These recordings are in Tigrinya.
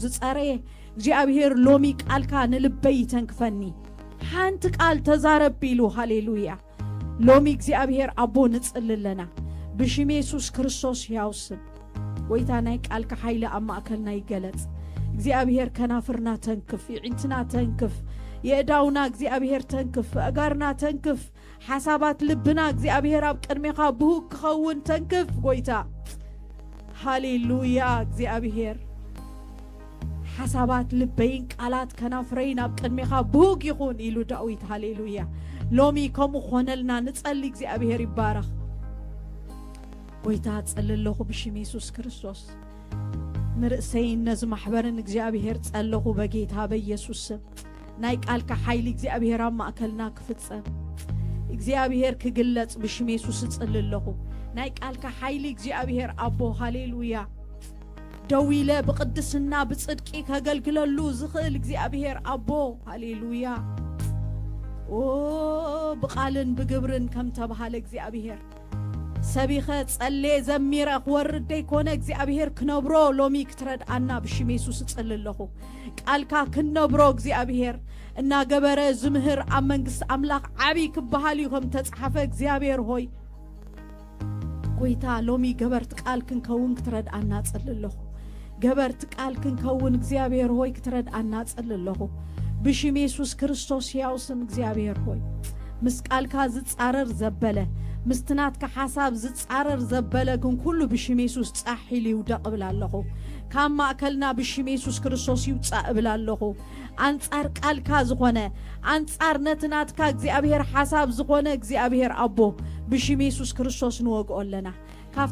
ዝጸረየ እግዚኣብሔር ሎሚ ቃልካ ንልበይ ይተንክፈኒ። ሓንቲ ቃል ተዛረብ ኢሉ። ሃሌሉያ። ሎሚ እግዚኣብሔር ኣቦ ንጽሊ ኣለና። ብሽም የሱስ ክርስቶስ ሕያው ስም። ጎይታ ናይ ቃልካ ሓይሊ ኣብ ማእከልና ይገለጽ። እግዚኣብሔር ከናፍርና ተንክፍ፣ ይዒንትና ተንክፍ፣ የእዳውና እግዚኣብሔር ተንክፍ፣ ኣእጋርና ተንክፍ፣ ሓሳባት ልብና እግዚኣብሔር ኣብ ቅድሜኻ ብሁግ ክኸውን ተንክፍ ጎይታ። ሃሌሉያ እግዚኣብሔር። ሓሳባት ልበይን ቃላት ከናፍረይን ኣብ ቅድሜኻ ብሁግ ይኹን ኢሉ ዳዊት። ሃሌሉያ። ሎሚ ከምኡ ኾነልና ንጸሊ። እግዚኣብሔር ይባረኽ። ጎይታ ጸሊ ኣለኹ ብሽም የሱስ ክርስቶስ። ንርእሰይን ነዚ ማሕበርን እግዚኣብሔር ጸለኹ በጌታ በኢየሱስ ስም። ናይ ቃልካ ሓይሊ እግዚኣብሔር ኣብ ማእከልና ክፍጸም፣ እግዚኣብሔር ክግለጽ ብሽም የሱስ እጽሊ ኣለኹ። ናይ ቃልካ ሓይሊ እግዚኣብሔር ኣቦ፣ ሃሌሉያ። ደው ኢለ ብጽድቂ ከገልግለሉ ዝኽእል እግዚኣብሔር ኣቦ፣ ሃሌሉያ። ኦ፣ ብቓልን ብግብርን ከም ተባሃለ እግዚኣብሔር፣ ሰቢኸ ጸልየ ዘሚረ ክወርድ ደይኮነ እግዚኣብሔር ክነብሮ ሎሚ ክትረድኣና ብሽም የሱስ እጽሊ ኣለኹ። ቃልካ ክንነብሮ እግዚኣብሔር እናገበረ ዝምህር ኣብ መንግስቲ ኣምላኽ ዓብዪ ክበሃል እዩ ከም ተጻሓፈ እግዚኣብሔር ሆይ፣ ጎይታ ሎሚ ገበርቲ ቃል ክንከውን ክትረድኣና እጽሊ ኣለኹ። ገበርቲ ቃል ክንከውን እግዚኣብሔር ሆይ ክትረድኣና እጽሊ ኣለኹ። ብሽም የሱስ ክርስቶስ ሕያው ስም እግዚኣብሔር ሆይ፣ ምስ ቃልካ ዝጻረር ዘበለ፣ ምስቲ ናትካ ሓሳብ ዝጻረር ዘበለ ግን ኩሉ ብሽም የሱስ ጻሕ ኢሉ ይውደቕ እብል ኣለኹ። ካብ ማእከልና ብሽም የሱስ ክርስቶስ ይውጻእ እብል ኣለኹ። ኣንጻር ቃልካ ዝኾነ፣ ኣንጻር ነቲ ናትካ እግዚኣብሔር ሓሳብ ዝኾነ እግዚኣብሔር ኣቦ፣ ብሽም የሱስ ክርስቶስ ንወግኦ ኣለና። ካብ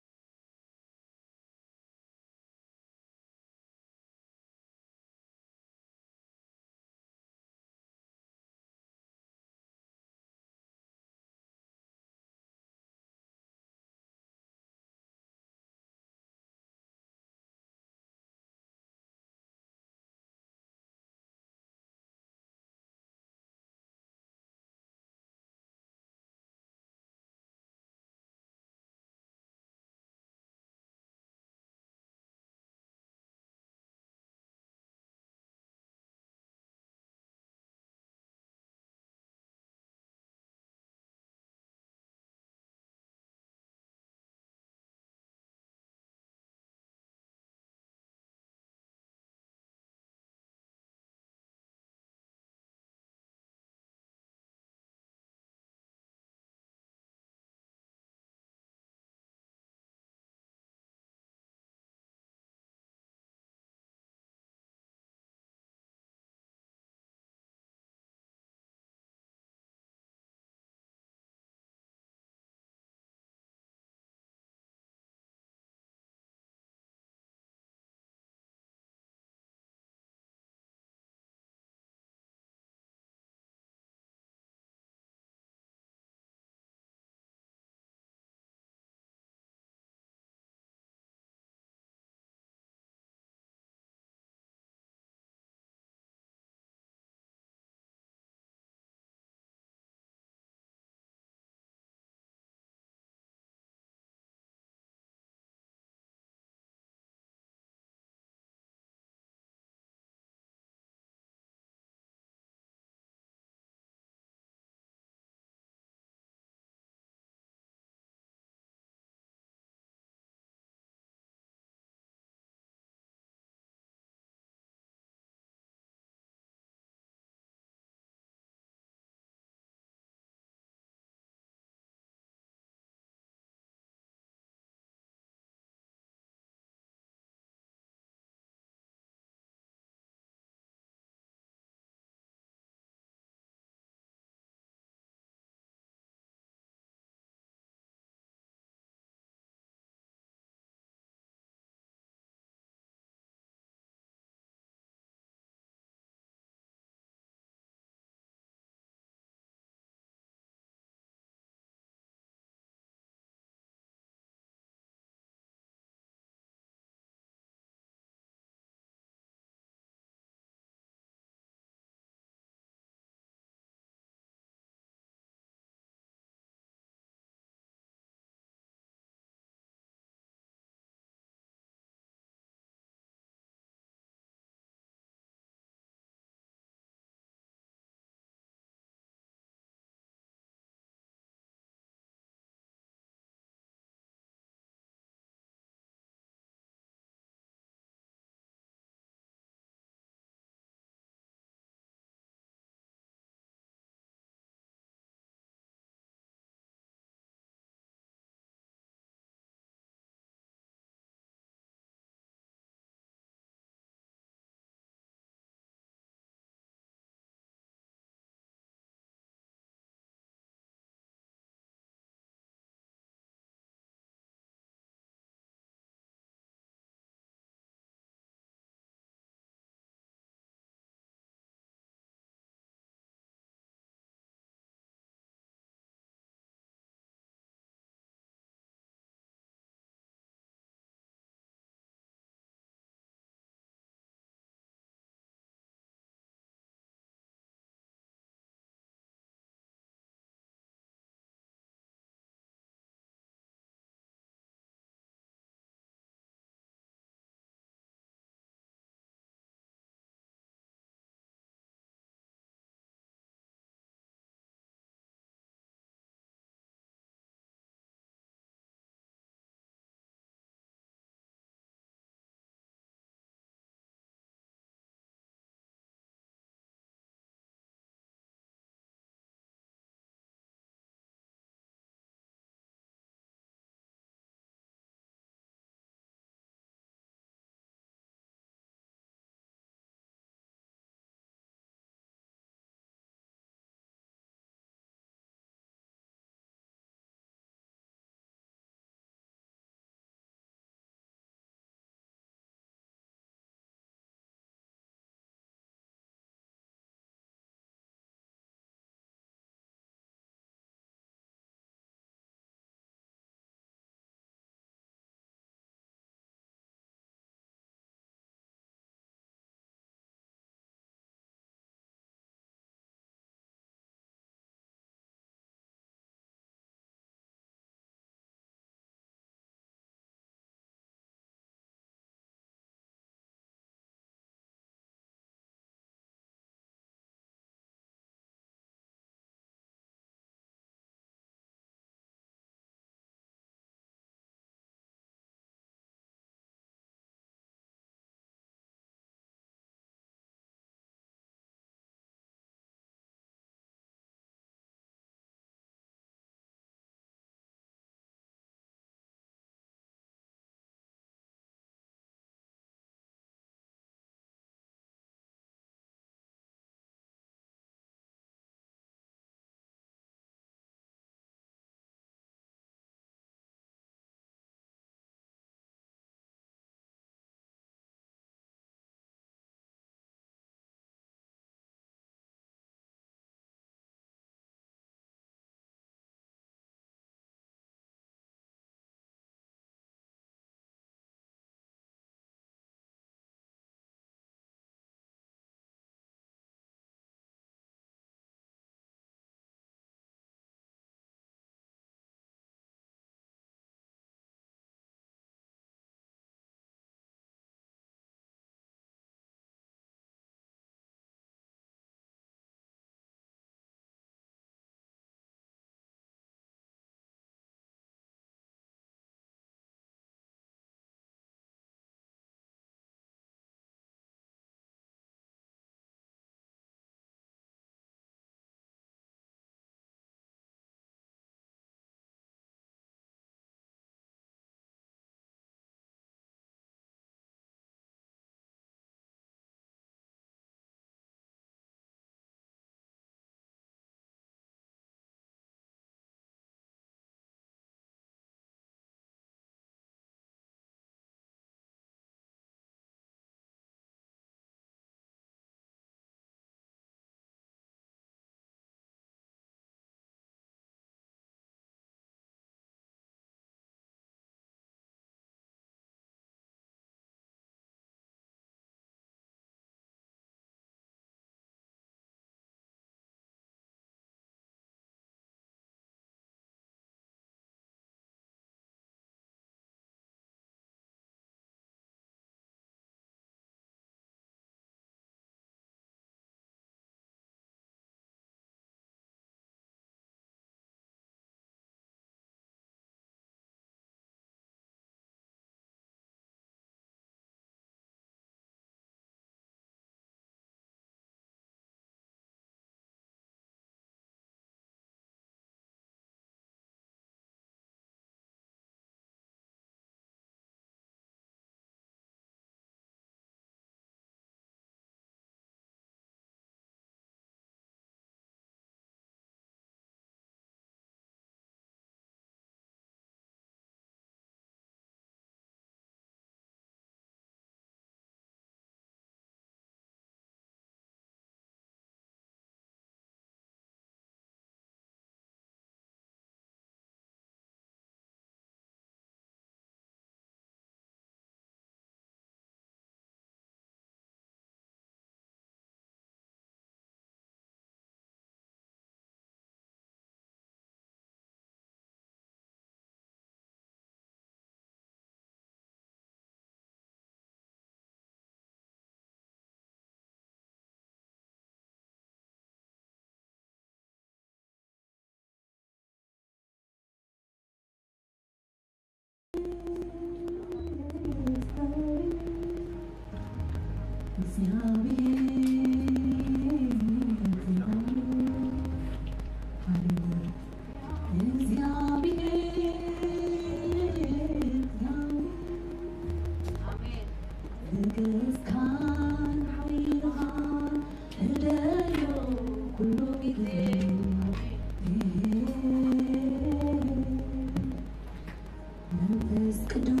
መንፈስ ቅዱስ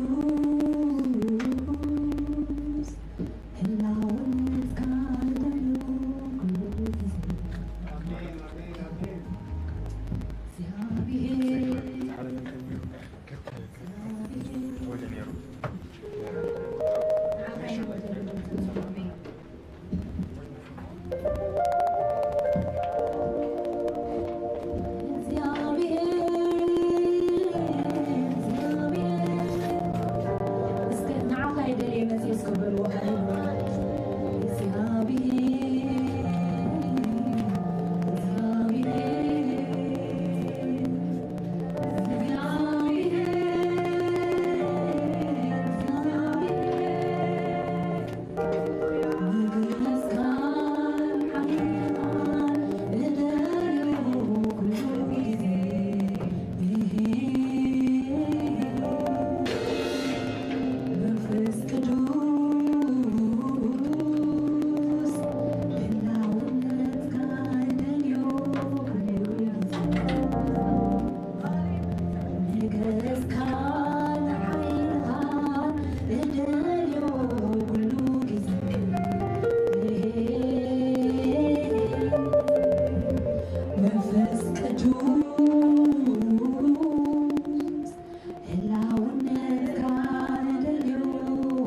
ህላውነትካ ንደልዮ ኩሉ ግዜ። እግዚኣብሔር መንፈስ ቅዱስ ህላውነትካ ንደልዮ ኩሉ ግዜ።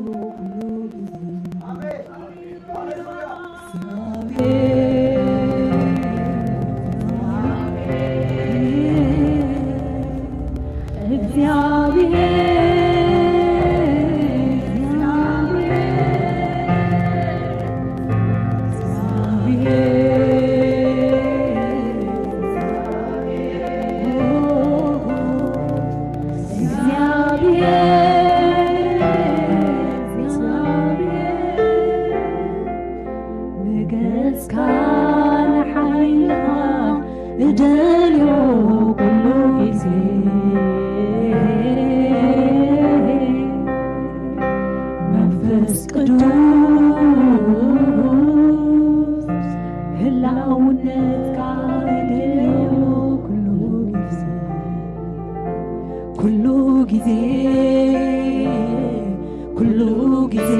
ንገጽካ ንሓይልኻ እደልዮ ኩሉ ግዜ። መንፈስ ቅዱስ ህላውነትካ እደልዮ ኩሉ ግዜ። ኩሉ ግዜ፣ ኩሉ ግዜ፣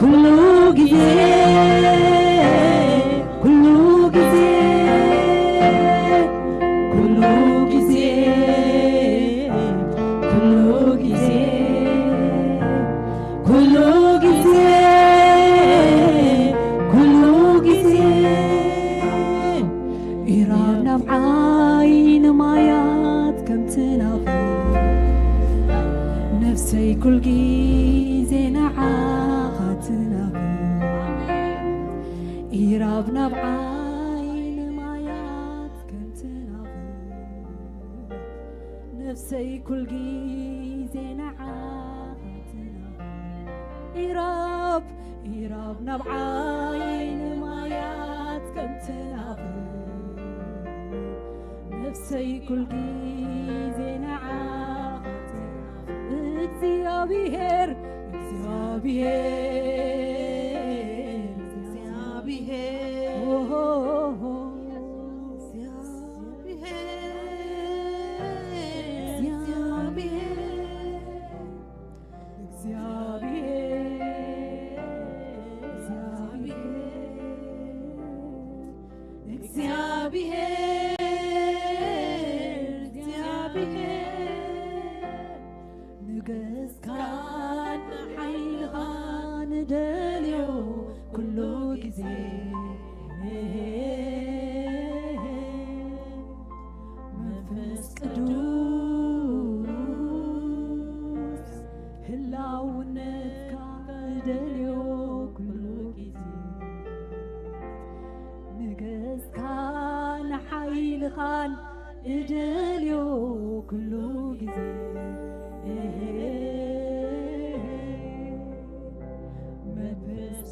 ኩሉ ግዜ፣ ኩሉ ግዜ፣ ኩሉ ግዜ፣ ኩሉ ግዜ፣ ኩሉ ግዜ፣ ኩሉ ግዜ። ኢራብ ናብ ዓይኒ ማያት ከም ትናፍቕ፣ ነፍሰይ ኩል ግዜ ንዓኻ ትናፍቕ። ኢራብ ናብ ዓይኒ ማያት ከም ትናፍቕ፣ ነፍሰይ ኩል ግዜ ንዓኻ ትናፍቕ። ኢራብ፣ ኢራብ ናብ ዓይኒ ማያት ከም ትናፍቕ፣ ነፍሰይ ኩል ግዜ ንዓኻ ትናፍቕ። እግዚኣብሔር፣ እግዚኣብሔር፣ እግዚኣብሔር፣ ኦሆ፣ እግዚኣብሔር፣ እግዚኣብሔር፣ እግዚኣብሔር፣ እግዚኣብሔር፣ ንገጽካን ሓይልኻን ንደልዮ ኩሉ ግዜ። መንፈስ ቅዱስ ህላውነትካ እደልዮ ኩሉ ግዜ። ንገጽካን ሓይልኻን እደልዮ ኩሉ ግዜ። ቅዱስ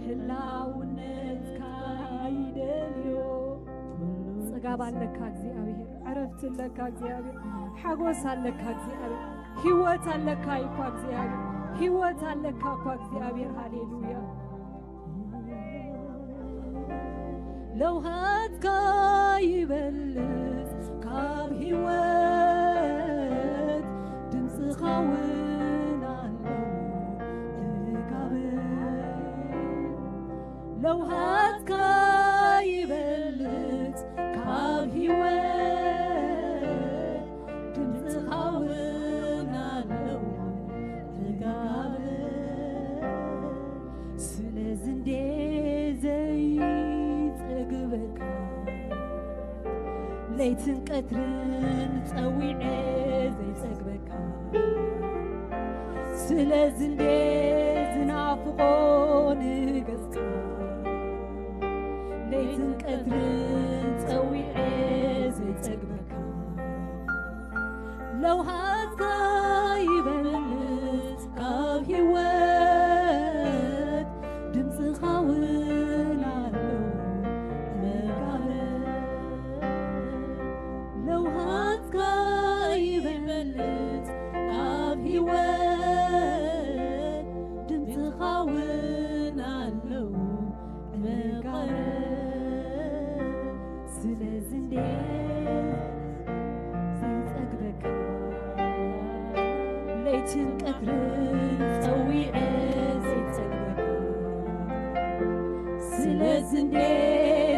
ህላውነትካ ይደልዮ። ጽጋብ ኣለካ እግዚኣብሔር፣ ዕረፍቲ ኣለካ እግዚኣብሔር፣ ሓጎስ ኣለካ እግዚኣብሔር፣ ህይወት ኣለካ እኳ እግዚኣብሔር፣ ህይወት ኣለካ እኳ እግዚኣብሔር። ሃሌሉያ። ለውሃትካ ይበልጽ ካብ ህይወት፣ ድምፅኻ እውን ኣለዎ ጥጋብ። ለውሃትካ ይበልጽ ካብ ህይወት፣ ድምፅኻ እውን ኣለዎ ጥጋብ። ስለዚ እንዴ ዘይጸግበካ፣ ለይትን ቀትርን ጸዊዐ ዘይጸግበካ። ስለዚ እንዴ ዝናፍቆ ንገጽካ፣ ለይትን ቀትርን ጸዊዐ ዘይጸግበካ። ለውሃትካ ይበልጽ ካብ ህይወት፣ ድምፅኻ እውን ኣሎ መጋበ። ለውሃትካ ይበልጽ ካብ ህይወት፣ ድምፅኻ እውን ኣሎ መጋበ። ስለዚ እንዴ ዘይጸግበካ፣ ለይትን ቀትርን ጸዊዐ ዘይጸግበካ። ስለዚ እንዴ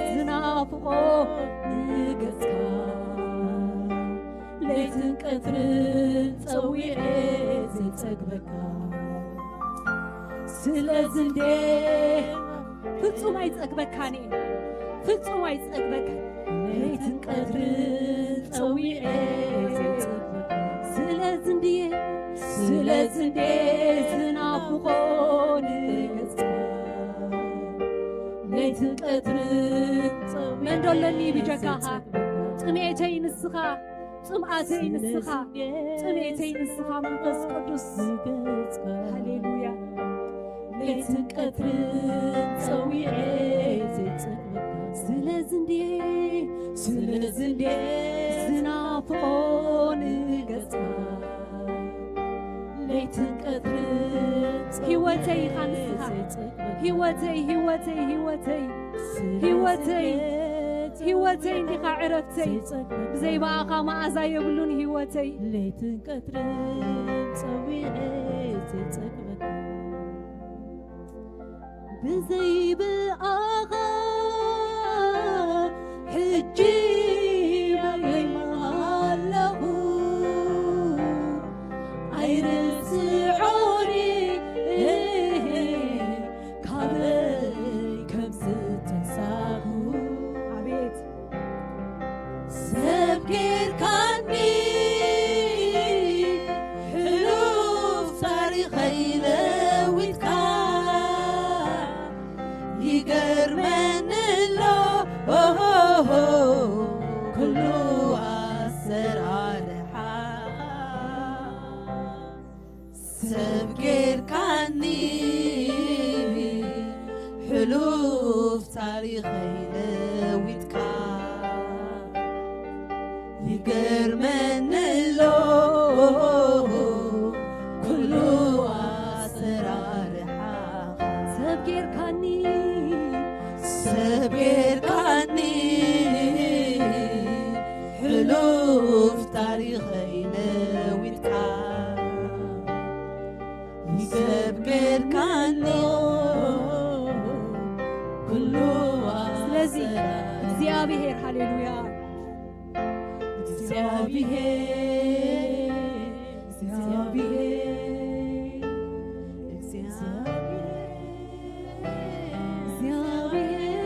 ዝናፍቆ ንገጽካ፣ ለይትን ቀትርን ጸዊዐ ዘይጸግበካ። ስለዚ እንዴ ፍጹም ኣይጸግበካን እየ፣ ፍጹም ኣይጸግበካ። ለይትን ቀትርን ጸዊዐ ዘይጸግበካ። ስለዚ እንድየ፣ ስለዚ እንድየ ዝናፍቆ ንገጽካ። ለይትን ቀትርን ጸዊዐ መን ዶ ኣለኒ ብጀካኻ? ዘይጸግበካ። ጥሜተይ ንስኻ፣ ጽምኣተይ ንስኻ፣ ጽሜተይ ንስኻ መንፈስ ቅዱስ። ሃሌሉያ። ለይትን ቀትርን ጸዊዐ ዘይጸግበካ። ስለዚ እንድየ፣ ስለዚ እንድየ ዝናፍቆ ንገጽካ። ለይትን ቀትርን ጸዊዐ ህይወተይ ኢኻ ንስኻ። ዘይጸግበካ። ህይወተይ፣ ህይወተይ፣ ህይወተይ። ህይወተይ፣ ህይወተይ እንዲኻ ዕረፍተይ። ብዘይ ብኣኻ መኣዛ የብሉን ህይወተይ። ለይትን ቀትርን ጸዊዐ ዘይጸግበካ። ብዘይ ብኣኻ ሕጂ በበይ ኣለኹ ኣይርስዖኒ። ካበይ ከም ዝተንሳእኩ። ኣቤት። ሰብ ጌርካኒ ሕሉፍ ታሪኸይ ለዊጥካ። ይገርመኒ ኣሎ ኩሉ ኣሰራርሓኻ። ሰብ ጌርካኒ ሕሉፍ ታሪኸይ ለዊጥካ። ይገርመኒ ኣሎ ኩሉ ኣሰራርሓኻ። ሰብ ጌርካኒ፣ ሰብ ጌርካኒ ሕሉፍ ታሪኸይ ለዊጥካ። ሰብ ጌርካኒ ኩሉ ስለዚ ኣሰራር እግዚኣብሔር፣ ሃሌሉያ። እግዚኣብሔር፣ እግዚኣብሔር፣ እግዚኣብሔር፣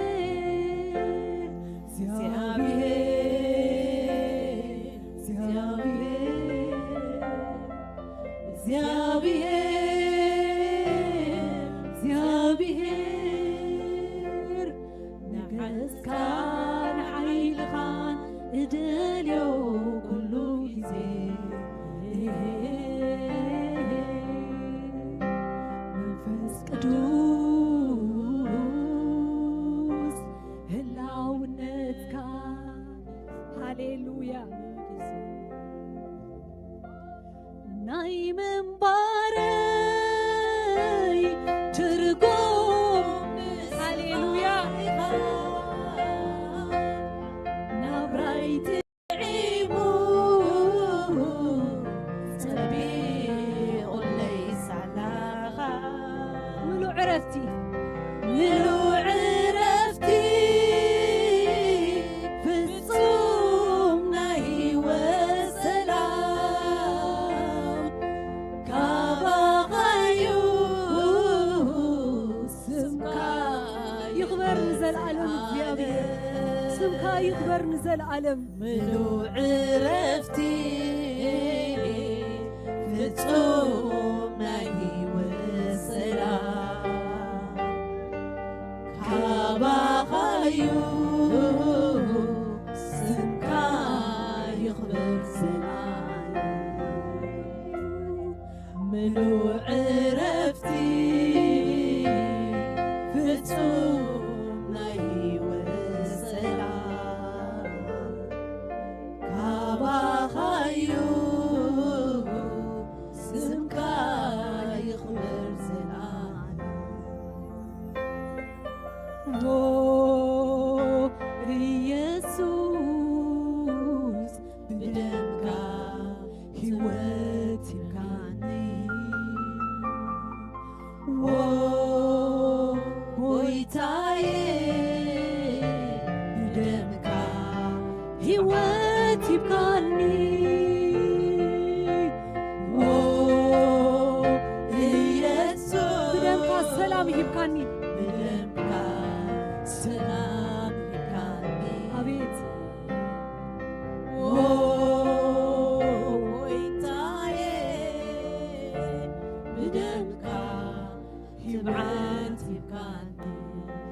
እግዚኣብሔር፣ እግዚኣብሔር፣ ንገስካን ሓይልኻን እደልዮ ኩሉ ግዜ። ምንባረይ ትርጉም ሃሌሉያ። ናብራይ ጥዒሙ ጸቢቑለይ ሳላኻ ምሉእ ዕረፍቲ ምሉእ ዕረፍቲ ፍጹም ናይ ህይወት ሰላም ካባኻዩ ስምካ ይኽበር ንዘለዓለም እግዚኣብሔር ስምካ ይኽበር ንዘለዓለም ምሉእ ዕረፍቲ ፍጹም ናይ ህይወት ሰላም ካባኻዩ ስምካ ይኽበር ዘላለም ምሉእ ዕረፍቲ ፍጹም ናይ ህይወት ሰላም ካባኻዩ ስምካ ይኽበር ዘላለም ዎ ኢየሱስ ብደምካ ህይወት ሂብካኒ ዎ ጎይታዬ ብደምካ ህይወት ሂብካኒ ዎ ኢየሱስ ብደምካ ሰላም ሂብካኒ ብደምካ ሰላም ሂብካኒ ኣቤት ዎ ጎይታዬ ብደምካ ትብዓት ሂብካኒ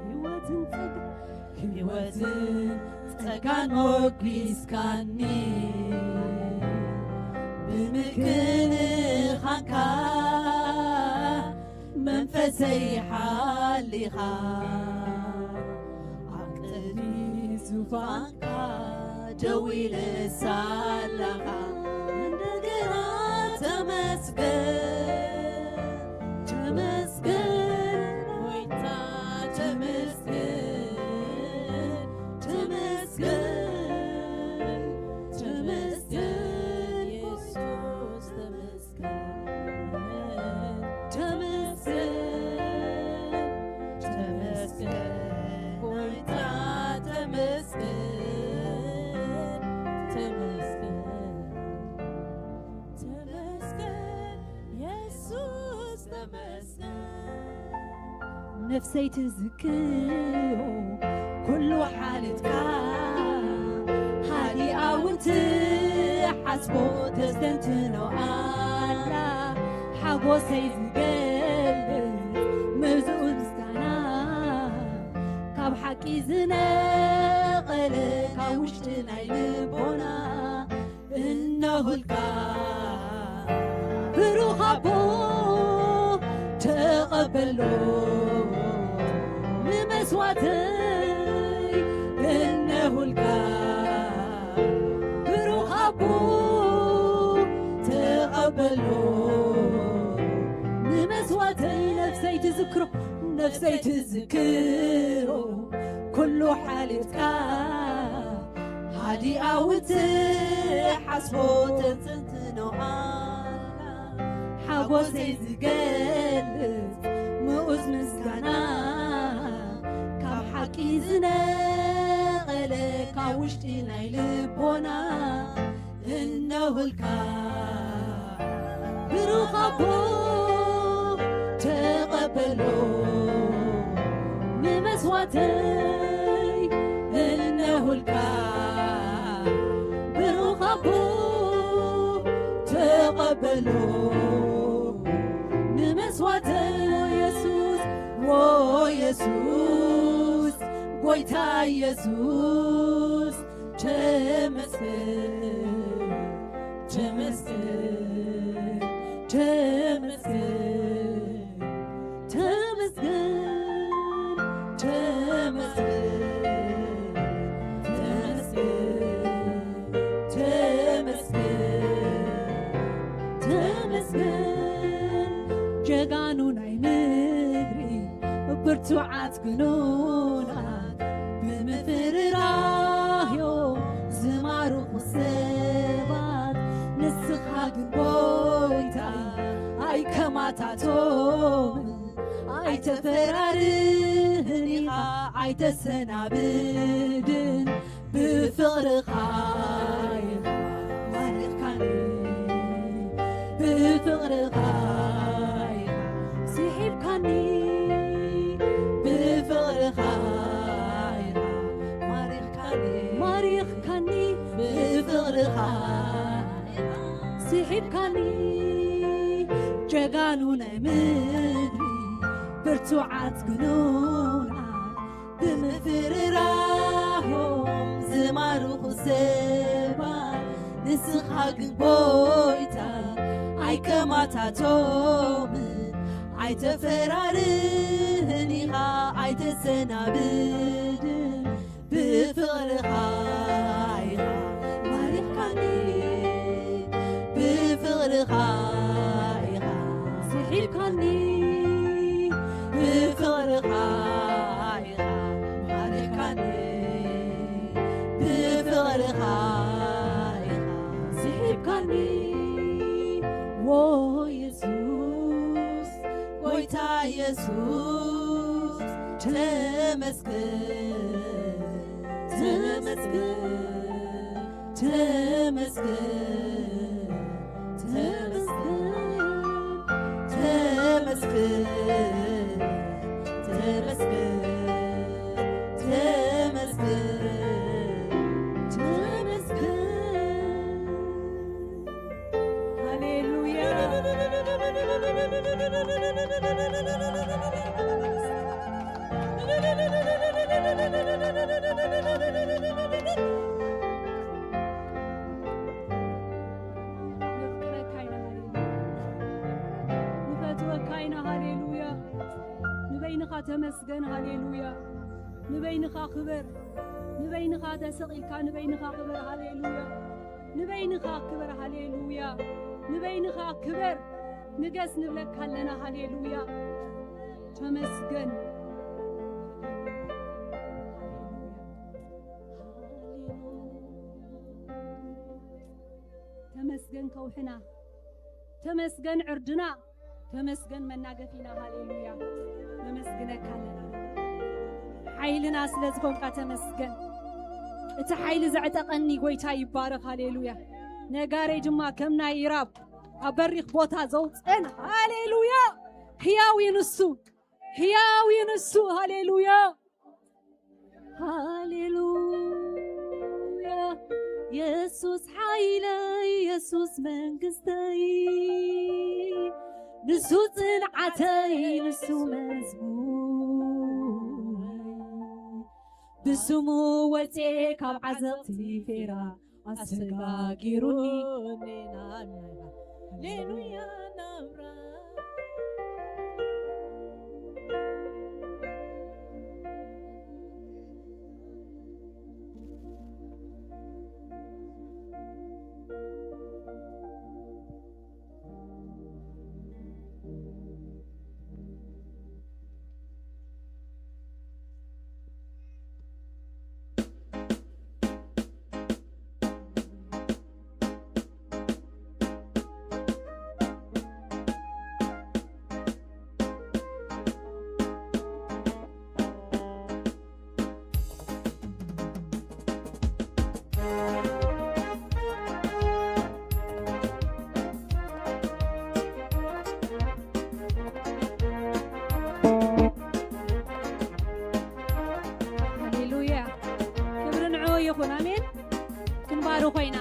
ህይወትን ጸጋ ህይወትን ጸጋን ሞጊስካኒ ብምክንኻንካ መንፈሰይ ሓሊኻ ኣብ ቅድሚ ዙፋንካ ደው ኢለ ሳላኻ እንደገና ተመስገን ተመስገን ጎይታ ተመስገን ተመስገን ተመስገን ኢየሱስ ተመስገን ተመስገን ተመስገን ጎይታ ተመስገን ተመስገን ተመስገን የሱስ ተመስገን ነፍሰይ ትዝክሮ ኩሉ ሓልፍካ ሓዲኣ እውን ትሓስቦ ተስተንትኖ ኣላ ሓጎሰይ ዝገልጽ ምዙኡ ምስጋና ካብ ሓቂ ዝነቐለ ካብ ውሽጢ ናይ ልቦና እነሆልካ ብሩኽ ኣቦ ተቐበሎ ንመስዋዕተይ እነሆልካ ብሩኽ ኣቦ ተቐበሎ ንመስዋዕተይ ነፍሰይ ትዝክሮ ነፍሰይ ትዝክሮ ኩሉ ሓሊፍካ ሃዲኣ ውትሓስቦ ተንትንትኖ ኣላ ሓጎሰይ ዝገልጽ ምኡዝ ምስጋና ካብ ሓቂ ዝነቐለ ካብ ውሽጢ ናይ ልቦና እነሆልካ ብሩኽ ኣቦ ተቐበሎ ንመስዋዕተይ እነሆልካ ብሩኽ ኣቦ ተቐበሎ ንመስዋዕተይ ዎ የሱስ ዎ የሱስ ጎይታ የሱስ ተመስገን ተመስገን ተመስገን ተመስገን ተመስገን ተመስገን ተመስገን ጀጋኑ ናይ ምድሪ ብርቱዓት ግኑናት ብምፍርራህዮ ዝማርኹ ሰባት ንስኻ ግን ጎይታ ኣይከማታቶም ኣይተፈራርህን ኢኻ ኣይተሰናብድን ብፍቕርኻ ኢኻ ማሪኽካኒ ብፍቕርኻ ኢኻ ስሒብካኒ ብፍቕርኻ ኢኻ ማሪኽካኒ ማሪኽካኒ ብፍቕርኻ ስሒብካኒ ጀጋኑ ናይ ምድሪ ብርቱዓት ግኑናት ብምፍርራሆም ዝማርኹ ሰባት ንስኻ ግን ጎይታ ኣይከማታቶምን ኣይተፈራርህን ኢኻ ኣይተሰናብድን ብፍቕርኻ ኢኻ ማሪኽካኒ ብፍቕርኻ ኢኻ ስሒብካኒ ብፍቕርኻ ኢኻ ማሪኽካኒ ብፍቕርኻ ኢኻ ስሒብካኒ ዎ የሱስ ጎይታ የሱስ ተመስገን ተመስገን ተመስገን ተመስገን ተመስገን ተመስገን ተመስገን ሃሌሉያ ነፍቅረካ ኢና ሃሌሉያ ንፈትወካ ኢና ሃሌሉያ ንበይንኻ ተመስገን ሃሌሉያ ንበይንኻ ክበር ንበይንኻ ተሰቒልካ ንበይንኻ ክበር ሃሌሉያ ንበይንኻ ክበር ሃሌሉያ ንበይንኻ ክበር ንገስ ንብለካ ኣለና ሃሌሉያ ተመስገን ተመስገን ከውሕና ተመስገን ዕርድና ተመስገን መናገፊና ሃሌሉያ ነመስግነካ ኣለና ሓይልና ስለ ዝኾንካ ተመስገን እቲ ሓይሊ ዘዕጠቐኒ ጎይታ ይባረኽ ሃሌሉያ ነጋረይ ድማ ከም ናይ ኢራብ ኣብ በሪኽ ቦታ ዘውፀን ሃሌሉያ ህያው እዩ ንሱ ህያው እዩ ንሱ ሃሌሉያ ሃሌሉያ የሱስ ሓይለይ የሱስ መንግስተይ ንሱ ጽንዓተይ ንሱ መዝሙረይ ብስሙ ወፅኤ ካብ ዓዘቕቲ ፌራ ኣሰጋጊሩኒ ሃሌሉያ ናብራ ሃሌሉያ ክብሪ ንዑ ይኹን ኣሜን ክንባርኾ ኢና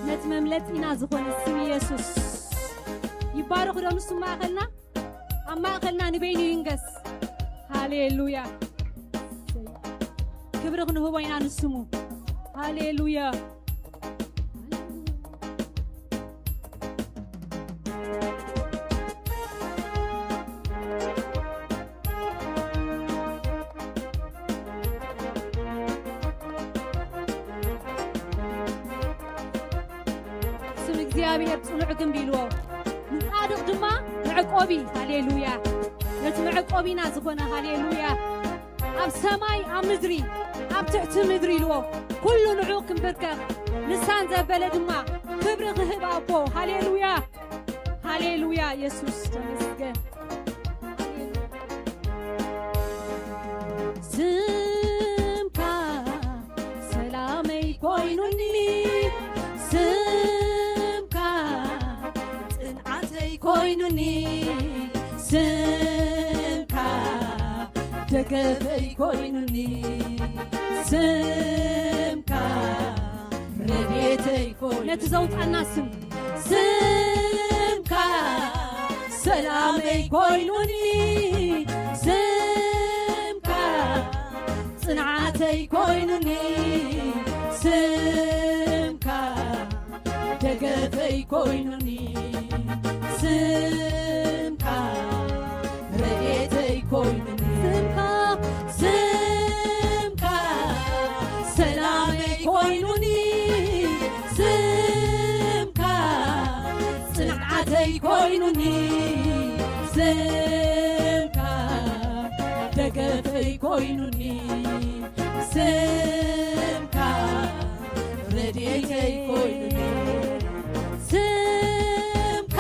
ነቲ መምለጢና ዝኾነ ስም ኢየሱስ ይባረኹ ዶ ንሱ ማእኸልና ኣብ ማእኸልና ንበይኑ ይንገስ ሃሌሉያ ክብሪ ክንህቦ ኢና ንስሙ ሃሌሉያ ስም እግዚኣብሔር ጽኑዕ ግንብ ኢልዎ ንጻድቕ ድማ መዕቆቢ፣ ሃሌሉያ፣ ነቲ መዕቆቢና ዝኾነ፣ ሃሌሉያ፣ ኣብ ሰማይ፣ ኣብ ምድሪ፣ ኣብ ትሕቲ ምድሪ ኢልዎ፣ ኩሉ ንዑ ክንብርከኽ፣ ንሳን ዘበለ ድማ ክብሪ ክህብ ኣቦ። ሃሌሉያ፣ ሃሌሉያ፣ የሱስ ተመስገን። ስምካ ሰላመይ ኮይኑኒ፣ ስምካ ጽንዓተይ ኮይኑኒ፣ ስምካ ደገፈይ ኮይኑኒ፣ ስምካ ረድኤተይ ኮይኑ። ነቲ ዘውጻና ስም። ስምካ ሰላመይ ኮይኑኒ፣ ስምካ ጽንዓተይ ኮይኑኒ፣ ስምካ ደገፈይ ኮይኑኒ፣ ስምካ ረድኤተይ ኮይኑኒ፣ ስምካ፣ ስምካ ሰላመይ ኮይኑኒ፣ ስምካ ጽንዓተይ ኮይኑኒ፣ ስምካ ደገፈይ ኮይኑኒ፣ ስምካ ረድኤተይ ኮይኑኒ፣ ስምካ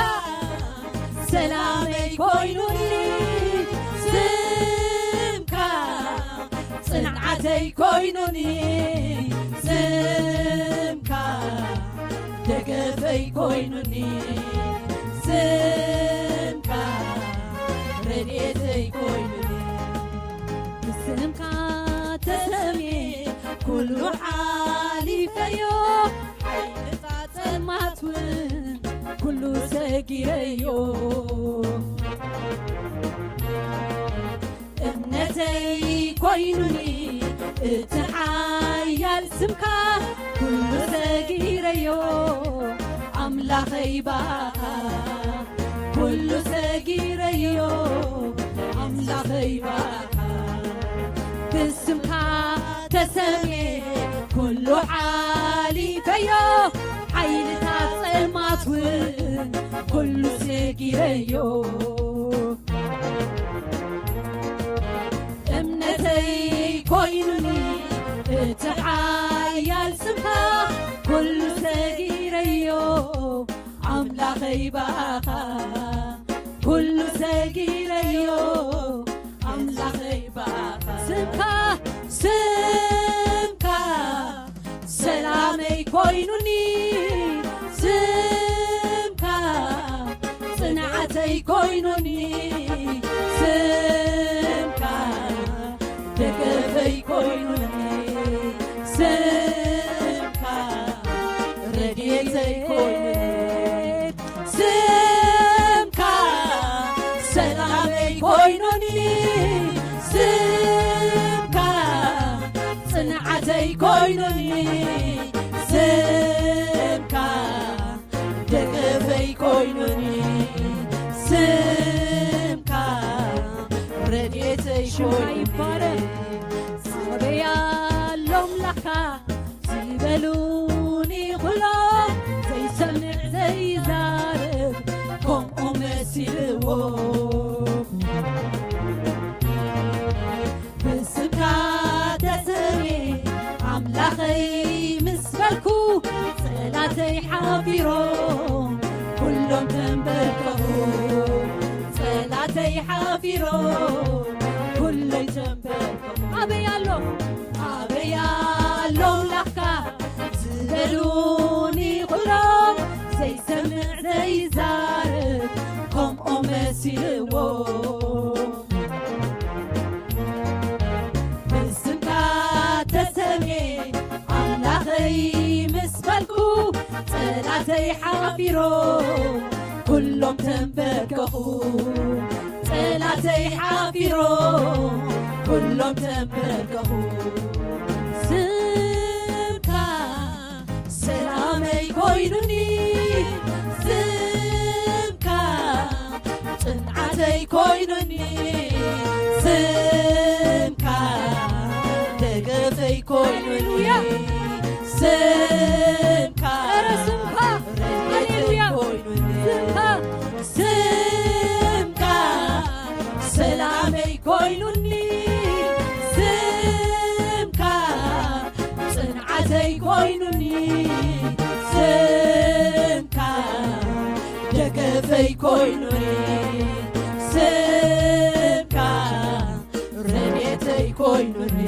ሰላመይ ኮይኑኒ፣ ስምካ ጽንዓተይ ኮይኑኒ፣ ስምካ ደገፈይ ኮይኑኒ፣ ስምካ ረድኤተይ ኮይኑኒ። ብስምካ ተሰምየ ኩሉ ሓሊፈዮ፣ ሓይልታት ጸልማት እውን ኩሉ ሰጊረዮ። እምነተይ ኮይኑኒ እቲ ሓያል ስምካ፣ ኩሉ ሰጊረዮ ኣምላኸይ ባኻ፣ ኩሉ ሰጊረዮ ኣምላኸይ ባኻ። ብስምካ ተሰምየ ኩሉ ሓሊፈዮ፣ ሓይልታት ጸልማት እውን ኩሉ ሰጊረዮ። እምነተይ ኮይኑኒ እቲ ሓያል ስምካ፣ ኩሉ ሰጊረዮ ኣምላኸይ ባኻ፣ ኩሉ ሰጊረዮ ኣምላኸይ ባኻ። ስምካ፣ ስምካ ሰላመይ ኮይኑኒ፣ ስምካ ጽንዓተይ ኮይኑኒ፣ ስምካ ደገፈይ ኮይኑኒ፣ ስምካ ረድኤተይ ኮይኑኒ፣ ስምካ ሰላመይ ኮይኑኒ፣ ስምካ ጽንዓተይ ኮይኑኒ፣ ስምካ ደገፈይ ኮይኑኒ፣ ስምካ ረድኤተይ ሽምካ ኮይኑኒ። ይባረክ። ኣበይ ኣሎ ኣምላኽካ ዝበሉኒ ኩሎም፣ ዘይሰምዕ ዘይዛረብ ከምኦም መሲልዎም። ብስምካ ተሰምየ ኣምላኸይ ምስ በልኩ፣ ጸላተይ ሓፊሮም ኩሎም ተንበርከኹ። ጸላተይ ሓፊሮም ኩሎም ተንበርከኹ። ኣበይ ኣሎ? ኣበይ ኣሎ ኣምላኽካ ዝበሉኒ ኩሎም፣ ዘይሰምዕ ዘይዛረብ ከምኦም መሲልዎም። ብስምካ ተሰምየ ኣምላኸይ ምስ በልኩ፣ ጸላተይ ሓፊሮም ኩሎም ተንበርከኹ። ጸላተይ ሓፊሮም ኩሎም ተንበርከኹ። ስምካ ሰላመይ ኮይኑኒ፣ ስምካ ጽንዓተይ ኮይኑኒ፣ ስምካ ደገፈይ ኮይኑኒ፣ ሃሌሉያ። ስምካ ኧረ ስምካ፣ ረድኤተይ ሃሌሉያ። ኮይኑኒ። ስምካ፣ ስምካ ይ ኮይኑኒ፣ ስምካ ረድኤተይ ኮይኑኒ።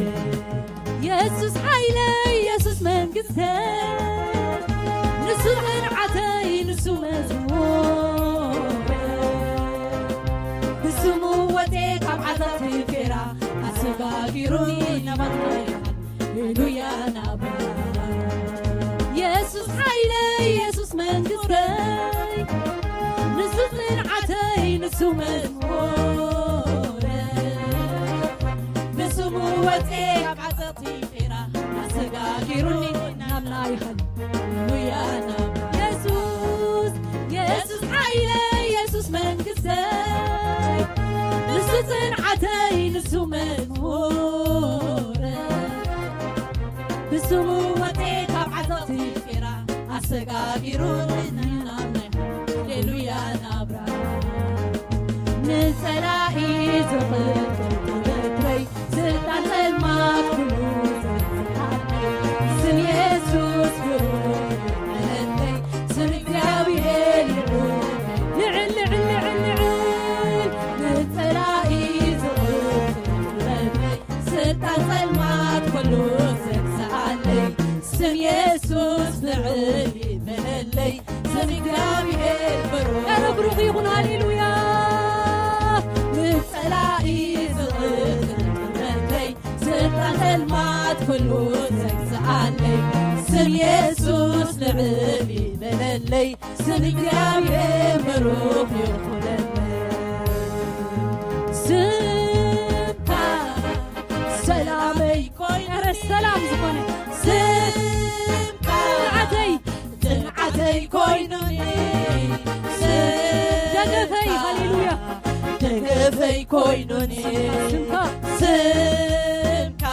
የሱስ ሓይለይ፣ የሱስ መንግስተይ፣ ንሱ ጽንዓተይ፣ ንሱ መዝሙረይ። ብስሙ ወጼ ካብ ዓዘቕቲ ፌራ፣ ኣሰጋጊሩኒ ናባኻ። ሃሌሉያ ናብራ። የሱስ ሓይለይ፣ የሱስ መንግስተይ፣ ንሱ ጽንዓተይ፣ ንሱ መዝሙረይ። ብስሙ ወጼ ካብ ዓዘቕቲ ፌራ፣ ኣሰጋጊሩኒ ናብ ናይ ሃሌሉያ ናብራ። የሱስ፣ የሱስ ሓይለይ፣ የሱስ መንግስተይ፣ ንሱ ጽንዓተይ፣ ንሱ መዝሙረይ። ብስሙ ወጼ ካብ ዓዘቕቲ ፌራ፣ ኣሰጋጊሩኒ ናብ ናይ ሃሌሉያ ናብራ። ንጸላኢ ዝቕትል በትረይ፣ ስልጣን ጸልማት ኩሉ ዘጥፍኣለይ፣ ስም የሱስ ብሩኽ ይበለለይ፣ ስም እግዚኣብሔር ይበለለይ። ልዕል፣ ልዕል፣ ልዕል፣ ልዕል፣ ንጸላኢ ዝቕትል በትረይ፣ ስልጣን ጸልማት ኩሉ ዘግዝኣለይ፣ ስም የሱስ ልዕል ይበለለይ፣ ስም እግዚኣብሔር ብሩኽ። ኧረ ብሩኽ ይኹን፣ ሃሌሉያ። ንጸላኢ ዝቕትል በትረይ፣ ስልጣን ጸልማት ኩሉ ዘግዝኣለይ፣ ስም የሱስ ልዕል ይበለለይ፣ ስም እግዚኣብሔር ብሩኽ ይኹነለይ። ስምካ ሰላመይ ኮይኑ፣ ኧረ ሰላም ዝኾነ። ስምካ ጽንዓተይ፣ ጽንዓተይ ኮይኑኒ። ስምካ ደገፈይ፣ ሃሌሉያ። ደገፈይ ኮይኑኒ። ስምካ፣ ስምካ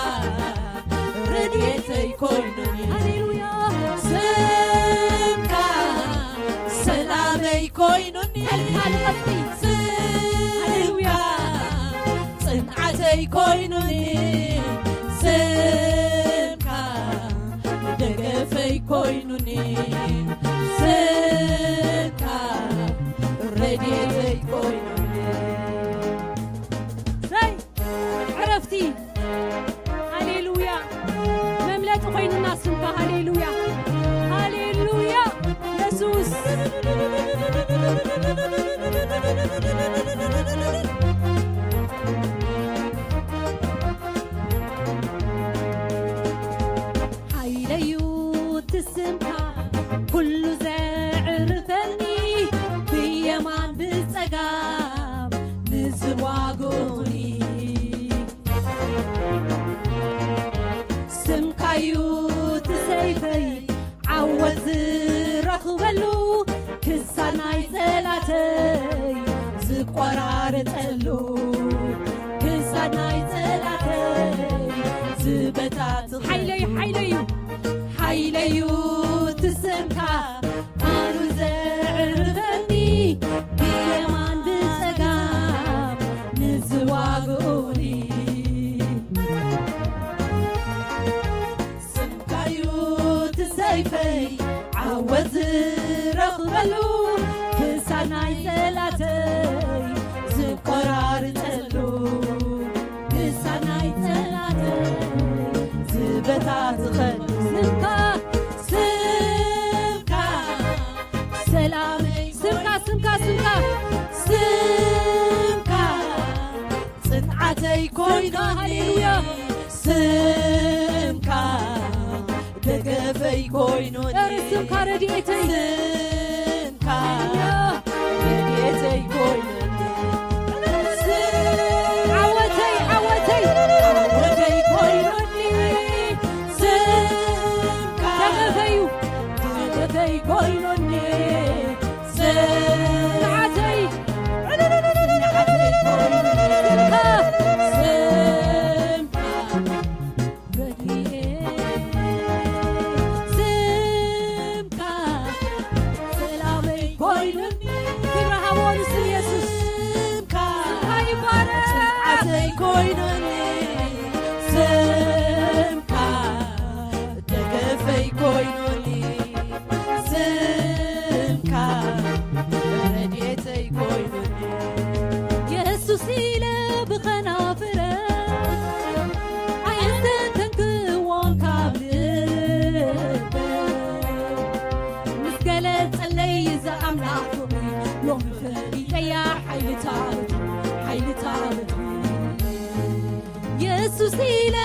ረድኤተይ ኮይኑኒ። ሃሌሉያ። ስምካ ሰላመይ ኮይኑኒ። ሃሌሉያ። ስምካ ጽንዓተይ ኮይኑኒ። ስምካ ደገፈይ ኮይኑኒ። ስምካ ረድኤተይ ኮይኑኒ። ዘይ ዕረፍቲ። ሃሌሉያ። መምለጢ ኮይኑና ስምካ። ሃሌሉያ። ሃሌሉያ። የሱስ። ሓይለዩ ትስምካ ኩሉ ዘዕርፈኒ፣ ብየማን ብጸጋም ንዝዋግኡኒ። ስምካዩ ትሰይፈይ ዓወት ዝረኽበሉ፣ ክሳድ ናይ ጸላተይ ዝቆራርጠሉ፣ ክሳድ ናይ ጸላተይ ዝበታትኸሉ። ሓይለይ፣ ሓይለዩ። ሓይለዩ ትስምካ ኣሉ ዘዕርፈኒ፣ ብየማን ብጸጋም ንዝዋግኡኒ። ስምካዩ ትሰይፈይ ዓወት ዝረኽበሉ፣ ክሳድ ናይ ጸላተይ ዝቆራርጠሉ፣ ክሳድ ናይ ጸላተይ ዝበታትኸሉ። ስምካ፣ ስምካ ሰላመይ። ስምካ፣ ስምካ፣ ስምካ። ስምካ ጽንዓተይ ኮይኑኒ። ሃሌሉያ። ስምካ ደገፈይ ኮይኑኒ። ኧረ ስምካ ረድኤተይ። ስምካ ሃሌሉያ። ረድኤተይ ኮይኑኒ። ስም-፣ ዓወተይ፣ ዓወተይ። ዓወተይ ኮይኑኒ። ስምካ ደገፈዩ። ደገፈይ ኮይኑኒ። ስምዓተይ፣ ስምዓተይ ኮይኑኒ። ስምካ ረድኤተይ፣ ስምካ ሰላመይ ኮይኑኒ። ክብሪ ሃቦ ንስም የሱስ። ኢለ ብኸናፍረ ኣየስተንተንክዎን ካብ ልበ ምስ ገለጸለይ ዝኣምላኽ ፍቕሪ ሎሚ ፈሊጠያ ሓይልታት ሓይልታት የሱስ ኢለ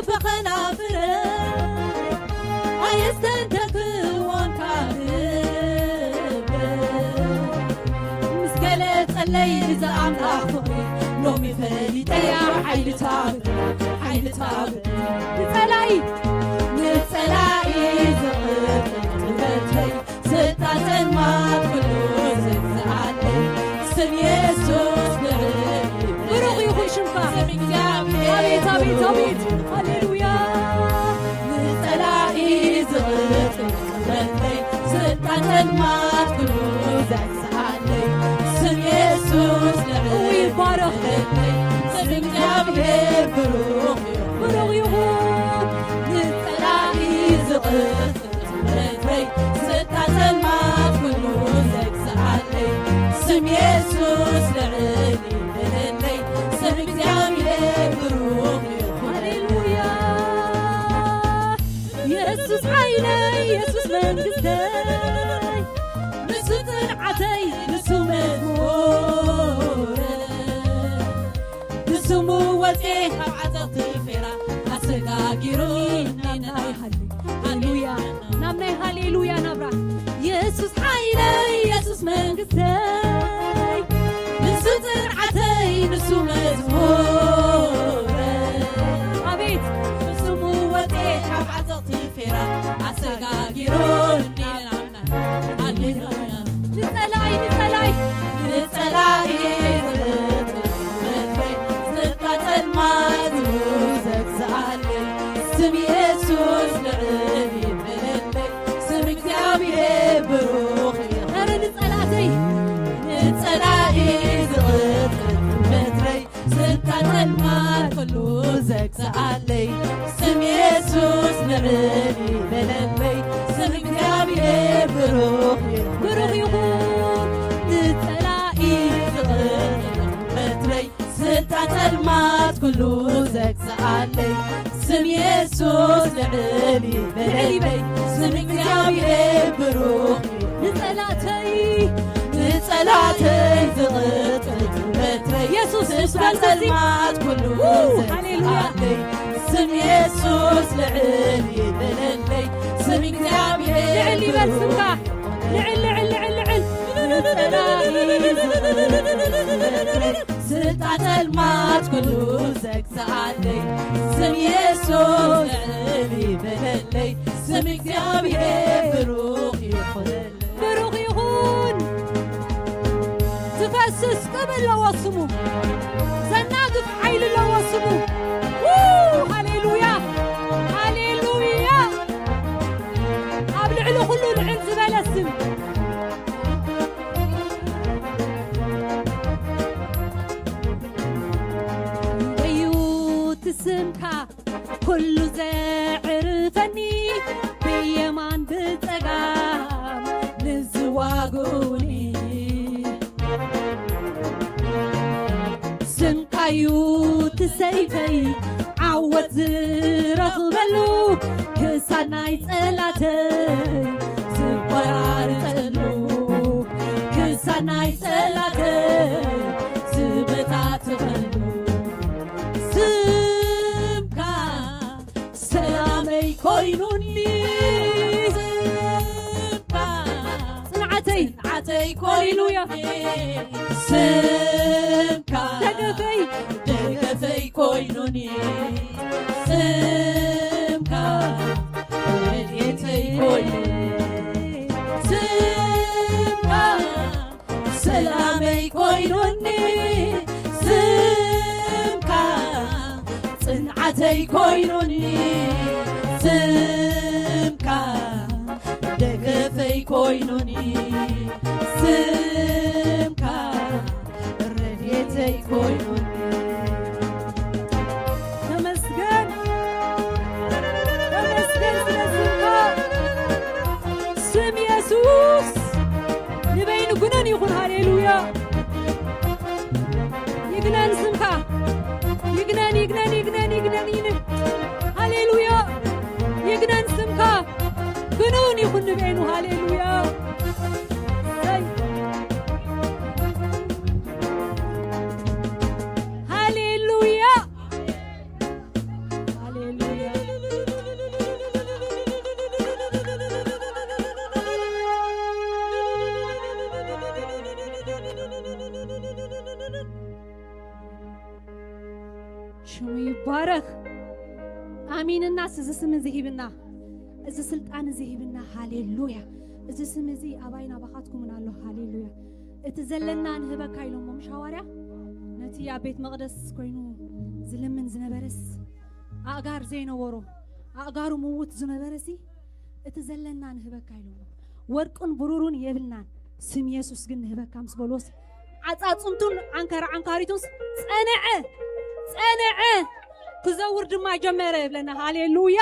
ብኸናፍረ ኣየስተንተንክዎን ካብ ልበ ምስ ገለጸለይ ዝኣምላኽ ፍቕሪ ሎሚ ፈሊጠያ ሓይልታት ሓይልታት ንጸላኢ ንጸላኢ ዝቕጥቅጥ በትረይ ስልጣን ጸልማት ኩሉ ዘግዝኣለይ ስም የሱስ ልዕል ብሩኽ ይኹን ሽምካ ስም እግዚኣብሔር ኣቤት ኣቤት ኣቤት ሃሌሉያ ንጸላኢ ዝቕጥቅጥ በትረይ ስልጣን ጸልማት ኩሉ ዘግዝኣለይ ስም የሱስ ልዕል ይባረኽ ስም እግዚኣብሔር ብሩኽ ብሩኽ ይኹን ንጸላኢ ዝቕጥቅጥ በትረይ ስልጣን ጸልማት ኩሉ ዘግዝኣለይ ስም የሱስ ልዕል ይበለለይ ስም እግዚኣብሔር ብሩኽ ይኹን ሃሌሉያ የሱስ ሓይለይ የሱስ መንግስተይ ንሱ ጽንዓተይ ንሱ መዝሙረይ ብስሙ ወፅኤ ካብ ዓፀቕቲ ፌራ ኣሰጋጊሩኒ ናይ ሃሌሉያ ናብ ናይ ሃሌሉያ ናብራ የሱስ ሓይለይ የሱስ መንግስተይ ንሱ ጽንዓተይ ንሱ መዝሙረይ ኣቤት ብስሙ ወፅኤ ካብ ዓፀቕቲ ፌራ ኣሰጋጊሩኒ ናብራ ንጸላኢ ንጸላኢ ንጸላኢ ዝቃጸል ማዝኑ ዘግዝኣለይ ስም የሱስ ልዕል ይበለለይ ስም እግዚኣብሔር ብሩኽ ይበል ንጸላተይ ንጸላኢ ዝቕጥቅጥ በትረይ ስልጣን ጸልማት ኩሉ ዘግዝኣለይ ስም የሱስ ልዕል ይበለለይ ስም እግዚኣብሔር ብሩኽ ይኹን ብሩኽ ይኹን ንጸላኢ ዝቕጥቅጥ በትረይ ስልጣን ጸልማት ኩሉ ዘግዝኣለይ ስም የሱስ ልዕል ይበለለይ ስም እግዚኣብሔር ብሩኽ ይኹን ንጸላተይ ንጸላተይ ዝቕጥቅጥ በትረይ የሱስ ስልጣን ጸልማት ኩሉ ዘግዝኣለይ ስም የሱስ ልዕል ይበለለይ ስም እግዚኣብሔር ልዕል ይበል ስምካ ልዕል ልዕል ልዕል ልዕል ንጸላኢ ዝቕጥቅጥ በትረይ ስልጣን ጸልማት ኩሉ ዘግዝኣለይ ስም የሱስ ልዕል ይበለለይ ስም እግዚኣብሔር ብሩኽ ይኹነለይ ብሩኽ ይኹን ዝፈስስ ጥበብ ኣለዎ ስሙ ዘናግፍ ሓይሊ ኣለዎ ስሙ ሃሌሉያ ሃሌሉያ ኣብ ልዕሊ ኩሉ ልዕል ዝበለ ስም እዩ ትስምካ ኩሉ ዘዕርፈኒ ብየማን ብጸጋም ንዝዋጉኒ ስምካዩ ትሰይፈይ ዓወት ዝረኽበሉ ክሳድ ናይ ጸላተይ ዝቆራርጸሉ ክሳድ ናይ ጸላተይ ዝበታትኸሉ ስምካ ሰላመይ ኮይኑኒ ስምካ ጽንዓተይ ጽንዓተይ ሃሌሉያ ኮይኑኒ ስምካ ደገፈይ ደገፈይ ኮይኑኒ ስምካ ረድኤተይ ኮይኑኒ ስምካ ሰላመይ ኮይኑኒ ስምካ ጽንዓተይ ኮይኑኒ ስምካ ደገፈይ ኮይኑኒ ስምካ ረድኤተይ ኮይኑኒ ተመስገን ተመስገን ስለ ስምካ ስም የሱስ ንበይኑ ግኑን ይኹን ሃሌሉያ ይግነን ስምካ። ይግነን፣ ይግነን፣ ይግነን፣ ይግነን፣ ይግነን። ሃሌሉያ። ይግነን ስምካ። ግኑን ይኹን ንቤኑ። ሃሌሉያ። ዘይ-፣ ሃሌሉያ። ሃሌሉያ። ሽሙ ይባረኽ። ኣሚንና እዚ ስም እዚ ሂብና፣ እዚ ስልጣን እዚ ሂብና። ሃሌሉያ። እዚ ስም እዚ ኣባይን ኣባኻትኩምን ኣሎ። ሃሌሉያ። እቲ ዘለና ንህበካ ኢሎሞ፣ ምሽ ሃዋርያ ነቲ ኣብ ቤት መቕደስ ኮይኑ ዝልምን ዝነበረስ፣ ኣእጋር ዘይነበሮ፣ ኣእጋሩ ምውት ዝነበረሲ፣ እቲ ዘለና ንህበካ ኢሎሞ። ወርቅን ብሩርን የብልናን፣ ስም የሱስ ግን ንህበካ ምስ በልዎስ፣ ዓጻጽምቱን ዓንከር ዓንካሪቱንስ ጸንዐ፣ ጸንዐ፣ ክዘውር ድማ ጀመረ ይብለና። ሃሌሉያ።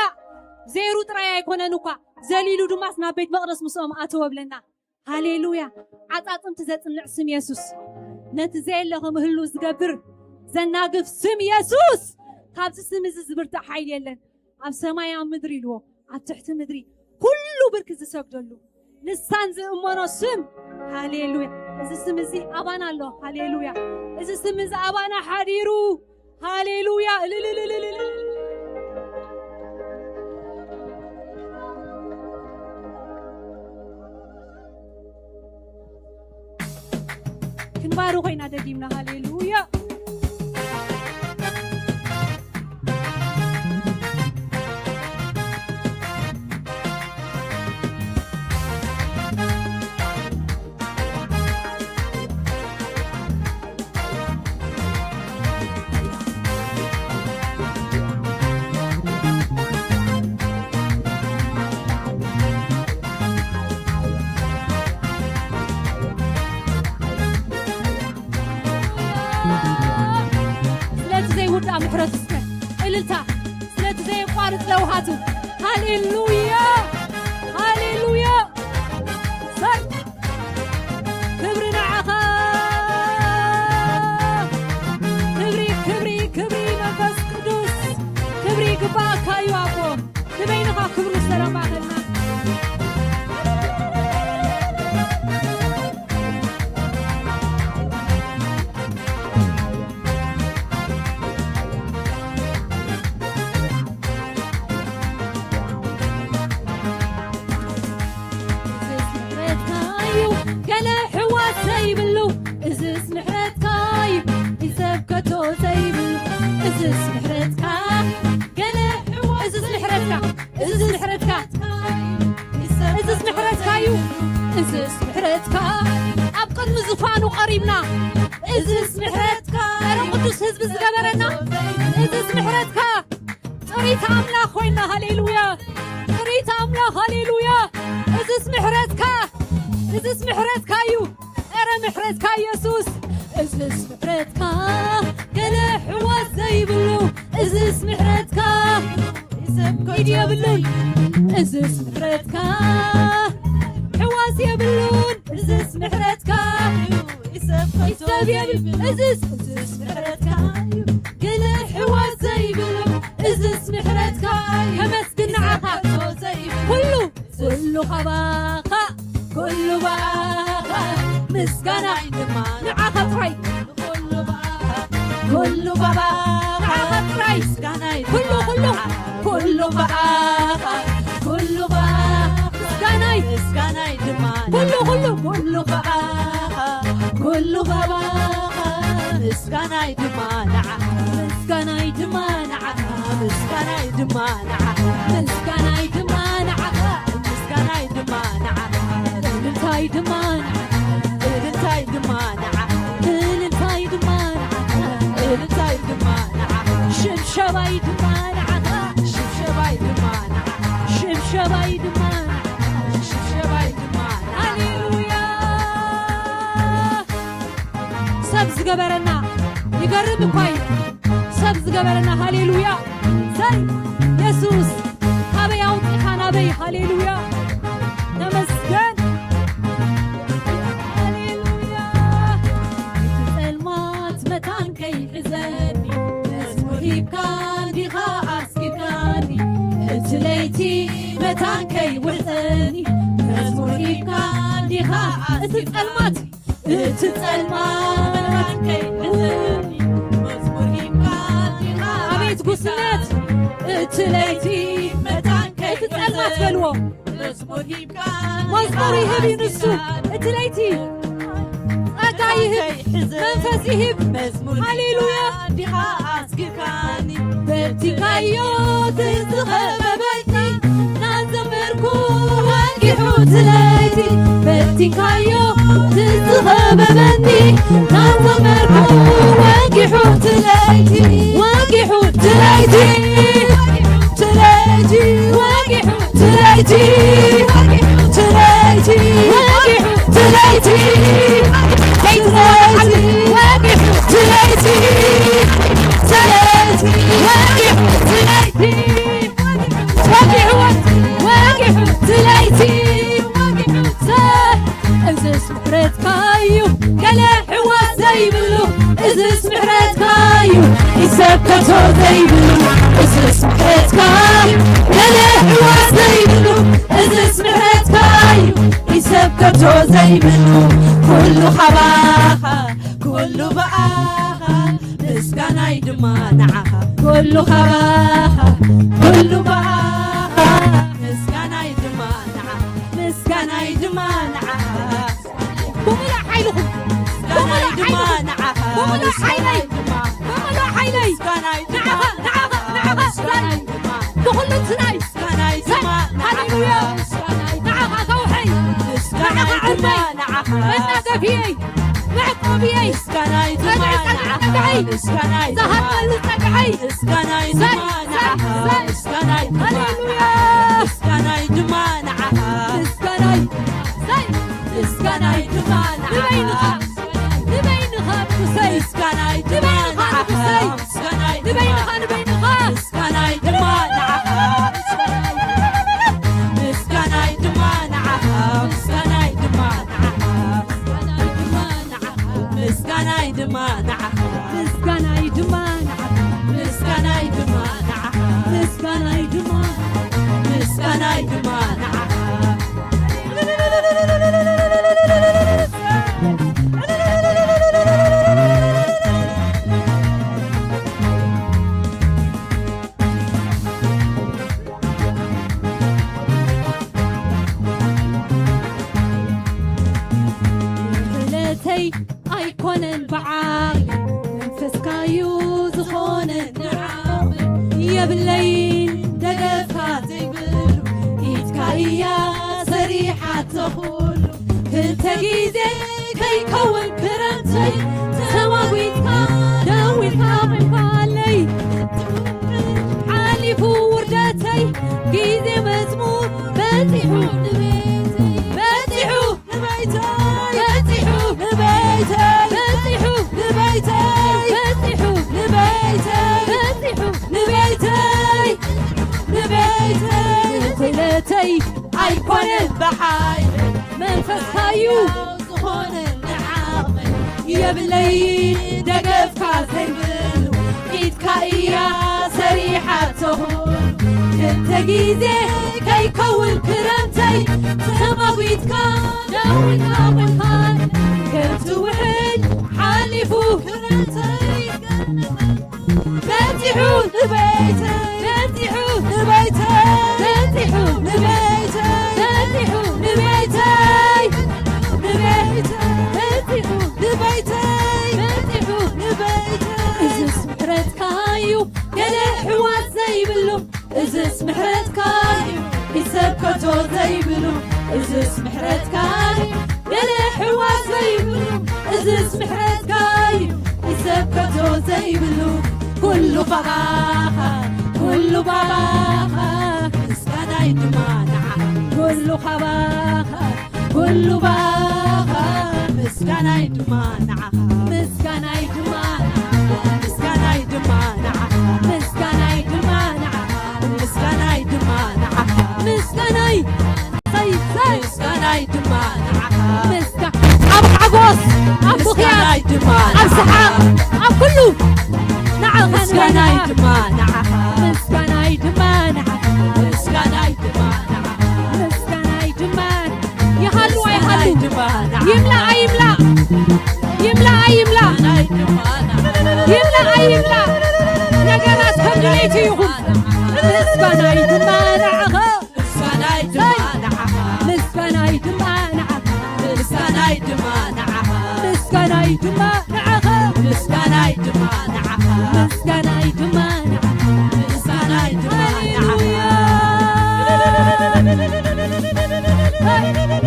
ዘይሩ ጥራይ ኣይኮነን እኳ፣ ዘሊሉ ድማስ ናብ ቤት መቕደስ ምስኦም ኣተወ ብለና። ሃሌሉያ። ዓጻጽምቲ ዘጽንዕ ስም የሱስ፣ ነቲ ዘየለ ከም ህሉ ዝገብር ዘናግፍ ስም የሱስ። ካብዚ ስም እዚ ዝብርታዕ ሓይሊ የለን። ኣብ ሰማይ፣ ኣብ ምድሪ ኢልዎ፣ ኣብ ትሕቲ ምድሪ ኩሉ ብርኪ ዝሰግደሉ ንሳን ዝእመኖ ስም። ሃሌሉያ። እዚ ስም እዚ ኣባና ኣሎ። ሃሌሉያ። እዚ ስም እዚ ኣባና ሓዲሩ። ሃሌሉያ። እልልልልልል። ክንባሩ ኮይና ደጊምና። ሃሌሉያ። ስለቲ ዘይውዳእ ምሕረት እስከ እልልታ፣ ስለቲ ዘየቋርጽ ለውሃቱ። ሃሌሉያ፣ ሃሌሉያ። ሰር ክብሪ ንዓኻ። ክብሪ፣ ክብሪ፣ ክብሪ መንፈስ ቅዱስ። ክብሪ ይግባእካ እዩ ኣቦ። ንበይንኻ ክብሪ ሰላም ማእኸልና። እዝስ ምሕረትካ እዩ፣ ገለ ሕዋስ ዘይብሉ። እዝስ ምሕረትካ እዩ፣ ይሰብ ከቶ ዘይብሉ። እዝስ ምሕረትካ፣ ገለ ሕዋስ እዝስ ምሕረትካ፣ እዝስ ምሕረትካ፣ እዝስ ምሕረትካ እዩ። እዝስ ምሕረትካ፣ ኣብ ቅድሚ ዙፋኑ ቀሪብና። እዝስ ምሕረትካ፣ ጸረ ቅዱስ ህዝቢ ዝገበረና። እዝስ ምሕረትካ፣ ጥሪት ኣምላኽ ኮይና። ሃሌሉያ። ጥሪት ኣምላኽ። ሃሌሉያ። እዝስ ምሕረትካ፣ እዝስ ምሕረትካ እዩ። ኧረ ምሕረትካ ኢየሱስ። እዝስ ምሕረትካ፣ ገለ ሕዋስ ዘይብሉ። እዝስ ምሕረትካ፣ ኢድ የብሉን። እዝስ ምሕረትካ፣ ሕዋስ የብሉን። እዝስ ምሕረትካ፣ ይሰብ የብሉን። እዝስ፣ እዝስ ምሕረትካ፣ ገለ ሕዋስ ዘይብሉ። እዝስ ምሕረትካ፣ ከመስግን ንዓኻ። ኩሉ፣ ኩሉ ካባኻ፣ ኩሉ ባኻ፣ ምስጋና ድማ ንዓኻ ጥራይ። ኩሉ ባኻ፣ ንዓኻ ጥራይ። ኩሉ፣ ኩሉ፣ ኩሉ ባኻ፣ ኩሉ ባኻ፣ ምስጋናይ፣ ምስጋናይ ድማ ኩሉ፣ ኩሉ፣ ኩሉ ባኻ፣ ኩሉ ባኻ፣ ምስጋናይ ድማ ንዓኻ፣ ምስጋናይ ድማ ንዓኻ፣ ምስጋናይ ድማ ንዓኻ፣ ምስጋናይ ድማ ንዓኻ፣ ምስጋናይ ድማ ንዓኻ፣ እልልታይ ድማ ንዓኻ፣ እልልታይ ድማ ንዓኻ፣ እልልታይ ድማ ንዓኻ፣ እልልታይ ድማ ንዓኻ፣ ሽብሸባይ ድማ ንዓኻ፣ ሽብሸባይ ድማ ንዓኻ፣ ሽብሸባይ ድማ ንዓኻ፣ ሽብሸባይ ድማ ንዓኻ። ሃሌሉያ። ሰብ ዝገበረና ይገርም እኳ እዩ። ሰብ ዝገበረና። ሃሌሉያ። ዘይ የሱስ፣ ካበይ ኣውፅእካ ናበይ። ሃሌሉያ። ተመስገን። ሃሌሉያ። እቲ ጸልማት መታን ከይሕዘኒ፣ መዝሙር ሂብካ እንዲኻ ኣስኪርካኒ። እቲ ለይቲ መታን ከይውሕዘኒ፣ መዝሙር ሂብካ እንዲኻ እቲ ጸልማት፣ እቲ ጸልማት መታን ከይሕዘኒ፣ መዝሙር ሂብካ እንዲኻ ኣቤት ጉስነት! እቲ ለይቲ መታን እቲ ጸልማት ከይሕዘኒ፣ በልዎ። መዝሙር ይህብ እዩ ንሱ። እቲ ለይቲ ጸጋ ይህብ፣ መንፈስ ይህብ። መዝሙር ሃሌሉያ። ዲኻ ኣስጊርካኒ፣ በቲካዮ እቲ ዝኸበበኒ፣ እናዘመርኩ ወጊሑ እቲ ለይቲ። በቲካዮ እቲ ዝኸበበኒ፣ እናዘመርኩ ወጊሑ እቲ ለይቲ። ወጊሑ እቲ ለይቲ። እቲ ለይቲ። ወጊሑ ትለይቲ፣ ትለይቲ፣ ትለይቲ፣ ትለይቲ፣ ትለይቲ፣ እዝስ ምሕረትካ እዩ ገለ ሕዋስ ዘይብሉ፣ እዝስ ምሕረትካ እዩ ኢሰብ ከቶ ዘይብሉ፣ እዝስ ምሕረትካ እዩ ገለ ሕዋስ ዘይብሉ፣ እዝስ ምሕረትካ እዩ ኢሰብ ከቶ ዘይብሉ፣ ኩሉ ካባኻ፣ ኩሉ ብኣኻ፣ ምስጋናይ ድማ ንዓኻ፣ ኩሉ ካባኻ፣ ኩሉ ብኣኻ፣ ምስጋናይ ድማ ንዓኻ፣ ምስጋናይ ድማ ንዓኻ። ብምሉእ ሓይልኹም፣ ብምሉእ ሓይልኹም፣ ብምሉእ ሓይለይ፣ ብምሉእ ሓይለይ፣ ንዓኻ፣ ንዓኻ፣ ንዓኻ፣ ንኹሉ ትናይ፣ ሃሌሉያ፣ ንዓኻ ከውሐይ፣ ንዓኻ ዕርፈይ፣ መናገፊየይ፣ መዕቆብየይ፣ ጸግዒ ጸግዒ ጸግዐይ፣ ዝሃበኒ ጸግዐይ፣ ሃሌሉያ፣ ምስጋናይ፣ ምስጋናይ ድማ ንበይንኻ፣ ንበይንኻ ንጉሰይ፣ ምስጋናይ ድማ ንበይንኻ ንዓኻ፣ ንጉሰይ፣ ምስጋናይ ድማ ንበይንኻ፣ ንበይንኻ፣ ንበይንኻ፣ ምስጋናይ ድማ ንዓኻ፣ ምስጋናይ ድማ ንዓኻ፣ ምስጋናይ ድማ ንዓኻ፣ ምስጋናይ ድማ ንዓኻ፣ ምስጋናይ ድማ ንዓኻ፣ ምስጋናይ ድማ ንዓኻ፣ ምስጋናይ ድማ፣ ምስጋናይ ድማ ንዓኻ። ክእለተይ ኣይኮነን ብዓቕሊ፣ መንፈስካዩ ዝኾነ ንዓቕሊ። የብለይን ደገፍካ ዘይብሉ፣ ኢድካ እያ ሰሪሓቶ ኩሉ። ክልተ ግዜ ከይከውን ክረምተይ፣ ተማጒትካ ደው ኢልካ ምንባለይ። ሓሊፉ ውርደተይ፣ ግዜ መዝሙር በጺሑ ንቤተይ፣ በጺሑ ንቤተይ፣ በጺሑ ንቤተይ፣ በጺሑ ንቤተይ፣ በጺሑ ንቤተይ፣ በጺሑ ንቤተይ፣ ንቤተይ። ክእለተይ ኣይኮነን ብሓይለይ፣ መንፈስካዩ ዝኾነ ንዓቕመይ። የብለይን ደገፍካ ዘይብሉ፣ ኢድካ እያ ሰሪሓቶ። ክልተ ግዜ ከይከውን ክረምተይ፣ ተማጒትካ ደው ኢልካ ምዃን፣ ከምቲ ውሕጅ ሓሊፉ ክረምተይ። በጺሑ ንቤተይ፣ በጺሑ ንቤተይ፣ በጺሑ ንቤተይ፣ በጺሑ ንቤተይ፣ ንቤተይ፣ በጺሑ ንቤተይ፣ በጺሑ ንቤተይ። እዝስ ምሕረትካ እዩ ገለ ሕዋስ ዘይብሉ፣ እዝስ ምሕረትካ እዩ ኢሰብ ከቶ ዘይብሉ፣ እዝስ ምሕረትካ እዩ ገለ ሕዋስ ዘይብሉ፣ እዝስ ምሕረትካ እዩ ኢሰብ ከቶ ዘይብሉ። ኩሉ ካባኻ፣ ኩሉ ባኻ፣ ምስጋናይ ድማ ንዓኻ። ኩሉ ካባኻ፣ ኩሉ ባኻ፣ ምስጋናይ ድማ ንዓኻ። ምስጋናይ ድማ ንዓኻ። ምስጋናይ ድማ ንዓኻ። ምስጋናይ ድማ ንዓኻ። ምስጋናይ ድማ ንዓኻ። ምስጋናይ፣ ሰይ፣ ሰይ። ምስጋናይ ድማ ንዓኻ። ምስጋ-፣ ኣብ ሓጎስ፣ ኣብ ብኽያት፣ ምስጋናይ ድማ ኣብ ንዓኻ። ሰሓቕ፣ ይብላዕ ኣይብላዕ፣ ነገራት ከም ድሌቱ ይኹን። ምስጋናይ ድማ ንዓኻ። ምስጋናይ ድማ ንዓኻ። ምስጋናይ ድማ ንዓኻ። ምስጋናይ ድማ ንዓኻ። ምስጋናይ ድማ ንዓኻ። ምስጋናይ ድማ ንዓኻ። ምስጋናይ ድማ ንዓኻ። ምስጋናይ ድማ ንዓኻ። ሃሌሉያ።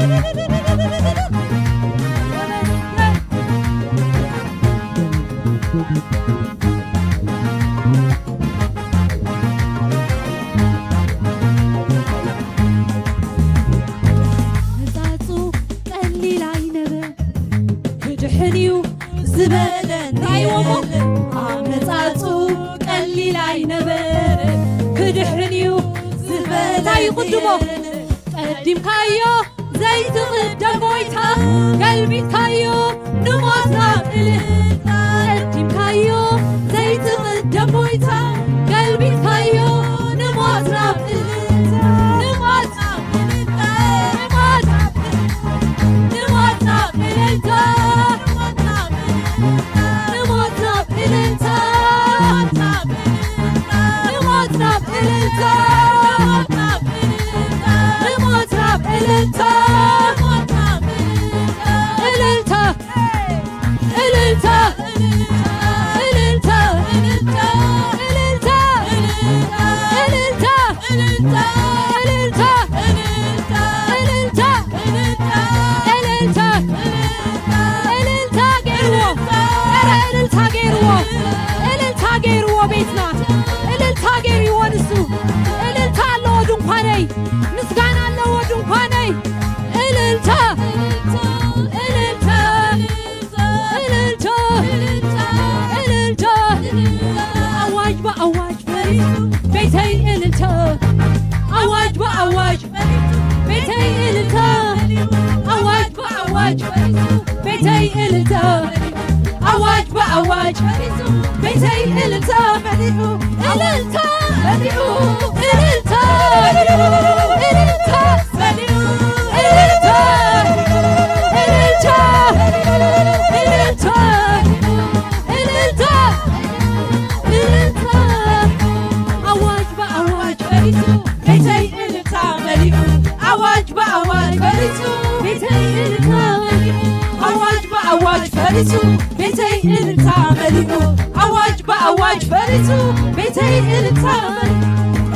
መጻጹ ቀሊል ኣይነበረ፣ ክድሕን እዩ ዝበለ እንታይ ወሞ? ኣመጻጹ ቀሊል ኣይነበረ፣ ክድሕን እዩ ዝበለ እንታይ ይቕድሞ? ቀዲምካዮ ዘይትቕደም ጎይታ፣ ገልቢጥካዮ ንሞት ናብ እልልታ። ቀዲምካዮ ዘይትቕደም ጎይታ፣ ገልቢጥካዮ ንሞት ናብ እልልታ። ንሞት ናብ እልልታ። ንሞት ናብ እልልታ። ንሞት ናብ እልልታ። ንሞት ናብ እልልታ። ንሞት ናብ እልልታ። እልልታ። እልልታ። እልልታ። እልልታ። እልልታ ገይርዎ። ኧረ እልልታ ገይርዎ። እልልታ ገይርዎ ቤትና። እልልታ ገይርዎ ንሱ። እልልታ ኣለዎ ድንኳነይ። ምስጋና ኣለዎ ድንኳነይ። እልልታ። እልልታ። እልልታ። እልልታ። ኣዋጅ ብኣዋጅ ፈሪሱ ቤተይ እልልታ። ኣዋጅ ብኣዋጅ ቤተይ እልልታ። ኣዋጅ ብኣዋጅ ቤተይ እልልታ። ኣዋጅ ብኣዋጅ ቤተይ እልልታ መሊኡ። እልልታ መሊኡ። እልልታ መሊኡ። እልልታ መሊኡ። እልልታ። እልልታ። እልልታ። እልልታ። እልልታ። ኣዋጅ ብኣዋጅ ፈሪሱ ቤተይ እልልታ መሊኡ። ኣዋጅ ብኣዋጅ ፈሪሱ ቤተይ እልልታ መሊኡ። ኣዋጅ ብኣዋጅ ፈሪሱ ቤተይ እልልታ መሊኡ። ኣዋጅ ብኣዋጅ ፈሪሱ ቤተይ እልልታ መሊኡ።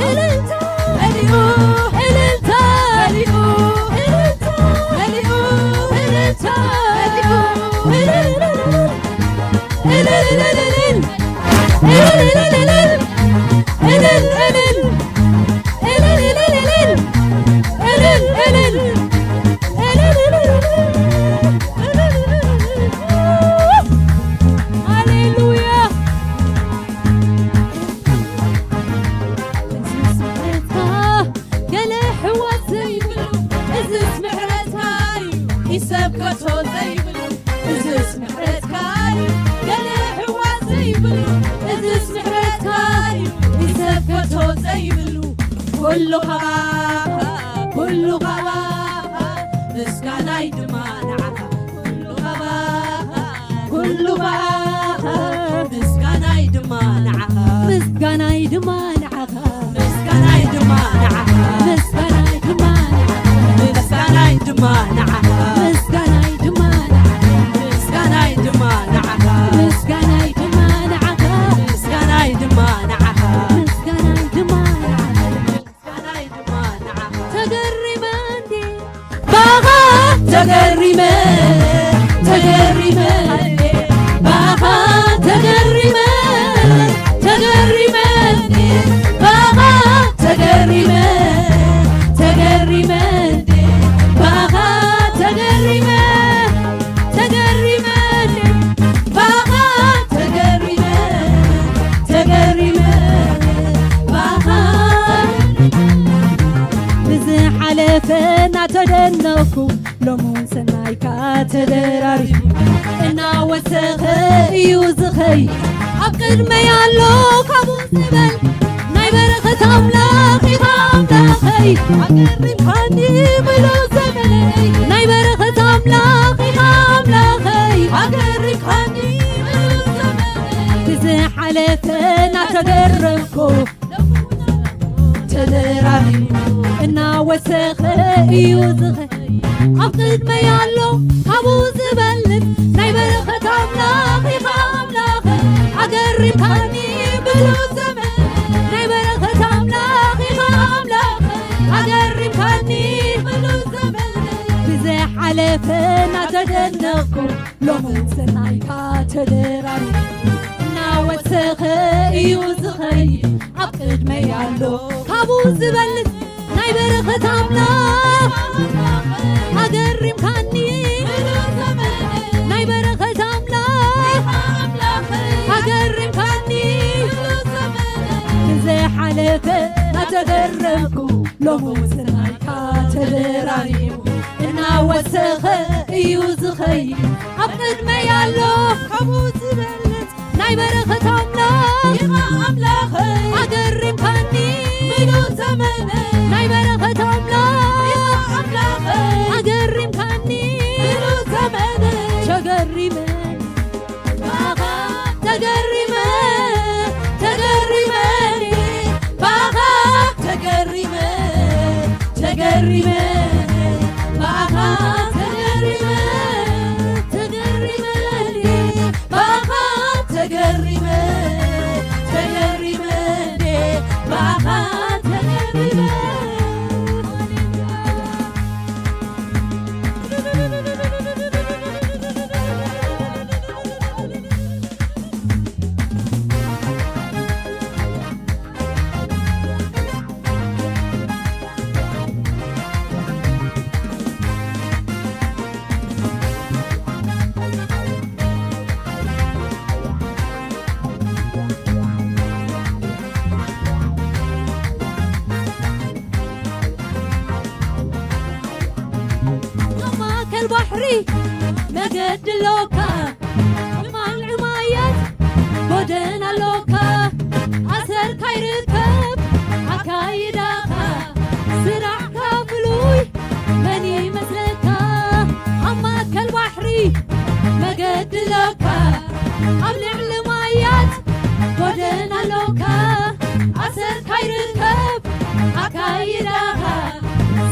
እልልታ መሊኡ። እልልታ መሊኡ። እልልታ መሊኡ። እልልታ መሊኡ። እልልታ መሊኡ። እልል እልል እልል። እልል እልል እልል። እልል እልል። እልል እልል እልል። እልል እልል። እልል እልል እልል። ሃሌሉያ። ገለ ሕዋት ዘይብሉ፣ እዝስ ምሕረትካ እዩ፣ ኢሰብ ከቶ ዘይብሉ፣ እዝስ ምሕረትካ እዩ። ገለ ሕዋት ዘይብሉ፣ እዝስ ምሕረትካ እዩ፣ ኢሰብ ከቶ ዘይብሉ። ኩሉ ኻባኻ፣ ኩሉ ኻባኻ፣ ምስጋናይ ድማ ንዓኻ። ኩሉ ኻባኻ፣ ኩሉ ብኣኻ፣ ምስጋናይ ድማ ንዓኻ። ምስጋናይ ድማ ንዓኻ። ምስጋናይ ድማ ንዓኻ። ምስጋናይ ድማ ንዓኻ። ምስጋናይ ድማ ንዓኻ። ምስጋናይ ድማ ንዓኻ። ምስጋናይ ድማ ንዓኻ። ምስጋናይ ድማ ንዓኻ። ምስጋናይ ድማ ንዓኻ። ምስጋናይ ድማ ንዓኻ። ተገሪመ እንዴ ባኻ ተገሪመ፣ ተገሪመ፣ ባኻ ተገሪመ፣ ተገሪመ፣ ባኻ ተገሪመ፣ ተገሪመ፣ ባኻ ተገሪመ፣ ተገሪመ፣ ባኻ ተገሪመ፣ ተገሪመ፣ ባኻ ብዝሓለፈ እናተደነኹ ሎሙን ሰናይካ ተደራሪቡ እናወሰኸ እዩ ዝኸይድ ኣብ ቅድመይ ኣሎ ካብኡ ዝበል ናይ በረኸት ኣምላኽ ኢኻ ኣምላኸይ ኣገሪምካኒ ምሉእ ዘመነይ ናይ በረኸት ኣምላኽ ኢኻ ኣምላኸይ ኣገሪምካኒ ምሉእ ዘመነይ ዝሓለፈ እናተገረምኩ ተደራሪቡ እናወሰኸ እዩ ዝኸ ኣብ ቅድመይ ኣሎ ካብኡ ዝበልጽ ናይ በረኸት ኣምላኽ ኢኻ ኣምላኽ ኣገሪምካኒ ብዙ ዘመን ናይ በረኸት ኣምላኽ ኢኻ ኣምላኽ ኣገሪምካኒ ብዙ ዘመን ብዝሓለፈ እናተደነቕኩ ሎሚ ሰናይካ ተደራሪቡ እናወሰኸ እዩ ዝኸይድ ኣብ ቅድመይ ኣሎ ካብኡ ዝበልጽ ናይ በረኸት ኣምላኽ ኣገሪምካኒ ናይ በረኸት ኣምላኽ ኣገሪምካኒ ዝሓለፈ ኣተገረምኩ ሎሚ ሰናይካ ተደራሪቡ እናወሰኸ እዩ ዝኸይድ ኣብ ቅድመይ ኣሎ ካብኡ ዝበልጽ ናይ በረኸት ኣምላኽ ኢኻ ኣምላኸይ ኣገሪምካኒ ምሉእ ዘመነይ ናይ በረኸት ኣምላኽ ኢኻ ኣምላኸይ ኣገሪምካኒ ምሉእ ዘመነይ ተገሪመ ባኻ ተገሪመ ተገሪመ ባኻ ተገሪመ ተገሪመ ባኻ ተገሪመ ተገሪመ ባኻ ተገሪመ ተገሪመ ባኻ ተገሪመ ማእከል ባሕሪ መገዲ ኣሎካ ማልዕ ማያት ጎደና ኣሎካ ኣሰርካ ይርከብ ኣካይዳኻ ስራሕካ ፍሉይ መን ይመስለካ ኣብ ማእከል ባሕሪ መገዲ ኣሎካ ኣብ ልዕሊ ማያት ጎደና ኣሎካ ኣሰርካ ይርከብ ኣካይዳኻ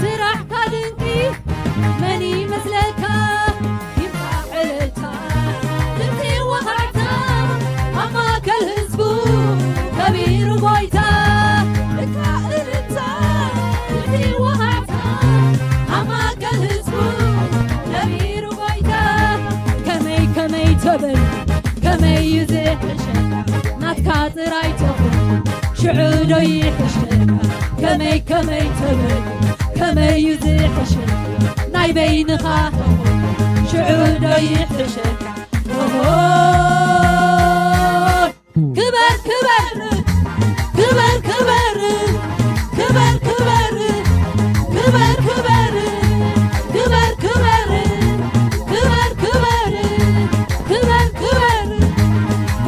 ስራሕካ ድንቂ መን ይመስለካ ይብቃዕ እልልታ ድምፂ ወኻዕታ ኣብ ማእከል ህዝቡ ከቢሩ ጎይታ እካ እልልታ ድምፂ ወኻዕታ ኣብ ማእከል ህዝቡ ከቢሩ ጎይታ ከመይ ከመይ ተበል ከመይ እዩ ዝሕሸካ ናትካ ጥራይ ተኹን ሽዑ ዶ ይሕሸካ ከመይ ከመይ ተበል ከመይ እዩ ዝሕሸካ ናይ በይንኻ ተኹን ሽዑ ዶ ይሕሸካ ኦሆ ክበር ክበር ክበር ክበር ክበር ክበር ክበር ክበር ክበር ክበር ክበር ክበር ክበር ክበር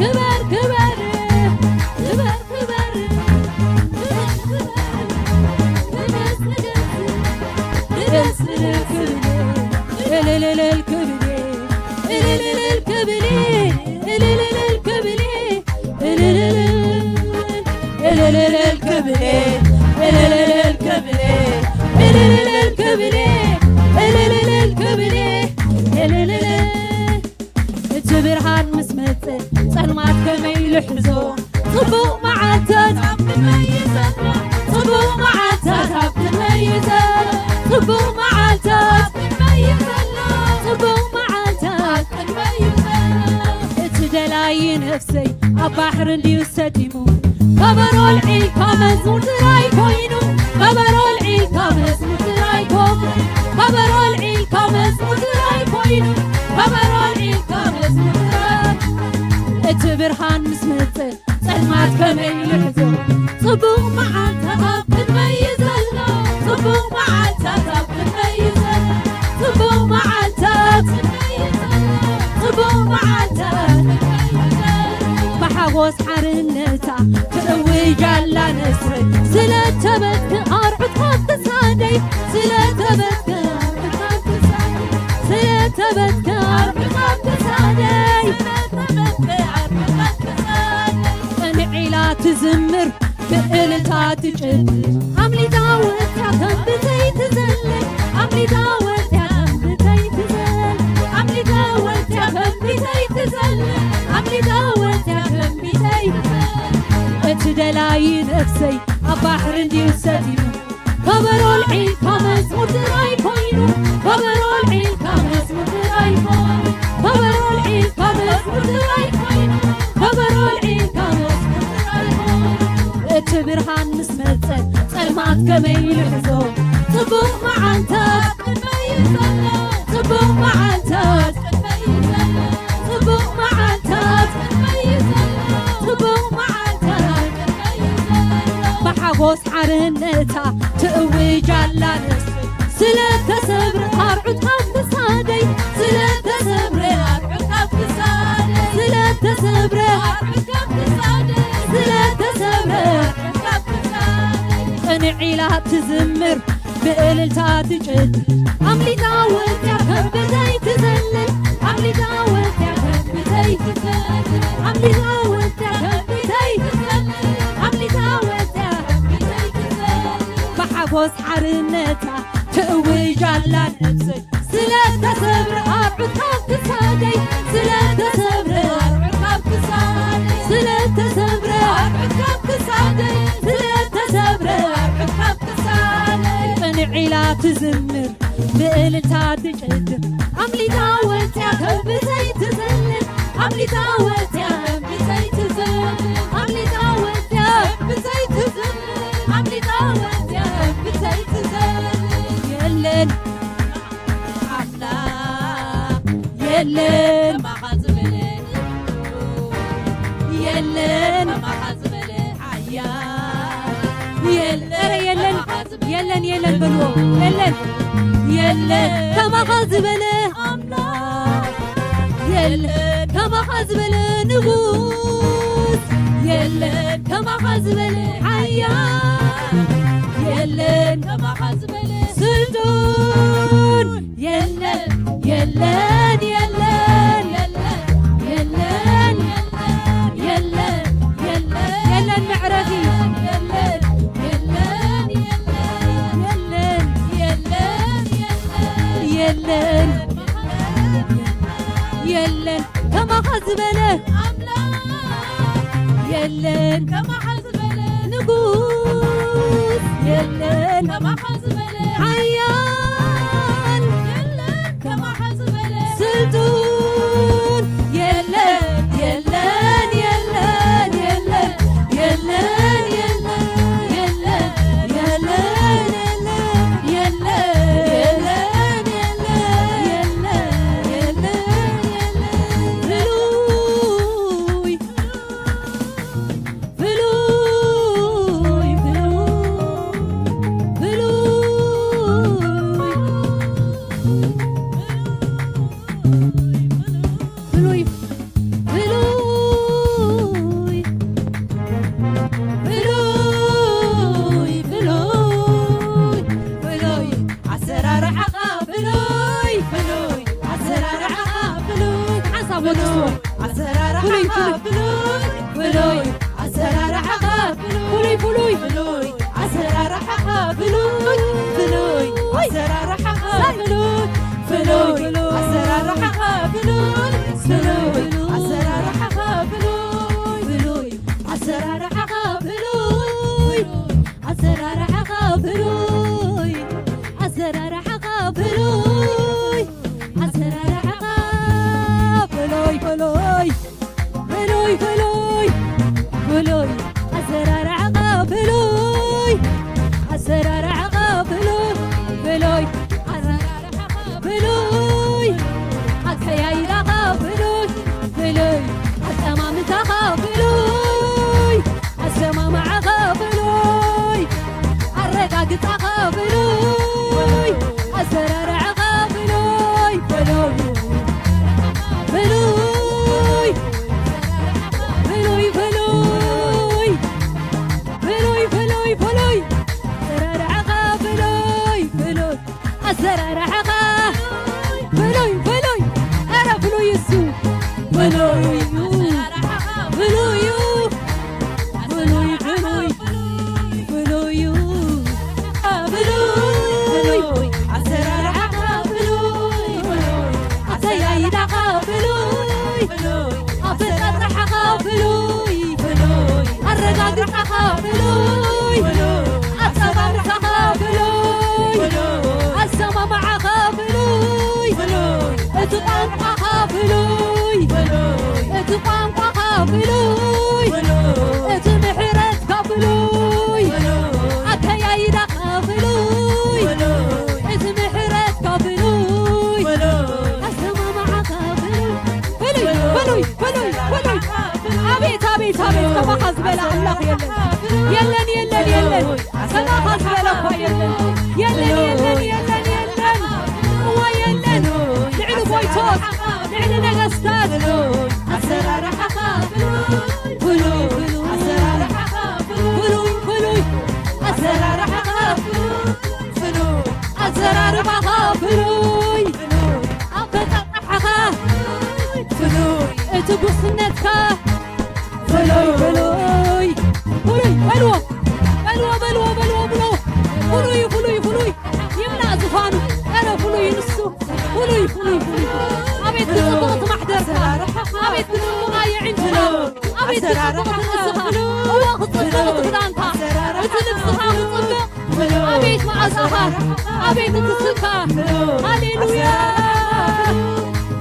ክበር ክበር ክበር እልልልል ክብሌ እልልልል ክብሌ እልልልል ክብሌ እልልልል ክብሌ እልልልል ክብሌ እልልልል ክብሌ እልልልል ክብሌ እልልልል እቲ ብርሃን ምስ መጸ ጸልማት ከመይ ልሕዞ ጽቡቕ መዓልታት ኣብ ቅድመይ እዩ ዘሎ ጽቡቕ መዓልታት ኣብ ቅድመይ እዩ ዘሎ ጽቡቕ መዓልታት ኣብ ቅድመይ እዩ ዘሎ ጽቡቕ መዓልታት ኣብ ቅድመይ እዩ ዘሎ እቲ ደላይ ነፍሰይ ኣብ ባሕሪ እንድዩ ሰጢሙ ከበሮ ኣልዒልካ መዝሙር ጥራይ ኮይኑ ከበሮ ኣልዒልካ መዝሙር ጥራይ ኮይኑ ከበሮ ኣልዒልካ መዝሙር ጥራይ ኮይኑ ከበሮ ኣልዒልካ መዝሙር ጥራይ እቲ ብርሃን ምስ መጸ ጸልማት ከመይ ይሕዞ ጽቡቕ መዓልታት ኣብ ቅድመይ እዩ ዘሎ ጽቡቕ መዓልታት ኣብ ቅድመይ እዩ ዘሎ ጽቡቕ መዓልታት ጽቡቕ መዓልታት ብሓጎስ ሓርነታ ትእውጅ ኣላ ነስረይ ስለ ተበትኪ ኣርዑት ካብ ክሳደይ ስለ ተበትኪ ኣርዑት ካብ ክሳደይ ስለ ተበትኪ ኣርዑት ካብ ክሳደይ ዒላ ትዝምር ብእልልታ ትጭድ ኣምሊጣ ወጥያ ከም ብተይ ትዘል ኣምሊጣ ወጥያ ከም ብተይ ትዘል ኣምሊጣ ወጥያ ከም ብተይ ትዘል ኣምሊጣ ወጥያ ከም ብተይ ትዘል እቲ ደላይ ነፍሰይ ኣብ ባሕሪ እንድዩ ሰቲሙ ከበሮ ኣልዒልካ መዝሙር ጥራይ ኮይኑ ከበሮ ኣልዒልካ መዝሙር ጥራይ ኮይኑ ከበሮ ኣልዒልካ መዝሙር ጥራይ ኮይኑ ከበሮ ኣልዒልካ መዝሙር ጥራይ ኮይኑ እቲ ብርሃን ምስ መጸ ጸልማት ከመይ ይልሕዞ ጽቡቕ መዓልታት ቅድመይ ዘሎ ጽቡቕ መዓልታት ቅድመይ ዘሎ ጽቡቕ መዓልታት ቅድመይ ዘሎ ጽቡቕ መዓልታት ቅድመይ ዘሎ ብሓጎስ ሓርነታ ትእውጅ ኣላ ነፍሰይ ስለተሰብረ ኣርዑት ካብ ክሳደይ ስለተሰብረ ኣርዑት ካብ ክሳደይ ስለተሰብረ ኣርዑት ካብ ክሳደይ ስለተሰብረ ኣርዑት ካብ ክሳደይ ቅንዕ ኢላ ትዝምር ብእልልታ ትጭድ ኣምሊጣ ወጥያ ከም ብተይ ትዘልል ኣምሊጣ ወጥያ ከም ብተይ ትዘልል ኣምሊጣ ወጥያ ከም ብተይ ትዘልል ኣምሊጣ ወጥያ ከም ብተይ ትዘልል ብሓጎስ ሓርነታ ትእውጅ ኣላ ነፍሰይ ስለተሰብረ ኣርዑት ካብ ክሳደይ ስለተሰብረ ኣርዑት ካብ ክሳደይ ስለተሰብረ ኣርዑት ካብ ክሳደይ ስለተሰብረ ኣርዑት ካብ ክሳደይ ቅንዕ ኢላ ትዝምር ብእልልታ ትጭድር ኣምሊጣ ወጥያ ከብተይ ትዘልል ኣምሊጣ ወጥያ ከብተይ ትዘልል ኣምሊጣ ወጥያ ከብተይ ትዘልል ኣምሊጣ ወጥያ ከብተይ ትዘልል የለን ኣምላኽ የለን ከማኻ ዝበለ የለን ከማኻ ዝበለ ሓያል የለን ኧረ የለን የለን የለን በልዎ የለን የለን ከማኻ ዝበለ ኣምላኽ የለን ከማኻ ዝበለ ንጉስ የለን ከማኻ ዝበለ ሓያል የለን ከማኻ ዝበለ ስልጡን የለን የለን የለን የለን የለን የለን የለን የለን መዕረፊ የለን የለን የለን የለን የለን የለን ከማኻ ዝበለ ኣምላኽ የለን ከማኻ ዝበለ ንጉስ የለን ከማኻ ዝበለ ሓያል የለን ከማኻ ዝበለ ስልጡን የለን የለን የለን የለን የለን የለን የለን የለን የለን የለን የለን የለን ብሉይ ብሉይ ብሉይ ብሉይ ኣሰራርሓኻ ፍሉይ፣ ኣጸማምታኻ ፍሉይ፣ ኣሰማምዓኻ ፍሉይ፣ እቲ ቋንቋኻ ፍሉይ፣ እቲ ቋንቋኻ ፍሉይ፣ እቲ ምሕረትካ ፍሉይ፣ ኣከያይዳኻ ፍሉይ፣ እቲ ምሕረትካ ፍሉይ፣ ኣሰማምዓኻ ፍሉይ፣ ፍሉይ፣ ፍሉይ፣ ፍሉይ፣ ፍሉይ። ኣቤት፣ ኣቤት፣ ኣቤት፣ ከማኻ ዝበለ ኣምላኽ የለን። የለን፣ የለን፣ የለን። ከማኻ ዝበለ እኳ የለን። የለን፣ የለን፣ የለን፣ የለን። እዋ የለን። ልዕሊ ጎይቶት፣ ልዕሊ ነገስታት። ኣሰራርሓኻ ፍሉይ፣ ፍሉይ፣ ፍሉይ። ኣሰራርሓኻ ፍሉይ፣ ፍሉይ፣ ፍሉይ። ኣሰራርሓኻ ፍሉይ፣ ፍሉይ። ኣዘራርባኻ ፍሉይ፣ ፍሉይ። ኣፈጣጣሓኻ ፍሉይ፣ እቲ ጉስነትካ ፍሉይ፣ ፍሉይ። ፍሉይ በልዎ፣ በልዎ፣ በልዎ፣ በልዎ፣ በልዎ። ፍሉይ፣ ፍሉይ፣ ፍሉይ። ይምላእ ዝፋኑ፣ ኧረ ፍሉይ ንሱ። ፍሉይ፣ ፍሉይ፣ ፍሉይ። ኣቤት ክጽብቕ እቲ ማሕደርካ፣ ኣቤት ክጽብቕ ኣየዒንትኻ፣ ኣቤት ክጽብቕ እቲ ርእስኻ። እዋ ክጽብቕ እቲ ክዳንካ፣ እቲ ልብስኻ ክጽብቕ። ኣቤት መዓዛኻ፣ ኣቤት እቲ ስምካ። ሃሌሉያ።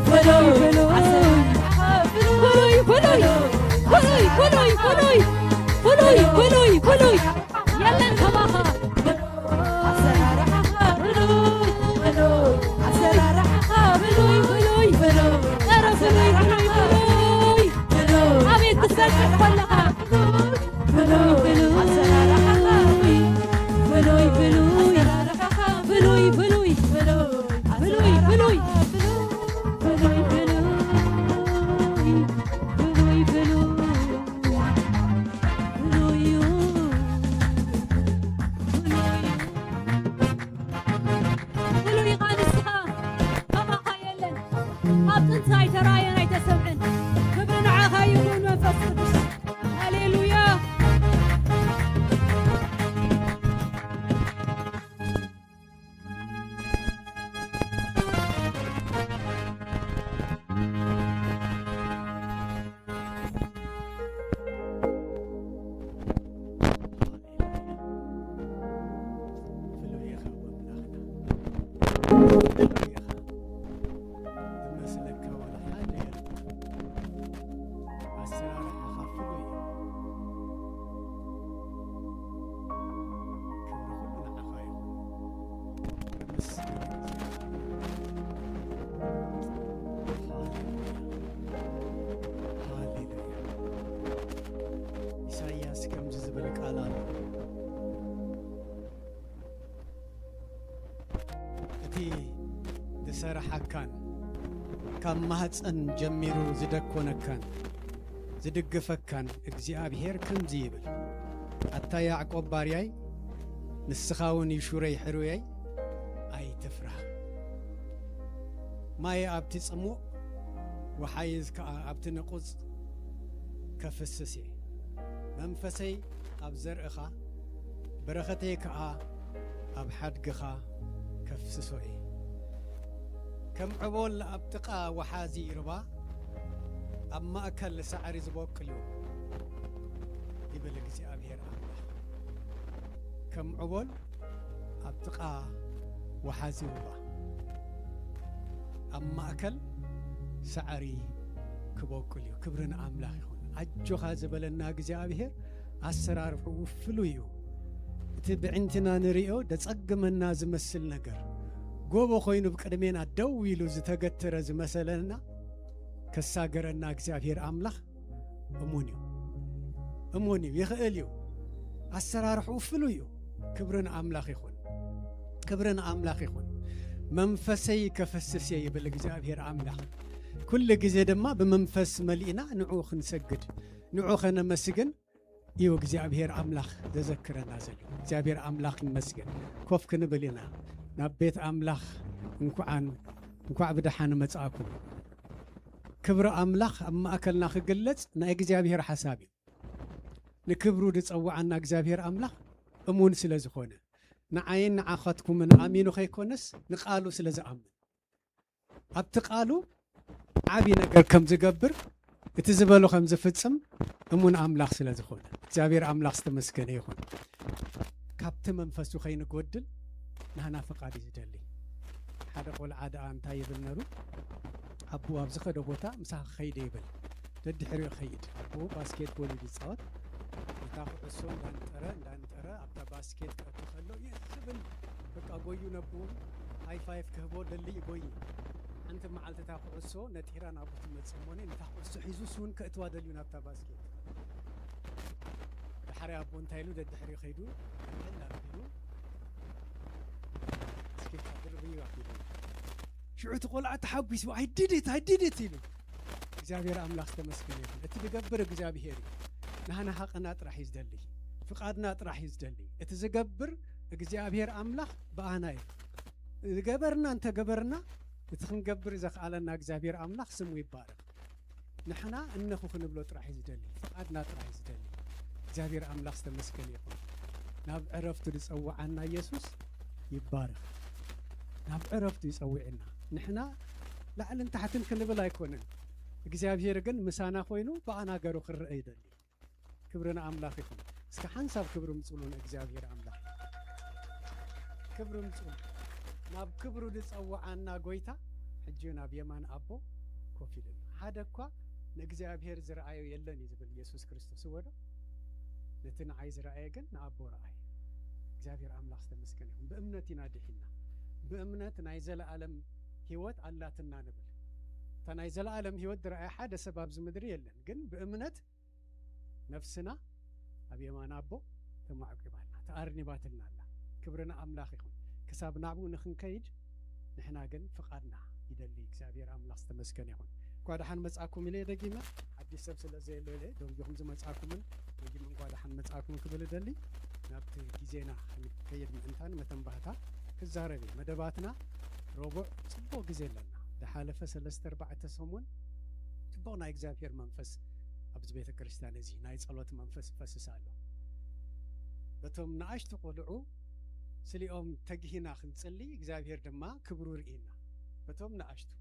ፍሉይ፣ ፍሉይ፣ ፍሉይ፣ ፍሉይ፣ ፍሉይ፣ ፍሉይ። የለን ከማኻ። ኣሰራርሓኻ ፍሉይ፣ ፍሉይ፣ ኣሰራርሓኻ ፍሉይ፣ ፍሉይ፣ ፍሉይ፣ ኧረ ፍሉይ፣ ፍሉይ፣ ፍሉይ። ኣቤት ክትሰርሕ ከለኻ። ፍሉይ፣ ፍሉይ፣ ኣሰራርሓኻ ፍሉይ፣ ፍሉይ፣ ፍሉይ፣ ኣሰራርሓኻ ፍሉይ፣ ፍሉይ፣ ፍሉይ፣ ፍሉይ፣ ፍሉይ፣ ፍሉይ፣ ፍሉይ፣ ፍሉይ፣ ፍሉይ። ፍሉይ እዩ። ፍሉይ እዩ። ፍሉይ ኢኻ ንስኻ፣ ከማኻ የለን። ኣብ ጥንቲ ኣይተራእየን ኣይተሰምዐን። ክብሪ ንዓኻ ይኹን መንፈስ ቅዱስ። ሃሌሉያ። ፍሉይ ኢኻ ኣምላኽና። ፍሉይ ኢኻ። ዝመስለካ ዋላ ሓደ የለን። ኣሰራርሓኻ ፍሉይ እዩ። ክብሪ ኩሉ ንዓኻ ይኹን። ተመስገን እግዚኣብሔር። ሃሌሉያ። ሃሌሉያ። ኢሳይያስ ከምዚ ዝብል ቃል ኣሎ። እቲ ዝሰርሓካን ካብ ማህፀን ጀሚሩ ዝደኮነካን ዝድግፈካን እግዚኣብሔር ከምዚ ይብል፣ ኣታ ያዕቆብ ባርያይ፣ ንስኻ እውን ይሹረይ ሕሩየይ፣ ኣይትፍራህ። ማይ ኣብቲ ጽሙእ፣ ወሓይዝ ከኣ ኣብቲ ንቑጽ ከፍስስ እየ። መንፈሰይ ኣብ ዘርእኻ፣ በረኸተይ ከኣ ኣብ ሓድግኻ ከፍስሶ እየ። ከም ዕቦል ኣብ ጥቓ ወሓዚ ሩባ፣ ኣብ ማእከል ሳዕሪ ዝበቁል እዩ፣ ይብል እግዚኣብሔር ኣምላኽ። ከም ዕቦል ኣብ ጥቓ ወሓዚ ሩባ፣ ኣብ ማእከል ሳዕሪ ክበቁል እዩ። ክብሪ ንኣምላኽ ይኹን። ኣጆኻ ዝበለና እግዚኣብሔር ኣሰራርሕኡ ፍሉይ እዩ። እቲ ብዕንትና ንርእዮ ደጸግመና ዝመስል ነገር፣ ጎቦ ኮይኑ ብቅድሜና ደው ኢሉ ዝተገተረ ዝመሰለና፣ ከሳገረና እግዚኣብሔር ኣምላኽ እሙን እዩ። እሙን እዩ፣ ይኽእል እዩ። ኣሰራርሕኡ ፍሉይ እዩ። ክብሪ ንኣምላኽ ይኹን። ክብሪ ንኣምላኽ ይኹን። "መንፈሰይ ከፈስስ እየ" ይብል እግዚኣብሔር ኣምላኽ። ኩሉ ግዜ ድማ ብመንፈስ መሊእና ንዕኡ ክንሰግድ፣ ንዕኡ ከነመስግን እዩ እግዚኣብሔር ኣምላኽ ዘዘክረና ዘሎ። እግዚኣብሔር ኣምላኽ ይመስገን። ኮፍ ክንብል ኢና። ናብ ቤት ኣምላኽ እንኳዓን፣ እንኳዕ ብደሓን መጻእኩም። ክብሪ ኣምላኽ ኣብ ማእከልና ክግለጽ ናይ እግዚኣብሔር ሓሳብ እዩ። ንክብሩ ዝጸውዓና እግዚኣብሔር ኣምላኽ እሙን ስለ ዝኾነ፣ ንዓይን ንዓኻትኩምን ኣሚኑ ከይኮነስ፣ ንቃሉ ስለ ዝኣምን፣ ኣብቲ ቃሉ ዓቢ ነገር ከም ዝገብር፣ እቲ ዝበሎ ከም ዝፍጽም እሙን ኣምላኽ ስለ ዝኾነ፣ እግዚኣብሔር ኣምላኽ ዝተመስገነ ይኹን። ካብቲ መንፈሱ ከይንጎድል ናህና ፍቓድ እዩ ዝደሊ። ሓደ ቆልዓ ደኣ እንታይ ይብል ነሩ? ኣቦኡ ኣብ ዝኸዶ ቦታ ምሳኻ ከይደ ይብል። ደድሕሪኡ ይኸይድ። ኣቦኡ ባስኬትቦል እዩ ዝጻወት። ነታ ኩዕሶ እንዳንጠረ እንዳንጠረ ኣብታ ባስኬት ክኣቱ ከሎ የስ ዝብል፣ በቃ ጎዩ ነቦኡ ሃይ ፋይፍ ክህቦ ደሊ እዩ ጎዩ። ሓንቲ መዓልቲ እታ ኩዕሶ ነጢራ ናብኡ ትመጽእ እሞ ነታ ኩዕሶ ሒዙ እሱ እውን ከእትዋ ደልዩ ናብታ ባስኬት። ዳሕሪ ኣቦ እንታይ ኢሉ ደድሕሪኡ ከይዱ ሕል ኣቢሉ ባስኬት ድርብዩ ኣቢሉ። ሽዑ እቲ ቆልዓ ተሓጒሱ I did it, I did it ኢሉ። እግዚኣብሔር ኣምላኽ ዝተመስገነ ይኹን። እቲ ዝገብር እግዚኣብሔር እዩ። ናህና ሓቕና ጥራሕ እዩ ዝደሊ። ፍቓድና ጥራሕ እዩ ዝደሊ። እቲ ዝገብር እግዚኣብሔር ኣምላኽ ብኣና እዩ። ዝገበርና እንተገበርና እቲ ክንገብር ዘኽኣለና እግዚኣብሔር ኣምላኽ ስሙ ይባረኽ። ንሕና እነኹ ክንብሎ ጥራሕ እዩ ዝደሊ። ፍቓድና ጥራሕ እዩ ዝደሊ። እግዚኣብሔር ኣምላኽ ዝተመስገነ ይኹን። ናብ ዕረፍቱ ዝጸውዓና ኢየሱስ ይባረኽ። ናብ ዕረፍቱ ይጸውዕና። ንሕና ላዕልን ታሕትን ክንብል ኣይኮነን። እግዚኣብሔር ግን ምሳና ኮይኑ ብኣና ገሩ ክረአ ይደሊ። ክብሪ ንኣምላኽ ይኹን። እስከ ሓንሳብ ክብሪ ምጽሉ ንእግዚኣብሔር ኣምላኽ። ክብሪ ምጽሉ። ናብ ክብሩ ዝጸውዓና ጎይታ ሕጂ ናብ የማን ኣቦ ኮፍ ኢሉ ኣሎ። ሓደ እኳ ንእግዚኣብሔር ዝረኣዮ የለን እዩ ዝብል ኢየሱስ ክርስቶስ። እወ ዶ? ነቲ ንዓይ ዝረኣየ ግን ንኣቦ ረኣየ። እግዚኣብሔር ኣምላኽ ዝተመስገነ ይኹን። ብእምነት ኢና ድሒና። ብእምነት ናይ ዘለኣለም ህይወት ኣላትና ንብል። እታ ናይ ዘለኣለም ህይወት ዝረኣየ ሓደ ሰብ ኣብዚ ምድሪ የለን። ግን ብእምነት ነፍስና ኣብ የማን ኣቦ ተማዕቂባልና፣ ተኣርኒባትልና ኣላ። ክብሪ ንኣምላኽ ይኹን። ክሳብ ናብኡ ንኽንከይድ ንሕና ግን ፍቓድና ይደሊ። እግዚኣብሔር ኣምላኽ ዝተመስገነ ይኹን። እንኳ ደሓን መጻኩም ኢለ ደጊመ፣ ሓድሽ ሰብ ስለ ዘየሎ ኢለ ደንጊኹም ዝመጻኩምን ደጊመ እንኳ ደሓን መጻኩም ክብል እደሊ። ናብቲ ግዜና ክንከይድ ምእንታን መተንባህታ ክዛረብ እየ። መደባትና ረቡዕ ጽቡቕ ግዜ ኣለና። ዝሓለፈ ሰለስተ ኣርባዕተ ሰሙን ጽቡቕ ናይ እግዚኣብሔር መንፈስ ኣብዚ ቤተ ክርስቲያን እዚ ናይ ጸሎት መንፈስ ይፈስስ ኣሎ። በቶም ንኣሽቱ ቆልዑ ስሊኦም ተግሂና ክንጽሊ እግዚኣብሔር ድማ ክብሩ ርኢና። በቶም ንኣሽቱ፣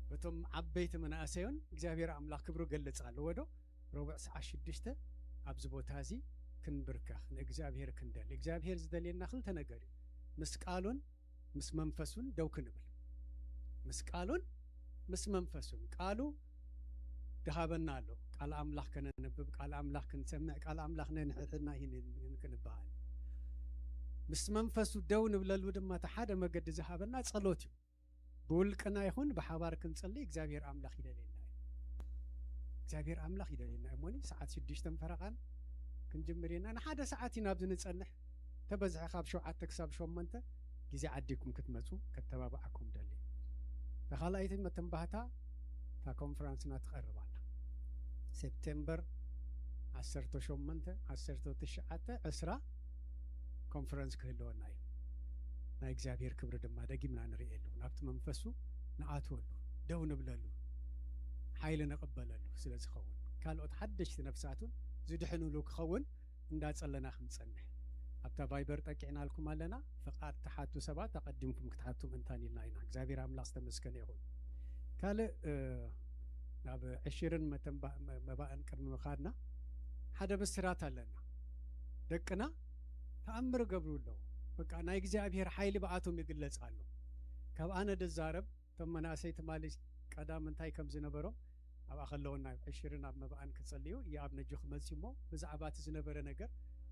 በቶም ዓበይቲ መናእሰዮን እግዚኣብሔር ኣምላኽ ክብሩ ገልጽ ኣለዎ ዶ? ረቡዕ ሰዓት ሽዱሽተ ኣብዚ ቦታ እዚ ክንብርከኽ ንእግዚኣብሔር ክንደሊ። እግዚኣብሔር ዝደልየና ክልተ ነገር እዩ። ምስ ቃሉን ምስ መንፈሱን ደው ክንብል። ምስ ቃሉን ምስ መንፈሱን። ቃሉ ድሃበና ኣሎ። ቃል ኣምላኽ ከነንብብ፣ ቃል ኣምላኽ ክንሰምዕ፣ ቃል ኣምላኽ ነንሕድሕድና ይህን ክንበሃል። ምስ መንፈሱ ደው ንብለሉ ድማ እቲ ሓደ መገዲ ዝሃበና ጸሎት እዩ። ብውልቅና ይኹን ብሓባር ክንጽሊ እግዚኣብሔር ኣምላኽ ይደልየና እዩ። እግዚኣብሔር ኣምላኽ ይደልየና እዩ። እሞኒ ሰዓት ሽዱሽተን ፈረቓን ክንጅምር ኢና። ንሓደ ሰዓት ኢና ኣብዚ ንጸንሕ። ተበዝሐ ካብ ሸውዓተ ክሳብ ሸሞንተ ግዜ ዓዲኩም ክትመጹ ከተባብዓኩም ደሊ። ተኻልኣይቲ መተንባህታ እታ ኮንፈረንስና ትቐርብ ኣላ። ሴፕቴምበር ዓሰርተ ሸሞንተ፣ ዓሰርተ ትሽዓተ፣ ዕስራ ኮንፈረንስ ክህልወና እዩ። ናይ እግዚኣብሔር ክብሪ ድማ ደጊምና ንርእየሉ፣ ናብቲ መንፈሱ ንኣትወሉ፣ ደው ንብለሉ፣ ሓይሊ ንቕበለሉ ስለ ዝኸውን፣ ካልኦት ሓደሽቲ ነፍሳት እውን ዝድሕንሉ ክኸውን እንዳጸለና ክንጸንሕ። ኣብታ ቫይበር ጠቂዕናልኩም ኣለና። ፍቓድ ትሓቱ ሰባት ኣቐዲምኩም ክትሓቱ ምእንታን ኢልና ኢና። እግዚኣብሔር ኣምላኽ ዝተመስገነ ይኹን። ካልእ፣ እ፣ ናብ ዕሽርን መተንባ-፣ መ-፣ መባእን ቅድሚ ምኻድና ሓደ ብስራት ኣለና። ደቅና ተኣምር ገብሩ ኣለዉ። በቃ ናይ እግዚኣብሔር ሓይሊ ብኣቶም ይግለጽ ኣሎ። ካብ ኣነ ድዛረብ፣ እቶም መናእሰይ ትማሊ ቀዳም እንታይ ከም ዝነበሮም ኣብኣ ከለዉ ናብ ዕሽርን ኣብ መባእን ክጽልዩ ይኣብ ነጁ ክመጽዩ እሞ ብዛዕባ እቲ ዝነበረ ነገር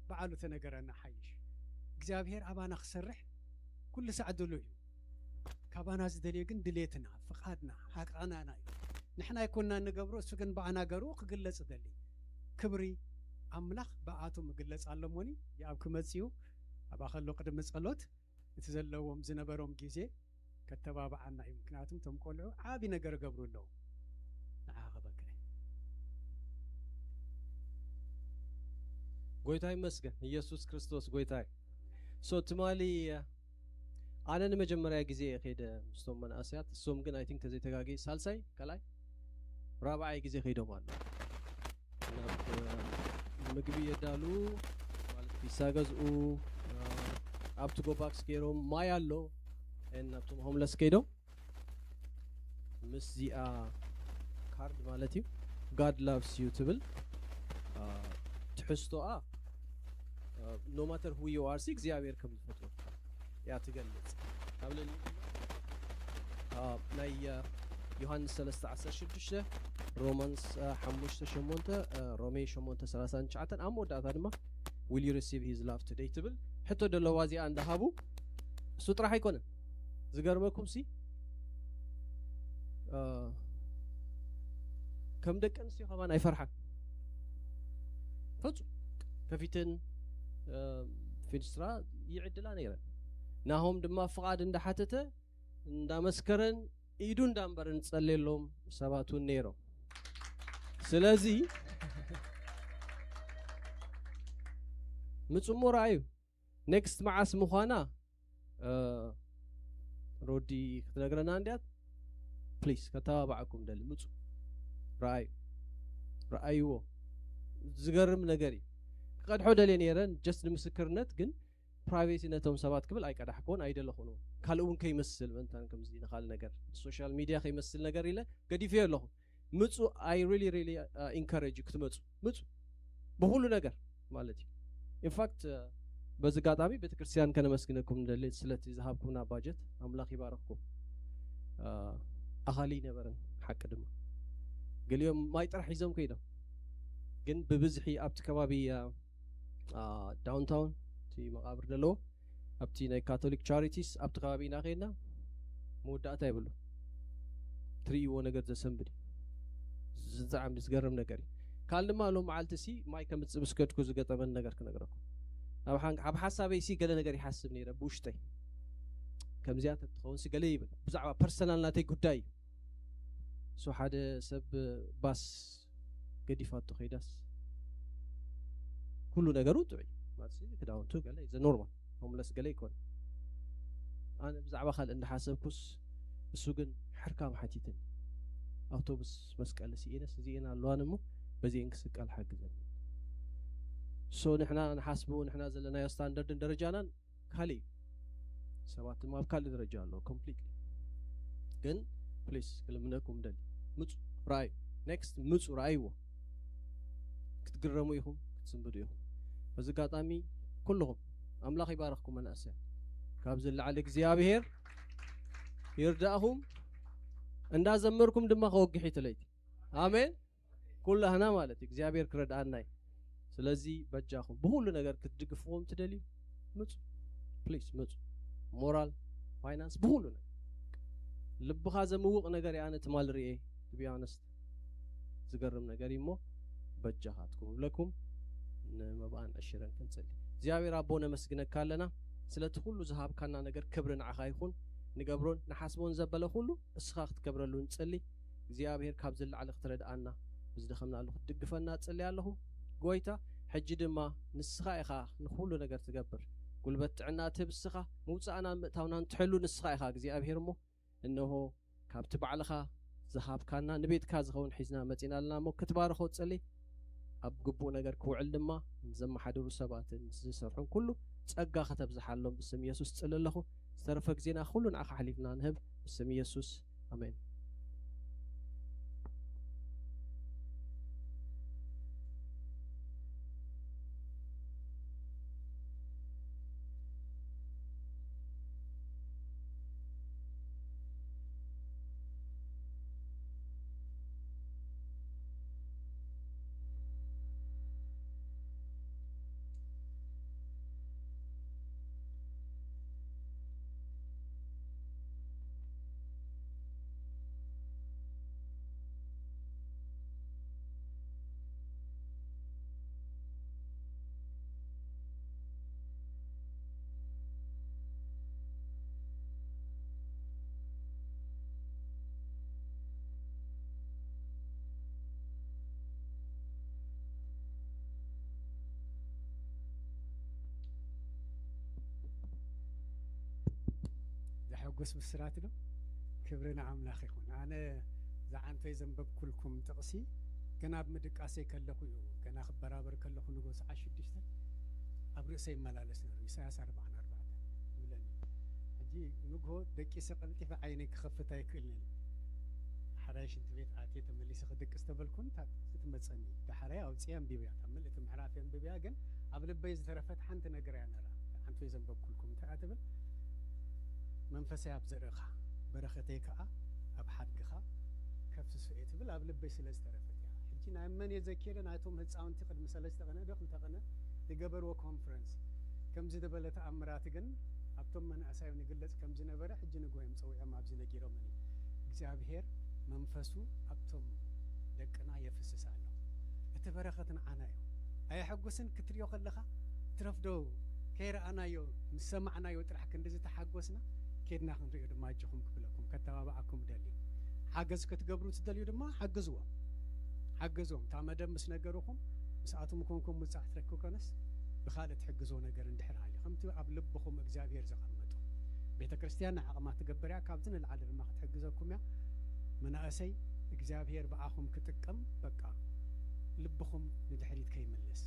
በዓሉ ተነገረና ሓይሽ። እግዚኣብሔር ኣባና ክሰርሕ ኩሉ ሳዕ ድሉው እዩ። ካባና ዝደልዮ ግን ድሌትና፣ ፍቓድና፣ ሃቃናና እዩ። ንሕና ኣይኮንና እንገብሮ፣ እሱ ግን ብኣና ገሩ ክግለጽ ደሊ። ክብሪ ኣምላኽ ብኣቶም ይግለጽ ኣሎ እሞኒ፣ ይኣብ ክመጽዩ ኣብኣ ከሎ ቅድሚ ጸሎት እቲ ዘለዎም ዝነበሮም ግዜ ከተባብዓና እዩ። ምክንያቱም እቶም ቆልዑ ዓቢ ነገር ገብሩ ኣለዉ። ንዓኻ ክበካ እየ። ጎይታ ይመስገን፣ ኢየሱስ ክርስቶስ ጎይታ እዩ። ሶ ትማሊ ኣነ ንመጀመርያ ግዜ እየ ከይደ ምስቶም መናእሰያት፣ እሶም ግን ኣይ ቲንክ ተዘይተጋግየ ሳልሳይ ካልኣይ ራብዓይ ግዜ ከይዶም ኣለዉ። ናብ ምግቢ የዳሉ ማለት ፒሳ ገዝኡ፣ ኣብቲ ጎባክስ ገይሮም ማይ ኣሎ፣ ኤን ናብቶም ሆምለስ ከይዶም ምስዚኣ ካርድ ማለት እዩ God loves you ትብል፣ አ፣ ትሕዝቶኣ no matter who you are ሲ እግዚኣብሔር ከም ዝፈትወካ እያ ትገልጽ። ኣብ ልዕሊ ናይ ዮሃንስ ሰለስተ ዓሰርተ ሽዱሽተ፣ ሮማንስ ሓሙሽተ ሸሞንተ፣ ሮሜ ሸሞንተ ሰላሳ ትሽዓተ፣ ኣብ መወዳእታ ድማ will you receive his love today ትብል ሕቶ ደለዋ እዚኣ እንዳሃቡ እሱ ጥራሕ ኣይኮነን። ዝገርመኩም ሲ ከም ደቂ ኣንስትዮ ከማን ኣይፈርሓን ፈጹም። ከፊተን ፊንስትራ ይዕድላ ነይረን። ናሆም ድማ ፍቓድ እንዳሓተተ እንዳመስከረን ኢዱ እንዳንበረን ጸልየሎም ሰባት እውን ነይሮም። ስለዚ ምጽሞ ረኣዩ። ኔክስት መዓስ ምዃና ሮዲ ክትነግረና እንድያት። ፕሊስ ከተባባዓኩም ደሊ ምፁ ረኣዩ ረኣይዎ። ዝገርም ነገር እዩ። ክቀድሖ ደልየ ነይረን ጀስት ንምስክርነት፣ ግን ፕራይቬሲ ነቶም ሰባት ክብል ኣይቀዳሕክዎን ኣይደለኹን። ካልእ እውን ከይመስል ምእንታን ከምዚ ንካል ነገር ሶሻል ሚድያ ከይመስል ነገር ኢለ ገዲፍዮ ኣለኹ። ምፁ። I really really encourage you ክትመፁ። ምፁ ብኩሉ ነገር ማለት እዩ። ኢንፋክት በዚ ኣጋጣሚ ቤተክርስትያን ከነመስግነኩም ንደሊ ስለቲ ዝሃብኩምና ባጀት። ኣምላኽ ይባረኽኩም። ኣኻሊ ይነበረን ሓቂ ድማ ገሊኦም ማይ ጥራሕ ሒዞም ከይዶም፣ ግን ብብዝሒ ኣብቲ ከባቢ ዳውንታውን እቲ መቃብር ዘለዎ ኣብቲ ናይ ካቶሊክ ቻሪቲስ ኣብቲ ከባቢ ኢና ከይድና መወዳእታ የብሉ። ትርእይዎ ነገር ዘሰንብድ እዩ። ብጣዕሚ ዝገርም ነገር እዩ። ካል ድማ ሎም መዓልቲ ሲ ማይ ከምፅእ ምስ ከድኩ ዝገጠመን ነገር ክነግረኩም። ኣብ ሓሳበይ ሲ ገለ ነገር ይሓስብ ነይረ ብውሽጠይ። ከምዚኣ ተትኸውን ሲ ገለ ይብል ብዛዕባ ፐርሰናል ናተይ ጉዳይ እዩ። እሱ ሓደ ሰብ ባስ ገዲፋቶ ከይዳስ ኩሉ ነገሩ ጥዑይ ማለት ክዳውንቱ ገለ ዘ ኖርማል ሆምለስ ገለ ይኮነ። ኣነ ብዛዕባ ካልእ እንዳሓሰብኩስ እሱ ግን ሕርካም ሓቲትን ኣውቶቡስ መስቀል ስኢነስ እዚኤን ኣለዋን እሞ በዚኤን ክስቀል ሓግዘን። ሶ ንሕና ንሓስቡ ንሕና ዘለናዮ ስታንደርድን ደረጃናን ካልእ እዩ። ሰባት ድማ ኣብ ካልእ ደረጃ ኣለዉ ኮምፕሊትሊ። ግን ፕሊስ ክልምነኩም ደሊ ምፁ ረኣዩ። ኔክስት ምፁ ረኣይዎ። ክትግረሙ ኢኹም ክትስንብዱ ኢኹም። በዚ ኣጋጣሚ ኩልኹም ኣምላኽ ይባረኽኩም መናእሰያ። ካብዚ ንላዕሊ እግዚኣብሄር ይርዳእኹም። እንዳዘመርኩም ድማ ከወግሕ እዩ ትለይቲ። ኣሜን። ኩላህና ማለት እዩ እግዚኣብሔር ክረድኣና እዩ። ስለዚ በጃኹም ብኩሉ ነገር ክትድግፍዎም ትደልዩ ምፁ። ፕሊስ ምፁ። ሞራል፣ ፋይናንስ ብኩሉ ነገር ልብኻ ዘምውቕ ነገር እየ ኣነ ትማል ርኤ። ቱ ቢ ኦነስት ዝገርም ነገር እዩ እሞ በጃኻትኩም እብለኩም ንመብኣን ዕሽረን ክንፅሊ። እግዚኣብሔር ኣቦ ነመስግነካ ኣለና ስለቲ ኩሉ ዝሃብካና ነገር። ክብሪ ንዓኻ ይኹን። ንገብሮን ንሓስቦን ዘበለ ኩሉ እስኻ ክትከብረሉ ንፅሊ። እግዚኣብሔር ካብ ዝለዓለ ክትረድኣና ብዝደኸምናሉ ክትድግፈና እጽሊ ኣለኹ። ጎይታ ሕጂ ድማ ንስኻ ኢኻ ንኹሉ ነገር ትገብር። ጉልበት ጥዕና ትህብ እስኻ፣ ምውጻእናን ምእታውናን ትሕሉ ንስኻ ኢኻ እግዚኣብሔር እሞ እንሆ ካብቲ ባዕልኻ ዝሃብካና ንቤትካ ዝኸውን ሒዝና መጺና ኣለና እሞ ክትባርኾ እጽሊ። ኣብ ግቡእ ነገር ክውዕል ድማ ንዘመሓድሩ ሰባትን ምስ ዝሰርሑን ኩሉ ጸጋ ከተብዝሓሎም ብስም የሱስ ጽሊ ኣለኹ። ዝተረፈ ግዜና ኩሉ ንዓኻ ሓሊፍና ንህብ ብስም የሱስ ኣሜን። ዘሐጉስ ብስራት ዶ? ክብሪ ንኣምላኽ ይኹን። ኣነ ዝዓንተይ ዘንበብኩልኩም ጥቕሲ ገና ኣብ ምድቃሰይ ከለኹ እዩ፣ ገና ክበራበር ከለኹ ንጎ ሰዓት ሽዱሽተ ኣብ ርእሰይ ይመላለስ ነይሩ። ኢሳያስ ኣርባዓን ኣርባዕተን ይብለኒ። ሕጂ ንግሆ ደቂሰ ቀልጢፈ ዓይነይ ክኸፍት ኣይክእልን። ሓራይ ሽንቲ ቤት ኣትየ ተመሊሰ ክድቅስ ተበልኩን እታ ጥቕሲ ትመጸኒ። ዳሕራይ ኣውጽየ ኣንቢበያ። እታ ምልእቲ ምዕራፍ የንብብ ግን ኣብ ልበይ ዝተረፈት ሓንቲ ነገር እያ ነራ። ሓንቲ ዘንበብኩልኩም እንታይ እያ ትብል? "መንፈሰይ ኣብ ዘርእኻ፣ በረኸተይ ከኣ ኣብ ሓድግኻ ከፍስሶ እየ" ትብል ኣብ ልበይ ስለ ዝተረፈት እያ። ሕጂ ናይ መን እየ ዘኪረ? ናይቶም ህፃውንቲ ቅድሚ ሰለስተ ቅነ ዶ ክልተ ቅነ ዝገበርዎ ኮንፈረንስ። ከምዚ ዝበለ ተኣምራት ግን ኣብቶም መናእሳዮም ንግለጽ ከም ዝነበረ ሕጂ ንግሆ እዮም ጸዊዖም ኣብዚ ነጊሮምኒ። እግዚኣብሔር መንፈሱ ኣብቶም ደቅና የፍስስ ኣሎ። እቲ በረኸት ንዓና እዩ። ኣየሐጉስን ክትሪኦ ከለኻ? ትረፍዶ ከይረኣናዮ ምስ ሰማዕናዮ ጥራሕ ክንዲ ዝተሓጎስና ኬድና ክንሪኦ ድማ ኣጆኹም ክብለኩም ከተባብዓኩም ደሊ። ሓገዝ ክትገብሩ ትደልዩ ድማ ሓግዝዎም። ሓግዝዎም። እታ መደብ ምስ ነገርኹም ምስኣቶም ኮንኩም ምጻሕ ትረክብ ኮነስ ብኻልእ ትሕግዞ ነገር እንድሕር ሃልዩ ከምቲ ኣብ ልብኹም እግዚኣብሔር ዘቐመጦ ቤተ ክርስቲያን ንዓቕማ ትገብር እያ። ካብዚ ንላዕሊ ድማ ክትሕግዘኩም እያ። መናእሰይ እግዚኣብሔር ብኣኹም ክጥቀም በቃ ልብኹም ንድሕሪት ከይምልስ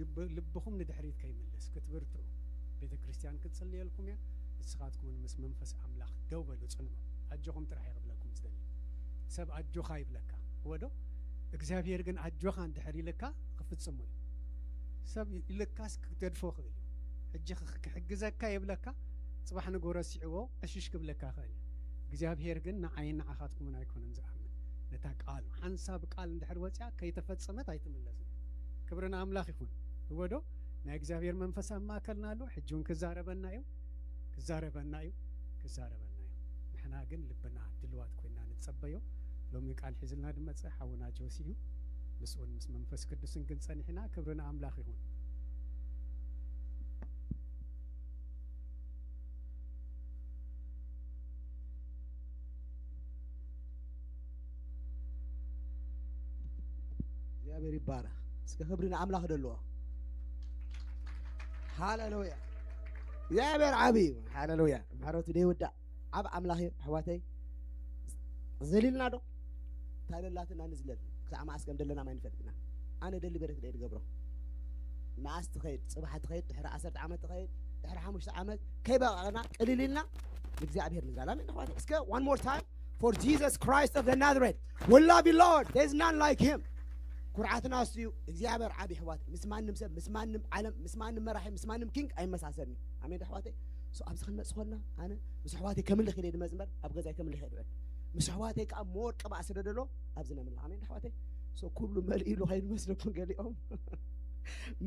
ልብ- ልብኹም ንድሕሪት ከይምልስ ክትብርትዑ ቤተ ክርስቲያን ክትጽልየልኩም እያ። ንስኻትኩም እውን ምስ መንፈስ ኣምላኽ ደው በሉ ጽንዑ። ኣጆኹም ጥራሕ እየ ክብለኩም ዝደሊ። ሰብ ኣጆኻ ይብለካ እወ ዶ እግዚኣብሔር ግን ኣጆኻ እንድሕር ኢልካ ክፍጽሞ እዩ። ሰብ ኢልካስ ክገድፎ ይኽእል እዩ። ሕጂ ክሕግዘካ የብለካ። ጽባሕ ንጎ ረሲዕዎ ዕሽሽ ክብለካ ይኽእል እዩ። እግዚኣብሔር ግን ንዓይን ንዓኻትኩምን ኣይኮነን ዝኣምን። ነታ ቃሉ ሓንሳብ ቃል እንድሕር ወፅያ ከይተፈጸመት ኣይትምለስን። ክብሪ ንኣምላኽ ይኹን። እወ ዶ ናይ እግዚኣብሔር መንፈስ ኣብ ማእከልና ኣሎ። ሕጂ እውን ክዛረበና እዩ። ክዛረበና እዩ። ክዛረበና እዩ። ንሕና ግን ልብና ድልዋት ኮይና ንጸበዮ። ሎሚ ቃል ሒዝልና ድመጽእ ሓውና ጆሲ እዩ። ምስኡን ምስ መንፈስ ቅዱስን ክንጸንሕ ኢና። ክብሪ ንኣምላኽ ይኹን። እግዚኣብሔር ይባረኽ። እስከ ክብሪ ንኣምላኽ ደልዎ። ሃሌሉያ። እግዚኣብሔር ዓብዪ እዩ። ሃሌሉያ። ምሕረቱ ደይውዳእ። ዓብ ኣምላኽ እዩ ኣሕዋተይ። ዘሊልና ዶ? እንታይ ደላትና ንዝለል? ክሳዕ መዓስ ከም ደለና ማይ ንፈልጥና። ኣነ ደሊ በረት ደይ ድገብሮ። መዓስ ትኸይድ፣ ጽባሕ ትኸይድ፣ ድሕሪ ዓሰርተ ዓመት ትኸይድ፣ ድሕሪ ሓሙሽተ ዓመት ከይበቃዕና ቅልል ኢልና ንእግዚኣብሔር ንዛል። ኣሜን ኣሕዋተይ። እስከ one more time for Jesus Christ of the Nazareth. We love you Lord. There's none like him. ኩርዓትና እሱ እዩ እግዚኣብሔር ዓብ ኣሕዋት። ምስ ማንም ሰብ ምስ ማንም ዓለም ምስ ማንም መራሒ ምስ ማንም ኪንግ ኣይመሳሰልን። ኣሜን ኣሕዋተይ። So ኣብዚ ክንመጽእ ኮልና ኣነ ምስ ኣሕዋተይ ከምልኽ ኢለ ድመጽ እምበር ኣብ ገዛይ ከምልኽ እየ ድውዕል። ምስ ኣሕዋተይ ከዓ more ቅብኣ ስለ ደሎ ኣብዚ ነምልኽ። ኣሜን ኣሕዋተይ። So ኩሉ መሊኡ ኢሉ ከይመስለኩም ገሊኦም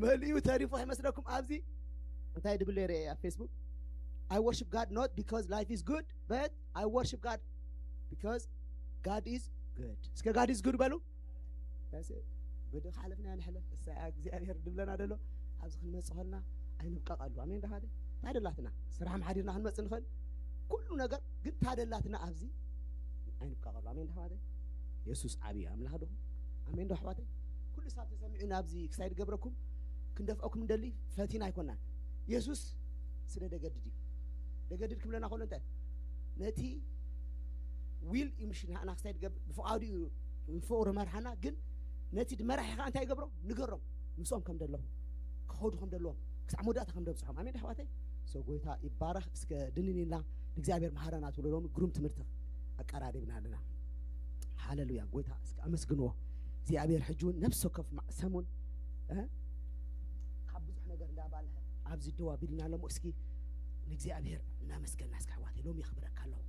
መሊኡ ተሪፉ ከይመስለኩም። ኣብዚ እንታይ ድብሎ ይርአ ኣብ Facebook? I worship God not because life is good, but I worship God because God is good. እስከ God is good በሉ። ብድኻ ሓለፍና ንሕለፍ እሳ እግዚኣብሔር ድብለና ደሎ። ኣብዚ ክንመጽእ ከልና ኣይንብቀቐሉ። ኣሜን ዶ ኣሕዋተይ? ታደላትና ስራሕ ሓዲርና ክንመጽእ ንኽእል ኩሉ ነገር ግን ታደላትና ኣብዚ ኣይንብቀቐሉ። ኣሜን ዶ ኣሕዋተይ? የሱስ ዓብዪ ኣምላኽ ዶ? ኣሜን ዶ ኣሕዋተይ? ኩሉ ሳብ ተሰሚዑ ናብዚ ክሳይ ድገብረኩም ክንደፍአኩም እንደሊ ፈቲና ኣይኮናን። የሱስ ስለ ደገድድ እዩ። ደገድድ ክብለና ከሎ እንታይ ነቲ ዊል እዩ ምሽ ንሕና ክሳይ ድገብር ብፍቓዱ እዩ ንፍቕሩ መርሓና። ግን ነቲ ድመራሒ ከዓ እንታይ ይገብሮ ንገሮም ምስኦም ከም ደለኹ ክኸዱ ከም ደለዎም ክሳዕ መወዳእታ ከም ደብፅሖም። ኣሜን ኣሕዋተይ? So ጎይታ ይባረኽ። እስከ ድንን ኢልና ንእግዚኣብሔር መሃረና ትብሎ ሎሚ ግሩም ትምህርቲ ኣቀራሪብና ኣለና። ሃለሉያ። ጎይታ እስከ ኣመስግንዎ። እግዚኣብሔር ሕጂ እውን ነብሲ ወከፍ ሰሙን ካብ ብዙሕ ነገር እንዳባልሐ ኣብዚ ደው ኣቢልና ኣለሞ እስኪ ንእግዚኣብሔር እናመስገና እስኪ ኣሕዋተይ ሎሚ የኽብረካ ኣለኹ።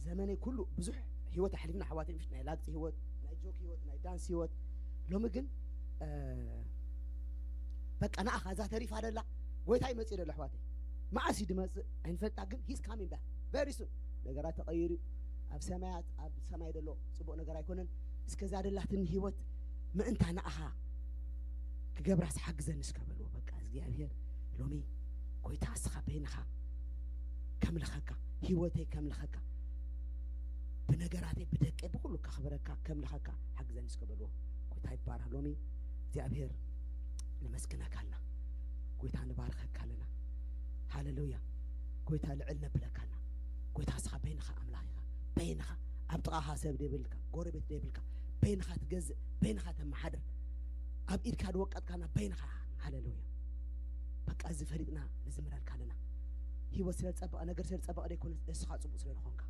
ዘመነይ ኩሉ ብዙሕ ህይወት ኣሕሊፍና ኣሕዋተይ ምሽ ናይ ላግፂ ህይወት ናይ ጆክ ህይወት ናይ ዳንስ ህይወት ሎሚ ግን በቃ ንኣኻ እዛ ተሪፋ ደላ ጎይታ ይመፅእ ደሎ ኣሕዋተይ። መዓስ እዩ ድመፅእ ኣይንፈልጣ ግን he's coming back very soon። ነገራት ተቐይሩ ኣብ ሰማያት ኣብ ሰማይ ደሎ ፅቡቕ ነገር ኣይኮነን። እስከዛ ደላትኒ ህይወት ምእንታ ንኣኻ ክገብራስ ሓግዘኒ እስከ በልዎ። በቃ እግዚኣብሔር ሎሚ ጎይታ እስኻ በይንኻ ከምልኸካ ህይወተይ ከምልኸካ ብነገራተይ ብደቀይ ብኩሉ ከኽብረካ ከምልኸካ ሓግዘኒ እስከ በልዎ። ጎይታ ይባረኽ። ሎሚ እግዚኣብሔር ነመስግነካ ኣለና። ጎይታ ንባርኸካ ኣለና። ሃለሉያ። ጎይታ ልዕል ነብለካ ኣለና። ጎይታ እስኻ በይንኻ ኣምላኽ ኢኻ። በይንኻ ኣብ ጥቓኻ ሰብ ደይብልካ፣ ጎረቤት ደይብልካ፣ በይንኻ ትገዝእ፣ በይንኻ ተመሓድር፣ ኣብ ኢድካ ዝወቀጥካና በይንኻ። ሃለሉያ። በቃ እዚ ፈሊጥና ንዝምረልካ ኣለና። ህይወት ስለ ዝጸበቐ ነገር ስለ ዝጸበቐ ደይኮነ እስኻ ጽቡቕ ስለ ዝኾንካ።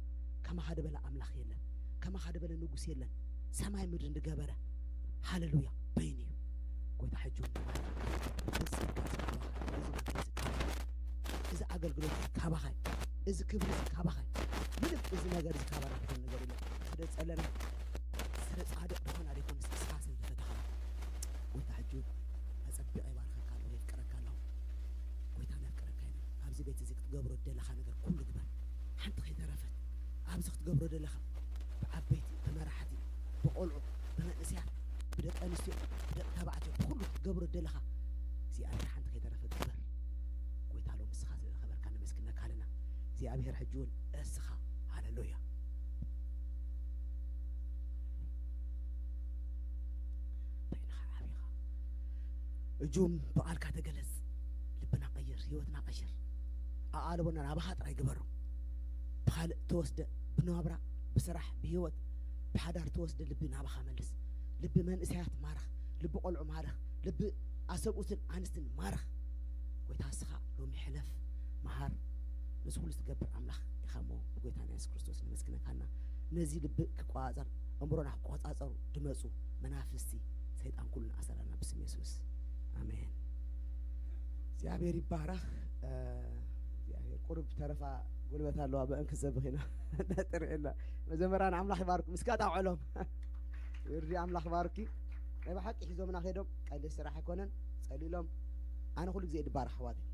ከማኻ ዝበለ ኣምላኽ የለን። ከማኻ ዝበለ ንጉስ የለን። ሰማይ ምድሪ ዝገበረ ሃለሉያ በይኑ እዩ። ጎይታ ሕጂ እውን ኣገልግሎት ካባኻ እዩ። እዚ ክብሪ እዚ ካባኻ እዩ። ምንም እዚ ነገር እዚ ካባና ዝኾነ ነገር የለን። ስለ ዝጸለና፣ ስለ ጻድቕ ዝኾና ዘይኮነስ ንስኻ ስለ ዝፈተኻ። ጎይታ ሕጂ ኣጸቢቐ ይባርኸካ ኣለኹ፣ የፍቅረካ ኣለኹ። ጎይታ ነፍቅረካ ኢና። ኣብዚ ቤት እዚ ክትገብሮ ዝደለኻ ነገር ኩሉ ግበር። ሓንቲ ከይተረፈት ኣብዚ ክትገብሮ ዘለኻ ብዓበይቲ፣ ብመራሕቲ፣ ብቆልዑ፣ ብመንእሰያት፣ ብደቂ ኣንስትዮ፣ ብደቂ ተባዕትዮ፣ ብኩሉ ክትገብሮ ዘለኻ እግዚኣብሔር ሓንቲ ከይተረፈት ግበር። ጎይታ ሎም ንስኻ ስለ ዝኸበርካ ነመስግነካ ኣለና። እግዚኣብሔር ሕጂ እውን እስኻ። ሃሌሉያ። በይንኻ ዓቢኻ እጁም ብቓልካ ተገለጽ። ልብና ቀይር፣ ህይወትና ቀይር። ኣቓልቦና ናባኻ ጥራይ ግበሮ። ብኻልእ ተወስደ፣ ብናብራ፣ ብስራሕ፣ ብህይወት፣ ብሓዳር ተወስደ ልቢ ናባኻ መልስ። ልቢ መንእሰያት ማርኽ፣ ልቢ ቆልዑ ማርኽ፣ ልቢ ኣሰብኡትን ኣንስትን ማርኽ። ጎይታ እስኻ ሎሚ ሕለፍ፣ መሃር፣ ነዚ ኩሉ ትገብር ኣምላኽ ኢኻ እሞ፣ ጎይታና የሱስ ክርስቶስ ነመስግነካና። ነዚ ልቢ ክቆጻጸር፣ ኣእምሮና ክቆጻጸሩ ድመጹ መናፍስቲ ሰይጣን ኩሉ ንኣሰራና ብስም የሱስ። ኣሜን። እግዚኣብሔር ይባረኽ። እ፣ እግዚኣብሔር ቁሩብ ተረፋ ጉልበት ኣለዋ፣ ብእንክ ዘብኺና። ጥርዕላ መዘመራን ኣምላኽ ይባርኩም። እስካ ጣውዕሎም። ይርዲ ኣምላኽ ይባርኪ። ናይ ብሓቂ ሒዞምና ከይዶም ቀሊል ስራሕ ኣይኮነን። ጸሊሎም። ኣነ ኩሉ ግዜ ድባረኽ ኣሕዋተይ።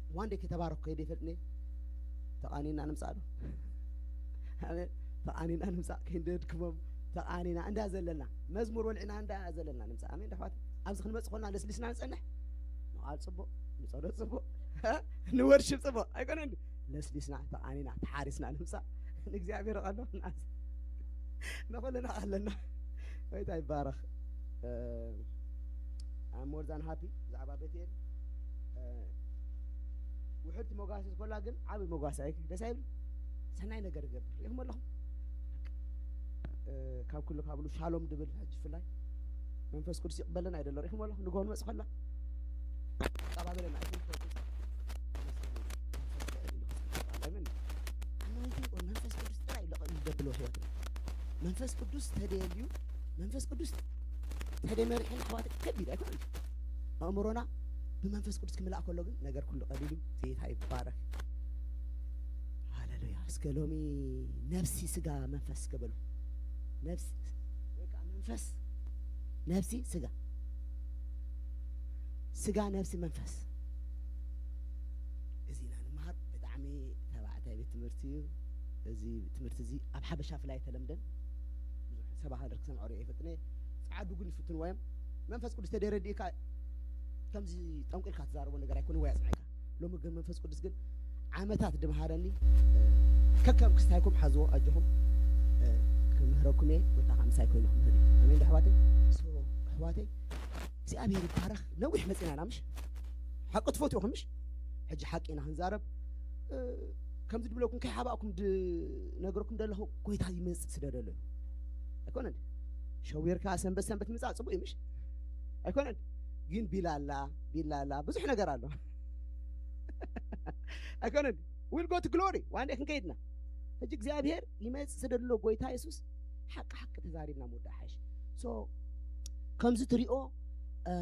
ዋን ደይ ከተባረኽ ከይደ ይፈልጥኒ። ተቓኒና ንምጻእ ዶ? ኣሜን። ተቓኒና ንምጻእ ከይንደድክሞም። ተቓኒና እንዳ ዘለና። መዝሙር ወልዕና እንዳ ዘለና ንምጻእ። ኣሜን ዶ ኣሕዋተይ? ኣብዚ ክንመጽእ ኮና ለስሊስና ንጸንሕ። ንቓል ጽቡቕ፣ ንጸሎት ጽቡቕ፣ ንወርሽፕ ጽቡቕ። ኣይኮነን? ለስሊስና፣ ተቓኒና፣ ተሓሪስና ንምጻእ። ንእግዚኣብሔር ቐሎ ንኹልና ኣለና። ጎይታ ይባረኽ። እ፣ I'm more than happy ብዛዕባ ቤትኤል። እ፣ ውሕድቲ መጓሰት ኮላ ግን ዓቢ መጓሰ ኣይክ-፣ ደስ ኣይብል? ሰናይ ነገር ይገብር። ሪኢኹም ኣለኹም? እ፣ ካብ ኩሉ ካብሉ ሻሎም ድብል ሕጂ ብፍላይ መንፈስ ቅዱስ ይቕበለና እዩ ደሎ። ሪኢኹም ኣለኹም? ንግሆ ንመጽእ ኮላ ቀባበለና። ኣይኮን መንፈስ ቅዱስ። ኣሜን። ኣኖይንቲንግ ኦር መንፈስ ቅዱስ ጥራይ እዩ ለቐ-፣ ዘብሎ ህይወትና። መንፈስ ቅዱስ ተደየልዩ፣ መንፈስ ቅዱስ ተደመሪሕን ኣሕዋት ከቢድ ኣይኮነን። ኣእምሮና ብመንፈስ ቅዱስ ክምላእ ከሎ ግን ነገር ኩሉ ቀሊሉ። ጌታ ይባረክ። ሃሌሉያ። እስከ ሎሚ ነፍሲ ስጋ መንፈስ እስከ በሉ። ነፍሲ ወይ ከዓ መንፈስ፣ ነፍሲ ስጋ፣ ስጋ፣ ነፍሲ፣ መንፈስ። እዚ ኢና ንምሃር። ብጣዕሚ ተባዕታይ ቤት ትምህርቲ እዩ። እዚ ትምህርቲ እዚ ኣብ ሓበሻ ፍላይ ተለምደን። ብዙሕ ሰባኻ ደር ክሰምዖ ሪኦ ይፈልጥን እየ። ጸዓዱ ግን ይፍትንዎ እዮም። መንፈስ ቅዱስ ተደረዲእካ ከምዚ ጠንቂልካ ትዛረቦ ነገር ኣይኮነ ወይ ኣጽንዕካ። ሎሚ ግን መንፈስ ቅዱስ ግን ዓመታት ድምሃረኒ፣ እ፣ ከከም ክስታይኩም ሓዝዎ ኣጆኹም፣ እ፣ ክምህረኩም እየ። ጎይታ ከዓ ምሳይ ኮይኑ ክምህር እዩ። ኣሜን ዶ ኣሕዋተይ? ሶ ኣሕዋተይ፣ እግዚኣብሔር ይባረኽ። ነዊሕ መጺና ኢና ምሽ? ሓቂ ትፈትዩ ኢኹም ምሽ? ሕጂ ሓቂ ኢና ክንዛረብ። እ፣ ከምዚ ድብለኩም ከይሓባእኩም ድነግረኩም ደለኹ፣ ጎይታ ይመጽእ ስለ ደሎ እዩ። ኣይኮነን? ሸዊርካ ሰንበት ሰንበት ምጻእ ጽቡቅ እዩ ምሽ? ኣይኮነን? ግን ቢላ ኣላ፣ ቢላ ኣላ፣ ብዙሕ ነገር ኣሎ። ኣይኮነን? We'll go to glory። ዋንዴ ክንከይድና። ሕጂ እግዚኣብሔር ይመጽእ ስለ ደሎ ጎይታ የሱስ ሓቂ ሓቂ ተዛሪብና ምውዳእ ሓይሽ። ሶ፣ ከምዚ ትሪኦ፣ እ፣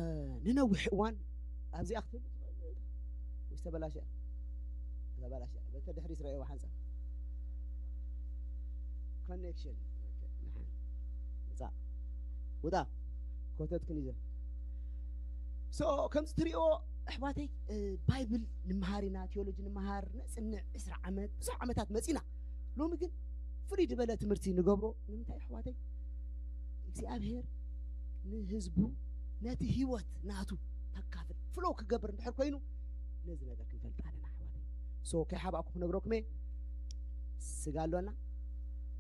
ንነዊሕ እዋን ኣብዚኣ ክትህሉ ትኽእል ወይ ዝተበላሸ? ዝተበላሸ። በተ ድሕሪት ረእይዋ ሓንሳብ። ኮኔክሽን። ኦኬ፣ ንሓን። ውጻእ። ውጣ። ኮተት ክንይዘ። ሶ፣ ከምዚ ትሪኦ፣ ኣሕዋተይ፣ እ፣ ባይብል ንምሃር ኢና፣ ቴዎሎጂ ንምሃር፣ ነጽንዕ ዕስራ ዓመት፣ ብዙሕ ዓመታት መጺና። ሎሚ ግን ፍልይ ዝበለ ትምህርቲ ንገብሮ። ንምንታይ ኣሕዋተይ? እግዚኣብሔር ንህዝቡ ነቲ ህይወት ናቱ ተካፍል ፍሎ ክገብር እንድሕር ኮይኑ፣ ነዚ ነገር ክንፈልጥ ኣለና ኣሕዋተይ። ሶ፣ ከይሓባእኩ ክነግረኩም እየ። ስጋ ኣሎና፣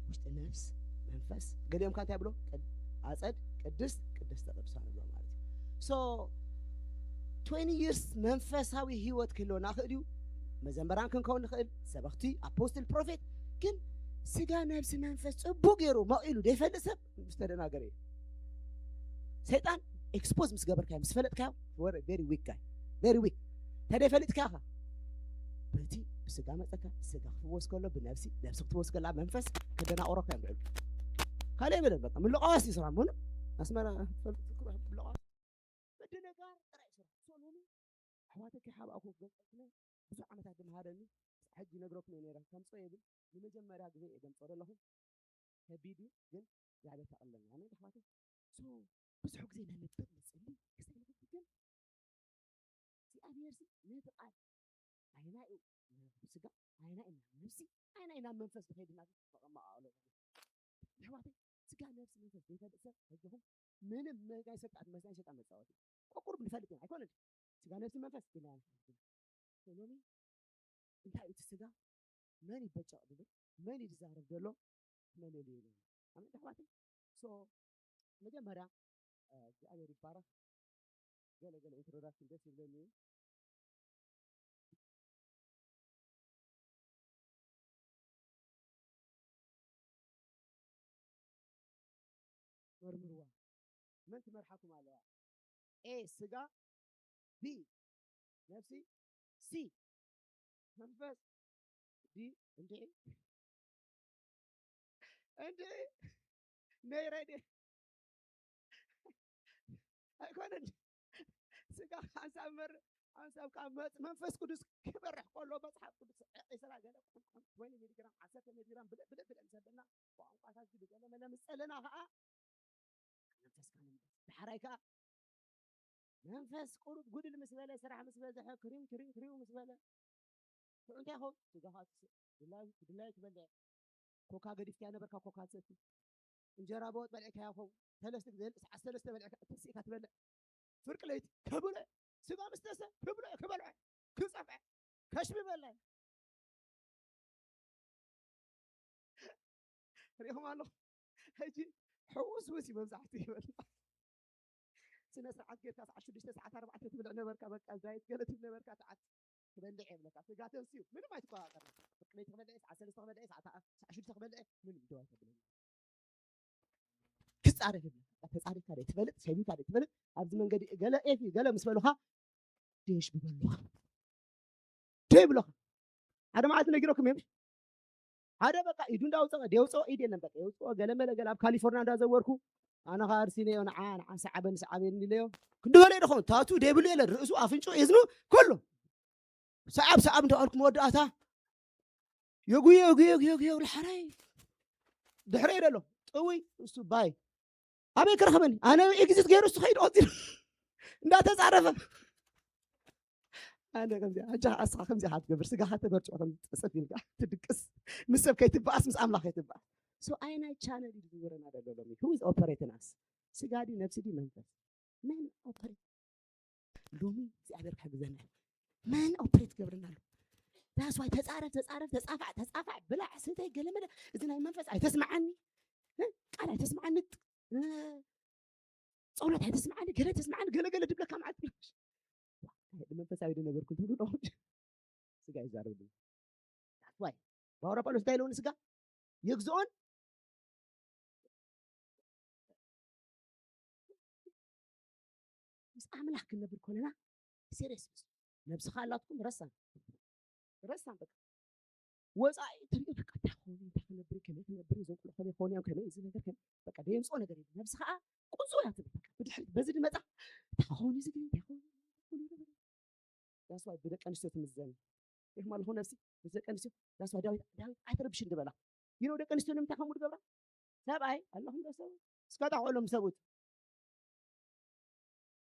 ውሽጢ ነፍስ፣ መንፈስ። ገሊኦም ከ እንታይ ብሎ? ቅድ-፣ ኣጸድ፣ ቅድስት፣ ቅድስተ ቅዱሳን ብሎ ማለት እዩ። ሶ፣ ትዌንቲ ይርስ መንፈሳዊ ህይወት ክህልወና ክእል እዩ። መዘምራን ክንከውን ንኽእል፣ ሰበኽቲ፣ ኣፖስትል፣ ፕሮፌት። ግን ስጋ፣ ነፍሲ፣ መንፈስ ጽቡቅ ገይሩ መቒሉ ዘይፈልጥ ሰብ ምስ ተደናገረ እዩ። ሰይጣን ኤክስፖዝ ምስ ገበርካዮ፣ ምስ ፈለጥካዮ፣ you are a very weak guy, very weak። ተደይ ፈሊጥካ ኢኻ። በቲ ብስጋ መጸካ፣ ስጋ ክፍወስ ከሎ ብነፍሲ፣ ነፍሲ ክትወስ ከላ መንፈስ ከደናቑረካ እዮም ልዕሉ። ካልእ የብለን በቃ። ምልቃዋስ እዩ ስራሕ። ምኑ ኣስመራ ትፈልጥ ትክሩ ምልቃዋስ። ምድንጋር ጥራይ ስራሕ። ሶ ሎሚ ኣሕዋተይ ከይሓባእኩ ክገልጸልኩም እየ። ብዙሕ ዓመታት ዝመሃረኒ፣ ሕጂ ይነግረኩም እየ ነይረ፣ ከምፅኦ የብል። ንመጀመርያ ግዜ እየ ዘምፅኦ ዘለኹ። ከቢድ እዩ፣ ግን እግዚኣብሔር ከቕልለና። ኣሜን ኣሕዋተይ። So ብዙሕ ግዜ ነንብብ፣ ንፅሊ፣ ክሳይ ንብብ፣ ግን እግዚኣብሔር ሲ ነቲ ቃል ኣየናይ እዩ ናብ ስጋ፣ ኣየናይ እዩ ናብ ነብሲ፣ ኣየናይ እዩ ናብ መንፈስ ዝኸይድ እናበለ መቐመቃ ኣሎ። ኣሕዋተይ፣ ስጋ፣ ነብሲ፣ መንፈስ ዘይፈልጥ ሰብ በጃኹም ምንም ናይ ሰይጣን፣ ናይ ሰይጣን መፃወቲ። ቁሩብ ንፈልጥ ኢና፣ ኣይኮነን? ስጋ፣ ነብሲ፣ መንፈስ ኢልና ንፈልጥ ኢና። ሎሚ እንታይ እዩ እቲ ስጋ? መን ይበጨቕ ድብል? መን እዩ ዝዛረብ ዘሎ? መለለዩ የለን። ኣሜን ኣሕዋተይ። So መጀመርያ፣ እ፣ እግዚኣብሔር ይባረክ። ገለ ገለ ኢንትሮዳክሽን ደስ ይብለኒ እዩ። መርምርዋ። መን ትመርሓኩም ኣለዋ? ኤ ስጋ፣ ቢ ነፍሲ፣ ሲ መንፈስ፣ ዲ እንድዒ፣ እንድዒ ነይረ ድየ? ኣይኮነን። ስጋ ሓንሳብ መር ሓንሳብ ካብ መጽ-፣ መንፈስ ቅዱስ ክበርሕ ከሎ መጽሓፍ ቅዱስ ዒስራ ገለ ቁምቁም ወይ ሚሊግራም ዓሰርተ ሚሊግራም ብለ ብለ ብለ ምሰለና ብቋንቋታት ብገለ መለ ምስ ጸለና ኸኣ መንፈስካ ንመለስ። ዳሕራይ ከኣ መንፈስ ቁሩብ ጉድል ምስ በለ፣ ስራሕ ምስ በዝሐ፣ ክሪም ክሪም ክሪም ምስ በለ፣ ሽዑ እንታይ ይኸውን? ስጋኻ ትስ-፣ ድላዩ ድላዩ ትበልዕ። ኮካ ገዲፍካያ ነበርካ፣ ኮካ ትሰቲ። እንጀራ ብወጥ በልዕካያ ይኸውን። ሰለስተ ግዜ፣ ሰዓት ሰለስተ በልዕካ፣ ተሲእካ ትበልዕ። ፍርቂ ለይቲ ክብልዖ፣ ስጋ ምስ ተሰ ክብልዖ፣ ክበልዖ፣ ክጸፍዐ፣ ከሽቢ በለ። ሪኢኹም ኣለኹም። ሕጂ ሕውስ ውስ እዩ መብዛሕትኡ ይበልዕ። ስነ ስርዓት ጌርካ ሰዓት ሽዱሽተ፣ ሰዓት ኣርባዕተ ትብልዕ ነበርካ፣ በቃ ዳየት ገለ ትብል ነበርካ፣ ሰዓት ክበልዕ የብለካ። ስጋ ተንስዩ ምንም ኣይትቆጻጸር። ፍርቂ ለይቲ ክበልዕ፣ ሰዓት ሰለስተ ክበልዕ፣ ሰዓት ኣ-፣ ሰዓት ሽዱሽተ ክበልዕ፣ ምንም ደው ኣይተብለኒ። ክጻረፍ የብለካ። ተጻሪፍካ ዶ ትፈልጥ? ሰሚዕካ ዶ ትፈልጥ? ኣብዚ መንገዲ ገለ ኤፊ ገለ ምስ በሉኻ፣ ዴሽ ብበሉኻ። ዶ ይብሉኻ። ሓደ መዓልቲ ነጊረኩም እዮም። ሓደ በቃ ኢዱ እንዳውፀቐ፣ ደውፅኦ ኢድ የለን በቃ፣ የውፅኦ ገለ መለ ገለ ኣብ ካሊፎርኒያ እንዳዘወርኩ፣ ኣነ ኸዓ ኣርሲነዮ፣ ንዓ፣ ንዓ ሰዓበኒ፣ ሰዓበኒ ኢለዮ። ክንዲ በለ ይደኾን፣ ታቱ ደብሉ የለን፣ ርእሱ፣ ኣፍንጮ፣ እዝኑ፣ ኩሉ። ሰዓብ፣ ሰዓብ እንዳበልኩ መወዳእታ፣ የጉዮ፣ የጉዮ፣ የጉዮ፣ የጉዮ፣ ላሕራይ። ድሕረይ ደሎ፣ ጥውይ፣ እሱ ባይ። ኣበይ ክረኽበኒ? ኣነ ኤግዚት ገይሩ እሱ ኸይዱ ቐፂሉ። እንዳተፃረፈ። ኣነ ከምዚኣ፣ ኣጃኻ ኣስኻ ከምዚኣ ኢኻ ትገብር፣ ስጋኻ ተበርትዖ ከም ፀፀፍ ኢልካ ትድቅስ፣ ምስ ሰብ ከይትበኣስ፣ ምስ ኣምላኽ ከይትበኣስ። So ኣየናይ ቻነል እዩ ዝዝውረና ዘሎ ሎሚ? Who is operating us? ስጋ ድዩ፣ ነብሲ ድዩ፣ መንፈስ? መን ኦፐሬት? ሎሚ እግዚኣብሔር ክሕግዘና እዩ። መን ኦፐሬት ክገብረና ኣሎ? That's why ተፃረፍ፣ ተፃረፍ፣ ተፃፋዕ፣ ተፃፋዕ፣ ብላዕ፣ ስተይ፣ ገለመለ። እዚ ናይ መንፈስ ኣይተስምዓኒ፣ እ? ቃል ኣይተስምዓኒ፣ እ? ጸሎት ኣይተስምዓኒ፣ ገለ ኣይተስምዓኒ፣ ገለ ገለ ድብለካ መዓልቲ። መንፈሳዊ ዶ ነበርኩ ትብሉ ዶ? ስጋ ይዛረብ። That's why ባውራ ጳውሎስ እንታይ ኢለውን ስጋ የግዝኦን። ምስ ኣምላኽ ክንነብር ከለና ሲሪየስ ምስ ነብስኻ ኣላትኩም ረሳን፣ ረሳን በቃ። ወጻኢ ትሪኦ በቃ፣ እንታይ ክኸውን፣ እንታይ ክነብር፣ ከመይ ክነብር፣ እዞም ቆልዑ ከመይ ክኾኑ እዮም፣ ከመይ እዚ ነገር፣ ከመይ በቃ፣ ደየምጽኦ ነገር የለን። ነብሲ ኸኣ ቁንጽው እያ ትብል በቃ፣ ብድሕሪት በዚ ድመጻ፣ እንታይ ክኸውን እዩ ዝግኒ፣ እንታይ ክኸውን እዩ ዝግኒ፣ ኩሉ ነገር። That's why ብደቂ ኣንስትዮ ትምዘን። ሪኢኹም ኣለኹም ነብሲ፣ ምስ ደቂ ኣንስትዮ፣ that's why ዳዊት፣ ዳዊት ኣይትረብሽን ዝበላ። You know ደቂ ኣንስትዮ ንምንታይ ከምኡ ዝገብራ? ሰብኣይ ኣለኹም ዶ ሰብኣይ? እስከ ጠቕዑሎም ሰብኡት።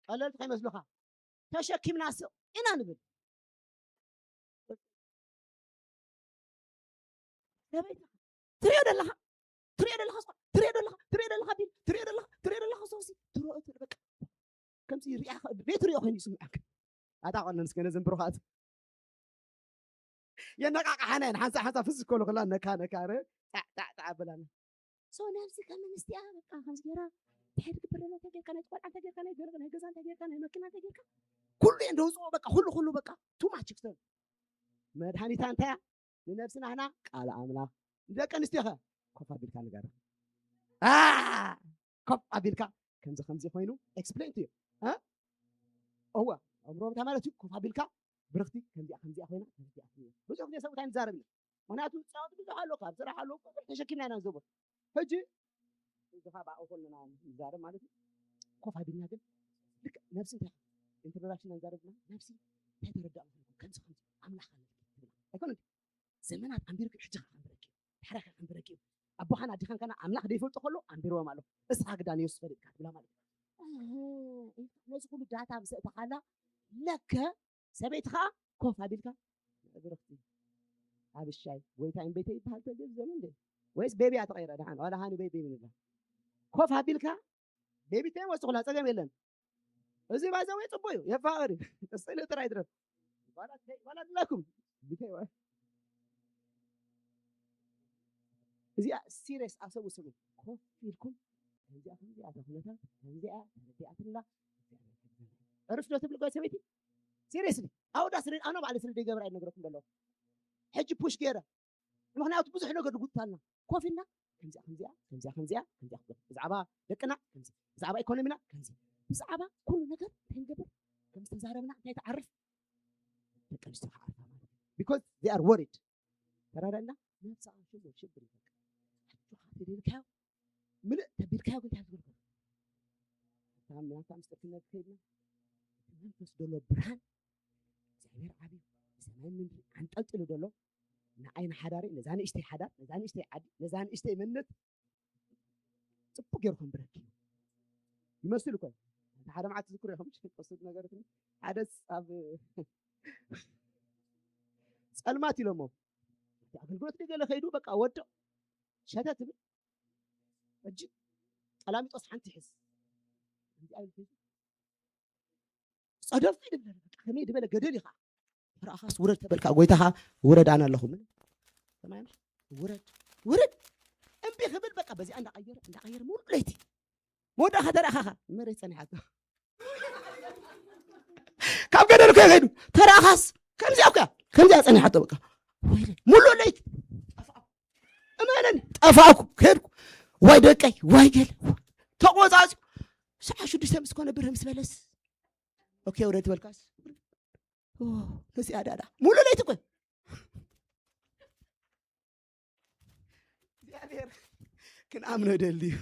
ቀለልቲ ከይመስሉኻ። ተሸኪምና ስቕ ኢና ንብል። ሰበይቲ ትሪኦ ደለኻ፣ ትሪኦ ደለኻ፣ እስኳ ትሪኦ ደለኻ፣ ትሪኦ ደለኻ ቢል፣ ትሪኦ ደለኻ፣ ትሪኦ ደለኻ ሰውሲ፣ ትሪኦ ትብል በቃ። ከምዚ ሪኣ፣ ዘይትሪኦ ኮይኑ ይስምዓካ። ኣታ ቆነን እስከ ነዘን ብሩኻት። የነቃቃሓና እየን። ሓንሳ ሓንሳ ፍስ ከሉ ከላ ነካ ነካ ረ ጣዕ ጣዕ ጣዕ ኣበላና። So ነብሲ ከም ኣንስትያ በቃ ከምዚ ገይራ እንታይ ትግበር ዘሎ፣ እንታይ ጌርካ፣ ናይ ቆልዓ እንታይ ጌርካ፣ ናይ ገለ ናይ ገዛ እንታይ ጌርካ፣ ናይ መኪና እንታይ ጌርካ፣ ኩሉ እየን ደውፅኦ በቃ፣ ኩሉ ኩሉ በቃ too much ክሰብ መድሃኒታ እንታይ እያ? ንነብስና ህና ቃል ኣምላኽ። ንደቂ ኣንስትዮ ኸ ኮፍ ኣቢልካ ንገራ። አ፣ ኮፍ ኣቢልካ ከምዚ ከምዚ ኮይኑ ኤክስፕሌን ትዮ። እ? እወ፣ ኣእምሮ እንታይ ማለት እዩ? ኮፍ ኣቢልካ ብርኽቲ ከምዚኣ ከምዚኣ ኮይና ከምዚኣ ኮይና። ብዙሕ ግዜ ሰብኡት ኣይንዛረብ ኢና። ምኽንያቱ ጻወት ብዙሕ ኣሎ፣ ካብ ስራሕ ኣሎ፣ ብዙሕ ተሸኪምና ኢና ንዘቦ። ሕጂ እዚ ካብ ኣብኡ ከለና ንዛረብ ማለት እዩ። ኮፍ ኣቢልና ግን ልክዕ ነብሲ እንታይ ኢንትሮዳክሽን ንዛረብና ነብሲ እንታይ ተረዳእ ማለት ከምዚ ከምዚ ኣምላኽ ኣለኪ ኣይኮነ። ዘመናት ኣንቢርኪ፣ ሕጂ ከ ኣንብረኪ፣ ድሕረ ከ ኣንብረኪ። ኣቦኻን ኣዲኻን ከና ኣምላኽ ዘይፈልጦ ከሎ ኣንቢርዎም ኣሎ። እስኻ ግዳን የሱስ ፈሊጥካ ትብላ ማለት እዩ። ነዚ ኩሉ ዳታ ምስ እተኻላ ለከ ሰበይቲ ኸዓ ኮፍ ኣቢልካ ብርኽቲ ኣብሻይ ጎይታይን ቤተይ ይበሃል ተገዝ ዘመን ደ ወይስ ቤቢያ ተቐይረ ደሓን ዋላ ሃኒ ቤቢ ምንላ ኮፍ ኣቢልካ ቤቢ ተይ ወስኹላ ጸገም የለን። እዚ ባይዘወይ ጽቡቅ እዩ የፋቕር እዩ። እስለ ጥራይ ድረፍ ዋላ ድላኩም እዚኣ ሲሪየስ ኣሰቡ ስሙ ኮፍ ኢልኩም ከምዚኣ ከምዚኣ እታ ኩነታት ከምዚኣ ተረዲኣትላ ዕርፍ ዶ ትብል ጓል ሰበይቲ ሲሪየስሊ ኣውዳ ስለ ኣነ ባዕለ ስለ ደይገብራ ይነግረኩም ዘለኹ ሕጂ ፑሽ ገይረ ምክንያቱ ብዙሕ ነገር ድጉትታልና ኮፍ ኢልና ከምዚኣ ከምዚኣ ከምዚኣ ከምዚኣ ከምዚኣ ክትገብር ብዛዕባ ደቅና ከምዚ ብዛዕባ ኢኮኖሚና ከምዚ ብዛዕባ ኩሉ ነገር እንታይ ንገብር ከም ዝተዛረብና እንታይ ትዓርፍ ደቂ ኣንስትዮ ክዓርፋ ማለት እዩ because they are worried ተረዳእና ነብስኻ ሽብር ሽብር ይፈጥር ኣጆኻ ተደልካዮ ምልእ ተቢልካዮ ግን እንታይ ትገብር ናታ ምስጢር ክነግር ከይድና እቲ መንፈስ ዘሎ ብርሃን እግዚኣብሔር ዓብዩ ሰማይ ምድሪ ኣንጠልጢሉ ዘሎ ንዓይ ንሓዳረይ ነዛ ንእሽተይ ሓዳር ነዛ ንእሽተይ ዓዲ ነዛ ንእሽተይ መንነት ፅቡቅ ገይርኩም ብረኪ ይመስል እኮ እቲ ሓደ መዓት ዝክሩ ኢኹም ጠሱት ነገር ሓደ ኣብ ጸልማት ኢሎሞ እቲ ኣገልግሎት ገለ ከይዱ በቃ ወዶ ሸተ ትብል እጅ ጠላሚጦስ ሓንቲ ሕዝ ጸደፍ ይድብለ ከመይ ድበለ ገደል ኢኻ ረኣኻስ ውረድ ተበልካ ጎይታኻ ውረድ ኣነ ኣለኹ ምን ሰማይና ውረድ ውረድ እምቢ ክብል በቃ በዚኣ እንዳቀየረ እንዳቀየረ ሙሉ ለይቲ መወዳእካ ተረኣኻኻ መሬት ጸኒሓቶ ካብ ገደል እኮ ይኸዱ ተረኣኻስ ከምዚኣ እኮ ከምዚኣ ጸኒሓቶ በቃ ሙሉ ለይቲ እመነኒ ጠፋእኩ ከድኩ ዋይ ደቀይ ዋይ ገለ ተቆዛዝኩ ሰዓ ሽዱሽተ ምስ ኮነ ብርህ ምስ በለስ ኦኬ ውረድ ትበልካስ ነዚኣ ዳዳ ሙሉ ለይቲ እኮ እግዚኣብሔር ክንኣምኖ ደልዩ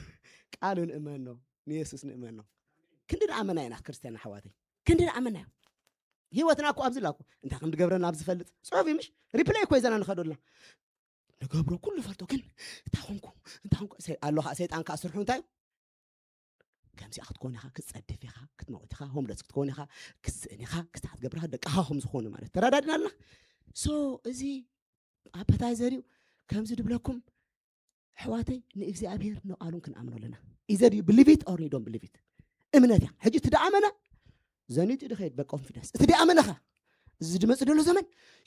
ቃሉ ንእመኖ ንየሱስ ንእመኖ ክንዲ ንኣመና ኢና ክርስትያን ኣሕዋተይ ክንዲ ንኣመና እዮም ህይወትና እኮ ኣብዚ ላኩ እንታይ ከም ዝገብረና ኣብ ዝፈልጥ ፅሑፍ እዩ ምሽ ሪፕላይ እኮ ይዘና ንኸደልና ንገብሮ ኩሉ ፈልጦ ግን እንታይ ኮንኩ እንታይ ኮንኩ ኣሎ ከዓ ሰይጣን ከዓ ስርሑ እንታይ እዩ ከምዚኣ ክትኮን ኢኻ ክትፀድፍ ኢኻ ክትመውት ኢኻ ሆምለስ ክትኮን ኢኻ ክስእን ኢኻ ክስታ ክትገብር ኢኻ ደቅኻ ከም ዝኾኑ ማለት ተረዳድና ኣለና ሶ እዚ ኣፐታይዘር እዩ ከምዚ ድብለኩም ኣሕዋተይ ንእግዚኣብሔር ንቓሉን ክንኣምኖ ኣለና either you believe it or you don't believe it እምነት እያ ሕጂ እቲ ደኣመነ ዘኒጡ ድኸይድ በኮንፊደንስ እቲ ደኣመነኻ እዚ ድመፅ ደሎ ዘመን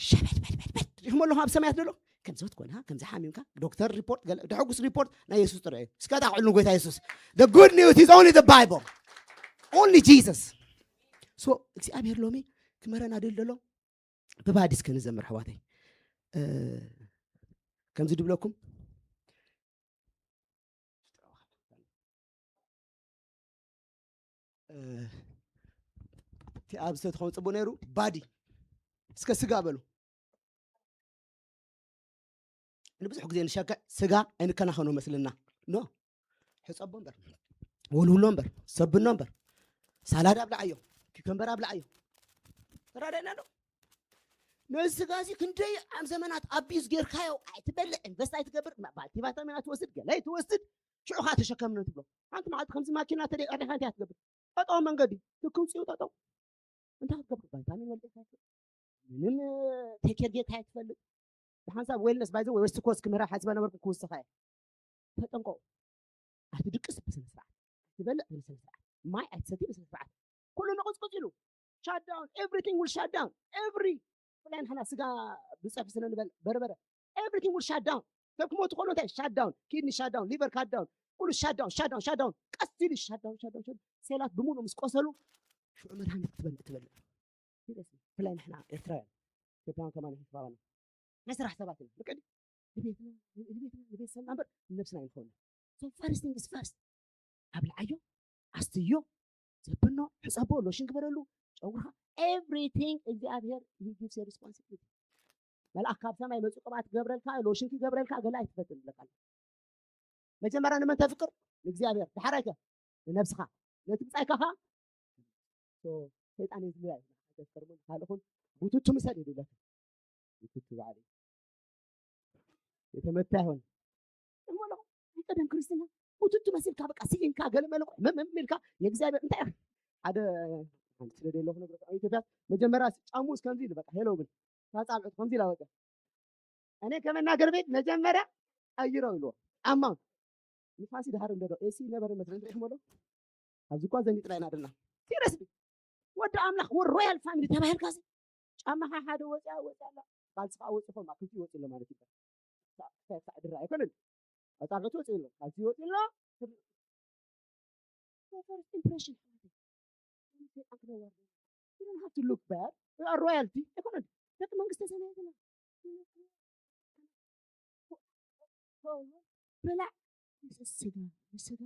ሸበድበድበድበድ ሪኹም ኣለኹም ኣብ ሰማያት ደሎ ከምዚ ክትኮንካ ከምዚ ሓሚምካ ዶክተር ሪፖርት ገለ ደሐጉስ ሪፖርት ናይ የሱስ ጥረ እዩ እስከ ጣቕዕሉ ጎይታ የሱስ the good news is only the bible only Jesus so እግዚኣብሔር ሎሚ ክመረና ድል ደሎ ብባዲስ ክንዘምር ኣሕዋተይ ከምዚ ድብለኩም እቲ ኣብ ዝተትኸውን ፅቡቅ ነይሩ ባዲ እስከ ስጋ በሉ ንብዙሕ ግዜ ንሸክዕ ስጋ ኣይንከናኸኖ መስልና ኖ ሕፀቦ እምበር ወልውሎ እምበር ሰብኖ እምበር ሳላድ ኣብልዓዮ ኪከምበር ኣብልዓዮ ተራዳእና ዶ ነዚ ስጋ እዚ ክንደይ ኣብ ዘመናት ኣቢዝ ጌርካዮ ኣይትበልዕ ኢንቨስት ኣይትገብር ማልቲቫይታሚን ኣይትወስድ ገለ ኣይትወስድ ሽዑ ከዓ ተሸከምነ ትብሎ ሓንቲ መዓልቲ ከምዚ ማኪና ተደይቀሪኻ እንታይ ትገብር ጠጠው መንገዲ ትክውፅኡ ጠጠው እንታይ ክትገብር ቫይታሚን ወልደ ምንም ቴኬር ጌርካ ኣይትፈልጥ ብሓንሳብ ዌልነስ ባይዘ ወይ ወስቲ ኮስ ክምህራ ሓስበ ነበርኩ ክውስኻ እየ ተጠንቀቁ ኣይትድቅስ ብስነ ስርዓት ኣይትበልዕ ብስነ ስርዓት ማይ ኣይትሰቲ ብስነ ስርዓት ኩሉ ንቕፅቅፅ ኢሉ shut down everything will shut down every ብላይ ንሕና ስጋ ብፀብሒ ስለ ንበል በርበረ everything will shut down ሰብ ክሞቱ ከሎ እንታይ shut down kidney shut down liver shut down ኩሉ shut down shut down shut down ቀስ ኢሉ shut down shut down shut down ሴላት ብምሉእ ምስ ቆሰሉ ሽዑ መድሃኒት ክትበልዕ ትበልዕ ብላይ ንሕና ኤርትራውያን ኢትዮጵያውያን ከማን ይሕባባና ናይ ስራሕ ሰባት ኢና ደቂ ንቤትና ንቤትና ንቤተሰብና እምበር ንነብስና ኣይንኸውን so first thing is first ኣብልዓዮ ኣስትዮ ዘብኖ ሕፀቦ ሎሽን ግበረሉ ጨጉርካ everything እግዚኣብሔር he gives you responsibility መልኣክ ካብ ሰማይ መፁ ቅብኣት ክገብረልካ ሎሽን ክገብረልካ ገለ ኣይትፈትን ዝብለካ መጀመርያ ንመን ተፍቅር ንእግዚኣብሔር ድሓራይ ከ ንነብስኻ ነቲ ብፃይካ ኸ ሰይጣን የዝልያ እዩ ካልእኹን ቡቱቱ ምሰድ እዩ ዝብለካ ይፍቱ ባዕሉ። የተመታ ይሆን እሞ ኣለኹ። ናይ ቀደም ክርስትና ቡትቱ መሲልካ በቃ ስኢንካ ገለ መለ ሕምም ኢልካ የእግዚኣብሔር እንታይ ኢኻ? ሓደ ሓንቲ ስለ ደለኹ ነግረካ ኣብ ኢትዮጵያ መጀመርያ ጫሙ ከምዚ ኢሉ በቃ ሄሎ ብል ታጻብዕት ከምዚ ኢላ ወጸ። እኔ ከመናገር ቤት መጀመርያ ቀይረው ይልዎ ጫማ ንፋሲ ድሃር እንደዶ ኤሲ ነበረ መስለኒ ሪኢኹሞ ዶ? ኣብዚ እኳ ዘኒጥና ኢና ደና ሲሪየስሊ ወዲ ኣምላኽ ወር ሮያል ፋሚሊ ተባሂልካ ሲ ጫማኻ ሓደ ወፅያ ወፅያ ኣላ ካልሲ ከዓ ወፂ ኾን ክልቲ ወፂ ኣሎ ማለት እዩ። ሳዕ ድራ ኣይኮነን ኣጻብዕቲ ወፂ ኣሎ ካልሲ ወፂ ኣሎ። ፈርስት ኢምፕሬሽን ሰይጣን ክነዋር you don't have to look bad we are royalty ኣይኮነን ደቂ መንግስተ ሰማያት ኢና። ብላዕ ስጋ ስጋ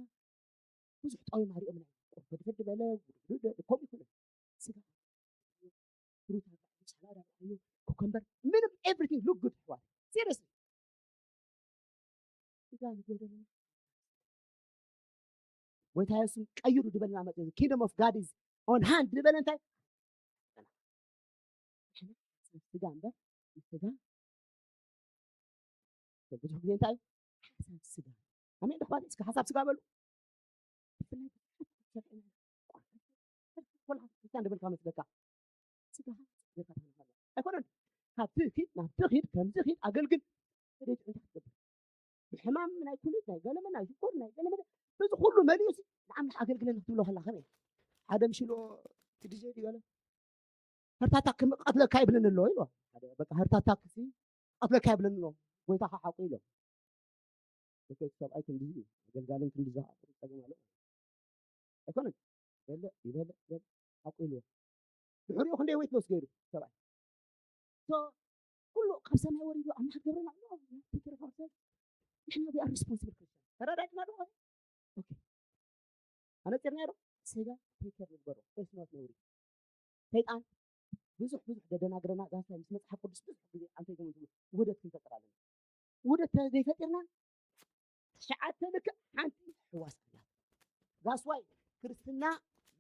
ብዙሕ ጣዊ ማሪኦም ናይ ፈድፈድ በለ ከምኡ ይኮነ ስጋ ፍሩት ኣርባዕተ ሳላድ ኣርባዕዮ ኮከምበር ምንም everything look good ኣሕዋት seriously ስጋ ንጎደሎ ጎይታ የሱስ ቀይሩ ዝበልና መጽ kingdom of God is on hand ዝበለ እንታይ ስጋ እምበር ስጋ ብዙሕ ግዜ እንታይ እዩ ሓሳብ ስጋ ኣሜን ደሕባት እስከ ሓሳብ ስጋ በሉ ብፍላይ ኮላ ክርስቲያን ደበልካ መስለካ ስጋ ኣይኮነን ካብቲ ኪድ ናብቲ ኪድ ከምዚ ኪድ ኣገልግል እንታይ ትገብር ብሕማም ናይ ኩሊት ናይ ገለመ ናይ ሽኮር ናይ ገለመ በዚ ኩሉ መሊኡሲ ንኣምላኽ ኣገልግለኒ ክትብሎ ከላ ከመይ ሓደ ምሽሎ ትድጀ ድገለ ሃርታታክ ቀትለካ ይብለኒ ኣሎ ኢሎ በቃ ሃርታታክ ሲ ቀትለካ ይብለኒ ኣሎ ጎይታ ሓቁ ኢሎ በቃ ሰብኣይ ክንድዚ እዩ ኣገልጋልን ክንድዚ ጸገም ኣሎ ኣይኮነን በለ ይበለ በለ ሓቁ ኢልዎ ድሕሪኡ ክንደይ ወይት ሎስ ገይሩ ሰብኣይ ኩሉ ካብ ሰማይ ወሪዱ ኣምላኽ ገብረና ኣሎ ንሕና we are responsible Christian ተረዳድና ዶ ኣነፂርና ዶ ስጋ ቴከር ንግበሮ ስኖት ነውሪ ሰይጣን ብዙሕ ብዙሕ ደደናግረና ዳሳ ምስ መፅሓፍ ቅዱስ ብዙሕ ግዜ ኣንተ ይገምቱ ውህደት ክንፈጥር ኣለና ውህደት ዘይፈጢርና ትሽዓተ ልክዕ ሓንቲ ሕዋስ ኣላት that's why ክርስትና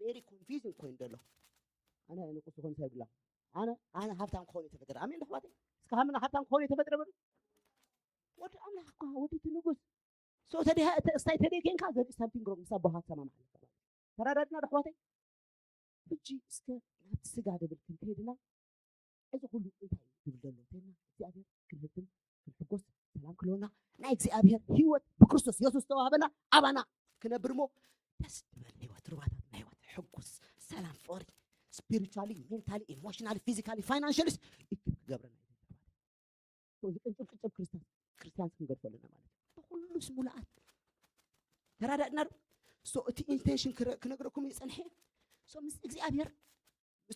very confusing ኮይኑ ዘሎ ኣነ ንቁስ ዝኾን ሰብ ብላ ኣነ ኣነ ሃብታም ክኾን ተፈጥረ ኣሜን ኣሕዋተይ እስከ ሃምና ሃብታም ክኾን ተፈጥረ በሉ ወዲ ኣምላኽ እኳ ወዲ እቲ ንጉስ so ተዲሃ እስታይ ተደይ ኬንካ ዘርኢ something wrong ምስ ኣቦኻ ትሰማማዕ ኣለካ ተረዳድና ኣሕዋተይ ሕጂ እስከ ናብቲ ስጋ ደብል ክንከይድና እዚ ኩሉ እንታይ እዩ ዝብል ዘሎ እንተልና እግዚኣብሔር ክንህብትም ክንሕጎስ ሰላም ክልወና ናይ እግዚኣብሔር ህይወት ብክርስቶስ የሱስ ተዋህበና ኣባና ክነብር ሞ ደስ ዝበል ህይወት ሩባታት ናይ ህይወት ሕጉስ ሰላም ፍቕሪ spiritually mentally emotionally physically financially እክብ ክገብረና እዩ ዝቅንጭብ ቅንጭብ ክርስቲያን ክርስቲያን ክንገድፎ ኣለና ማለት እዩ ኩሉስ ሙሉኣት ተራዳእና ዶ so እቲ intention ክነግረኩም ይፀንሐ so ምስ እግዚኣብሔር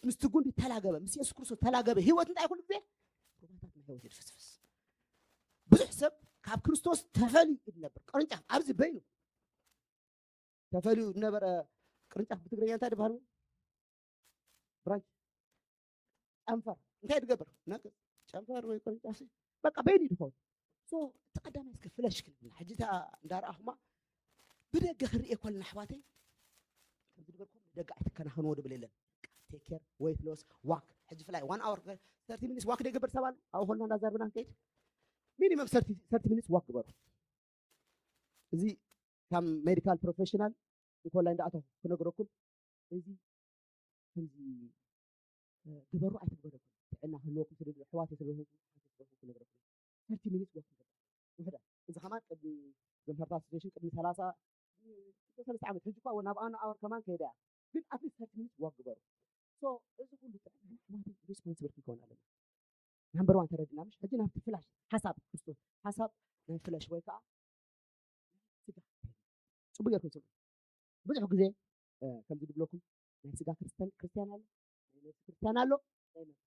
ምስቲ ጉንዲ ተላገበ ምስ የሱስ ክርስቶስ ተላገበ ህይወት እንታይ ኩሉ ግዜ ሩባታት ናይ ህይወት ይድፍስፍስ ብዙሕ ሰብ ካብ ክርስቶስ ተፈልዩ ይነብር ቅርንጫፍ ኣብዚ በይኑ ተፈልዩ ዝነበረ ቅርንጫፍ ብትግርኛ እንታይ ድበሃል ብራንች ጨንፈር እንታይ ትገብር ነክ ጨንፈር ወይ ቅርንጫፍ በቃ በይኑ ይድፈው እቲ ቀዳማይ እስከ ፍለሽ ክንብላ ሕጂ እታ እንዳረኣኹማ ብደገ ክርኢ ኮልና ኣሕዋተይ ከምዚ ዝበልኩም ንደገ ኣይትከናኸንዎ ድብል የለን take care weight loss walk ሕጂ ፍላይ one hour thirty minutes walk ደይገበር ሰብ ኣሎ ኣብኡ ኮልና እንዳዛርብና ንከይድ ሚኒመም thirty minutes walk ግበሩ እዚ ካብ ሜዲካል ፕሮፌሽናል እንኮላይ እንዳኣተኹ ክነግረኩም እዚ ከምዚ ግበሩ ኣይትግበረኩም ጥዕና ክህልወኩም ስለ ኣሕዋት ስለ ክነግረኩም thirty minutes walk ግበሩ ውሕዳ እዚ ከማን ቅድሚ ዘምፈርታ ስቴሽን ቅድሚ ሰላሳ ሰለስተ ዓመት ሕጂ እኳ ናብ ኣና ኣወር ከማን ከይዳ እያ ግን ኣትሊስት thirty minutes walk ግበሩ እዚ ኩሉ ጥዕና ኣሕዋት ሪስፖንስብል ክንከውን ኣለና number one ተረዲና ምሽ ሕጂ ናብቲ ፍላሽ ሓሳብ ክርስቶስ ሓሳብ ናይ ፍለሽ ወይ ከዓ ስጋ ፅቡቅ ጌርኩም ስምዑ ብዙሕ ግዜ ከምዚ ዝብለኩም ናይ ስጋ ክርስቲያን ክርስቲያን ኣሎ ናይ ነብሲ ክርስቲያን ኣሎ ናይ ነብሲ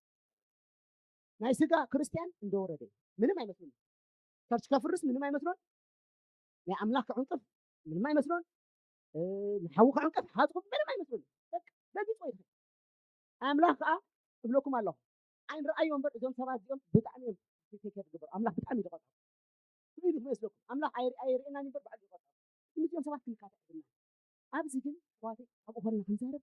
ናይ ስጋ ክርስቲያን እንደወረደ ምንም ኣይመስሉን ቸርች ከፍርስ ምንም ኣይመስሎን ናይ ኣምላኽ ክዕንቅፍ ምንም ኣይመስሎን ንሓዉ ክዕንቅፍ ሓጥቁ ምንም ኣይመስሎን በጊፅ ወይ ኣምላኽ ከዓ እብለኩም ኣለኹ ኣይንረኣዮ እምበር እዞም ሰባት እዚኦም ብጣዕሚ እዮም ቴከር ዝግበር ኣምላኽ ብጣዕሚ ይደቐ ክመስለኩም ኣምላኽ ኣይርኤናን እምበር ባዕሉ ይቐጣ እዚኦም ሰባት ክንካተዕ ግና ኣብዚ ግን ኣሕዋተይ ኣብኡ ኮንና ክንዛረብ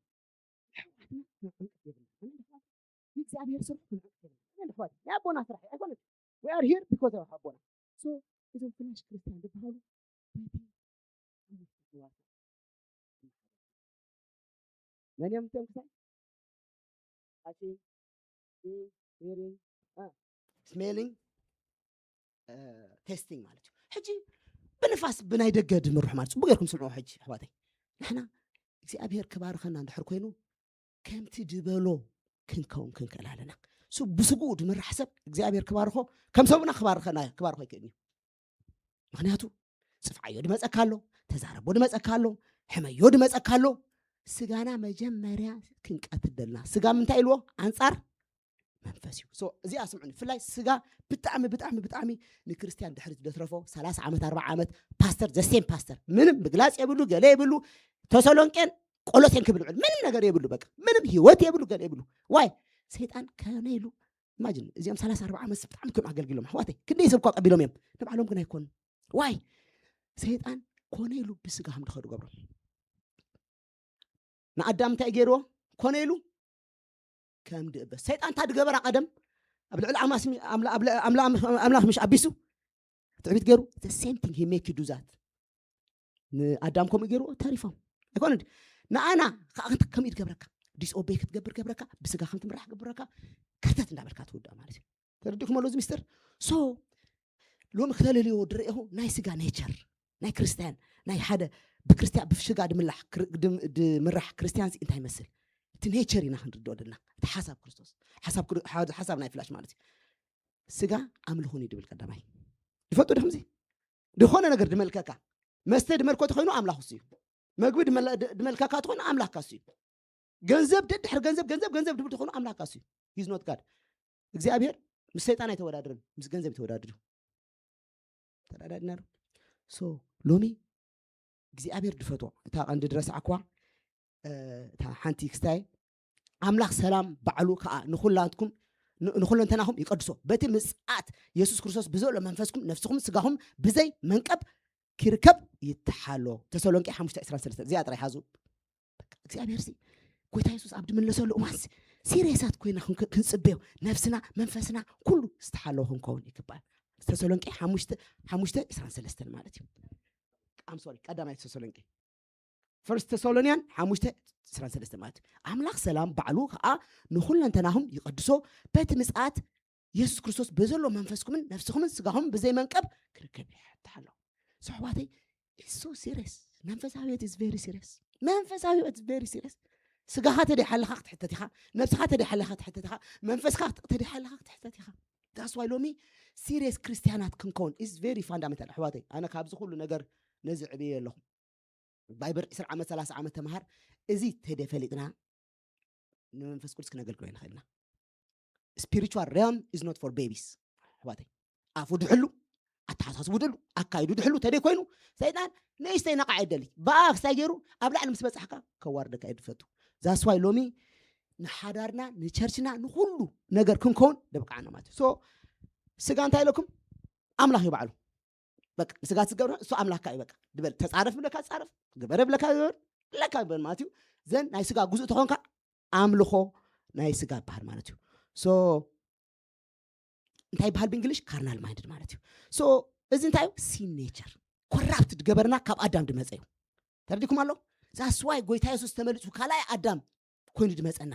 ኣሕዋትና ክንዕንቅፍ የብልና ኣሜን ኣሕዋተይ ንእግዚኣብሔር ስርሑ ክንዕንቅፍ የብልና ኣሜን ኣሕዋተይ ናይ ኣቦና ስራሕ እዩ ኮተው ሓቦና። So እዞም ፍላሽ ክርስቲያን ዝበሃሉ በቲ መን እዮም እቶም ክሳይ ኣቲ ሂሪንግ ስሜሊንግ ቴስቲንግ ማለት እዩ። ሕጂ ብንፋስ ብናይ ደገ ድምርሑ ማለት ጽቡቅ ጌርኩም ስምዑ። ሕጂ ኣሕዋተይ ንሕና እግዚኣብሔር ክባርኸና እንድሕር ኮይኑ ከምቲ ድበሎ ክንከውን ክንክእል ኣለና። ሱ ብስግኡ ድምራሕ ሰብ እግዚኣብሔር ክባርኾ ከም ሰብና ክባርኸና ክባርኾ ይክእል እዩ። ምክንያቱ ጽፍዓዮ ድመጸካ ኣሎ፣ ተዛረቦ ድመጸካ ኣሎ፣ ሕመዮ ድመጸካ ኣሎ። ስጋና መጀመርያ ክንቀትል ደልና። ስጋ ምንታይ ኢልዎ? ኣንጻር መንፈስ እዩ። So እዚኣ ስምዑኒ፣ ብፍላይ ስጋ ብጣዕሚ ብጣዕሚ ብጣዕሚ ንክርስትያን ድሕሪት ደትረፎ ሰላሳ ዓመት ኣርባዓ ዓመት ፓስተር ዘሴም ፓስተር ምንም ምግላጽ የብሉ ገለ የብሉ ተሰሎንቄን ቆሎሴን ክብል ውዕል ምንም ነገር የብሉ በቃ ምንም ህይወት የብሉ ገለ የብሉ ዋይ ሰይጣን ከነ ኢሉ ኢማጂን እዚኦም ሰላሳ ኣርባዓ ዓመት ብጣዕሚ ከም ኣገልግሎም ኣሕዋተይ ክንደይ ሰብ እኳ ቀቢሎም እዮም ንባዕሎም ግን ኣይኮኑ ዋይ ሰይጣን ኮነ ኢሉ ብስጋ ከም ድኸዱ ገብሮም ንኣዳም እንታይ ገይርዎ ኮነ ኢሉ ከም ድእበስ ሰይጣን እንታ ድገበራ ቀደም ኣብ ልዕሊ ኣማስ- ኣምላ- ኣብ ልዕ- ኣምላ- ኣምላኽ ምሽ ኣቢሱ ትዕቢት ገይሩ the same thing he make you do that ንኣዳም ከምኡ ገይሩ ተሪፎም ኣይኮነ ንኣና ከዓ ከምኡ ይትገብረካ ዲስኦቤይ ክትገብር ገብረካ ብስጋ ከም ትምራሕ ገብረካ ክርተት እንዳበልካ ትውዳእ ማለት እዩ ተረዲእኩም ኣሎ እዚ ሚስጥር so ሎሚ ክተለልዮ ድረኢኹ ናይ ስጋ ኔቸር ናይ ክርስትያን ናይ ሓደ ብክርስትያን ብስጋ ድምላሕ ድምራሕ ክርስትያን እንታይ ይመስል እቲ ኔቸር ኢና ክንርድኦ ደልና እቲ ሓሳብ ክርስቶስ ሓሳብ ናይ ፍላሽ ማለት እዩ ስጋ ኣምልኹኒ ድብል ቀዳማይ ይፈጡ ድኹምዚ ዝኾነ ነገር ድመልከካ መስተ ድመልኮ ተኮይኑ ኣምላኽ እሱ እዩ መግቢ ድመልከካ ተኮይኑ ኣምላኽ ካሱ እዩ ገንዘብ ደድሕር ገንዘብ ገንዘብ ገንዘብ ድብል ተኮይኑ ኣምላኽ ካሱ እዩ he's not God እግዚኣብሔር ምስ ሰይጣን ኣይተወዳድርን ምስ ገንዘብ ይተወዳድር እዩ ተረዳድና ዶ so ሎሚ እግዚኣብሔር ድፈትዎ እታ ቀንዲ ድረስዓኳ እታ ሓንቲ ክስታይ ኣምላኽ ሰላም ባዕሉ ከዓ ንኩላትኩም ንኩለንተናኹም ይቀድሶ በቲ ምፅኣት የሱስ ክርስቶስ ብዘሎ መንፈስኩም ነፍስኹም ስጋኹም ብዘይ መንቀብ ክርከብ ይተሓሎ ተሰሎንቄ ሓሙሽተ ዕስራን ሰለስተን እዚኣ ጥራይ ሓዙ እግዚኣብሔር ሲ ጎይታ የሱስ ኣብ ድምለሰሉ እዋን ሲሪየሳት ኮይና ክንፅበዮ ነፍስና መንፈስና ኩሉ ዝተሓለወ ክንከውን ይግባል ተሰሎንቄ ሓሙሽተ ዕስራን ሰለስተን ማለት እዩ I'm sorry ቀዳማይ ተሰሎንቄ ፈርስት ተሰሎንያን ሓሙሽተ ዕስራን ሰለስተን ማለት እዩ ኣምላኽ ሰላም ባዕሉ ከዓ ንኩለንተናኹም ይቐድሶ በቲ ምፅኣት የሱስ ክርስቶስ በዘሎ መንፈስኩምን ነፍስኹምን ስጋኹምን ብዘይ መንቀብ ክርከብ ይሓትሓሎ ኣሕዋተይ it's so serious መንፈሳዊ ህይወት is very serious መንፈሳዊ ህይወት is very serious ስጋኻ ተደይ ሓለኻ ክትሕተት ኢኻ ነብስኻ ተደይ ሓለኻ ክትሕተት ኢኻ መንፈስካ ተደይ ሓለኻ ክትሕተት ኢኻ that's why ሎሚ serious ክርስትያናት ክንከውን is very fundamental ኣሕዋተይ ኣነ ካብዚ ኩሉ ነገር ነዚ ዕብየ ኣለኹ ባይበር ዕስራ ዓመት ሰላሳ ዓመት ተምሃር እዚ ተደፈሊጥና ንመንፈስ ቅዱስ ክነገልግሎ ይንኽእልና spiritual realm is not for babies ኣሕዋተይ ኣፉ ድሕሉ ኣተሓሳስቡ ድሕሉ ኣካይዱ ድሕሉ ተደይ ኮይኑ ሰይጣን ንእሽተይ ነቃዕ ይደሊ ብኣ ክስታይ ገይሩ ኣብ ላዕሊ ምስ በፃሕካ ከዋርደካ እዩ ድፈቱ that's why ሎሚ ንሓዳርና ንቸርችና ንኩሉ ነገር ክንከውን ደብቃዓና ማለት እዩ so ስጋ እንታይ ኢለኩም ኣምላኽ እዩ ባዕሉ በቃ ንስጋ ትገብር እሱ ኣምላኽካ እዩ በቃ ድበል ተፃረፍ ብለካ ትፃረፍ ግበር ብለካ ግበር ብለካ ግበር ማለት እዩ ዘን ናይ ስጋ ጉዙእ ተኾንካ ኣምልኾ ናይ ስጋ ይበሃል ማለት እዩ so እንታይ ይበሃል ብእንግሊሽ ካርናል ማይንድድ ማለት እዩ so እዚ እንታይ እዩ ሲን ኔቸር ኮራፕት ድገበርና ካብ ኣዳም ድመፀ እዩ ተረዲኩም ኣሎ that's why ጎይታ የሱስ ተመሊፁ ካልኣይ ኣዳም ኮይኑ ድመፀና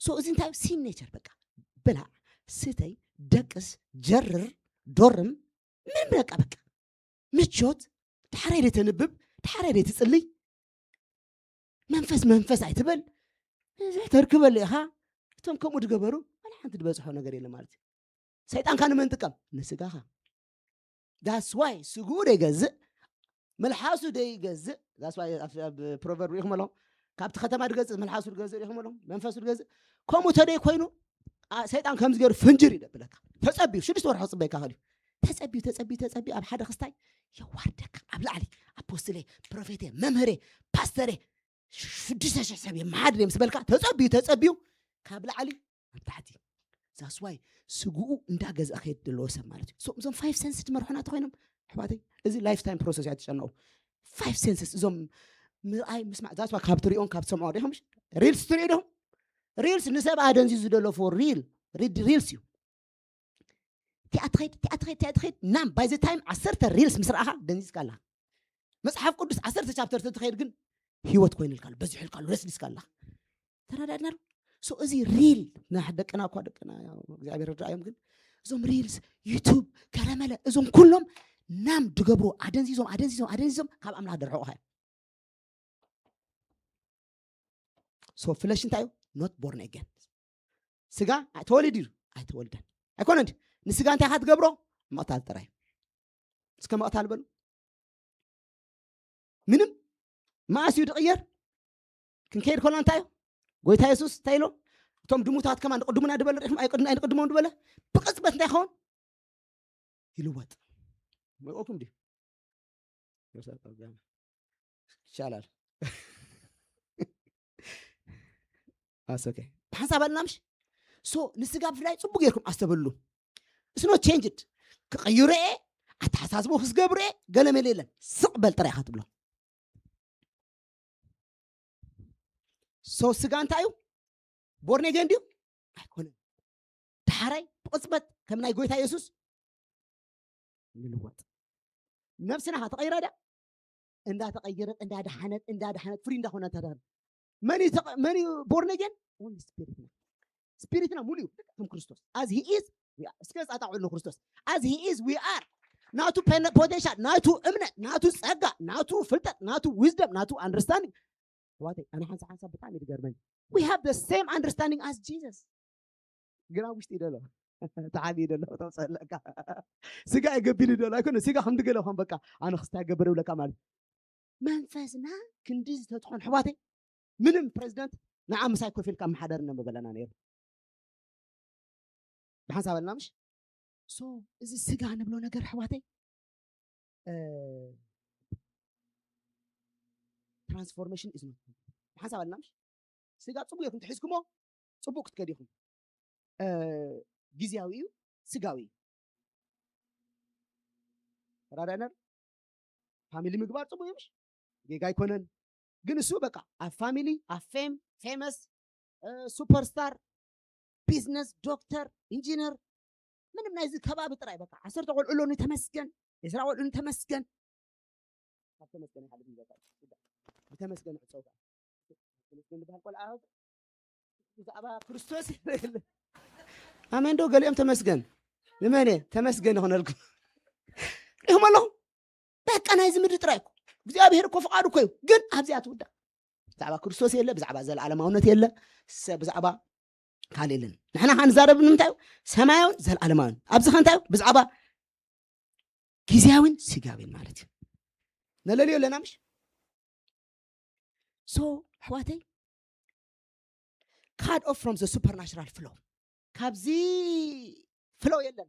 so እዚ እንታይ ሲን ኔቸር በቃ ብላዕ ስተይ ደቅስ ጀርር ዶርም ምን በቃ በቃ ምቾት ዳሕራይ ደይ ተንብብ ዳሕራይ ደይ ትፅልይ መንፈስ መንፈስ ኣይትበል እዚ ተርክበሉ ኢኻ እቶም ከምኡ ድገበሩ ዋላ ሓንቲ ድበፅሖ ነገር የለ ማለት እዩ ሰይጣንካ ንመን ጥቀም ንስጋኻ that's why ስግኡ ደይገዝእ መልሓሱ ደይገዝእ that's why ኣብ ፕሮቨርብ ሪኢኹም ኣለኹም ካብቲ ከተማ ድገዝእ መልሓሱ ድገዝእ ሪኢኹም ኣለኹም መንፈሱ ድገዝእ ከምኡ ተደይ ኮይኑ ሰይጣን ከምዚ ገይሩ ፍንጅር ይደብለካ ተፀቢዩ ሽዱሽተ ወርሒ ክፅበየካ ክእል እዩ ተፀቢዩ ተፀቢዩ ተፀቢዩ ኣብ ሓደ ክስታይ የዋርደካ ኣብ ላዕሊ ኣፖስትለ ፕሮፌተ መምህረ ፓስተረ ሽዱሽተ ሽሕ ሰብ የመሓድር ምስ በልካ ተፀቢዩ ተፀቢዩ ካብ ላዕሊ ኣብ ታሕቲ that's why ስግኡ እንዳገዝአ ከየድ ዘለዎ ሰብ ማለት እዩ እዞም ፋይቭ ሰንስ ትመርሑና ተኮይኖም ኣሕዋተይ እዚ ላይፍ ታይም ፕሮሰስ እያ ትጨነቁ ፋይቭ ሰንስስ እዞም ምርኣይ ምስማዕ that's why ካብ ትሪኦን ካብ ትሰምዖ ዲኹም ሪልስ ትሪኦ ዲኹም ሪልስ ንሰብ ኣደንዚዙ ዘሎ for real read reels እዩ እቲኣ ትኸይድ እቲኣ ትኸይድ እቲኣ ትኸይድ ናም ባይ ዘ ታይም ዓሰርተ ሪልስ ምስ ረኣኻ ደንዚዝካ ኣለኻ። መጽሓፍ ቅዱስ ዓሰርተ ቻፕተር ተትኸይድ ግን ህይወት ኮይንልካ ኣሎ፣ በዚሑልካ ኣሎ፣ ለስሊስካ ኣለኻ። ተረዳድና ዶ? ሶ እዚ ሪል ናይ ደቅና እኳ ደቅና ያው እግዚኣብሔር ርዳዮም፣ ግን እዞም ሪልስ ዩቱብ ገለመለ እዞም ኩሎም ናም ድገብሩ ኣደንዚዞም ኣደንዚዞም ኣደንዚዞም ካብ ኣምላኽ ደርሕቑኻ እዮም። ሶ ፍለሽ እንታይ እዩ? ኖት ቦርን ኣገን። ስጋ ተወሊዱ እዩ ኣይተወልደን ኣይኮነ እንዲ። ንስጋ እንታይ ኢኻ ትገብሮ? ምቕታል ጥራይ። እስከ ምቕታል በሉ። ምንም መኣስ እዩ ድቕየር? ክንከይድ ከሎ እንታይ እዩ? ጎይታ የሱስ እንታይ ኢሎ? እቶም ድሙታት ከማን ንቅድሙና ድበለ ርኢኹም ኣይቅድም ኣይንቅድሞም ድበለ። ብቅጽበት እንታይ ይኸውን? ይልወጥ። መልእኩም ድዩ? ይቻላል። ኣስ ኦኬ። ብሓንሳብ ኣለና ምሽ? ሶ ንስጋ ብፍላይ ጽቡቅ ጌርኩም ኣስተብሉ። It's not changed። ክቐይሮ እየ፣ ኣተሓሳስቦ ክስገብሮ እየ፣ ገለ መለ የለን። ስቕ በል ጥራይ ኢኻ ትብሎ። ሶ ስጋ እንታይ እዩ? ቦርኔጌን ድዩ? ኣይኮነን። ዳሕራይ ብቕጽበት ከም ናይ ጎይታ የሱስ ንልወጥ። ነብስና ኸ ተቐይራ ድያ? እንዳተቐየረት እንዳደሓነት እንዳደሓነት ፍሪ እንዳኾነ ተዳን መን እዩ ተቐ- መን እዩ ቦርኔጌን? ኦንሊ ስፒሪትና። ስፒሪትና ሙሉ እዩ ከም ክርስቶስ። As he is we are። እስከ ጻጣ ውዕል ክርስቶስ። As he is we are። ናቱ ፖቴንሻል፣ ናቱ እምነት፣ ናቱ ጸጋ፣ ናቱ ፍልጠት፣ ናቱ ዊዝደም፣ ናቱ ኣንደርስታንዲንግ። ዋተይ ኣነ ሓንሳ ሓንሳ ብጣዕሚ ድገርመኝ። We have the same understanding as Jesus። ግን ኣብ ውሽጢ እዩ ደሎ። ተዓብዩ ደሎ ተውፀለካ። ስጋ የገቢሉ ደሎ ኣይኮነ ስጋ ከም ድገለ ከም በቃ ኣነ ክስታይ ገብር ይብለካ ማለት መንፈስና ክንዲ ዝተትኾን ኣሕዋተይ ምንም ፕሬዚደንት ንዓ ምሳይ ኮፍ ኢልካ መሓደር እነምበለና ነይሩ። ብሓንሳብ ኣልና ምሽ ሶ እዚ ስጋ ንብሎ ነገር ኣሕዋተይ ትራንስፎርሜሽን ኢዝ ኖት። ብሓንሳብ ኣልና ምሽ ስጋ ፅቡቅ ኢኹም ትሒዝኩሞ፣ ፅቡቅ ክትከድ ኢኹም። ግዝያዊ እዩ፣ ስጋዊ እዩ። ተራዳእና ፋሚሊ ምግባር ፅቡቅ እዩ ምሽ ጌጋ ኣይኮነን። ግን እሱ በቃ ኣብ ፋሚሊ ኣብ ፌም ፌመስ ሱፐርስታር ቢዝነስ ዶክተር ኢንጂነር ምንም ናይዚ ከባቢ ጥራይ በቃ ዓሰርተ ቆልዑ ኣለኒ ተመስገን፣ የስራ ቆልዑ ተመስገን። ካብ ተመስገን ይሓልፍ ይበቃ። ብተመስገን ዕፀው ከዓ ተመስገን ዝበሃል ቆልዓ ብዛዕባ ክርስቶስ የለ። ኣሜን ዶ ገሊኦም ተመስገን ንመን እየ ተመስገን ይኾነልኩም። ሪኹም ኣለኹም በቃ ናይዚ ምድሪ ጥራይ እኮ እግዚኣብሔር እኮ ፍቓዱ እኮ እዩ። ግን ኣብዚኣ ትውዳእ ብዛዕባ ክርስቶስ የለ፣ ብዛዕባ ዘለዓለማውነት የለ፣ ሰ- ብዛዕባ ካልእ የለን። ንሕና ከ ንዛረብ ንምንታይ እዩ? ሰማያውን ዘለዓለማውን። ኣብዚ ከ እንታይ እዩ? ብዛዕባ ግዜያዊን ስጋዊን ማለት እዩ። ነለልዮ ኣለና ምሽ ሶ ኣሕዋተይ ካድ ኦፍ ፍሮም ዘ ሱፐርናሽራል ፍሎ ካብዚ ፍሎ የለን።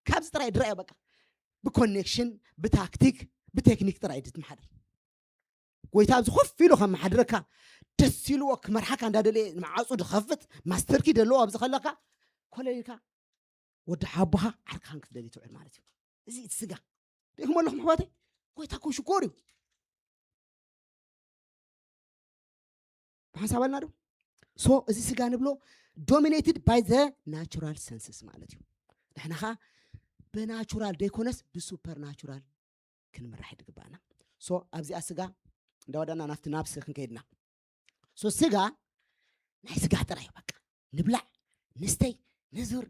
ካብዚ ጥራይ ድረዮ በቃ ብኮኔክሽን ብታክቲክ ብቴክኒክ ጥራይ ድትመሓደር። ጎይታ ኣብዚ ኮፍ ኢሉ ከመሓድረካ ደስ ኢልዎ ክመርሓካ እንዳደለየ ንመዓፁ ድኸፍት ማስተርኪ ደለዎ ኣብዚ ከለካ ኮለልካ ወዲ ሓቦኻ ዓርክኻን ክትደሊ ትውዕል ማለት እዩ። እዚ እቲ ስጋ ሪኢኹም ኣለኹም ኣሕዋተይ። ጎይታ እኮ ሽኮር እዩ። ብሓንሳብ ኣልና ዶ ሶ እዚ ስጋ ንብሎ dominated by the natural senses ማለት እዩ። ንሕና ኸዓ ብናቹራል ደይኮነስ ብሱፐር ናቹራል ክንምራሕ ይግባና። ሶ ኣብዚኣ ስጋ እንዳወዳና ናብቲ ናብሲ ክንከይድና ሶ ስጋ ናይ ስጋ ጥራይ እዩ በቃ ንብላዕ ንስተይ ንዙር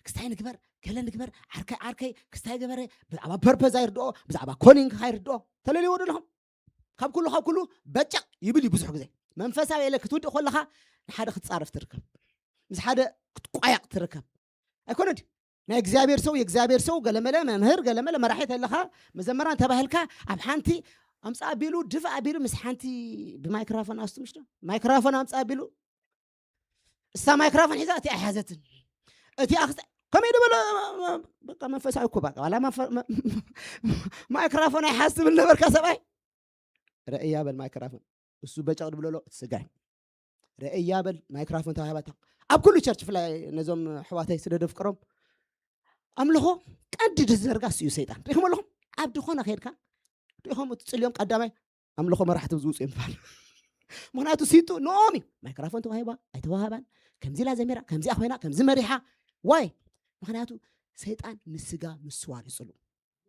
ክስታይ ንግበር ገለ ንግበር ዓርከይ ዓርከይ ክስታይ ገበረ ብዛዕባ ፐርፐዝ ኣይርድኦ ብዛዕባ ኮሊንግ ኣይርድኦ ተለልዎ ደለኹም ካብ ኩሉ ካብ ኩሉ በጨቕ ይብል እዩ ብዙሕ ግዜ መንፈሳዊ የለ ክትውድእ ከለኻ ንሓደ ክትፃረፍ ትርከብ ምስ ሓደ ክትቋያቕ ትርከብ ኣይኮነ ድዩ ናይ እግዚኣብሔር ሰው የእግዚኣብሔር ሰው ገለመለ መምህር ገለመለ መራሒ ተለኻ መዘመራን ተባህልካ ኣብ ሓንቲ ኣምፃ ኣቢሉ ድፍ ኣቢሉ ምስ ሓንቲ ብማይክራፎን ኣስቱ ምሽ ማይክራፎን ኣምፃ ኣቢሉ እሳ ማይክራፎን ሒዛ እቲ ኣይሓዘትን እቲ ኣክስ ከመይ ድበሎ በቃ መንፈሳዊ እኮ በቃ ዋላ ማይክራፎን ኣይሓዝ ትብል ነበርካ ሰብኣይ ረእያ በል ማይክራፎን እሱ በጨቕ ድብለሎ እቲ ስጋይ ረእያ በል ማይክራፎን ተዋሂባታ ኣብ ኩሉ ቸርች ፍላይ ነዞም ኣሕዋተይ ስለ ደፍቅሮም ኣምልኾ ቀንዲ ድዘርጋ እዩ ሰይጣን ሪኢኹም ኣለኹም ኣብ ድኾነ ከድካ ሪኢኹም ትፅልዮም ቀዳማይ ኣምልኾ መራሕቲ ዝውፅኡ እዮም ትበሃል ምክንያቱ ሲጡ ንኦም እዩ ማይክራፎን ተዋሂባ ኣይተዋሃባን ከምዚ ኢላ ዘሚራ ከምዚኣ ኮይና ከምዚ መሪሓ ዋይ ምክንያቱ ሰይጣን ንስጋ ምስዋር ይፅሉ።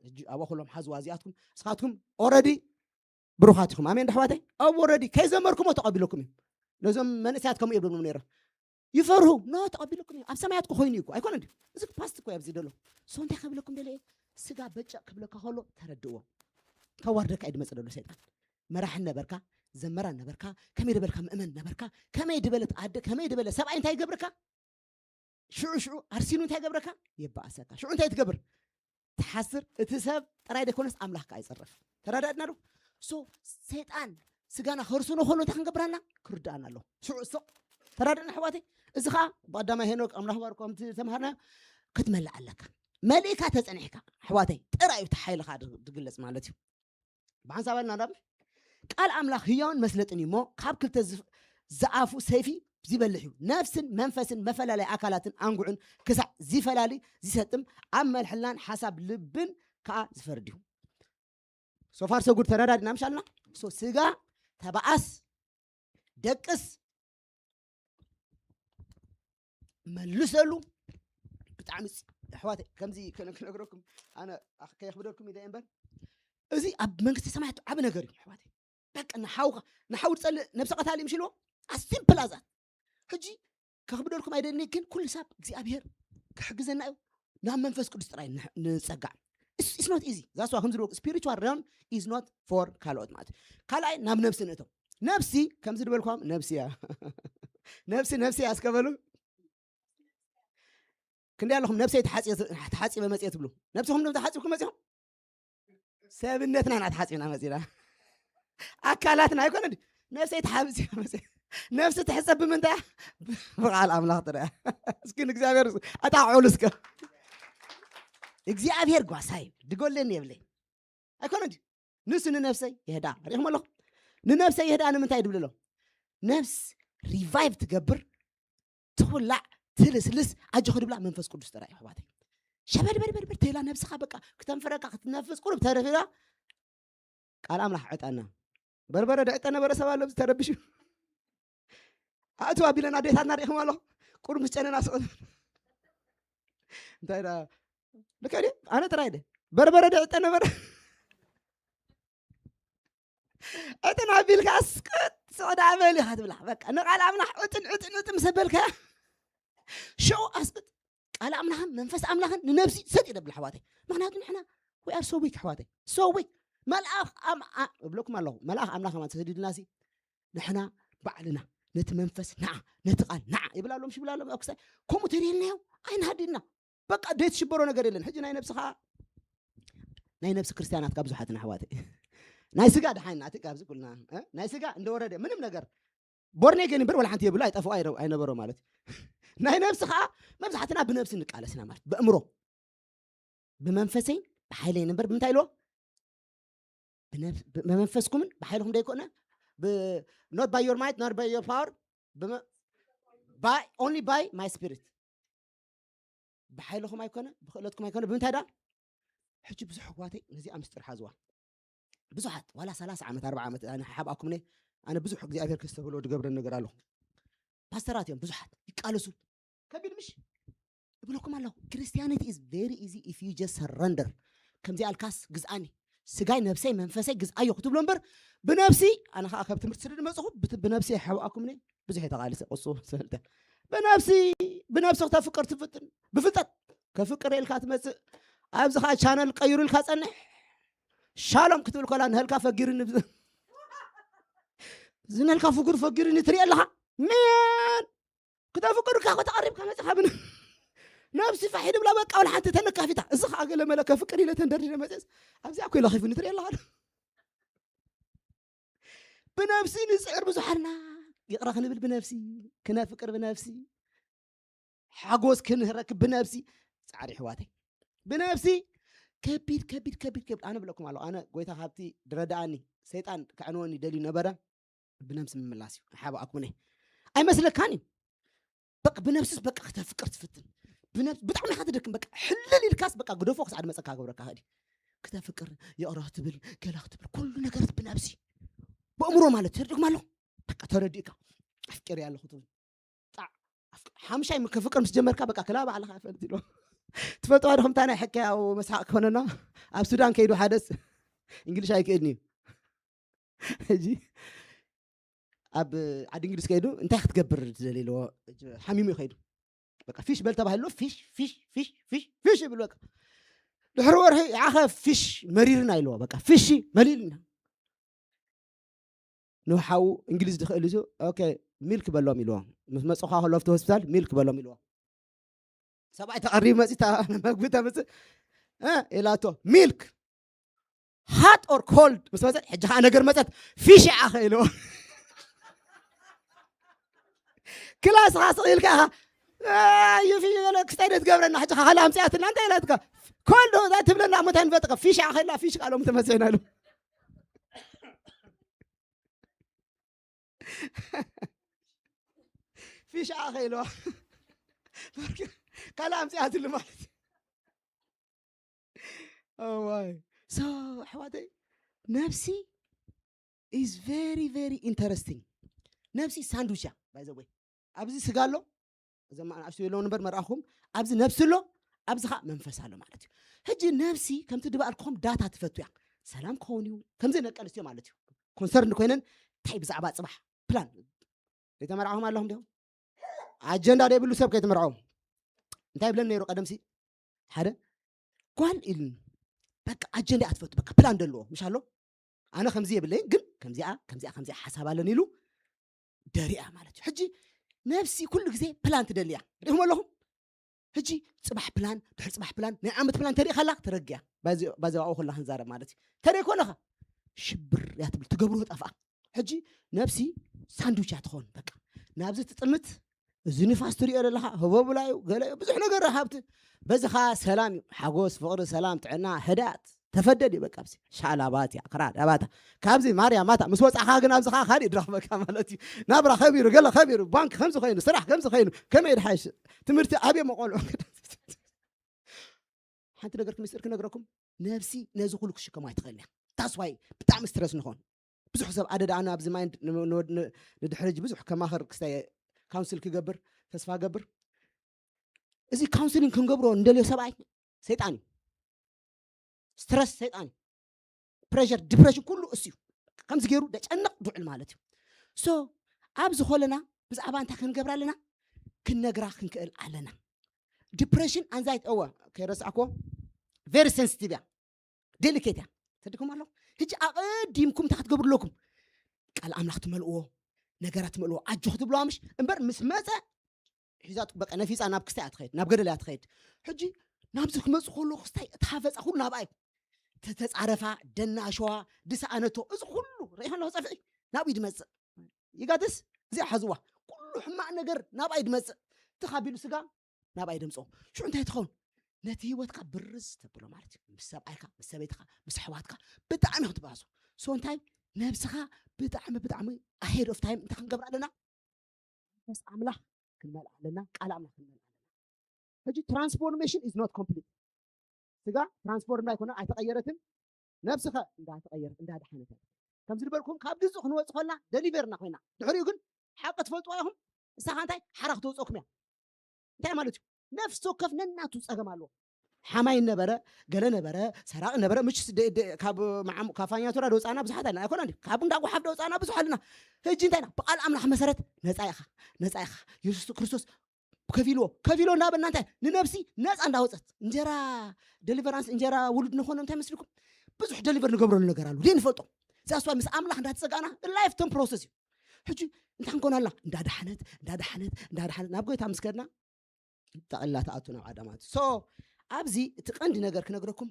ሕጂ ኣብኣ ኩሎም ሓዝዋ እዚኣትኩም፣ ንስኻትኩም ኦረዲ ብሩኻት ኢኹም። ኣሜን ዶ ኣሕዋተይ? ኣብ ኦረዲ ከይዘመርኩሞ ተቐቢለኩም እዮም። ነዞም መንእሰያት ከምኡ የብሎም ነይረ። ይፈርሁ። ኖ፣ ተቐቢለኩም እዮም። ኣብ ሰማያት እኮ ኮይኑ እዩ እኮ። ኣይኮነ እንዲ? እዚ ፓስት እኮ ኣብዚ ደሎ። ሶ እንታይ ከብለኩም ደለ? ስጋ በጨ ክብለካ ከሎ ተረድእዎ። ከዋርደካ እዩ ድመጽእ ደሎ ሰይጣን። መራሕን ነበርካ፣ ዘመራን ነበርካ፣ ከመይ ዝበልካ ምእመን ነበርካ፣ ከመይ ዝበለት ኣደ፣ ከመይ ዝበለ ሰብኣይ እንታይ ይገብርካ? ሽዑ ሽዑ ኣርሲኑ እንታይ ገብረካ? የባእሰካ። ሽዑ እንታይ ትገብር? ትሓስር። እቲ ሰብ ጥራይ ደይኮነስ ኣምላኽ ከኣ ይጸርፍ። ተረዳድና ዶ? ሶ ሰይጣን ስጋና ከርሱኖ ከሎ እንታይ ክንገብራና? ክርዳኣና ኣለዎ። ሽዑ ስቕ። ተረዳድና ኣሕዋተይ? እዚ ኸኣ ብቐዳማይ ሄኖክ ኣምላኽ ባርኮ ከምቲ ተምሃርና ክትመልእ ኣለካ። መሊእካ ተጸኒሕካ ኣሕዋተይ፣ ጥራይ እዩ እቲ ሓይልኻ ድ-፣ ድግለጽ ማለት እዩ። ብሓንሳብ ኣልና ናብ ቃል ኣምላኽ ህያውን መስለጥን እዩ እሞ፣ ካብ ክልተ ዝፍ-፣ ዝኣፉ ሰይፊ ዚበልሕ እዩ። ነፍስን መንፈስን መፈላለይ ኣካላትን ኣንጉዕን ክሳዕ ዚፈላሊ ዚሰጥም፣ ኣብ መልሕልናን ሓሳብ ልብን ከኣ ዝፈርድ እዩ። ሶፋር ሰጉድ ተረዳድና ምሻልና? ሶ ስጋ ተባኣስ፣ ደቅስ፣ መልሰሉ። ብጣዕሚ ፅ-፣ ኣሕዋተይ፣ ከምዚ ከነ-፣ ክነግረኩም፣ ኣነ ኣኽ-፣ ከየኽብደልኩም ኢለ እየ እምበር፣ እዚ ኣብ መንግስቲ ሰማያት ዓቢ ነገር እዩ ኣሕዋተይ። በቃ ንሓውኻ፣ ንሓው ዝጸልእ ነብሰ ቀታሊ ምሽ ኢልዎ፣ as simple as that። ሕጂ ከኽብደልኩም ኣይደልኒ፣ ግን ኩሉ ሳብ እግዚኣብሔር ክሕግዘና እዩ። ናብ መንፈስ ቅዱስ ጥራይ ን-፣ ንጸጋዕ። It's, it's not easy። That's why ከምዚ ዝበልኩ spiritual realm is not for ካልኦት ማለት እዩ። ካልኣይ ናብ ነብሲ ንእቶ። ነብሲ ከምዚ ዝበልኳም ነብሲ እያ። ነብሲ፣ ነብሲ እያ እስከ በሉ። ክንደይ ኣለኹም ነብሰይ ተሓጽየ-፣ ተሓጺበ መጽየ ትብሉ? ነብስኹም ዶ ተሓጺብኩም መጺኹም? ሰብነትና ኢና ተሓጺብና መጺና። ኣካላትና ኣይኮነ እንዲ? ነብሰይ ተሓጺበ መጽየ። ነብሲ ትሕሰብ ብምንታይ? ብቃል ኣምላኽ ጥራይ። እስኪ ንእግዚኣብሔር ኣጣቕዑሉ እስከ። እግዚኣብሔር ጓሳይ ድጎለኒ የብለይ። ኣይኮነ እንዲ? ንሱ ንነብሰይ ይህዳ። ሪኢኹም ኣለኹም? ንነብሰይ ይህዳ ንምንታይ ድብል ኣሎ? ነብስ ሪቫይቭ ትገብር፣ ትኹላዕ፣ ትልስልስ፣ ኣጆኺ ድብላ መንፈስ ቅዱስ ጥራይ እዩ ኣሕዋተይ። ሸበድበድበድበድ ተይላ ነብስኻ በቃ ክተንፍረካ ክትነፍስ ቁሩብ ተረፊዳ ቃል ኣምላኽ ዕጠና። በርበረ ድዕጠ ነበረ ሰብ ኣሎ ተረቢሹ። ኣእትዋ ቢለን ኣዴታትና ሪኢኹም ኣለኹም? ቁሩብ ምስ ጨነና ስቕ እንታይ ዳ ልከ ድየ? ኣነ ጥራይ ድየ? በርበረ ድዕጠ ነበረ። ዕጥን ኣቢልካ እስቅጥ ስቕ ደኣ በል ኢኻ ትብላ። በቃ ንቃል ኣምላኽ ዕጥን፣ ዕጥን፣ ዕጥን ምስ ኣበልካያ ሽዑ ኣስቅጥ። ቃል ኣምላኽን መንፈስ ኣምላኽን ንነብሲ ሰጥ ይደብል ኣሕዋተይ። ምኽንያቱ ንሕና we are so weak ኣሕዋተይ። So weak። መልኣኽ ኣም-፣ ኣ-፣ እብለኩም ኣለኹ። መልኣኽ ኣምላኽ ከማን ተሰዲድናሲ ንሕና ባዕልና ነቲ መንፈስ ንዓ፣ ነቲ ቃል ንዓ ይብል ኣሎ፣ ምሽ ይብል ኣሎ። ኣብ ክሳይ ከምኡ ተሪእናዮ ኣይንሃድና። በቃ ዘይትሽበሮ ነገር የለን። ሕጂ ናይ ነብስኻ፣ ናይ ነብሲ ክርስትያናት ካብ ብዙሓትን ኣሕዋተይ። ናይ ስጋ ደሓን ናቲ ካብዚ ኩልና፣ እ? ናይ ስጋ እንደወረደ ምንም ነገር ቦርኔ ግን እምበር ወላ ሓንቲ የብሉ ኣይጠፍኡ ኣይረ-፣ ኣይነበሮ ማለት እዩ። ናይ ነብሲ ኸዓ መብዛሕትና ብነብሲ ንቃለስ ኢና ማለት ብእምሮ ብመንፈሰይ ብሓይለይ ነበር ብምንታይ ኢልዎ? ብነብ-፣ ብ-፣ ብመንፈስኩምን ብሓይልኩም ደይኮነ ብ-፣ not by your might, not by your power, ብመ-፣ by, only by my spirit። ብሓይልኹም ኣይኮነ፣ ብኽእለትኩም ኣይኮነ፣ ብምንታይ ደኣ? ሕጂ ብዙሕ ኣሕዋተይ ነዚኣ ምስጢር ሓዝዋ። ብዙሓት፣ ዋላ ሰላሳ ዓመት፣ ኣርብዓ ዓመት፣ ኣነ ሓብኣኩም ነይ፣ ኣነ ብዙሕ እግዚኣብሔር ከስተብህሎ ዝገብረ ነገር ኣለኹ። ፓስተራት እዮም ብዙሓት፣ ይቃለሱ። ከቢድ ምሽ? እብለኩም ኣለኹ፣ Christianity is very easy if you just surrender። ከምዚ ኣልካስ ግዝኣኒ፣ ስጋይ፣ ነብሰይ፣ መንፈሰይ ግዝኣዮ ክትብሎ እምበር፣ ብነብሲ፣ ኣነ ኸዓ ካብ ትምህርቲ ስለ ዝመጽኹ፣ ብት-፣ ብነብሲ ሓብኣኩም ነይ፣ ብዙሕ የተቓልሰ፣ ቅሱ፣ ሰልተ። ብነብሲ፣ ብነብሲ ክተፍቅር ትፍትን፣ ብፍልጠት፣ ከፍቅር ኢልካ ትመጽእ፣ ኣብዚ ኸዓ ቻነል ቀይሩ ኢልካ ጸንሕ፣ ሻሎም ክትብል ኮላ ንህልካ ፈጊርኒ፣ ብዝ-፣ ዝነልካ ፍጉር ፈጊርኒ ትርኢ ኣለኻ፣ ሜን፣ ክተፍቅር እካ ከተቐሪብካ መጺኻ ብን-፣ ነብሲ ፋሕ ድብላ በቃ ወላ ሓንቲ ተነካፊታ። እዚ ኸዓ ገለ መለ ከፍቅር ኢለ ተንደርዲረ መጺስ ኣብዚኣ እኮ ኢለ ኺፉ ንትርኢ ኣለኻ ዶ? ብነብሲ ንጽዕር ብዙሓልና ይቕረ ክንብል ብነብሲ፣ ክነፍቅር ብነብሲ፣ ሓጎስ ክንረክብ ብነብሲ። ጻዕሪ ኣሕዋተይ። ብነብሲ ከቢድ፣ ከቢድ፣ ከቢድ፣ ከቢድ። ኣነ ብለኩም ኣለኹ፣ ኣነ ጎይታ ካብቲ ድረድኣኒ፣ ሰይጣን ከዕንወኒ ደልዩ ነበረ። ብነብሲ ምምላስ እዩ። ሓባኣኩምኒ። ኣይመስለካን እዩ። በቃ ብነብስስ በቃ ክተፍቅር ትፍትን። ብነብስ ብጣዕሚ ኢኻ ትደክም። በቃ ሕልል ኢልካስ በቃ ግደፎ ክሳዕ ድመጸካ ክገብረካ ኸዲ። ክተፍቅር፣ ይቕረ ክትብል፣ ገለ ክትብል፣ ኩሉ ነገር ብነብሲ። ብእምሮ ማለት ተረዲእኩም ኣለኹም? በቃ ተረዲእካ። ኣፍቂረ ኣለኹ ትብል። ጣዕ፣ ኣፍቅ-፣ ሓምሻይ ከፍቅር ምስ ጀመርካ በቃ ክላ ባዕልኻ ፈንቲ ኢሎ። ትፈልጥዋ ዶ ከምታ ናይ ሕክያዊ መስሓቕ ክኾነና? ኣብ ሱዳን ከይዱ ሓደስ እንግሊሽ ኣይክእልን እዩ። ሕጂ ኣብ ዓዲ እንግሊዝ ከይዱ እንታይ ክትገብር ትደሊ ኢልዎ? ሓሚሙ እዩ ከይዱ። በቃ ፊሽ በል ተባሂሉ ፊሽ ፊሽ ፊሽ ፊሽ ፊሽ ይብል። በቃ ድሕሪ ወርሒ ይዓኸ ፊሽ መሪርና ኢልዎ። በቃ ፊሽ መሊልና ንሓው እንግሊዝ ዝኽእል እዩ። ኦኬ ሚልክ በሎም ኢልዎ። ምስ መጽኻ ከሎ ኣብቲ ሆስፒታል ሚልክ በሎም ኢልዎ። ሰብኣይ ተቐሪብ መጺ መግቢ ተምጽእ ኢላቶ ሚልክ ሃት ኦር ኮልድ ምስ መጸት ሕጂ ከዓ ነገር መጸት ፊሽ ይዓኸ ኢልዎ። ክላስኻ ስቕ ኢልካ ኢኻ ይፍሽ ክስታይ ዶ ትገብረና ሕጂ ካልእ ኣምፅኣትና እንታይ ኢላትካ ኮልድ ዶ ትብለና እሞ እንታይ ንፈጥካ ፊሽ ይዓኸ ኢላ ፊሽ ቃሎም ተመፅእና ኢሉ። ፊሽ ይዓኸ ኢልዋ ካልእ ኣምፅኣትሉ ማለት እዩ። ዋይ ሶ ኣሕዋተይ ነብሲ is very very interesting። ነብሲ ሳንዱች እያ። By the way ኣብዚ ስጋ ኣሎ እዞም ኣናእሽቱ የለውን እምበር መርኣኹም ኣብዚ ነብሲ ኣሎ ኣብዚ ከዓ መንፈስ ኣሎ ማለት እዩ። ሕጂ ነብሲ ከምቲ ድባልኩም ዳታ ትፈቱ እያ። ሰላም ክኸውን እዩ ከምዚ ነቀል ስትዮ ማለት እዩ። ኮንሰርን ኮይነን እንታይ ብዛዕባ ፅባሕ ፕላን ዘይተመርዓኹም ኣለኹም ዲኹም? ኣጀንዳ ዘይብሉ ሰብ ከይትምርዖ እንታይ ብለን ነይሩ ቀደምሲ ሓደ ጓል ኢሉኒ በቃ ኣጀንዳ እያ ትፈቱ በቃ ፕላን ደለዎ ምሽ ኣሎ ኣነ ከምዚ የብለይ ግን ከምዚኣ ከምዚኣ ከምዚኣ ሓሳብ ኣለን ኢሉ ደሪያ ማለት እዩ። ሕጂ ነብሲ ኩሉ ግዜ ፕላን ትደልያ ሪኹም ኣለኹም። ሕጂ ፅባሕ ፕላን ድሕሪ ፅባሕ ፕላን ናይ ዓመት ፕላን ተሪእኻላ ተረግያ ባዚ ኣብኡ ከላ ክንዛረብ ማለት እዩ። ተሪእ ኮነኻ ሽብር እያ ትብል ትገብሮ ጠፍኣ። ሕጂ ነብሲ ሳንዱች እያ ትኸውን በቃ ናብዚ ትጥምት እዚ ንፋስ ትሪኦ ዘለኻ ህቦብላ እዩ ገለ እዩ ብዙሕ ነገር ሃብቲ በዚ ኸዓ ሰላም እዩ ሓጎስ ፍቕሪ ሰላም ጥዕና ህዳት ተፈደድ እዩ በቃ ኣብዚ ሻላባት እያ ክራዳባታ ካብዚ ማርያ ማታ ምስ ወፃኻ ግን ኣብዚ ኸዓ ካሊእ ድረኽበካ ማለት እዩ። ናብራ ከቢሩ ገለ ከቢሩ ባንክ ከምዚ ኮይኑ ስራሕ ከምዚ ኮይኑ ከመይ ድሓይሽ ትምህርቲ ኣብየ መቆልዑ ሓንቲ ነገር ክምስጥር ክነግረኩም ነብሲ ነዚ ኩሉ ክሽከሙ ኣይትኽእል እያ። ታስዋይ ብጣዕሚ ስትረስ ንኾን ብዙሕ ሰብ ኣደ ደኣ ኣብዚ ማይንድ ንድሕሪ ሕጂ ብዙሕ ከማኸር ክስታይ ካውንስል ክገብር ተስፋ ገብር እዚ ካውንስሊንግ ክንገብሮ እንደልዮ ሰብኣይ ሰይጣን እዩ። ስትረስ ሰይጣን እዩ። ፕሬር ዲፕሬሽን ኩሉ እሱ እዩ። ከምዚ ገይሩ ደጨንቕ ድውዕል ማለት እዩ። ሶ ኣብዚ ኮለና ብዛዕባ እንታይ ክንገብር ኣለና? ክንነግራ ክንክእል ኣለና። ዲፕሬሽን ኣንዛይቲ እወ ከይረሳዕኮ ቨሪ ሴንሲቲቭ እያ ዴሊኬት እያ ተድኩም ኣሎ። ሕጂ ኣቐዲምኩም እንታይ ክትገብሩ ኣለኩም? ቃል ኣምላኽ ትመልእዎ ነገራት ትመልእዎ ኣጆ ክትብልዋ ምሽ እምበር ምስ መፀ ሒዛት በቃ ነፊፃ ናብ ክስታይ እያ ትኸይድ ናብ ገደል እያ ትኸይድ። ሕጂ ናብዚ ክመፁ ከሎ ክስታይ እቲ ሃፈፃ ኩሉ ናብኣ እዩ። ተተፃረፋ ደናሸዋ ድሰኣነቶ እዚ ኩሉ ርኢኻ ኣለኹ ፀፍዒ ናብኡ ድመፅእ ይጋትስ እዚኣ ሓዝዋ ኩሉ ሕማቕ ነገር ናብኣ እዩ ድመፅእ። ተኻቢሉ ስጋ ናብኣ ይደምፅኦ ሽዑ እንታይ ትኸውን ነቲ ህይወትካ ብርዝ ተብሎ ማለት እዩ። ምስ ሰብኣይካ ምስ ሰበይትካ ምስ ኣሕዋትካ ብጣዕሚ ክትባዞ ሶ እንታይ ነብስኻ ብጣዕሚ ብጣዕሚ ኣሄድ ኦፍ ታይም እንታይ ክንገብር ኣለና መንፈስ ኣምላኽ ክንመልእ ኣለና ቃል ኣምላኽ ክንመልእ ኣለና። ሕጂ ትራንስፎርሜሽን ኢዝ ኖት ኮምፕሊት ስጋ ትራንስፎርም ኣይኮነ ኣይተቐየረትን ነብስኸ እንዳተቐየረት እንዳድሓነት ከምዚ ዝበልኩም ካብ ግዙ ክንወፅ ኮልና ደሊቨርና ኮይና ድሕሪኡ ግን ሓቂ ትፈልጥዋ ኢኹም። ንስኻ እንታይ ሓራ ክተውፀኩም እያ እንታይ ማለት እዩ ነፍሲ ወከፍ ነናቱ ፀገም ኣለዎ። ሓማይ ነበረ ገለ ነበረ ሰራቂ ነበረ ምሽ ካብ ካፋኛቱራ ደውፃና ብዙሓት ኣለና ኣይኮና ካብ እንዳ ጓሓፍ ደውፃና ብዙሕ ኣለና። ሕጂ እንታይ ኢና ብቃል ኣምላኽ መሰረት ነፃ ኢኻ ነፃ ኢኻ የሱስ ክርስቶስ ከፊልዎ ከፊሎ እናበልና እንታይ ንነብሲ ነፃ እንዳወፀት እንጀራ ደሊቨራንስ እንጀራ ውሉድ ንኾነ እንታይ መስልኩም ብዙሕ ደሊቨር ንገብረሉ ነገር ኣሉ ዘይንፈልጦ ዛስዋ ምስ ኣምላኽ እንዳተፀጋና ላይፍ ተም ፕሮሰስ እዩ። ሕጂ እንታይ ክንኮን ኣላ እንዳዳሓነት እንዳዳሓነት እንዳዳሓነት ናብ ጎይታ ምስ ከድና ጠቕላ ትኣቱ ናብ ዓዳማት ሶ ኣብዚ እቲ ቀንዲ ነገር ክነግረኩም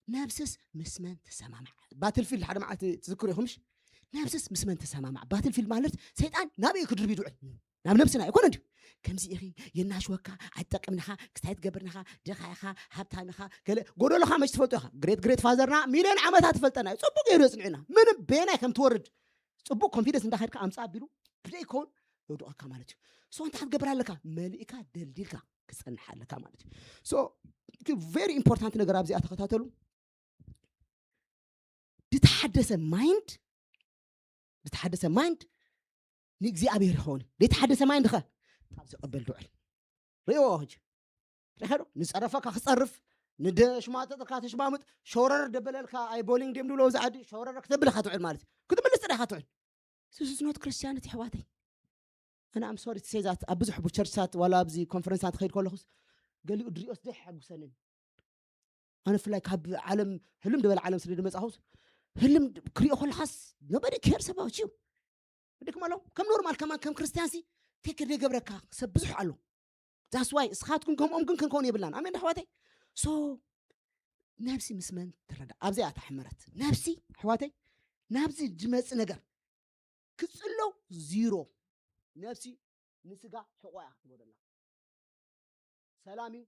ነብስስ ምስ መን ትሰማማዕ ባትልፊልድ ሓደ መዓልቲ ትዝክሩ ኢኹምሽ ነብስስ ምስ መን ትሰማማዕ ባትልፊልድ ማለት ሰይጣን ናበይ ክድርብ ይድውዕል ናብ ነብስና ይኮነ እንዲዩ ከምዚ ኢኺ የናሽወካ ኣይትጠቅምንኻ ክስታይ ትገብርንኻ ድኻ ኢኻ ሃብታም ኢኻ ገለ ጎደሎኻ መች ትፈልጦ ኢኻ ግሬት ግሬት ፋዘርና ሚልዮን ዓመታት ትፈልጠና እዩ ፅቡቅ ገይሩ የፅንዕና ምንም ቤናይ ከም ትወርድ ፅቡቅ ኮንፊደንስ እንዳኸድካ ኣምፃ ኣቢሉ ብደይከውን የውድቐካ ማለት እዩ ሶ እንታይ ክትገብር ኣለካ መሊእካ ደልዲልካ ክፀንሕ ኣለካ ማለት እዩ ሶ ቨሪ ኢምፖርታንት ነገር ኣብዚኣ ተኸታተሉ ዝተሓደሰ ማይንድ ዝተሓደሰ ማይንድ ንእግዚኣብሔር ይኸውን ዘይተሓደሰ ማይንድ ኸ ካብ ዝቕበል ድዑል ርእዎ ሕጂ ሪኻ ዶ? ንጸረፈካ ክጸርፍ፣ ንደሽማጥጥካ ተሽማምጥ፣ ሸውረር ደበለልካ፣ ኣይ ቦሊንግ ድዮም ድብሎ ኣብዚ ዓዲ፣ ሸውረር ክትብል ኢኻ ትውዕል ማለት እዩ። ክትምልስ ጥራይ ኢኻ ትውዕል። This is not Christianity ኣሕዋተይ። ኣነ I'm sorry to say that ኣብ ብዙሕ ቸርችታት ዋላ ኣብዚ ኮንፈረንሳት ክኸይድ ከለኹስ ገሊኡ ድሪኦስ ደይ ሓጉሰንን። ኣነ ብፍላይ ካብ ዓለም ህልም ዝበለ ዓለም ስለ ዝመጻኹስ ህልም ክሪኦ ከለኻስ nobody cares about you። ድክም ኣሎ ከም ኖርማል ከማን ከም ክርስቲያንሲ ቴክር ዘይገብረካ ሰብ ብዙሕ ኣሎ። That's why እስኻትኩም ከምኦም ግን ክንከውን የብላን። ኣሜን ኣሕዋተይ። So ነብሲ ምስ መን ትረዳ ኣብዚኣ እታ ሕመረት ነብሲ ኣሕዋተይ ናብዚ ዝመጽእ ነገር ክጽሎ ዚሮ። ነብሲ ንስጋ ሕቆያ ክትበደላ ሰላም እዩ።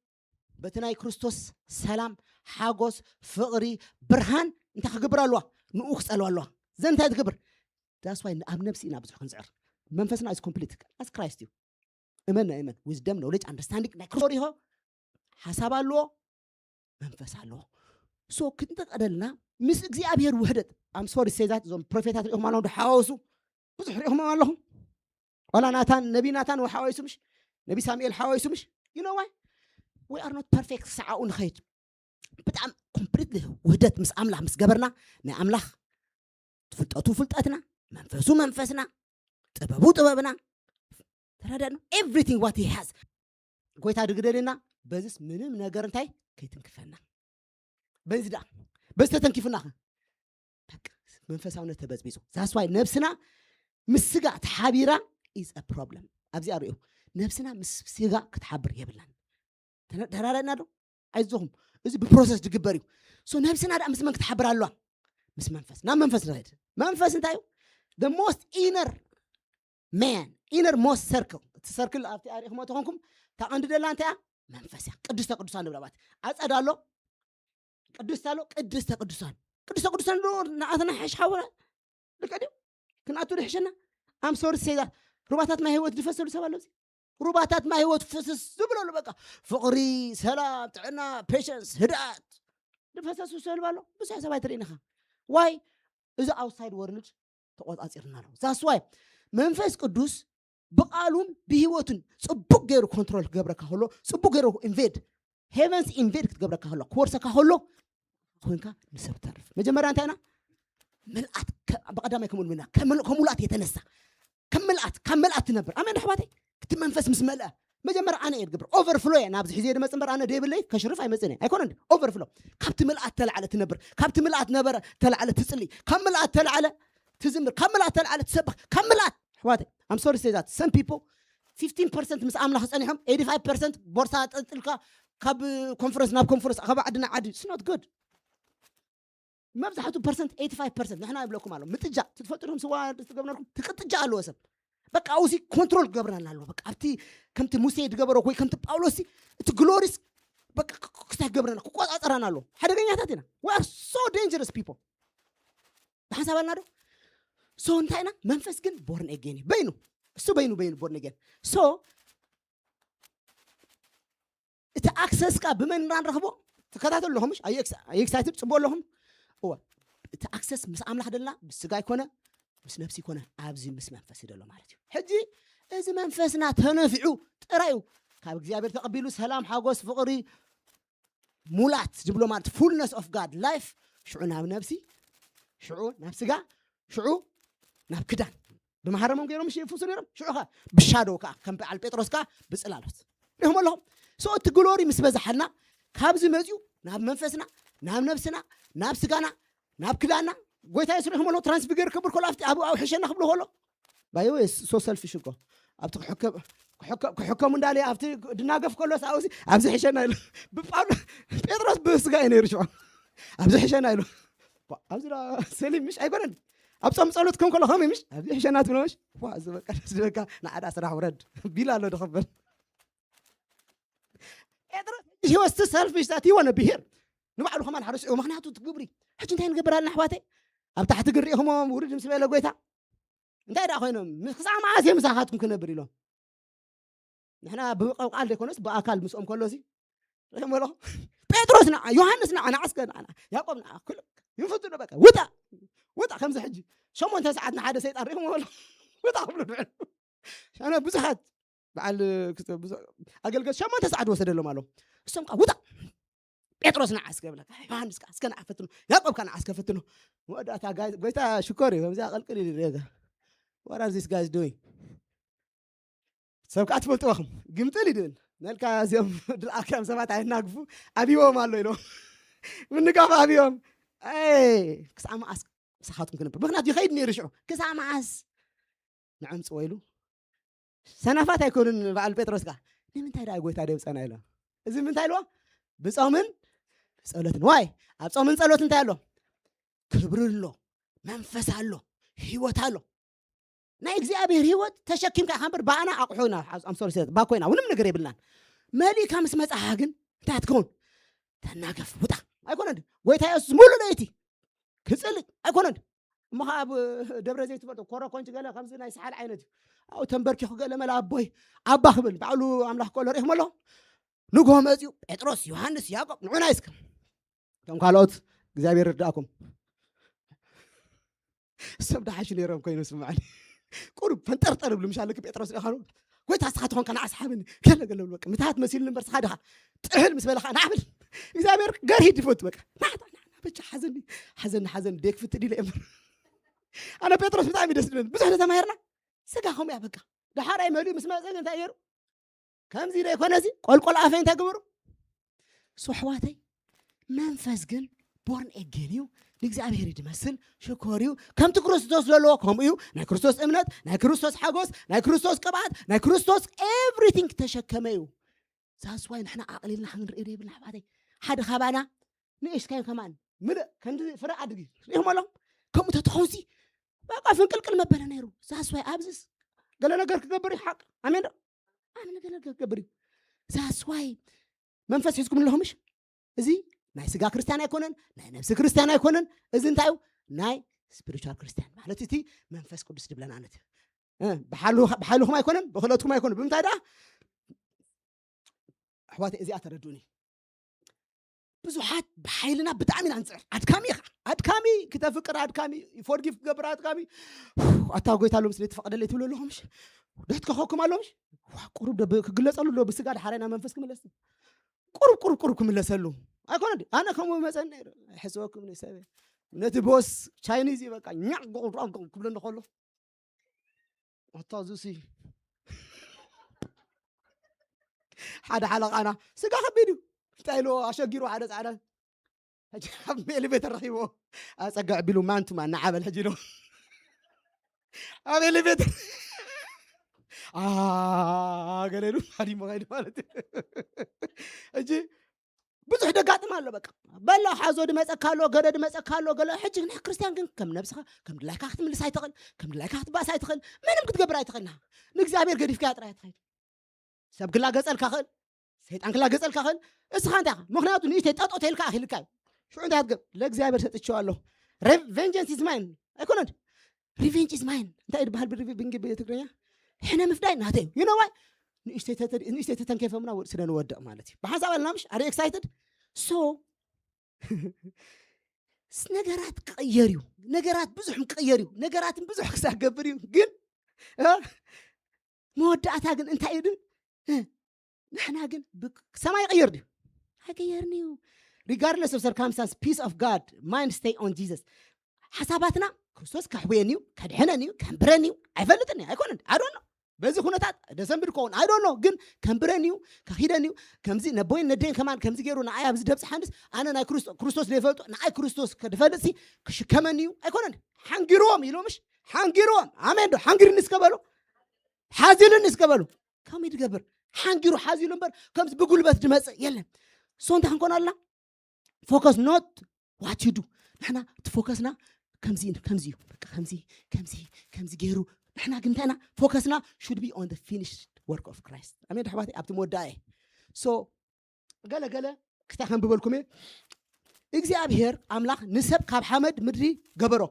በቲ ናይ ክርስቶስ ሰላም፣ ሓጎስ፣ ፍቕሪ፣ ብርሃን እንታይ ክገብር ኣለዋ? ንኡ ክጸልዋ ኣለዋ። ዘን እንታይ ትገብር? That's why ኣብ ነብሲ ኢና ብዙሕ ክንጽዕር። መንፈስና is complete as Christ እዩ። እመን ናይ እመን wisdom knowledge understanding ናይ ክርስቶስ ይሆ ሓሳብ ኣለዎ፣ መንፈስ ኣለዎ። So ክንተቀደልና ምስ እግዚኣብሔር ውህደት I'm sorry to say that እዞም ፕሮፌታት ሪኢኹም ኣለኹም ዶ ሓዋውሱ ብዙሕ ሪኢኹም ኣለኹም። ዋላ ናታን ነቢ ናታን ሓዋይሱ ምሽ ነቢ ሳሙኤል ሓዋይሱ ምሽ you know why we are not perfect። ሰዓኡ ንኸይድ ብጣዕሚ ኮምፕሊትሊ ውህደት ምስ ኣምላኽ ምስ ገበርና ናይ ኣምላኽ ፍልጠቱ ፍልጠትና መንፈሱ መንፈስና ጥበቡ ጥበብና ተረዳእና everything what he has ጎይታ ድግደልና በዚስ ምንም ነገር እንታይ ከይትንክፈና በዚ ዳ በዚ ተተንኪፍና ኸ በቃ መንፈሳውነት ተበዝቢዙ that's why ነብስና ምስ ስጋ ተሓቢራ is a problem። ኣብዚኣ ሪኦ ነብስና ምስ ስጋ ክትሓብር የብላን። ተራዳእና ዶ? ኣይዞኹም እዚ ብፕሮሰስ ዝግበር እዩ። So ነብስና ዳ ምስ መን ክትሓብር ኣለዋ? ምስ መንፈስ። ናብ መንፈስ ንኸይድ። መንፈስ እንታይ እዩ? The most inner man, inner most circle። እቲ ሰርክል ኣብቲ ኣሪእኹም ተኾንኩም ታቐንዲ ደላ እንታይ እያ? መንፈስ እያ። ቅድስተ ቅዱሳን ንብላ ባት ኣጸዳ ኣሎ ቅድስት ኣሎ ቅድስተ ቅዱሳን ቅድስተ ቅዱሳን ዶ ንኣተና ሕሽ ሓወረ ልቀ ድዩ ክንኣቱ ድሕሸና I'm sorry to say that። ሩባታት ማይ ህይወት ዝፈሰሉ ሰብ ኣሎ ሩባታት ማይ ህይወት ፍስስ ዝብለሉ በቃ ፍቕሪ ሰላም ጥዕና patience ህድኣት ዝፈሰሱ ሰብ ኣሎ ብዙሕ ሰብ ኣይትርእንኻ ዋይ እዚ outside world ተቆጻጺርና ኣሎ that's why መንፈስ ቅዱስ ብቃሉን ብህይወቱን ጽቡቅ ገይሩ ኮንትሮል ክገብረካ ከሎ ጽቡቅ ገይሩ invade heavens invade ክትገብረካ ከሎ ክወርሰካ ከሎ ኮይንካ ንሰብ ተርፍ መጀመርያ እንታይ ኢና ምልኣት ብቀዳማይ ከምኡ ንብና ከሙላት የተነሳ ከም ምልኣት ካብ ምልኣት ትነብር ኣሜን ኣሕዋተይ እቲ መንፈስ ምስ መልአ መጀመርያ ኣነ እየ ዝገብር ኦቨርፍሎ እየ ናብዚ ሒዘ ድመፅ እምበር ኣነ ደይብለይ ከሽርፍ ኣይመፅን እየ ኣይኮነ overflow ካብቲ ምልኣት ተላዕለ ትነብር ካብቲ ምልኣት ነበረ ተላዕለ ትፅሊ ካብ ምልኣት ተላዕለ ትዝምር ካብ ምልኣት ተላዕለ ትሰብኽ ካብ ምልኣት ኣሕዋተይ I'm sorry to say that some people fifteen percent ምስ ኣምላኽ ጸኒሖም eighty-five percent ቦርሳ ጠልጥልካ ካብ ኮንፈረንስ ናብ ኮንፈረንስ ካብ ዓዲ ናብ ዓዲ it's not good መብዛሕቱ ፐርሰንት eighty-five percent ንሕና ይብለኩም ኣሎ ምጥጃ ትፈልጡ ዲኹም ስዋ ትገብረልኩም ትቅጥጃ ኣለዎ ሰብ በቃ ኣብዚ ኮንትሮል ክገብረና ኣለዎ በቃ ኣብቲ ከምቲ ሙሴ ዝገበሮ ወይ ከምቲ ጳውሎስ እቲ ግሎሪስ በቃ ክስታይ ክገብረና ክቆጻጸረና ኣለዎ ሓደገኛታት ኢና we are so dangerous people ብሓንሳብ ኣልና ዶ so እንታይ ኢና መንፈስ ግን born again እዩ በይኑ እሱ በይኑ በይኑ born again so እቲ ኣክሰስ ካ ብመን ኢና ንረኽቦ ትከታተሉ ኣለኹም ኣዩ ኤክሳይትድ ፅቡቅ ኣለኹም እወ እቲ ኣክሰስ ምስ ኣምላኽ ደላ ብስጋ ይኮነ ምስ ነብሲ ይኮነ ኣብዚ ምስ መንፈስ ደሎ ማለት እዩ ሕጂ እዚ መንፈስና ተነፊዑ ጥራዩ ካብ እግዚኣብሔር ተቐቢሉ ሰላም ሓጎስ ፍቕሪ ሙላት ዝብሎ ማለት fullness of God life ሽዑ ናብ ነብሲ ሽዑ ናብ ስጋ ሽዑ ናብ ክዳን ብመሃረሞም ገይሮም ሽ ይፍሱ ነይሮም ሽዑ ከ ብሻዶ ከዓ ከም በዓል ጴጥሮስ ከዓ ብፅላሎት ሪኹም ኣለኹም so እቲ ግሎሪ ምስ በዛሓልና ካብዚ መፅኡ ናብ መንፈስና ናብ ነብስና ናብ ስጋና ናብ ክዳና ጎይታ የሱ ሪኹም ኣለኹ ትራንስፊገር ክብር ከሎ ኣብቲ ኣብኡ ኣውሕሸና ክብሉ ከሎ ባይወ so selfish እኮ ኣብቲ ክሕከም ክሕከም እንዳለ ኣብቲ ድናገፍ ከሎ ሳውሲ ኣብዚ ሕሸና ኢሉ ብጳውሎ ጴጥሮስ ብስጋ እዩ ነይሩ ሽዑ ኣብዚ ሕሸና ኢሉ ኣብዚ ዳ ሰሊም ምሽ ኣይኮነን ኣብ ጾም ጸሎት ከም ከሎ ከመይ ምሽ ኣብዚ ሕሸና ትብሎ ምሽ ዋ እዚ በቃ ደስ ዝበካ ንዓዳ ስራሕ ውረድ ቢል ኣሎ ድኸበል ጴጥሮስ he was too selfish that he want to be here ንባዕሉ ከማን ሓረስኡ ምክንያቱ ትግብሪ ሕጂ እንታይ ንገብር ኣለና ኣሕዋተይ ኣብ ታሕቲ ግን ሪኢኹሞም ውርድ ምስ በለ ጎይታ እንታይ ደኣ ኮይኖም ክሳዕ መዓስ እየ ምሳኻትኩም ክነብር ኢሎም ንሕና ብቐውቃል ዘይኮነስ ብኣካል ምስኦም ከሎሲ ሪኢኹም ኣለኹም ጴጥሮስ ንዓ ዮሃንስ ንዓ ንዓስከ ንዓ ያዕቆብ ንዓ ኩሉ ይንፍቱ ዶ በቃ ውጣ ውጣ ከምዚ ሕጂ ሸሞንተ ሰዓት ንሓደ ሰይጣን ሪኢኹም ኣለኹም ውጣ ክብሉ ንዕሉ ኣነ ብዙሓት በዓል ኣገልገል ሸሞንተ ሰዓት ወሰደሎም ኣሎ። እሶም ከዓ ውጣ፣ ጴጥሮስ ንዓ እስከ ብለካ፣ ዮሃንስ ከዓ እስከ ንዓ ፈትኖ፣ ያዕቆብ ከዓ ንዓ እስከ ፈትኖ። መወዳእታ ጎይታ ሽኮር እዩ ከምዚ ኣቐልቅል ኢሉ ሪኦካ። What are these guys doing? ሰብ ከዓ ትፈልጥዋኹም ግምጥል ይድብል ነልካ እዚኦም ድልኣካዮም ሰባት ኣይናግፉ፣ ኣብዎም ኣሎ ኢሎም ምንጋፍ ኣብዮም። ክሳዕ መዓስ ምሳኻትኩም ክነብር? ምክንያቱ ይኸይድ ነይሩ ሽዑ። ክሳዕ መዓስ ንዕምፅዎ ኢሉ። ሰናፋት ኣይኮኑን። በዓል ጴጥሮስ ከዓ ንምንታይ ደኣ ጎይታ ደብፀና ኢሎ። እዚ ምንታይ ኢልዎ? ብፆምን ብፀሎትን። ዋይ፣ ኣብ ፆምን ፀሎት እንታይ ኣሎ? ክብሪ ኣሎ፣ መንፈስ ኣሎ፣ ህይወት ኣሎ። ናይ እግዚኣብሔር ህይወት ተሸኪምካ ኢኻ እምበር ብኣና ኣቑሑ ኢና፣ ኣምሶሪ ባኮ ኢና፣ ምንም ነገር የብልናን። መሊእካ ምስ መጻኻ ግን እንታይ ትኸውን? ተናገፍ፣ ውጣ። ኣይኮነን ጎይታ የሱስ ሙሉ ለይቲ ክጽሊ ኣይኮነን። እሞ ኸዓ ኣብ ደብረ ዘይት ትፈልጦ ኮረኮንች ገለ ከምዚ ናይ ሰሓል ዓይነት እዩ። ኣብኡ ተንበርኪኹ ገለ መለ ኣቦይ ኣባ ክብል ባዕሉ ኣምላኽ ከሎ ርኢኹም ኣለኹም። ንጎ መፅኡ ጴጥሮስ፣ ዮሃንስ፣ ያዕቆብ ንዑና እስከ። እቶም ካልኦት እግዚኣብሔር ይርዳእኩም። ሰብ ደሓሽ ነይሮም ኮይኑ ስምዓኒ። ቁሩብ ፈንጠርጠር ብሉ ምሽ ኣለክ ጴጥሮስ ዲኻ? ጎይታ እስኻ ትኾንካ ንዓ ሰሓብኒ። ገለ ገለ ብሉ በቃ ምትሃት መሲሉ እምበር እስኻ ድኻ ጥሕል ምስ በለኻ ንዓብል እግዚኣብሔር ገርሂድ ይፈቱ በቃ። ናዕታ ናዕታ በቻ ሓዘኒ ሓዘኒ ሓዘኒ ደክ ፍትድ ኢለ እምበር። ኣነ ጴጥሮስ ብጣዕሚ ደስ ድለን ብዙሕ ተማሂርና። ስጋ ከምኡ እያ በቃ። ደሓራይ መሊኡ ምስ መፀ ግን እንታይ ገይሩ? ከምዚ ዶ ይኮነ እዚ ቆልቆል ኣፈይ እንታይ ግበሩ? ሶሕዋተይ መንፈስ ግን ቦርን ኤጌን እዩ። ንእግዚኣብሔር እዩ ድመስል ሽኮር እዩ። ከምቲ ክርስቶስ ዘለዎ ከምኡ እዩ። ናይ ክርስቶስ እምነት፣ ናይ ክርስቶስ ሓጎስ፣ ናይ ክርስቶስ ቅብኣት፣ ናይ ክርስቶስ ኤቭሪቲንግ ተሸከመ እዩ። ዛስዋይ ንሕና ኣቕሊልና ክንርኢ ዶ የብልና ኣሕዋተይ። ሓደ ካባና ንእሽካይ ከማን ምልእ ከምዚ ፍረ ኣድጊ ሪኢኹም ኣለኹም። ከምኡ ተትኾንሲ በቃ ፍንቅልቅል መበለ ነይሩ። ዛስዋይ ኣብዚስ ገለ ነገር ክገብር እዩ ሓቅ። ኣሜን ዶ? ኣነ ገለ ክገብር እዩ። ዛስዋይ መንፈስ ሒዝኩም ኣለኹምሽ? እዚ ናይ ስጋ ክርስቲያን ኣይኮነን፣ ናይ ነብሲ ክርስቲያን ኣይኮነን። እዚ እንታይ እዩ? ናይ ስፒሪቹዋል ክርስቲያን ማለት እቲ መንፈስ ቅዱስ ድብለና ነት ብሓይልኹም ኣይኮነን፣ ብክእለትኩም ኣይኮነን። ብምንታይ ደኣ ኣሕዋተይ እዚኣ ተረድኡኒ። ብዙሓት ብሓይልና ብጣዕሚ ኢና ንፅዕር። ኣድካሚ ኢኻ፣ ኣድካሚ ክተፍቅር ኣድካሚ፣ ፎርጊቭ ክገብር ኣድካሚ። ኣታ ጎይታ ሎም ስለ ትፈቅደለይ ትብሉ ኣለኹምሽ? ደትከኸኩም ኣሎምሽ? ዋ ቁሩብ ዶ ክግለጸሉ ዶ ብስጋ ድሓራይ ናብ መንፈስ ክምለስ? ቁሩብ ቁሩብ ቁሩብ ክምለሰሉ ኣይኮነ። ኣነ ከምኡ መፀን ነይሩ። ኣይሕስበኩም ንሰበ ነቲ ቦስ ቻይኒዝ እዩ በቃ ኛዕ ጉቁ ክብለኒ ከሎ ኣታ ዙሲ ሓደ ሓለቓና ስጋ ከቢድ እዩ እንታይ ኢልዎ ኣሸጊሩ ሓደ ፃዕዳ ሕጂ ኣብ ኤሌቬተር ረኪብዎ ኣፀግዕ ቢሉ ማንቱማ እናዓበል ሕጂ ኢሉ ኣብ ኤሌቬተር ገለ ኢሉ ሃዲሞ ከይዱ ማለት እዩ ሕጂ ብዙሕ ደጋጥም ኣሎ በቃ በላ ሓዞ ድመፀካ ኣሎ ገለ ድመፀካ ኣሎ ገለ ሕጂ ናይ ክርስቲያን ግን ከም ነብስኻ ከም ድላይካ ክትምልስ ኣይትኽእል ከም ድላይካ ክትባእስ ኣይትኽእል ምንም ክትገብር ኣይትኽእልና ንእግዚኣብሔር ገዲፍካ ጥራይ ትኸይድ ሰብ ክላገፀልካ ክእል ሰይጣን ክላገፀልካ ክእል እስኻ እንታይ ምክንያቱ ንእሽተይ ጠጦ ተይልካ ኣኪልካ እዩ ሽዑ እንታይ ትገብ ለእግዚኣብሔር ሰጥቼው ኣለኹ ቬንጀንስ ኢዝ ማይን ኣይኮነን ሪቬንጅ ኢዝ ማይን እንታይ ድበሃል ብሪቪ ብንግ ብትግርኛ ሕነ ምፍዳይ ናተይ እዩ you know why ንእሽተይ ተተንኬፈምና ስለ ንወድቕ ማለት እዩ ብሓንሳብ ኣለና ምሽ ኣሪ ኤክሳይትድ so ነገራት ክቕየር እዩ ነገራት ብዙሕ ክቕየር እዩ ነገራትን ብዙሕ ክሳገብር እዩ ግን መወዳእታ ግን እንታይ እዩ ድን ንሕና ግን ሰማይ ይቕየር ድዩ ኣይቀየርን እዩ regardless of circumstance peace of God mind stay on Jesus ሓሳባትና ክርስቶስ ከሕውየን እዩ ከድሕነን እዩ ከንብረን እዩ ኣይፈልጥን እዩ ኣይኮነን ኣዶኖ በዚ ኩነታት ደሰንብድ ከውን ኣይ ዶኖ ግን ከንብረን እዩ ከኺደን እዩ ከምዚ ነቦይን ነደይን ከማን ከምዚ ገይሩ ንኣይ ኣብዚ ደብፅሓንስ ኣነ ናይ ክርስቶስ ዘይፈልጦ ንኣይ ክርስቶስ ከድፈልጥሲ ክሽከመን እዩ ኣይኮነን ሓንጊርዎም ኢሎምሽ ሓንጊርዎም ኣሜን ዶ ሓንጊርኒ እስከ በሉ ሓዚልኒ እስከ በሉ ከመይ ትገብር ሓንጊሩ ሓዚሉ እምበር ከምዚ ብጉልበት ድመፅእ የለን so እንታይ ክንኮን ኣለና focus not what you do ንሕና እቲ ፎከስና ከምዚ ከምዚ እዩ በቃ ከምዚ ከምዚ ከምዚ ገይሩ ንሕና ግን እንታይና ፎከስና should be on the finished work of Christ ኣሜን ኣሕዋተይ ኣብቲ መወዳእ so ገለ ገለ ክስታይ ከንብበልኩም እየ እግዚኣብሔር ኣምላኽ ንሰብ ካብ ሓመድ ምድሪ ገበሮ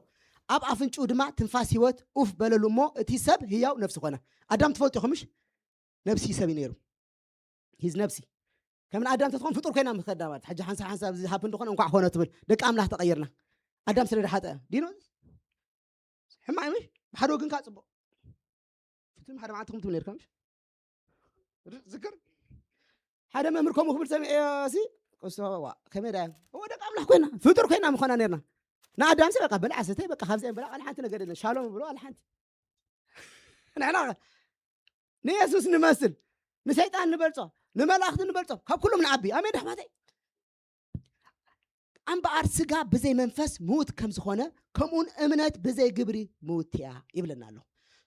ኣብ ኣፍንጭኡ ድማ ትንፋስ ህይወት ኡፍ በለሉ እሞ እቲ ሰብ ህያው ነፍሲ ኮነ ኣዳም ትፈልጡ ኢኹምሽ ነብሲ ሰብ እዩ ነይሩ ሂዝ ነብሲ ከም ንኣዳም ተትኾን ፍጡር ኮይና ምኸዳ ማለት ሕጂ ሓንሳብ ሓንሳብ እዚ ሃፕ እንደኾነ እንኳዕ ኮነ ትብል ደቂ ኣምላኽ ተቐይርና ኣዳም ስለ ድሓጠ ዲኖ ሕማቅ ምሽ ብሓደ ወግንካ ፅቡቅ ፍትም ሓደ መዓልትኹም ትብል ነርካ ምሽ ዝክር ሓደ መምህር ከምኡ ክብል ሰሚዐ ሲ ቅሶ ዋ ከመይ ዳ እዎ ደቂ ኣምላኽ ኮይና ፍጡር ኮይና ምኾና ነርና ንኣዳም ሲ በቃ ብልዓ ሰተይ በቃ ካብዚኣ በላ ቃል ሓንቲ ነገር የለን ሻሎም ብሎ ቃል ሓንቲ ንሕና ንየሱስ ንመስል ንሰይጣን ንበልጾ ንመላእኽቲ ንበልጾ ካብ ኩሎም ንዓቢ ኣሜን ዶ ኣሕዋተይ እምበኣር ስጋ ብዘይ መንፈስ ምዉት ከም ዝኾነ ከምኡውን እምነት ብዘይ ግብሪ ምውት እያ ይብለና ኣሎ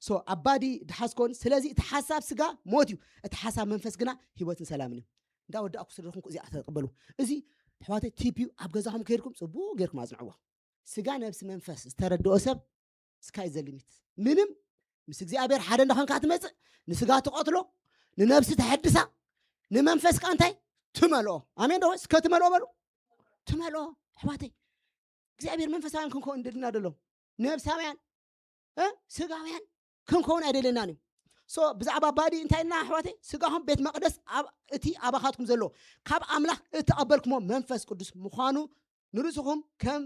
so ኣባዲ ድሓስኮን ስለዚ እቲ ሓሳብ ስጋ ሞት እዩ እቲ ሓሳብ መንፈስ ግና ህይወትን ሰላምን እዩ እንዳወዳእኩ ስለ ዝኾንኩ እዚኣ ተቀበሉ እዚ ኣሕዋተይ ቲፕ እዩ ኣብ ገዛኹም ከይድኩም ፅቡቅ ጌርኩም ኣፅንዕዎ ስጋ ነብሲ መንፈስ ዝተረድኦ ሰብ sky is the limit ምንም ምስ እግዚኣብሔር ሓደ እንዳኾንካ ትመፅእ ንስጋ ትቐትሎ ንነብሲ ተሐድሳ ንመንፈስካ እንታይ ትመልኦ ኣሜን ዶ እስከ ትመልኦ በሉ ትመልኦ ኣሕዋተይ እግዚኣብሔር መንፈሳውያን ክንከውን እንደልና ደሎ ነብሳውያን ስጋውያን ክንከውን ኣይደለናን እዩ so ብዛዕባ ባዲ እንታይ ልና ኣሕዋተይ ስጋኹም ቤት መቅደስ እቲ ኣባኻትኩም ዘሎ ካብ ኣምላኽ እተቐበልኩሞ መንፈስ ቅዱስ ምዃኑ ንርእስኹም ከም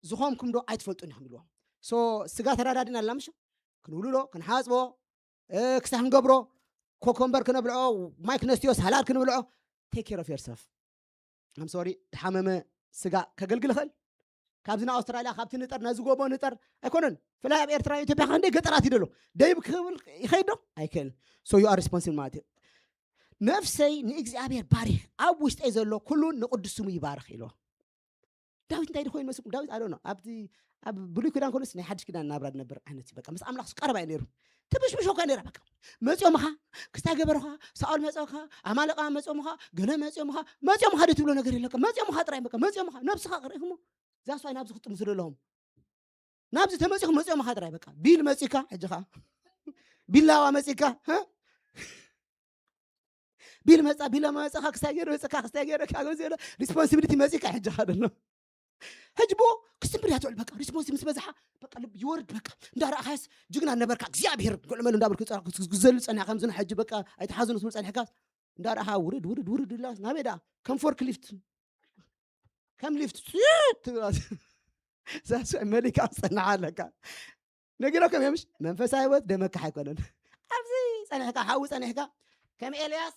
ዝኾንኩም ዶ ኣይትፈልጡን ኢኹም ኢልዎም so ስጋ ተራዳድና ኣላ ምሽ ክንውልሎ ክንሓፅቦ ክሳ ክንገብሮ ኮኮምበር ክነብልዖ ማይ ክነስትዮ ሳላድ ክንብልዖ take care of yourself I'm sorry ድሓመመ ስጋ ከገልግል ይኽእል ካብዚ ንኣውስትራልያ ካብቲ ንጠር ነዚ ጎቦ ንጠር ኣይኮነን ፍላይ ኣብ ኤርትራ ኢትዮጵያ ክንደይ ገጠራት ይደሎ ደይብ ክብል ይኸይድ ዶ ኣይክእልን so you are responsible ማለት እዩ ነፍሰይ ንእግዚኣብሔር ባሪኽ ኣብ ውሽጠይ ዘሎ ኩሉ ንቅዱስ ስሙ ይባርኽ ኢሎ ዳዊት እንታይ ድኾይኑ መስልኩም ዳዊት ኣዶ ነው ኣብቲ ኣብ ብሉይ ኪዳን ኮነስ ናይ ሓድሽ ኪዳን ናብራ ድነብር ዓይነት በቃ ምስ ኣምላኽ ቀረባ እዩ ነይሩ ትብሽብሾ እኳ ነይራ በቃ መፅኦምኻ ክስታይ ገበርኻ ሳኦል መፅኦኻ ኣማለቃ መፅኦምኻ ገለ መፅኦምኻ መፅኦምኻ ዶ ትብሎ ነገር የለካ መፅኦምኻ ጥራይ በቃ መፅኦምኻ ነብስኻ ርኢኹሞ ዛስዋይ ናብዚ ክጥምቱ ዘለኹም ናብዚ ተመፂኹም መፅኦምኻ ጥራይ በቃ ቢል መፂካ ሕጂ ኸዓ ቢላዋ መፂካ ቢል መፃ ቢል መፀኻ ክስታይ ገይሩ መፀካ ክስታይ ገይሩ ካብ ዘሎ ሪስፖንሲቢሊቲ መፂካ ሕጂ ኸዓ ደሎ ሕጂ ብኡ ክስምብር እያ ትውዕል በቃ ሪስፖንስ ምስ በዝሓ በቃ ልብ ይወርድ በቃ እንዳረኣኻስ ጅግና ነበርካ እግዚኣብሔር ጎልመል እንዳበልኩ ዝዘሉ ፀኒሕካ ከምዚ ሕጂ በቃ ኣይትሓዝኑ ትብል ፀኒሕካ እንዳረኣኻ ውርድ ውርድ ውርድ ኢላ ናበይ ደኣ ከም ፎርክ ሊፍት ከም ሊፍት ትብላ ዛስ መሊካ ዝፀንሓ ኣለካ ነጊሮም እዮም መንፈሳዊ ህይወት ደመካሕ ኣይኮነን ኣብዚ ፀኒሕካ ሓዊ ፀኒሕካ ከም ኤልያስ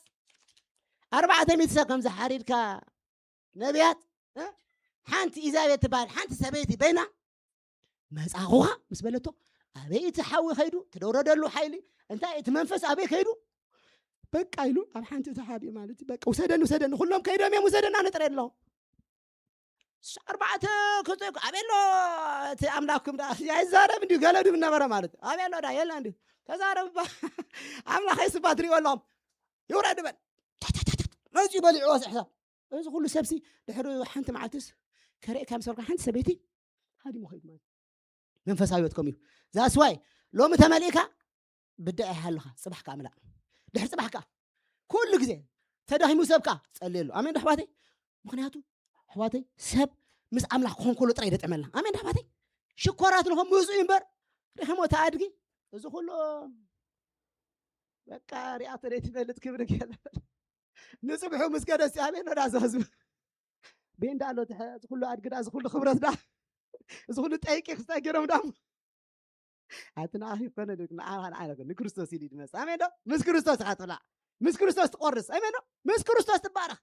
ኣርባዕተ ሚእቲ ሰብ ከም ዝሓሪድካ ነቢያት ሓንቲ ኢዛቤል ትበሃል ሓንቲ ሰበይቲ በይና መፃኹኻ ምስ በለቶ ኣበይ እቲ ሓዊ ከይዱ ትደውረደሉ ሓይሊ እንታይ እቲ መንፈስ ኣበይ ከይዱ በቃ ኢሉ ኣብ ሓንቲ ተሓቢኡ ማለት እዩ በቃ ውሰደኒ ውሰደኒ ኩሎም ከይዶም እዮም ውሰደና ንጥረ ኣለኹ ኣርባዕተ ክልተ ኣበሎ እቲ ኣምላኽኩም ዳ ኣይዛረብ እንዲሁ ገለ ድብ ነበረ ማለት ኣበሎ ዳ የለ እንዲሁ ተዛረብ ኣምላኸይ ስባ ትሪኦ ኣለኹም ይውረድ በል መፂኡ በሊዕዎ ሕሳብ እዚ ኩሉ ሰብሲ ድሕሪ ሓንቲ መዓልትስ ከርእካ ምሰርካ ሓንቲ ሰበይቲ ሃዲሙ ከይዱ ማለት መንፈሳዊ ህይወትኩም እዩ ዛስዋይ ሎሚ ተመሊእካ ብድዕ ይሃልኻ ፅባሕ ከዓ ምላእ ድሕሪ ፅባሕ ከዓ ኩሉ ግዜ ተዳኺሙ ሰብ ከዓ ፀልየሉ ኣሜን ዶ ኣሕዋተይ ምክንያቱ ኣሕዋተይ ሰብ ምስ ኣምላኽ ክኾን ከሎ ጥራይ ደጥዕመልና ኣሜን ዶ ኣሕዋተይ ሽኮራት ንኸም ምዝኡ እምበር ሪኸሞ እቲ ኣድጊ እዚ ኩሉ በቃ ሪኣቶ ዘይትፈልጥ ክብሪ ገለ ንፅብሑ ምስ ከደስ ኣሜን ዶ ዳዚ ህዝቢ ቤንዳ ኣሎ እዚ ኩሉ ኣድግዳ እዚ ኩሉ ክብረት ዳ እዚ ኩሉ ጠይቂ ክስታይ ገይሮም ዳ ኣቲ ንኣኺ ኮነ ንዓኻ ንዓይነ ኮነ ንክርስቶስ ኢሉ ድመጽእ ኣሜን ዶ ምስ ክርስቶስ ኢኻ ትብላዕ ምስ ክርስቶስ ትቆርስ ኣሜን ዶ ምስ ክርስቶስ ትባረኽ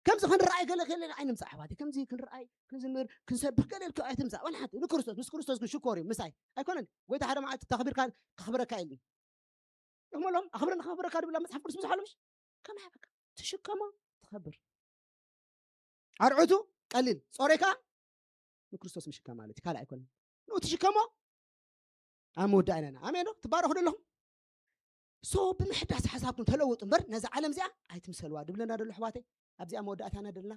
ከምዚ ክንረኣይ ገለ ገለ ኣይንምጻእ ኣሕዋተይ ከምዚ ክንረኣይ ክንዝምር ክንሰብክ ገለ ኢልካ ኣይትምጻእ ዋላ ሓንቲ ንክርስቶስ ምስ ክርስቶስ ግን ሽኮር እዩ ምሳይ ኣይኮነን ጎይታ ሓደ መዓልቲ ተኽቢርካ ከኽብረካ ኢልኒ እሞ ሎም ኣኽብረኒ ከኽብረካ ድብላ መፅሓፍ ቅዱስ ብዙሕ ኣሎ ምሽ ከማይ በቃ ትሽከሞ ትኸብር ኣርዑቱ ቀሊል ጾሬ ከዓ ንክርስቶስ ምሽከም ማለት እዩ ካልእ ኣይኮነን ንኡ ትሽከሞ ኣብ መወዳእ ኢና ኣሜን ዶ ትባረኹ ደለኹም ሶ ብምሕዳስ ሓሳብኩም ተለውጡ እምበር ነዛ ዓለም እዚኣ ኣይትምሰልዋ ድብለና ደሎ ኣሕዋተይ ኣብዚኣ መወዳእታና ደለና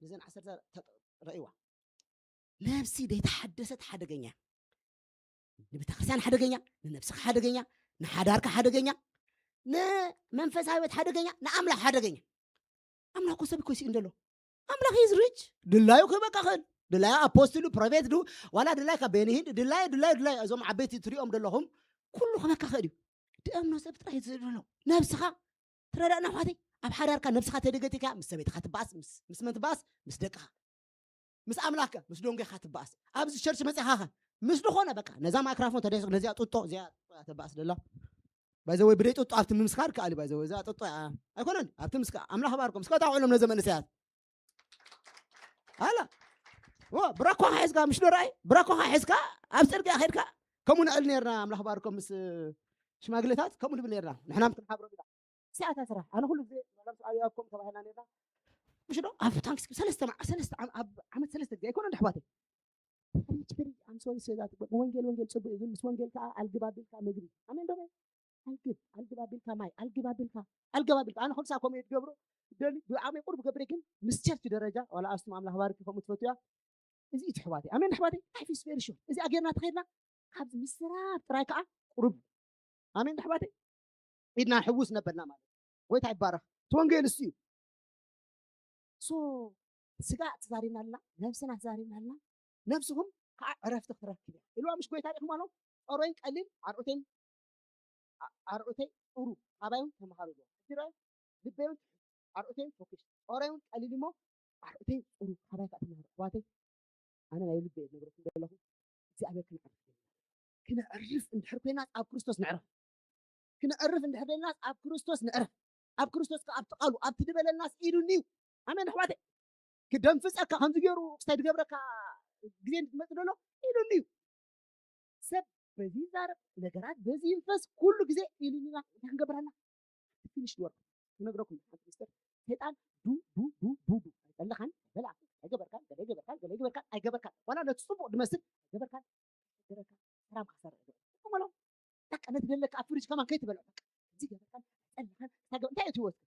ነዘን ዓሰርተ ረእይዋ ነብሲ ዘይተሓደሰት ሓደገኛ ንቤተክርስትያን ሓደገኛ ንነብስኻ ሓደገኛ ንሓዳርካ ሓደገኛ ንመንፈሳዊ ህይወት ሓደገኛ ንኣምላኽ ሓደገኛ ኣምላኽ እኮ ሰብ እኮ ይስእን ደሎ ኣምላኽ is rich ድላዩ ክህበካ ክእል ድላዩ ኣፖስትሉ ፕሮፌት ድ ዋላ ድላይ ካብ ቤንሂንድ ድላይ ድላይ ድላይ እዞም ዓበይቲ ትሪኦም ደለኹም ኩሉ ክህበካ ክእል እዩ ድእምኖ ሰብ ጥራይ ዝደሎ ነብስኻ ትረዳእና ኣሕዋተይ ኣብ ሓዳርካ ነብስኻ ተደገቲካ ምስ ሰበይትኻ ትበኣስ ምስ መን ትበኣስ ምስ ደቅኻ ምስ ኣምላኽከ ምስ ደንጎኻ ትበኣስ ኣብዚ ቸርች መፂኻኸ ምስ ዝኾነ በቃ ነዛ ማይክራፎን ተደሲቕ ነዚኣ ጡጦ እዚኣ ተበኣስ ደላ ባይዘወይ ብደይ ጥጦ ኣብቲ ምምስካር ከኣል ባይዘወይ እዛ ጥጦ እያ ኣይኮነን ኣብቲ ምስካ ኣምላኽ ባርኮም እስከ ታውዕሎም ነዘ መንእሰያት ኣላ ዎ ብራኮኻ ሒዝካ ምሽ ዶራይ ብራኮኻ ሒዝካ ኣብ ጽርግያ ኸድካ ከምኡ ንዕል ነርና ኣምላኽ ባርኮም ምስ ሽማግሌታት ከምኡ ንብል ነርና ንሕና ምስ ክንሓብሮም ኢና ሲያታ ስራሕ ኣነ ኩሉ ግዜ መለም ሰዓቢ ኣብኮም ተባሂልና ነርና ምሽ ዶ ኣብ ታንክስ ሰለስተ መዓ- ሰለስተ ዓም- ኣብ ዓመት ሰለስተ ግዜ ኣይኮነ ኣሕዋተይ ሪች ሪች ኣም ሶሪ ሴ ዛት ወንጌል ወንጌል ጽቡቅ እዩ ግን ምስ ወንጌል ከዓ ኣልግብ ኣቢልካ ምግቢ ኣሜን ዶ ኣልግብ ኣልግብ ኣቢልካ ማይ ኣልግብ ኣቢልካ ኣልግብ ኣቢልካ ኣነ ከምሳ ከምኡ እየ ትገብሮ ደሊ ብዓመይ ቁሩብ ገብረ ግን ምስ ቸርች ደረጃ ዋላ ኣስቱም ኣምላኽ ባርክ ከምኡ ትፈትያ እዚ እዩ ትሕዋተይ ኣሜን ኣሕዋተይ life is very short እዚ ኣጌርና ተኸድና ካብዚ ምስራብ ጥራይ ከዓ ቁሩብ ኣሜን ኣሕዋተይ ኢድና ሕውስ ነበልና ማለት ጎይታ ይባረኽ እቲ ወንጌል እሱ እዩ so ስጋ ትዛሪብና ኣለና ነብስና ትዛሪብና ኣለና ነብስኹም ከዓ ዕረፍቲ ክትረክብ እያ ኢልዋ ምሽ ጎይታ ሪእኹም ኣሎ ጦሮይን ቀሊል ዓርዑተይን ዓርዑተይ ጥሩ ካባይ እውን ተምሃሩ ኣለዋ ሕጂ ርኣዩ ልበይ እውን ትሕት ዓርዑተይ እውን ፎኪስ ጦሮይ እውን ቀሊል እሞ ዓርዑተይ ጥሩ ካባይ ከዓ ተምሃሩ ኣሕዋተይ ኣነ ናይ ልበይ ዝነግረኩም ዘለኹ እግዚኣብሔር ክነዕርፍ ክነዕርፍ እንድሕር ኮይና ኣብ ክርስቶስ ንዕረፍ ክነዕርፍ እንድሕር ደልናስ ኣብ ክርስቶስ ንዕረፍ ኣብ ክርስቶስ ከ ኣብቲ ቃሉ ኣብቲ ዝበለልናስ ኢሉኒ እዩ ኣሜን ኣሕዋተይ ክደንፍፀካ ከምዚ ገይሩ ክስታይ ዝገብረካ ግዜ እንትመፅ ደሎ ኢሉኒ እዩ ሰብ በዚ ይዛረብ ነገራት በዚ ይንፈስ ኩሉ ግዜ ኢሉኒና እንታይ ክንገብር ኣለና ፊኒሽ ወርክ ክነግረኩም ሓንቲ ሚስተር ሰይጣን ዱ ዱ ዱ ዱ ዱ ኣይጠለኻን ኣይበላዕካን ኣይገበርካን ገለ ይገበርካን ገለ ይገበርካን ኣይገበርካን ዋላ ነቲ ፅቡቅ ድመስል ኣይገበርካን ገበርካ ሰላም ክሰርሕ ይኽእል። እሞ በቃ ነቲ ደለካ ኣብ ፍሪጅ ከማን ከይትበልዖ በቃ እዚ ገበርካን ጠላኻን እንታይ እዩ ህይወትካ?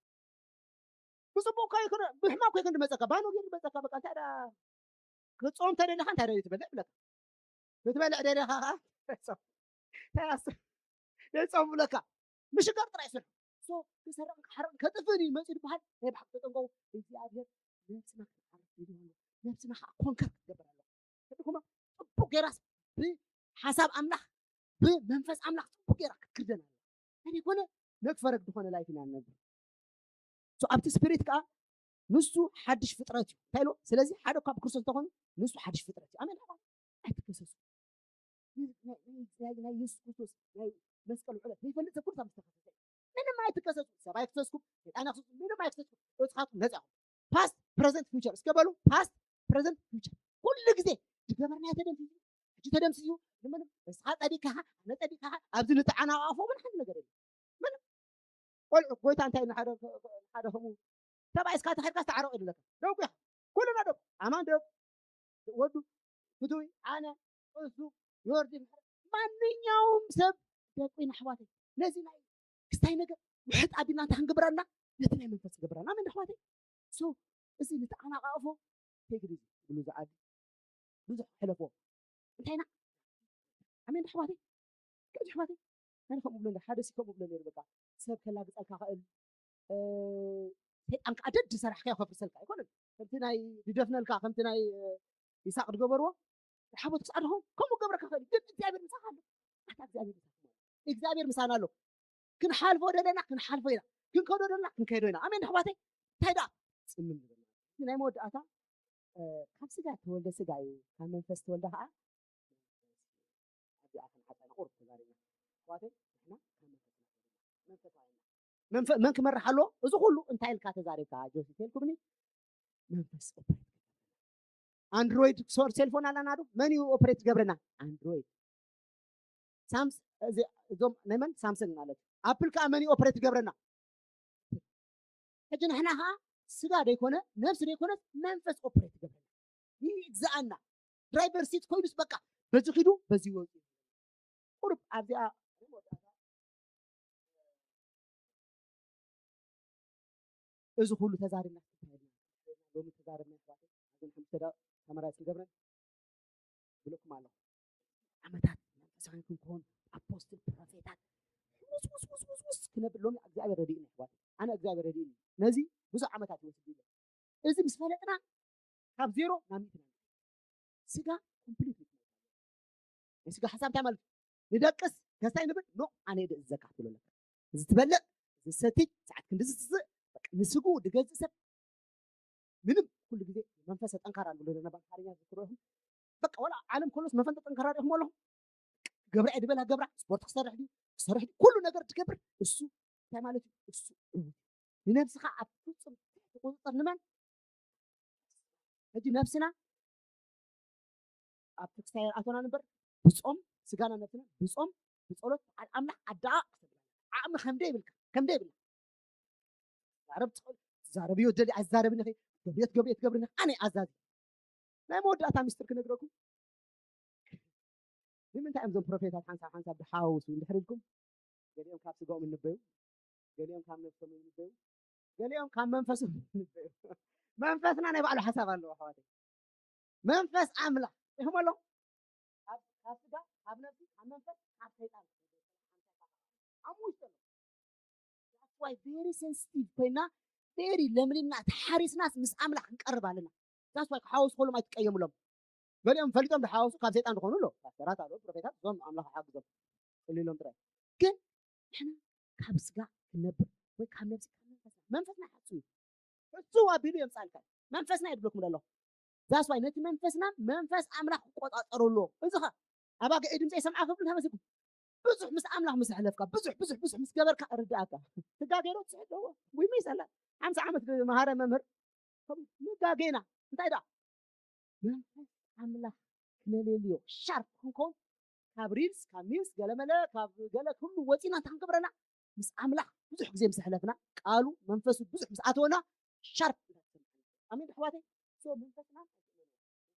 ብፅቡቅ እኳ ይኮነ ብሕማም እኳ ይኮን ድመፀካ ባኖ ጌር ድመፀካ በቃ እንታይ ዳ ክትፆም ተደለካ እንታይ ዳ ትበልዕ ብለካ ክትበልዕ ደለካ ከዓ እንታይ ኣስ የፀም ብለካ ምሽጋር ጥራይ ስርሑ ሶ ክሰርቅን ክሓርቅን ከጥፍእን እዩ መፂኡ ዝበሃል ናይ ብሓቂ ተጠንቀቁ እግዚኣብሔር ነብስና ክትሓርቅ ይድሆ ነብስና ከዓ ኮንከር ክትገብር ኣለዋ ትርጉማ ጽቡቅ ጌራስ ብሓሳብ ኣምላኽ ብመንፈስ ኣምላኽ ጽቡቅ ጌራ ክትክርደን ኣለዋ እንተደይኮነ ነግፈረግ ዝኾነ ላይፍ ኢና ንነብር ኣብቲ ስፒሪት ከዓ ንሱ ሓድሽ ፍጥረት እዩ እንታይ ኢልዎ ስለዚ ሓደ ካብ ክርስቶስ እንተኾኑ ንሱ ሓድሽ ፍጥረት እዩ ኣሜን ኣይትከሰሱ ናይ የሱስ ክርስቶስ ናይ መስቀል ውዕለት ዘይፈልጥ ሰብ ኩሉ ካብ ዝተኸሰሰ ምንም ኣይትከሰሱ ሰብ ኣይክሰስኩም ሰይጣን ኣይክሰስኩም ምንም ኣይክሰስኩም እስኻትኩም ነፃ ኢኹም ፓስት ፕረዘንት ፊውቸር እስከ በሉ ፓስት ፕረዘንት ፊውቸር ኩሉ ግዜ ዝገበርናዮ ተደምሲሱ ሕጂ ተደምሲሱ ምንም እስኻ ጸዲቅካ ኣነ ጸዲቅካ ኣብዚ ንተዓናቃፎ ምን ሓንቲ ነገር የለ ምንም ቆልዑ ጎይታ እንታይ ሓደ ከምኡ ሰብኣይ እስካ ተኸድካ ዝተዓረቁ ይድለካ ደጉ ኢኻ ኩልና ደጉ ኣማን ደጉ ወዱ ፍትዊ ኣነ እሱ ዮርዲ ማንኛውም ሰብ ደቁ ኢና ኣሕዋተይ ነዚ ናይ ክስታይ ነገር ውሕጥ ኣቢልና እንታይ ክንገብረና ነቲ ናይ መንፈስ ክገብረና ኣሜን ኣሕዋተይ so እዚ ንተዓናቃቅፎ ቴግሪ ብሉ ዝዓዲ ብዙሕ ሕለፎ እንታይ ኢና ኣሜን ኣሕዋተይ ከምዚ ኣሕዋተይ ኣነ ከምኡ ብሎ ሓደ ሲ ከምኡ ብሎ ነሩ በቃ ሰብ ከላግፀልካ ክእል ሰይጣን ከዓ ደድ ዝሰራሕካዮ ከፍርሰልካ ኣይኮነን ከምቲ ናይ ዝደፍነልካ ከምቲ ናይ ይስሐቅ ዝገበርዎ ሓቦት ክስዓድኹም ከምኡ ገብረካ ክእል ግን እግዚኣብሔር ምሳኻ ኣሎ ኣታ እግዚኣብሔር ምሳኻ ኣሎ እግዚኣብሔር ምሳና ኣሎ ክንሓልፎ ደለና ክንሓልፎ ኢና ክንከዶ ደለና ክንከዶ ኢና ኣሜን ኣሕዋተይ እንታይ ደኣ ፅምም ዝበልና ናይ መወዳእታ ካብ ስጋ ተወልደ ስጋ እዩ ካብ መንፈስ ተወልደ ከዓ እዚኣ ከም ሓፃ ንቁሩብ ተዛሪብና ኣሕዋተይ ንሕና ካብ መንፈስና መንፈሳዊ ኢና መንፈ- መን ክመርሕ ኣለዎ እዚ ኩሉ እንታይ ኢልካ ተዛሪብካ ጆሲ ተልኩምኒ መንፈስ ኦፕሬት ኣንድሮይድ ሶር ሴልፎን ኣለና ዶ መን እዩ ኦፕሬት ዝገብረና ኣንድሮይድ ሳምስ እዚ- እዞም ናይ መን ሳምሰንግ ማለት ኣፕል ከዓ መን እዩ ኦፕሬት ዝገብረና ሕጂ ንሕና ከዓ ስጋ ደይኮነ ነብሲ ደይኮነት መንፈስ ኦፕሬት ይገብረና ይግዛኣና ድራይቨር ሲት ኮይኑስ በቃ በዚ ኪዱ በዚ ይወፁ ቁሩብ ኣብዚኣ እዚ ኩሉ ተዛሪብና ሎሚ ተዛረብና ኣሕዋተይ ኣዘን ሓሙሽተ ዳ ተመራፂ ገብረን ብለኩም ኣለኹ ዓመታት መንፈሳውያን ክንከውን ኣፖስትል ፕሮፌታት ውስ ውስ ውስ ውስ ውስ ክነብል ሎሚ እግዚኣብሔር ረድእኒ ኣሕዋተይ ኣነ እግዚኣብሔር ረድእኒ ነዚ ብዙሕ ዓመታት ይወስድ ይለ እዚ ምስ ፈለጥና ካብ ዜሮ ናብ ሚእቲ ስጋ ኮምፕሊት ናይ ስጋ ሓሳብ እንታይ ማለት ንደቅስ ከስታይ ንብል ኖ ኣነ የደ እዘካ ክትብሎ ኣለካ እዚ ትበልዕ ዝሰትይ ሰዓት ክንዲ ዝትስእ ንስጉ ድገዝእ ሰብ ምንም ኩሉ ግዜ መንፈሰ ጠንካራ ንብሎ ዘለና ባምሓርኛ ዝክረኹም በቃ ወላ ዓለም ከሎስ መፈንጠ ጠንካራ ሪኹም ኣለኹም ገብራ ድበላ ገብራ ስፖርት ክሰርሕ ድዩ ክሰርሕ ኩሉ ነገር ትገብር እሱ እንታይ ማለት እዩ? እሱ ንነብስኻ ኣብ ፍጹም ትሕቲ ቁፅፅር ንመን? ሕጂ ነብስና ኣብ ተክስታይ ኣቶና ንበር ብጾም ስጋና ነብስና ብጾም ብጸሎት በዓል ኣምላኽ ኣደቓቕ ዓቕሚ ከምደ ይብልካ ከምደ ይብላ ዛረብ ትኽእል ትዛረብዮ ደሊ ኣይዛረብን ኢኺ ገብርዮ ትገብርዮ ትገብርኒ ኣነ ኣዛዚ ናይ መወዳእታ ሚስጥር ክነግረኩም ንምንታይ እዮም እዞም ፕሮፌታት ሓንሳብ ሓንሳብ ድሓዋውሱ እንድሕር ኢልኩም ገሊኦም ካብ ስጋኦም እንበዩ ገሊኦም ካብ ነብሶም እንበዩ ገሊኦም ካብ መንፈሶም እንበዩ መንፈስና ናይ ባዕሉ ሓሳብ ኣለዎ ኣሕዋተይ መንፈስ ኣምላኽ ኢኹም ኣሎ ካብ ስጋ ካብ ነብሲ ካብ መንፈስ ካብ ሰይጣን ኣብ ውሽጢ ኣሎ that's why very sensitive ኮይና very ለምሊምና ተሓሪስናስ ምስ ኣምላኽ ክንቀርብ ኣለና that's why ክሓወሱ ከሎም ኣይትቀየሙሎም ገሊኦም ፈሊጦም ዝሓወሱ ካብ ሰይጣን ዝኾኑ ኣሎ ፓስተራት ኣሎ ፕሮፌታት እዞም ኣምላኽ ሓግዞም ቅልሎም ጥራይ ግን ንሕና ካብ ስጋ ክንነብር ወይ ካብ ነብሲ ካብ መንፈስና መንፈስና ሓሱ እዩ እሱ ኣቢሉ የምፃልካ መንፈስና የድብለኩም ኣለኹ that's why ነቲ መንፈስና መንፈስ ኣምላኽ ክቆፃፀሩ ኣለዎ እዚ ኸ ኣብ ኣገዒ ድምፂ ይሰምዓ ክብል ተመሲልኩም ብዙሕ ምስ ኣምላኽ ምስ ኣሕለፍካ ብዙሕ ብዙሕ ብዙሕ ምስ ገበርካ ርድኣካ ትጋገሮ ትስሕደዎ ወይ ሚሰላ ሓምሳ ዓመት መሃረ መምህር ንጋጌና እንታይ ደኣ መንፈስ ኣምላኽ ክነለልዮ ሻርፕ ክንከውን ካብ ሪልስ ካብ ሚምስ ገለመለ ካብ ገለ ኩሉ ወፂና እንታይ ክንገብረና ምስ ኣምላኽ ብዙሕ ግዜ ምስ ኣሕለፍና ቃሉ መንፈሱ ብዙሕ ምስ ኣተወና ሻርፕ ኣሜን ኣሕዋተይ መንፈስና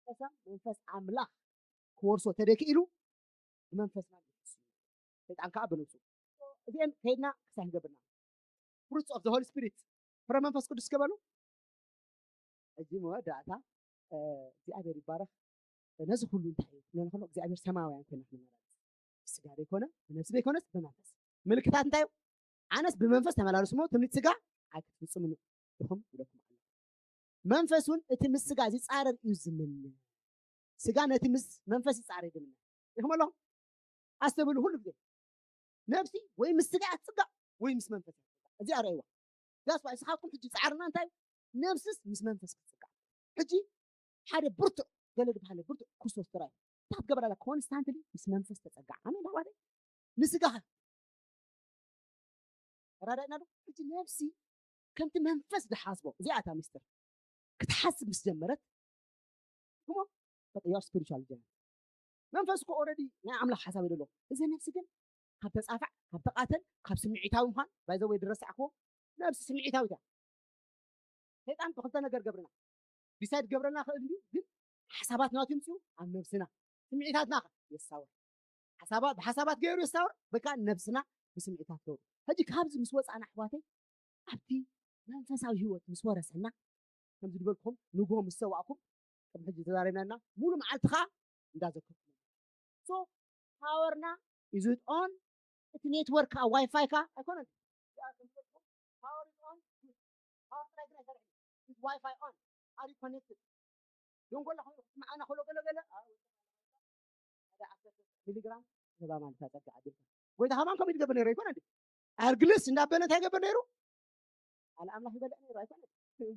መንፈሳ መንፈስ ኣምላኽ ክወርሶ ተደኪኢሉ ብመንፈስና ሰይጣን ከዓ ብነብሱ እዚአን ከይድና ክሳይ ክንገብርና fruits of the Holy Spirit ፍረ መንፈስ ቅዱስ ከበሉ ሕጂ መወዳእታ እግዚኣብሔር ይባረክ ነዚ ኩሉ እንታይ እዩ ክብለና ከሎ እግዚኣብሔር ሰማያውያን ኮይና ክንመላለስ ስጋ ዘይኮነ ብነብሲ ዘይኮነስ ብመንፈስ ምልክታት እንታይ እዩ ኣነስ ብመንፈስ ተመላለሱ ሞ ትምኒት ስጋ ኣይክትፍፅምኑ ኢኹም ይብለኩም ኣሎ መንፈስ እውን እቲ ምስ ስጋ ዝፃረር እዩ ዝምነ ስጋ ነቲ ምስ መንፈስ ይፃረር እዩ ዝምነ ኢኹም ኣለኹም ኣስተብሉ ኩሉ ግዜ ነብሲ ወይ ምስ ስጋ እያ ትፅጋዕ ወይ ምስ መንፈስ እያ ትፅጋዕ እዚኣ ረእይዋ that's why ንስኻትኩም ሕጂ ፃዕርና እንታይ ነብስስ ምስ መንፈስ ክትፅጋዕ ሕጂ ሓደ ብርቱዕ ገለ ዝበሃለ ብርቱዕ ክርስቶስ ጥራይ እንታይ ክትገብር ኣላ ኮንስታንትሊ ምስ መንፈስ ተፀጋዕ ኣሜን ኣሕዋተይ ንስጋኻ ተራዳእና ዶ ሕጂ ነብሲ ከምቲ መንፈስ ዝሓስቦ እዚኣ እታ ሚስጥር ክትሓስብ ምስ ጀመረት እሞ በቃ your spiritual journey መንፈስ እኮ already ናይ ኣምላኽ ሓሳብ ይደሎ እዚ ነብሲ ግን ካብ ተጻፋዕ ካብ ተቃተል ካብ ስምዒታዊ ምዃን by the way ድረሳዕክዎ ነብሲ ስምዒታዊት እያ ሰይጣን ብክልተ ነገር ገብርና ዲሳይድ ገብረና ክእል እንዲዩ ግን ሓሳባት ናቱ ይምፅኡ ኣብ ነብስና ስምዒታትና የሳወር ሓሳባ ብሓሳባት ገይሩ የሳወር በካ ነብስና ብስምዒታት ገብሩ ሕጂ ካብዚ ምስ ወፃእና ኣሕዋተይ ኣብቲ መንፈሳዊ ህይወት ምስ ወረሰና ከምዚ ዝበልኩም ንግሆ ምስ ሰዋእኩም ከም ሕጂ ተዛሪብናና ሙሉ መዓልቲ ከዓ እንዳዘከርኩም so power ና is it on እቲ network ከዓ ዋይፋይ ከዓ ኣይኮነን power is on power ጥራይ ግን ኣይሰርሕን ዋይፋይ on are you connected ደንጎላ ኮይኑ ክትስምዓና ከሎ ገለ ገለ ሓደ ዓሰርተ ሚሊግራም ንህባ ማለት ኣፀጋ ዓዲልካ ጎይታ ከማን ከምኡ ይገብር ነይሩ ኣይኮነ እንዴ ኣርግልስ እንዳበለ እንታይ ይገብር ነይሩ ኣለ ኣምላኽ ይበልዕ ነይሩ ኣይኮነ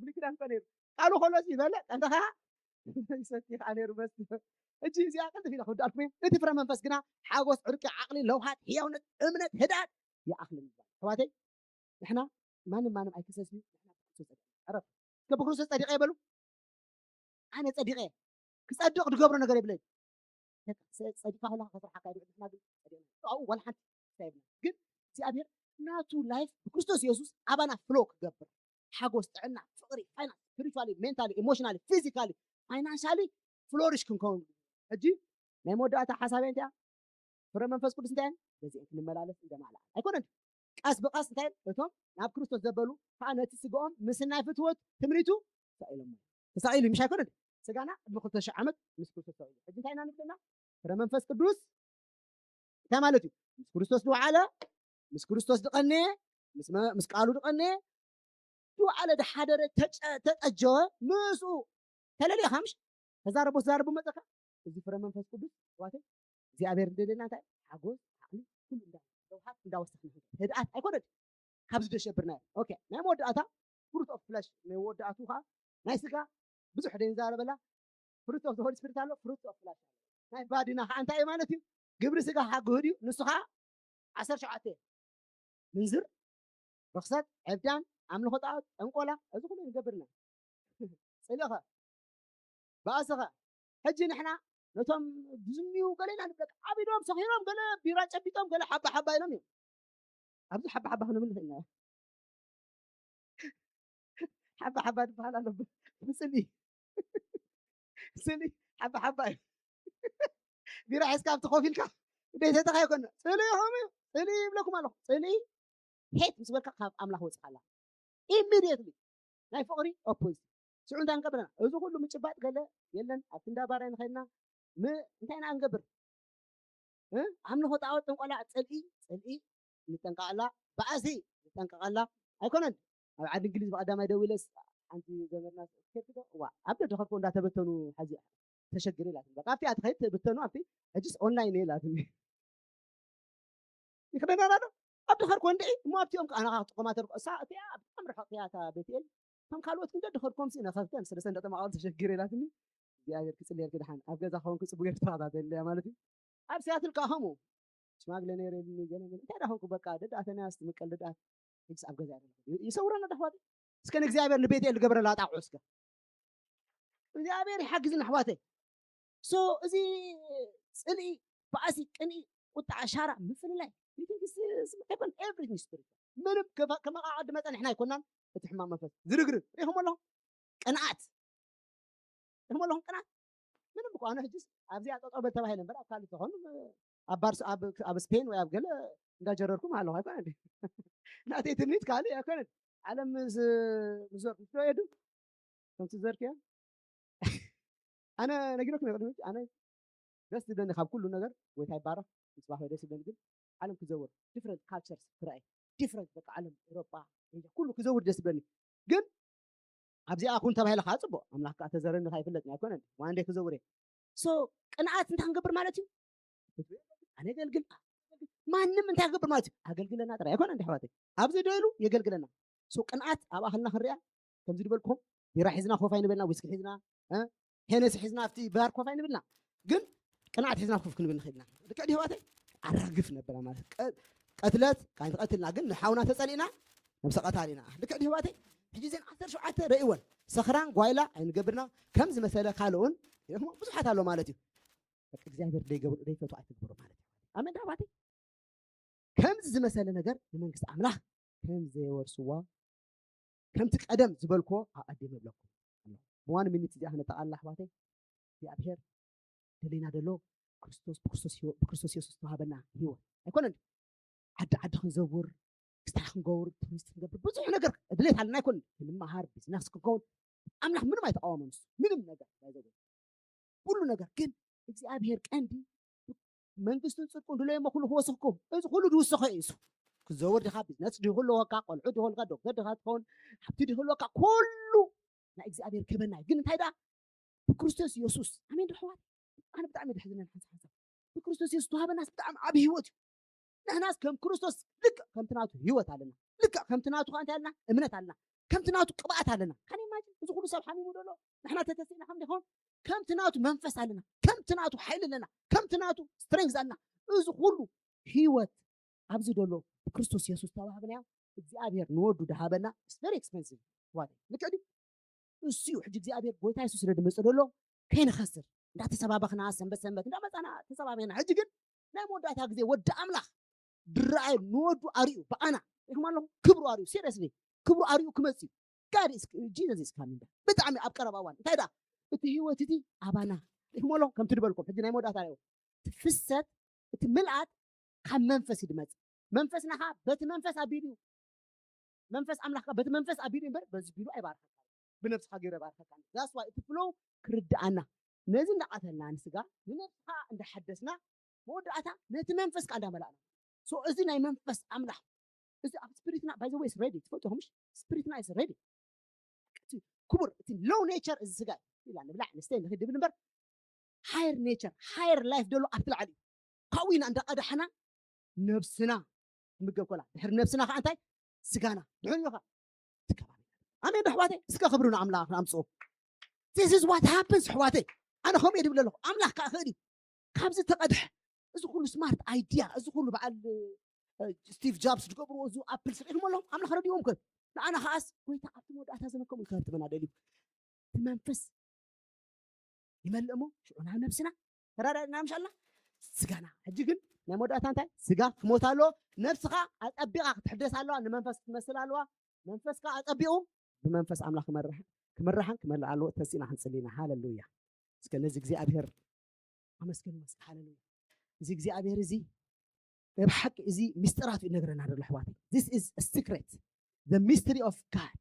ብሉይ ኪዳን እኮ ነይሩ ቃሉ ከሎ ይበልዕ ቀንተ ከዓ ይሰቲ ከዓ ነይሩ መስ እጂ እዚኣ ቅልጥፍ ኢለ ክወዳልኩም እየ እቲ ፍረ መንፈስ ግና ሓጎስ ዕርቂ ዓቕሊ ለውሃት ህያውነት እምነት ህድኣት ይኣኽልን ይባል ኣሕዋተይ ንሕና ማንም ማንም ኣይክሰስ እዩ ንሕና ብክርስቶስ ጸዲቕ ዕረፍ እስከ ብክርስቶስ ጸዲቐ የበሉ ኣነ ጸዲቐ ክጸድቕ ዝገብሮ ነገር የብለይ ጸዲቕካ ከለካ ከስርሓካ ይብል ንሕና ግን ጸዲቕና ኣብኡ ዋላ ሓንቲ ክሳይ የብልና ግን እግዚኣብሔር ናቱ ላይፍ ብክርስቶስ የሱስ ኣባና ፍሎ ክገብር ሓጎስ ጥዕና ፍቕሪ ፋይናንስ ስፒሪቹዋሊ ሜንታሊ ኢሞሽናሊ ፊዚካሊ ፋይናንሻሊ ፍሎሪሽ ክንከውን ሕጂ ናይ መወዳእታ ሓሳበይ እንታይ ፍረ መንፈስ ቅዱስ እንታይ በዚአን ክንመላለስ እንደማለት ኣይኮነን ቀስ ብቐስ እንታይ እቶም ናብ ክርስቶስ ዘበሉ ከዓ ነቲ ስጋኦም ምስናይ ፍትወት ትምኒቱ ተሳኢሎም ተሳኢሉ ምሽ ኣይኮነን ስጋና ቅድሚ ክልተ ሽሕ ዓመት ምስ ክርስቶስ ተሳኢሉ ሕጂ እንታይ ኢና ንብለና ፍረ መንፈስ ቅዱስ እንታይ ማለት እዩ ምስ ክርስቶስ ዝወዓለ ምስ ክርስቶስ ዝቐነየ ምስ ቃሉ ዝቐነየ ዝወዓለ ዝሓደረ ተጠጀወ ምስኡ ተለልየ ከምሽ ተዛረቦ ተዛረቦ መፀካ እዚ ፍረ መንፈስ ቅዱስ ዋተይ እግዚኣብሔር እንደለና እንታይ ሓጎስ ዓቕሊ ኩሉ እንዳ ለውሃት እንዳወሰኽና ህድኣት ኣይኮነን ካብዚ ደሸብርና ኦኬ ናይ መወዳእታ ፍሩት ኦፍ ፍለሽ ናይ መወዳእቱ ከዓ ናይ ስጋ ብዙሕ ደንዛረበላ ፍሩት ኦፍ ሆሊ ስፒሪት ኣሎ ፍሩት ኦፍ ፍላሽ ናይ ባዲና ከዓ እንታይ ማለት እዩ ግብሪ ስጋ ከዓ ግህድ እዩ ንሱ ከዓ ዓሰርተ ሸውዓተ ምንዝር፣ ርኽሰት፣ ዕብዳን፣ ኣምልኾ ጣዖት፣ ጠንቆላ፣ እዚ ኩሉ ንገብርና። ጽልኢኸ፣ ባእስኸ፣ ሕጂ ንሕና ነቶም ዝምዩ ገለ ኢና ንብለካ። ዓቢዶም ሰኺሮም፣ ገለ ቢራ ጨቢጦም፣ ገለ ሓባ ሓባ ኢሎም እዮም። ኣብዚ ሓባ ሓባ ክንብል ንኽእል ኢና። ሓባ ሓባ ዝበሃል ኣሎ። ብጽልኢ፣ ጽልኢ ሓባ ሓባ እዩ። ቢራ ሒዝካ ኣብቲ ኮፍ ኢልካ ደይሰተኻ ይኮን፣ ጽልኢ ይኹም እዩ። ጽልኢ ይብለኩም ኣለኹ። ጽልኢ ሄት ምስ በልካ ካብ ኣምላኽ ወጽእ ኣላ። ኢሚድየትሊ ናይ ፍቕሪ ኦፖዚት። ሽዑ እንታይ ንገብረና? እዚ ኩሉ ምጭባጥ ገለ የለን። ኣብቲ እንዳ ባርያ ንኸድና ም-፣ እንታይ ኢና ንገብር? እ? ኣምልኾ ጣዖት፣ ጥንቆላ፣ ጽልኢ፣ ጽልኢ ንጠንቀቐላ፣ ባእሲ ንጠንቀቐላ። ኣይኮነን? ኣብ ዓዲ እንግሊዝ ብቐዳማይ ደዊለስ ሓንቲ ዘመድና፣ "ከድኪ ዶ?" "እዋ፣ ኣብ ደድኸድኩ እንዳተበተኑ ሓዚ ተሸግር" ኢላትኒ። በቃ ኣብቲ እያ ትኸይድ፣ ትብተኑ ኣብቲ፣ ሕጅስ ኦንላይን እየ ኢላትኒ። ይኽደናና ዶ? ኣብ ድኸድኮ እንድዒ እሞ ኣብቲኦም ከኣ ንኻ ክትጥቆማ ተርፎ። እሳ እቲኣ ኣብ በጣም ርሕቕ እያ እታ ቤትኤል። ከም ካልኦት ግን ደድኸድኮም ሲ ነኸብተን ሰለስተ እንዳተማቐሉ ተሸጊረ ኢላትኒ። እግዚኣብሔር ክጽልየልኪ ደሓን። ኣብ ገዛ ከኾንኩ ጽቡቅ ጌርኪ ተኸታተልለያ ማለት እዩ። ኣብ ሲያትል ከኣ ከምኡ። ሽማግለ ነይረ ኢሉኒ ገለ ገለ። እንታይ ደኣ ኮንኩ በቃ ደድኣተናያስ ትምቀል ደድኣት። ሕጅስ ኣብ ገዛ እየ ዘለኹ። ይ-፣ ይሰውረና ዶ ኣሕዋተይ? እስከ ንእግዚኣብሔር ንቤትኤል ዝገበረላ ጣቕዑ እስከ። እግዚኣብሔር ይሓግዝና ኣሕዋተይ። ሶ እዚ ጽልኢ፣ ባእሲ፣ ቅንኢ፣ ቁጣ፣ ሻራ፣ ምፍልላይ፣ you think it's, it's happen everything spiritual። ምንም ከፋ-፣ ከመቓቕድ መጠን ንሕና ኣይኮናን እቲ ሕማም መንፈስ ዝርግርግ። ሪኢኹም ኣለኹም? ቅንኣት። ሪኢኹም ኣለኹም? ቅንኣት። ምንም እኮ ኣነ ሕጅስ ኣብዚኣ ጠጠው በል ተባሂለ እምበር ኣብ ካልእ ተኾኑ ኣብ ባርስ-፣ ኣብ፣ ኣብ ስፔን ወይ ኣብ ገለ እንዳጀረርኩም ኣለኹ ኣይኮነ እንዴ? ናተይ ትምኒት ካልእ ኣይኮነን። ዓለም ምስ፣ ምስ ዞር-፣ ምስ ዶ የዱ? ከምቲ ዘርክያ ኣነ ነጊረኩም እየ ቅድሚት፣ ኣነ ደስ ዝብለኒ ካብ ኩሉ ነገር፣ ጎይታ ይባረኽ፣ ምጽባሕ ደስ ዝብለኒ፣ ግን ዓለም ክዘውር፣ ዲፍረንት ካልቸርስ ክረኣይ፣ ዲፍረንት በቃ ዓለም ኤውሮጳ፣ ኤዥያ፣ ኩሉ ክዘውር ደስ ዝብለኒ። ግን ኣብዚኣ ኩን ተባሂለ ከዓ ጽቡቕ፣ ኣምላኽ ከዓ ተዘረኒ ከዓ ይፍለጥ ኣይኮነን፣ ዋን ደይ ክዘውር እየ። ሶ ቅንኣት እንታይ ክንገብር ማለት እዩ? ኣነ የገልግል፣ ማንም እንታይ ክገብር ማለት እዩ? ኣገልግለና ጥራይ ኣይኮነ እንዲ ኣሕዋተይ፣ ኣብዚ ዶ ኢሉ የገልግለና። ሶ ቅንኣት ኣብ ኣኽልና ክንሪኣ፣ ከምዚ ዝበልኩም ቢራ ሒዝና ኮፍ ኣይንበልና፣ ዊስኪ ሒዝና፣ እ፣ ሄነሲ ሒዝና ኣብቲ ባር ኮፍ ኣይንብልና። ግን ቅንኣት ሒዝና ኮፍ ክንብል ንኽእል ኢና። ልክዕ ድዩ ኣሕዋተይ? ኣራግፍ ነብላ ማለት ቀ-፣ ቀትለት ካይንትቐትልና ግን ንሓውና ተጸሊእና ነብሰ ቀታል ኢና። ልክዕ ድዩ ኣሕዋተይ? ሕጂ እዘን ዓሰርተ ሸውዓተ ረእይወን ሰኽራን ጓይላ ኣይንገብርና ከም ዝመሰለ ካልኦን እሞ ብዙሓት ኣሎ ማለት እዩ። በቃ እግዚኣብሔር ደይገብሩ ደይፈቱ ኣይትግበሩ ማለት እዩ። ኣሜን ዶ ኣሕዋተይ? ከምዚ ዝመሰለ ነገር ንመንግስቲ ኣምላኽ ከም ዘየወርስዋ ከምቲ ቀደም ዝበልክዎ ኣቐዲመ እብለኩም ኣለኹ። ብዋን ሚኒት እዚኣ ክነጠቓልላ ኣሕዋተይ፣ እግዚኣብሔር ደለና ደሎ ክርስቶስ፣ ብክርስቶስ ህይወት፣ ብክርስቶስ የሱስ ዝተዋሃበና ህይወት ኣይኮነን። ዓዲ ዓዲ ክንዘውር፣ ክስታይ ክንገብር፣ ቱሪስት ክንገብር፣ ብዙሕ ነገር ድሌት ኣለና ኣይኮነን። ክንመሃር፣ ቢዝነስ ክንከውን ኣምላኽ ምንም ኣይተቃወመን። እሱ ምንም ነገር ኣይዘውር ኩሉ ነገር ግን እግዚኣብሔር ቀንዲ መንግስቱን ጽድቁን ድለየሞ ኩሉ ክወስኽኩም። እዚ ኩሉ ድውስኸ እዩ እሱ። ክዘውር ዲኻ፣ ቢዝነስ ድዩ ክህልወካ፣ ቆልዑ ድዩ ክህልወካ፣ ዶክተር ዲኻ ትኸውን፣ ሃብቲ ድዩ ክህልወካ፣ ኩሉ ናይ እግዚኣብሔር ክህበና እዩ። ግን እንታይ ደኣ ብክርስቶስ የሱስ። ኣሜን ዶ ኣሕዋት? ኣነ ብጣዕሚ ደሕዝነን ሓንሳ ሓንሳ ብክርስቶስ የሱስ ተዋህበናስ ብጣዕሚ ዓብ ህይወት እዩ። ንሕናስ ከም ክርስቶስ ልክዕ ከምቲ ናቱ ህይወት ኣለና። ልክዕ ከምቲ ናቱ ከኣ እንታይ ኣለና? እምነት ኣለና። ከምቲ ናቱ ቅብኣት ኣለና። ካን ኢማጂን እዚ ኩሉ ሰብ ሓሚሙ ዘሎ ንሕና ተተሲእና ከም ዲኾን ከምቲ ናቱ መንፈስ ኣለና። ከምቲ ናቱ ሓይሊ ኣለና። ከምቲ ናቱ ስትሬንግዝ ኣለና። እዚ ኩሉ ህይወት ኣብዚ ዘሎ ብክርስቶስ የሱስ ተዋህብናዮ እግዚኣብሔር ንወዱ ድሃበና is very expensive። ዋት ልክዕ ድዩ? እሱ እዩ ሕጂ እግዚኣብሔር ጎይታ የሱስ ስለ ድመጽእ ዘሎ ከይንኸስር እንዳተሰባበኽና ሰንበት ሰንበት እንዳመጻና ተሰባቢኽና። ሕጂ ግን ናይ መወዳእታ ግዜ ወዲ ኣምላኽ ድረኣዩ ንወዱ ኣርዩ ብኣና ኢኹም ኣለኹ ክብሩ ኣርዩ ሲሪየስሊ ክብሩ ኣርዩ ክመጽእ እዩ። God is Jesus is coming back። ብጣዕሚ ኣብ ቀረባ እዋን እንታይ ደኣ እቲ ህይወት እቲ ኣባና ኢኹም ኣለኹ ከምቲ ድበልኩም ሕጂ ናይ መወዳእታ እዩ። እቲ ፍሰት እቲ ምልኣት ካብ መንፈስ እዩ ድመጽእ። መንፈስና ኸዓ በቲ መንፈስ ኣቢሉ እዩ መንፈስ ኣምላኽ በቲ መንፈስ ኣቢሉ እምበር በዚ ቢሉ ኣይባርኸካ ብነብስኻ ገይረ ባርኸካ። That's why እቲ ፍሎው ክርድኣና ነዚ እንዳቐተልና ንስጋ ንነብስኻ እንዳሓደስና መወዳእታ ነቲ መንፈስ ከዓ እንዳመላእና so እዚ ናይ መንፈስ ኣምላኽ እዚ ኣብ ስፒሪትና by the way is ready ትፈልጡ ኹምሽ ስፒሪትና is ready ክቡር እቲ low nature እዚ ስጋ ኢላ ንብላዕ ንስተ ንኽድብል እምበር higher nature higher life ደሎ ኣብቲ ላዕሊ ካብኡ ኢና እንዳቐዳሕና ነብስና ትምገብ ኮላ ድሕሪ ነብስና ከዓ እንታይ ስጋና ድሕሪ ኢኻ ትከባቢ ኣሜን ዶ ኣሕዋተይ እስከ ክብሪ ንኣምላኽ ኣምፅኡ this is what happens ኣሕዋተይ ኣነ ከምኡ እየ ድብል ኣለኹ ኣምላኽ ከዓ ክእል እዩ ካብዚ ተቐድሐ እዚ ኩሉ smart idea እዚ ኩሉ በዓል ስቲቭ ጃብስ ዝገብርዎ፣ እዚ ኣፕል ስዒድሞ ኣለኹም ኣምላኽ ረድዎም ከ። ንኣና ከኣስ ጎይታ ኣብቲ መወዳእታ ዘመን ከምኡ ኢልካ ክትበና ደልዩ። እቲ መንፈስ ይመልእ እሞ ሽዑ ናብ ነብስና ተራዳድና ምሻልና ስጋና። ሕጂ ግን ናይ መወዳእታ እንታይ? ስጋ ክሞት ኣለዎ። ነብስኻ ኣጸቢቓ ክትሕደስ ኣለዋ። ንመንፈስ ክትመስል ኣለዋ። መንፈስካ ኣጸቢቑ ብመንፈስ ኣምላኽ ክመርሕ ክምራሕን ክመልእ ኣለዎ። ተሲእና ክንጽሊ ኢና። ሃለሉያ። እስከ ነዚ እግዚኣብሔር ኣመስግንዎ እስከ። ሃለሉያ። እዚ እግዚኣብሔር እዚ ናይ ብሓቂ እዚ ሚስጥራቱ ይነግረና ዘሎ ኣሕዋተይ። This is a secret. The mystery of God.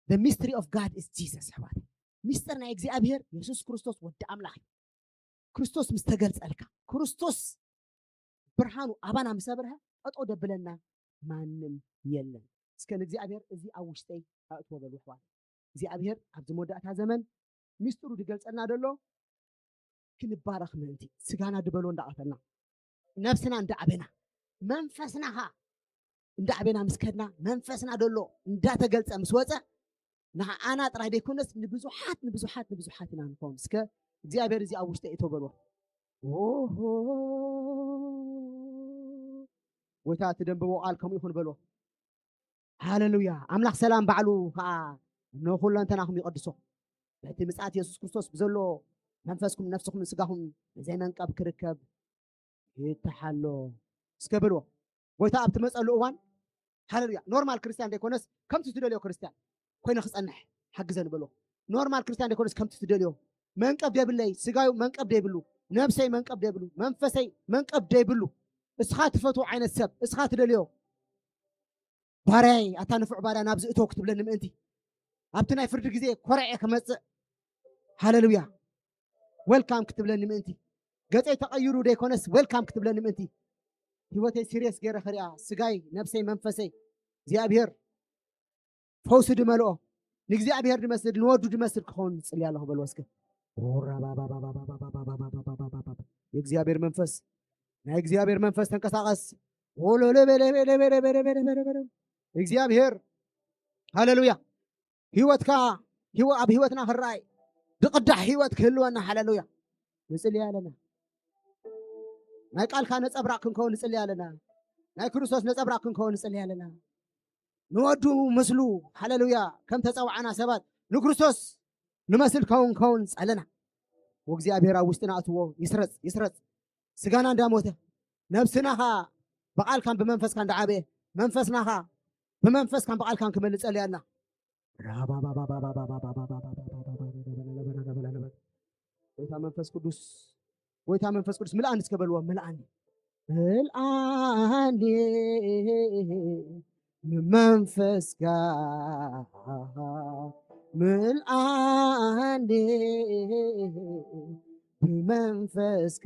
The mystery of God is Jesus ኣሕዋተይ። ሚስጥር ናይ እግዚኣብሔር የሱስ ክርስቶስ ወዲ ኣምላኽ እዩ። ክርስቶስ ምስ ተገልጸልካ፣ ክርስቶስ ብርሃኑ ኣባና ምስ ኣብርሀ፣ ጠጠው ደብለና ማንም የለን። እስከ ንእግዚኣብሔር እዚ ኣብ ውሽጠይ ኣእትዎ በሉ ኣሕዋት። እግዚኣብሔር ኣብዚ መወዳእታ ዘመን ሚስጥሩ ዝገልጸልና ዘሎ ክንባረኽ ምእንቲ፣ ስጋና ድበሎ እንዳቐተልና፣ ነብስና እንዳኣበና፣ መንፈስና ኸ እንዳኣበና ምስ ከድና፣ መንፈስና ደሎ እንዳተገልጸ ምስ ወጸ፣ ንዓና ጥራይ ዘይኮነስ ንብዙሓት ንብዙሓት ንብዙሓት ኢና ንኸውን። እስከ እግዚኣብሔር እዚ ኣብ ውሽጠይ እቶ በልዎ። ኦሆ፣ ጎይታ እቲ ደንብቦ ቃል ከምኡ ይኹን በልዎ። ሃለሉያ። ኣምላኽ ሰላም ባዕሉ ኸዓ ንኹለንተናኹም ይቐድሶ። በቲ ምጽኣት የሱስ ክርስቶስ ብዘሎ መንፈስኩም፣ ነፍስኹም፣ ስጋኹም ብዘይ መንቀብ ክርከብ ይተሓሎ። እስከ በልዎ። ጎይታ ኣብ ትመጸሉ እዋን፣ ሃለሉያ፣ ኖርማል ክርስትያን ዘይኮነስ ከምቲ ትደልዮ ክርስትያን ኮይነ ክጸንሕ ሓግዘኒ በልዎ። ኖርማል ክርስትያን ዘይኮነስ ከምቲ ትደልዮ፣ መንቀብ ደይብለይ፣ ስጋዩ መንቀብ ደይብሉ፣ ነብሰይ መንቀብ ደይብሉ፣ መንፈሰይ መንቀብ ደይብሉ፣ እስኻ ትፈትዎ ዓይነት ሰብ፣ እስኻ ትደልዮ ባርያይ፣ ኣታ ንፉዕ ባርያ ናብዚ እቶ ክትብለኒ ምእንቲ፣ ኣብቲ ናይ ፍርዲ ግዜ ኮርዐ ክመጽእ፣ ሃለሉያ፣ ዌልካም ክትብለኒ ምእንቲ፣ ገጸይ ተቐይሩ ዘይኮነስ ዌልካም ክትብለኒ ምእንቲ፣ ህይወተይ ሲርየስ ገይረ ክሪኣ፣ ስጋይ፣ ነብሰይ፣ መንፈሰይ እግዚኣብሔር ፈውሲ ድመልኦ፣ ንእግዚኣብሔር ድመስል፣ ንወዱ ድመስል ክኸውን ንጽሊ ኣለኹ በልዎ እስከ። የእግዚኣብሔር መንፈስ፣ ናይ እግዚኣብሔር መንፈስ ተንቀሳቐስ። ወሎለበለበለበለበለበለበለበለ። እግዚኣብሔር፣ ሃሌሉያ። ህይወትካ፣ ህይወ-፣ ኣብ ህይወትና ክረኣይ፣ ዝቕዳሕ ህይወት ክህልወና፣ ሃሌሉያ። ንጽሊ ኣለና። ናይ ቃልካ ነጸብራቕ ክንከውን ንጽሊ ኣለና። ናይ ክርስቶስ ነጸብራቕ ክንከውን ንጽሊ ኣለና። ንወዱ ምስሉ፣ ሃሌሉያ፣ ከም ተጸዋዕና ሰባት ንክርስቶስ ንመስል ከውን ከውን ጸለና። ወእግዚኣብሔር ኣብ ውሽጥና ኣትዎ ይስረጽ፣ ይስረጽ። ስጋና እንዳሞተ፣ ነብስና ኸኣ ብቓልካን ብመንፈስካን እንዳዓበየ፣ መንፈስና ኸኣ ብመንፈስካን ብቓልካን ክመልእ ጸልያና። ጎይታ መንፈስ ቅዱስ፣ ጎይታ መንፈስ ቅዱስ ምልኣኒ እስከ በልዎ፣ ምልኣኒ። ምልኣኒ ብመንፈስካ፣ ምልኣኒ ብመንፈስካ፣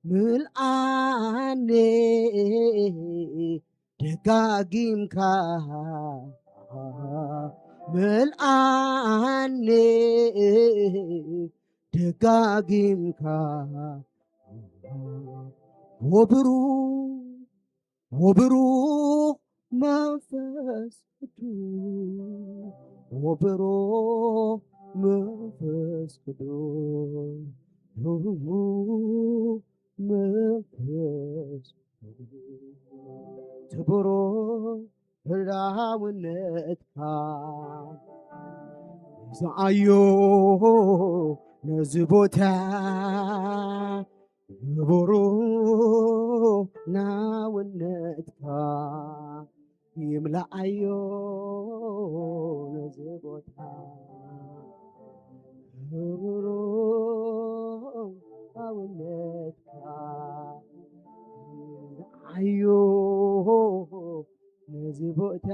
ምልኣኒ ደጋጊምካ፣ ምልኣኒ ደጋጊምካ፣ ወብሩኽ፣ ወብሩኽ መንፈስ ቅዱስ፣ ወብሩኽ መንፈስ ቅዱስ፣ ወብሩኽ መንፈስ ቅዱስ፣ ትብሩኽ ህላውነትካ። ይብዝዓዮ ነዚ ቦታ፣ ንቡሩ ናውነትካ። ይምልኣዮ ነዚ ቦታ፣ ንቡሩ ናውነትካ። ይምልኣዮ ነዚ ቦታ፣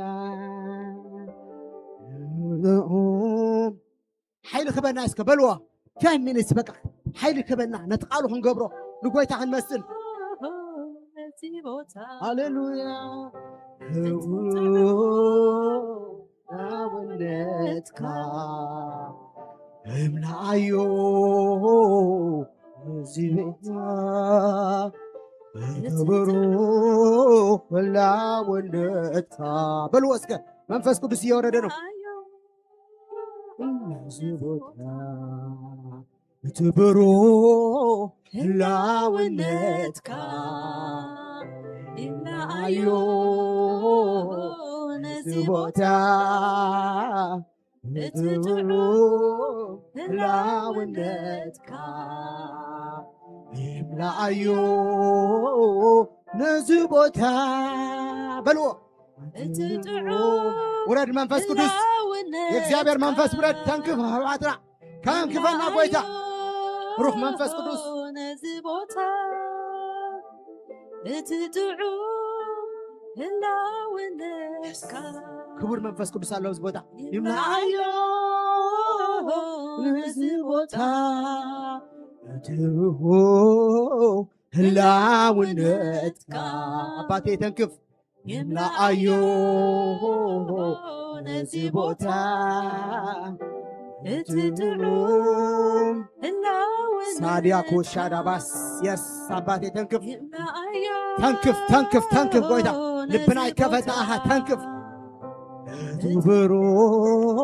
ሓይሊ ክበና እስከ በልዎ። ቴን ሚኒትስ በቃ፣ ሓይሊ ክበና፣ ነቲ ቃሉ ክንገብሮ፣ ንጎይታ ክንመስል። ነዚ ቦታ፣ ሃሌሉያ። ክብሩ ናውነትካ እምልኣዮ እዚ ቤት፣ ክብሩ ህላውነትካ። በልዎ እስከ፣ መንፈስ ቅዱስ እየወረደ ነው። እዚ ቦታ፣ ክብሩ ህላውነትካ። ይምልኣዮ ነዚ ቦታ፣ እቲ ጥዑም ህላውነትካ። ይምልኣዮ ነዚ ቦታ በልዎ። እቲ ጥዑም ውረድ መንፈስ ቅዱስ፣ ህላውነትካ። የእግዚኣብሔር መንፈስ ውረድ። ተንክፍ ኣሕዋትና፣ ተንክፈና ጎይታ። ብሩኽ መንፈስ ቅዱስ። ነዚ ቦታ እቲ ጥዑም ህላውነትካ። ክቡር መንፈስ ቅዱስ ኣሎ ኣብዚ ቦታ። ይምልኣዮ ነዚ ቦታ፣ እቲ ርሁው ህላውነትካ። ኣባቴ ተንክፍ። ይምልኣዮ ነዚ ቦታ፣ እቲ ጥዑም ህላውነትካ። ሳድያ ኮሻ ዳባስ። የስ፣ ኣባቴ ተንክፍ። ይምልኣዮ ተንክፍ፣ ተንክፍ፣ ተንክፍ ጎይታ። ነዚ ልብና ይከፈት፣ ቦታ፣ ኣሃ፣ ተንክፍ። እቲ ብሩህ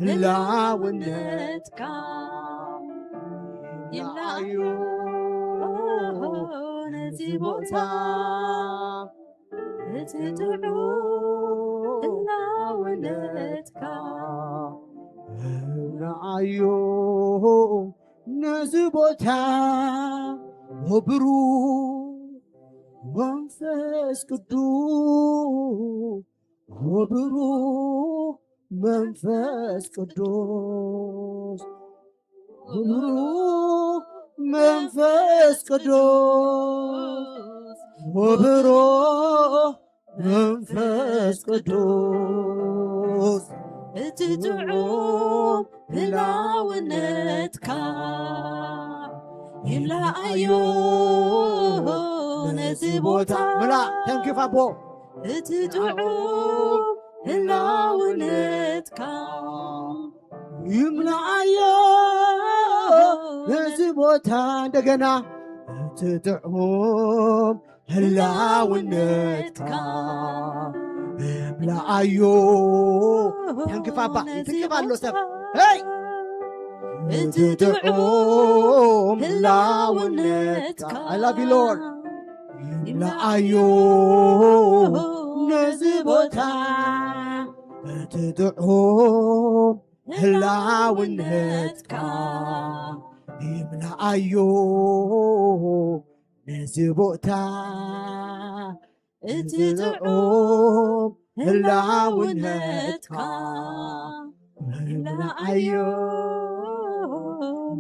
ህላውነትካ። ይምልኣዮ ነዚ ቦታ፣ እቲ ጥዑም ህላውነትካ። ይምልኣዮ ነዚ ቦታ፣ ወብሩህ መንፈስ ቅዱስ፣ ወብሩህ መንፈስ ቅዱስ፣ ወብሩህ መንፈስ ቅዱስ፣ ወብሩህ መንፈስ ቅዱስ፣ እቲ ጥዑም ህላውነትካ። ይምልኣዮ ነዚ ቦታ። ምላእ፣ ተንክፍ ኣቦ። እቲ ጥዑም ህላውነትካ። ይምልኣዮ ነዚ ቦታ እንደገና። እቲ ጥዑም ህላውነትካ። ይምልኣዮ። ተንክፍ ኣባ፣ ነዚ ይትንክፍ ኣሎ ሰብ። ቦታ። ሄይ! እቲ ጥዑም ህላውነትካ። I love you, Lord። ይምልኣዮ ነዚ ቦታ፣ እቲ ጥዑም ህላውነትካ። ይምልኣዮ ነዚ ቦታ፣ እቲ ጥዑም ህላውነትካ። ይምልኣዮ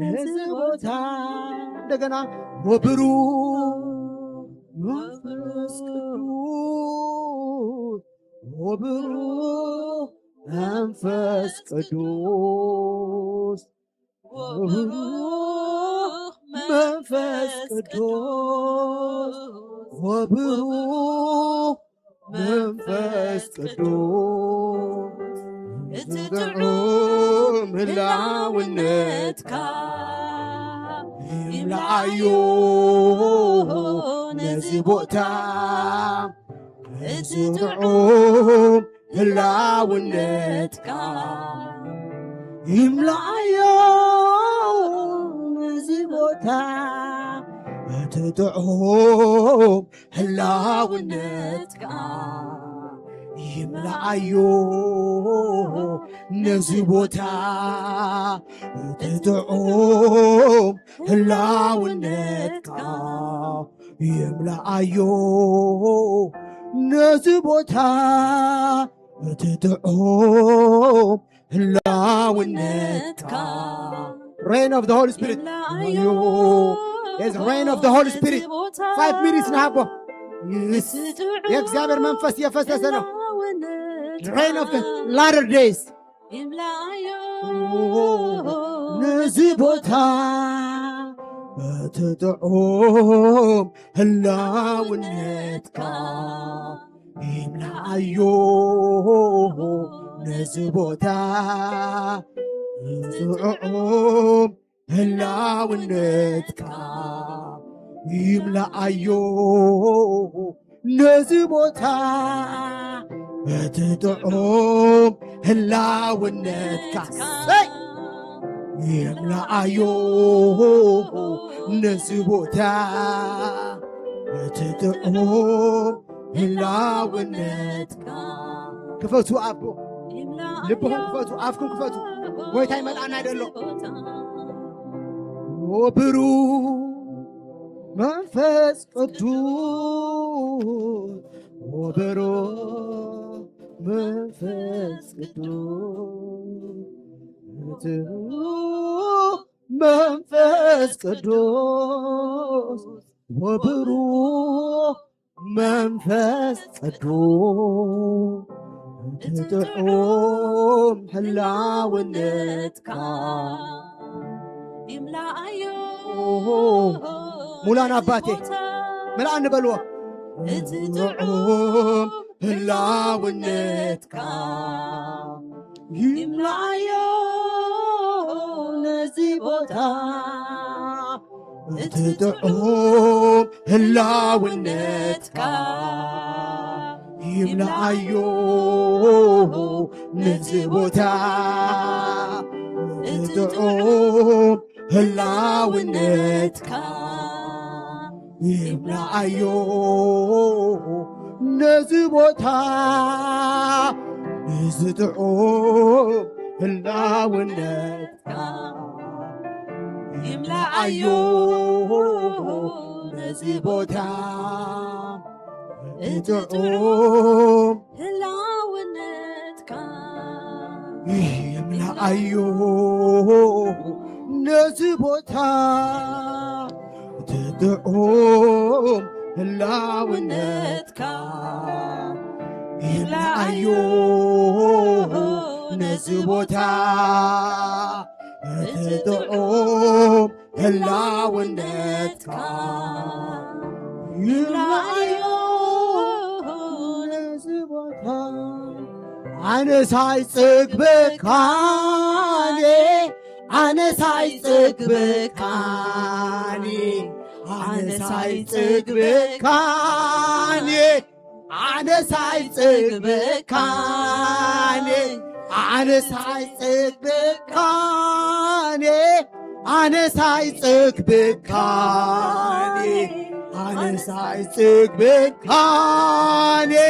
ነዚ ቦታ። እንደገና። ወብሩህ መንፈስ ቅዱስ፣ ወብሩህ መንፈስ ቅዱስ፣ ወብሩህ መንፈስ ቅዱስ፣ ወብሩህ መንፈስ ቅዱስ፣ እቲ ጥዑም ህላውነትካ። ይምልኣዮ ነዚ ቦታ፣ እቲ ጥዑም ህላውነትካ። ይምልኣዮ ነዚ ቦታ፣ እቲ ጥዑም ህላውነትካ። ይምልኣዮ ነዚ ቦታ፣ እቲ ጥዑም ህላውነትካ። ይምልኣዮ ነዚ ቦታ፣ እቲ ጥዑም ህላውነትካ። Rain of the Holy Spirit። ይምልኣዮ። Yes, rain of the Holy Spirit። ነዚ ቦታ፣ five minutes ንሃቦ። Yes። እቲ ጥዑም የእግዚኣብሔር መንፈስ እየፈሰሰ ነው። ህላውነትካ። Rain of the latter days። ይምልኣዮ ነዚ ቦታ፣ እቲ ጥዑም ህላውነትካ። ይምልኣዮ ነዚ ቦታ፣ እቲ ጥዑም ህላውነትካ። ይምልኣዮ ነዚ ቦታ፣ እቲ ጥዑም ህላውነትካ። ሰይ! ይምልኣዮ ነዚ ቦታ፣ እቲ ትጥዑም ህላውነትካ። ክፈቱ ኣቦ፣ ልብኹም ክፈቱ፣ ኣፍኩም ክፈቱ። ጎይታ ይመልኣና ደሎ። ወብሩ መንፈስ ቅዱስ፣ ወብሩ መንፈስ ቅዱስ፣ መንፈስ ቅዱስ፣ ወብሩ መንፈስ ቅዱስ፣ ትጥዑም ህላውነትካ። ይምላኣዮ ሙላን ኣባቴ፣ መልኣ ንበልዎ። እቲ ጥዑም ህላውነትካ ይምላኣዮ ነዚ ቦታ። እቲ ጥዑም ህላውነትካ ይምላኣዮ ነዚ ቦታ። እቲ ጥዑም ህላውነትካ ይምላኣዮ ነዚ ቦታ። እዚ ጥዑም ህላውነትካ ይምላኣዮ ነዚ ቦታ። እቲ ጥዑም ህላውነትካ ይምላኣዮ ነዚ ቦታ። እቲ ጥዑም ህላውነትካ ይምላኣዮ ነዚ ቦታ። እቲ ጥዑም ህላውነትካ ይምላኣዮ ነዚ ቦታ። ኣነስ ኣይጽግበካን እየ፣ ኣነስ ኣይጽግበካን እየ፣ ኣነስ ኣይጽግበካን እየ፣ ኣነስ ኣይጽግበካን እየ፣ ኣነስ ኣይጽግበካን እየ፣ ኣነስ ኣይጽግበካን እየ፣ ኣነስ ኣይጽግበካን እየ፣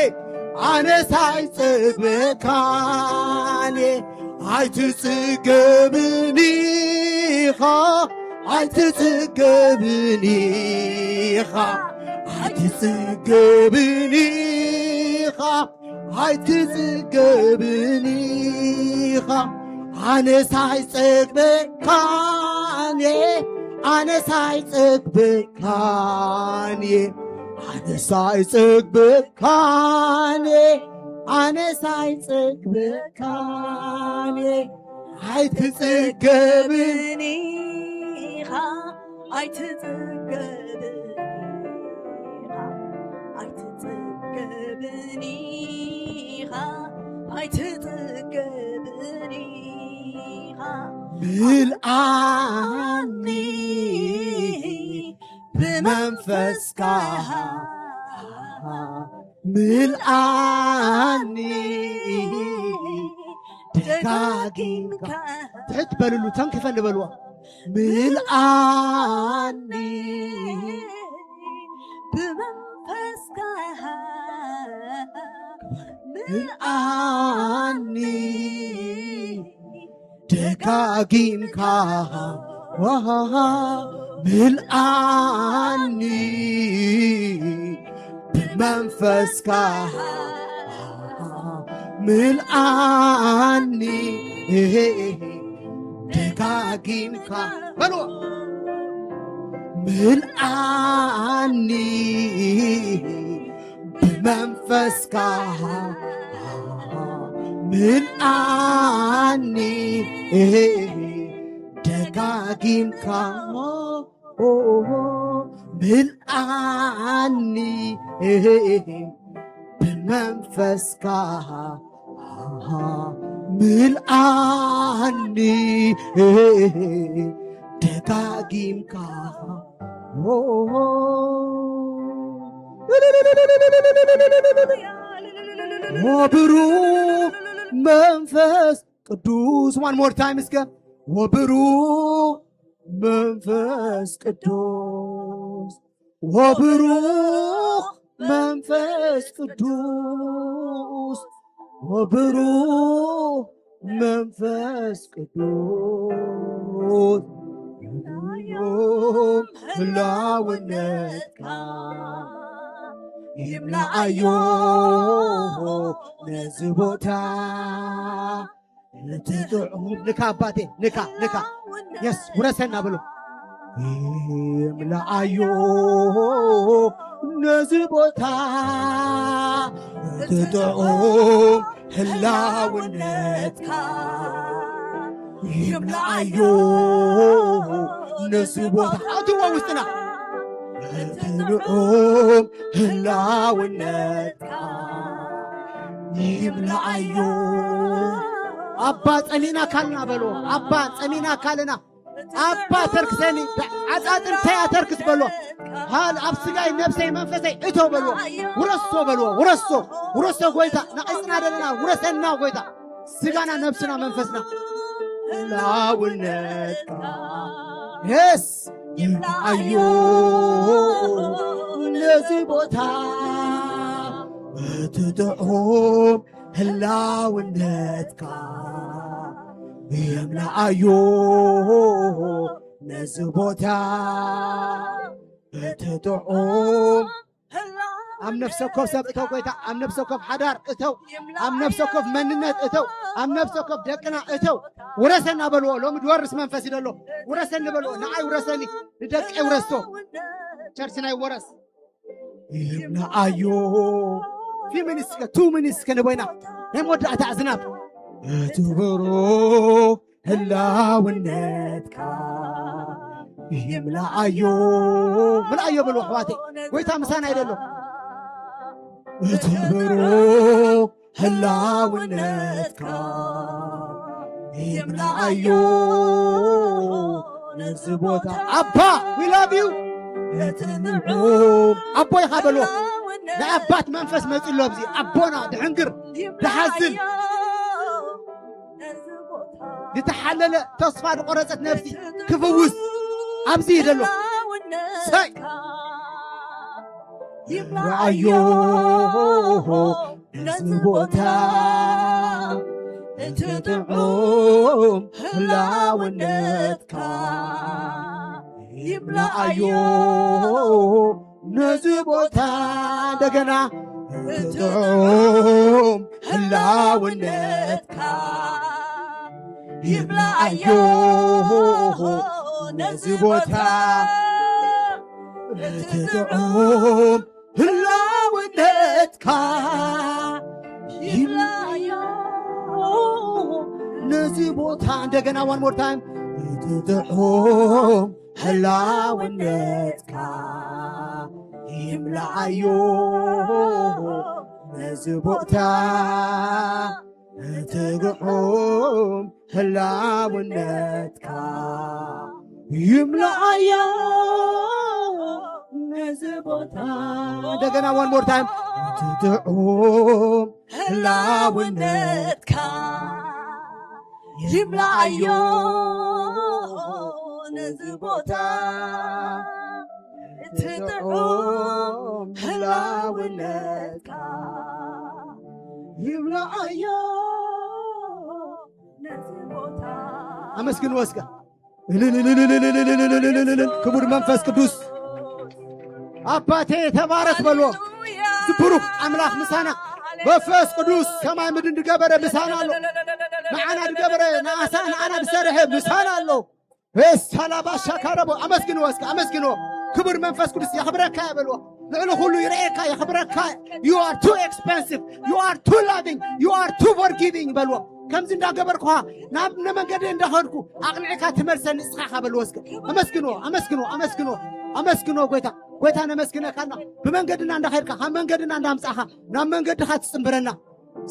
ኣነስ ኣይጽግበካን እየ። ኣይትጽገብን ኢኻ፣ ኣይትጽገብን ኢኻ፣ ኣይትጽገብን ኢኻ፣ ኣይትጽገብን ኢኻ። ኣነስ ኣይጸግበካን እየ፣ ኣነስ ኣይጸግበካን እየ፣ ኣነስ ኣይጸግበካን እየ፣ ኣነስ ኣይጸግበካን እየ። ኣይትጽገብን ኢኻ፣ ኣይትጽገብን ኢኻ፣ ኣይትጽገብን ኢኻ፣ ኣይትጽገብን ኢኻ። ምልኣኒ ብመንፈስካ፣ ምልኣኒ ደጋጊምካ። ትሕት በልሉ፣ ተንኪፈ ንበልዋ። ምልኣኒ ብመንፈስካ፣ ምልኣኒ ደጋጊምካ። ዋሃሃ። ምልኣኒ ብመንፈስካ፣ ምልኣኒ ደጋጊምካ። በልዎ። ምልኣኒ ብመንፈስካ፣ ምልኣኒ ደጋጊምካ። ምልኣኒ ብመንፈስካ፣ ምልኣኒ ደጋጊምካ። ኦ ብሩኽ መንፈስ ቅዱስ። One more time እስከ። ወብሩኽ መንፈስ ቅዱስ፣ ወብሩኽ መንፈስ ቅዱስ፣ ወብሩህ መንፈስ ቅዱስ፣ ይምልኣዮም ህላውነትካ፣ ይምልኣዮ ነዚ ቦታ። እቲ ጥዑም ንካ ኣባቴ፣ ንካ፣ ንካ። የስ፣ ውረሰና በሎ። ይምልኣዮ ነዚ ቦታ፣ እቲ ጥዑም ህላውነትካ፣ ይምልኣዮ ነዚ ቦታ። ኣትዎ ውስጥና። እቲ ጥዑም ህላውነትካ፣ ይምልኣዮ። ኣባ ጸሚእናካልና በሎ። ኣባ ጸሚእናካልና። ኣባ ተርክሰኒ፣ ዓጻጽምተይ ኣተርክስ በሎ። ሃል ኣብ ስጋይ ነብሰይ መንፈሰይ እቶ በሎ። ውረሶ በሎ። ውረሶ፣ ውረሶ ጎይታ። ነቒጽና ዘለና ውረሰና ጎይታ። ስጋና ነብስና መንፈስና ህላውነትካ። የስ፣ ይምልኣዮ ነዚ ቦታ፣ እቲ ጥዑም ህላውነትካ፣ ይምልኣዮ ነዚ ቦታ፣ እቲ ጥዑም ኣብ ነፍሲ ወከፍ ሰብ እተው ጎይታ፣ ኣብ ነፍሲ ወከፍ ሓዳር እተው፣ ኣብ ነፍሲ ወከፍ መንነት እተው፣ ኣብ ነፍሲ ወከፍ ደቅና እተው። ውረሰና በልዎ። ሎሚ ድወርስ መንፈስ ይደሎ። ውረሰኒ በልዎ። ንዓይ ውረሰኒ፣ ንደቀይ ውረሶ። ቸርችና ይወረስ። ይምልኣዮ። ፊ ሚኒትስ ከ፣ ቱ ሚኒትስ ከ ንቦይና። ናይ መወዳእታ ዝናብ። እቲ ብሩህ ህላውነትካ፣ ይምልኣዮ። ምልኣዮ በሉ ኣሕዋተይ። ጎይታ ምሳና ይደሎ። እቲ ብሩህ ህላውነትካ፣ ይምልኣዮ ነዚ ቦታ። ኣባ፣ we love you። እቲ ንዑም ኣቦ ኢኻ በልዎ። ናይ ኣባት መንፈስ መጺሎ ኣብዚ። ኣቦና ድሕንግር፣ ድሓዝን፣ ዝተሓለለ ተስፋ ዝቆረጸት ነፍሲ ክፍውስ ኣብዚ ይደሎ። ሰይ! ይምልኣዮ ነዚ ቦታ፣ እቲ ጥዑም ህላውነትካ፣ ይምልኣዮ ነዚ ቦታ። እንደገና፣ እቲ ጥዑም ህላውነትካ፣ ይምልኣዮ ነዚ ቦታ። እቲ ጥዑም ህላውነትካ፣ ይምልኣዮ ነዚ ቦታ። እንደገና፣ one more time። እቲ ጥዑም ህላውነትካ፣ ይምልኣዮ ነዚ ቦታ። እቲ ግሑም ህላውነትካ፣ ይምልኣዮ ነዚ ቦታ። እንደገና፣ one more time። እቲ ጥዑም ህላውነትካ፣ ይምልኣዮ ነዚ ቦታ። እቲ ጥዑም ህላውነትካ፣ ይምልኣዮ ነዚ ቦታ። ኣመስግንዎ እስከ። እልል፣ እልል፣ እልል። ክቡር መንፈስ ቅዱስ፣ ኣባቴ ተባረክ በልዎ። ሃሌሉያ። እዚ ብሩክ ኣምላኽ ምሳና፣ ሃሌሉያ። መንፈስ ቅዱስ ሰማይ ምድሪ ዝገበረ ምሳና ኣሎ። ንዓና ዝገበረ፣ ንኣሳ-፣ ንዓና ዝሰርሐ ምሳና ኣሎ። ሳላባ ሻካረቦ። ኣመስግንዎ እስከ፣ ኣመስግንዎ። ክቡር መንፈስ ቅዱስ የኽብረካ እየ በልዎ። ልዕሊ ኩሉ ይርኤካ፣ የኽብረካ። You are too expensive, you are too loving, you are too forgiving በልዎ። ከምዚ እንዳገበርኩኻ ናብ ንመንገዲ እንዳኸድኩ ኣቕኒዕካ ትመልሰኒ ንስኻ ኢኻ በልዎ እስከ። ኣመስግንዎ፣ ኣመስግንዎ፣ ኣመስግንዎ፣ ኣመስግንዎ ጎይታ። ጎይታ ነመስግነካና። ብመንገድና እንዳኸድካ፣ ካብ መንገድና እንዳምጻኻ፣ ናብ መንገድኻ ትጽንብረና።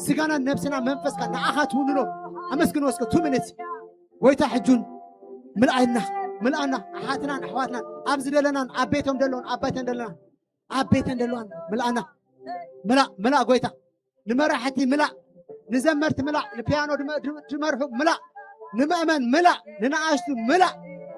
ስጋና፣ ነብስና፣ መንፈስካ ንዓኻ ትውንኖ። ኣመስግንዎ እስከ፣ two minutes። ጎይታ ሕጁን ምልኣና፣ ምልኣና፣ ኣሓትናን ኣሕዋትናን፣ ኣብዚ ዘለናን፣ ኣብ ቤቶም ዘለውን፣ ኣብ ቤተን ዘለናን፣ ኣብ ቤተን ዘለዋን፣ ምልኣና። ምላእ፣ ምላእ ጎይታ። ንመራሕቲ ምላእ፣ ንዘመርቲ ምላእ፣ ንፒያኖ ድመ-፣ ድ-፣ ድመርሑ ምላእ፣ ንመእመን ምላእ፣ ንነኣሽቱ ምላእ፣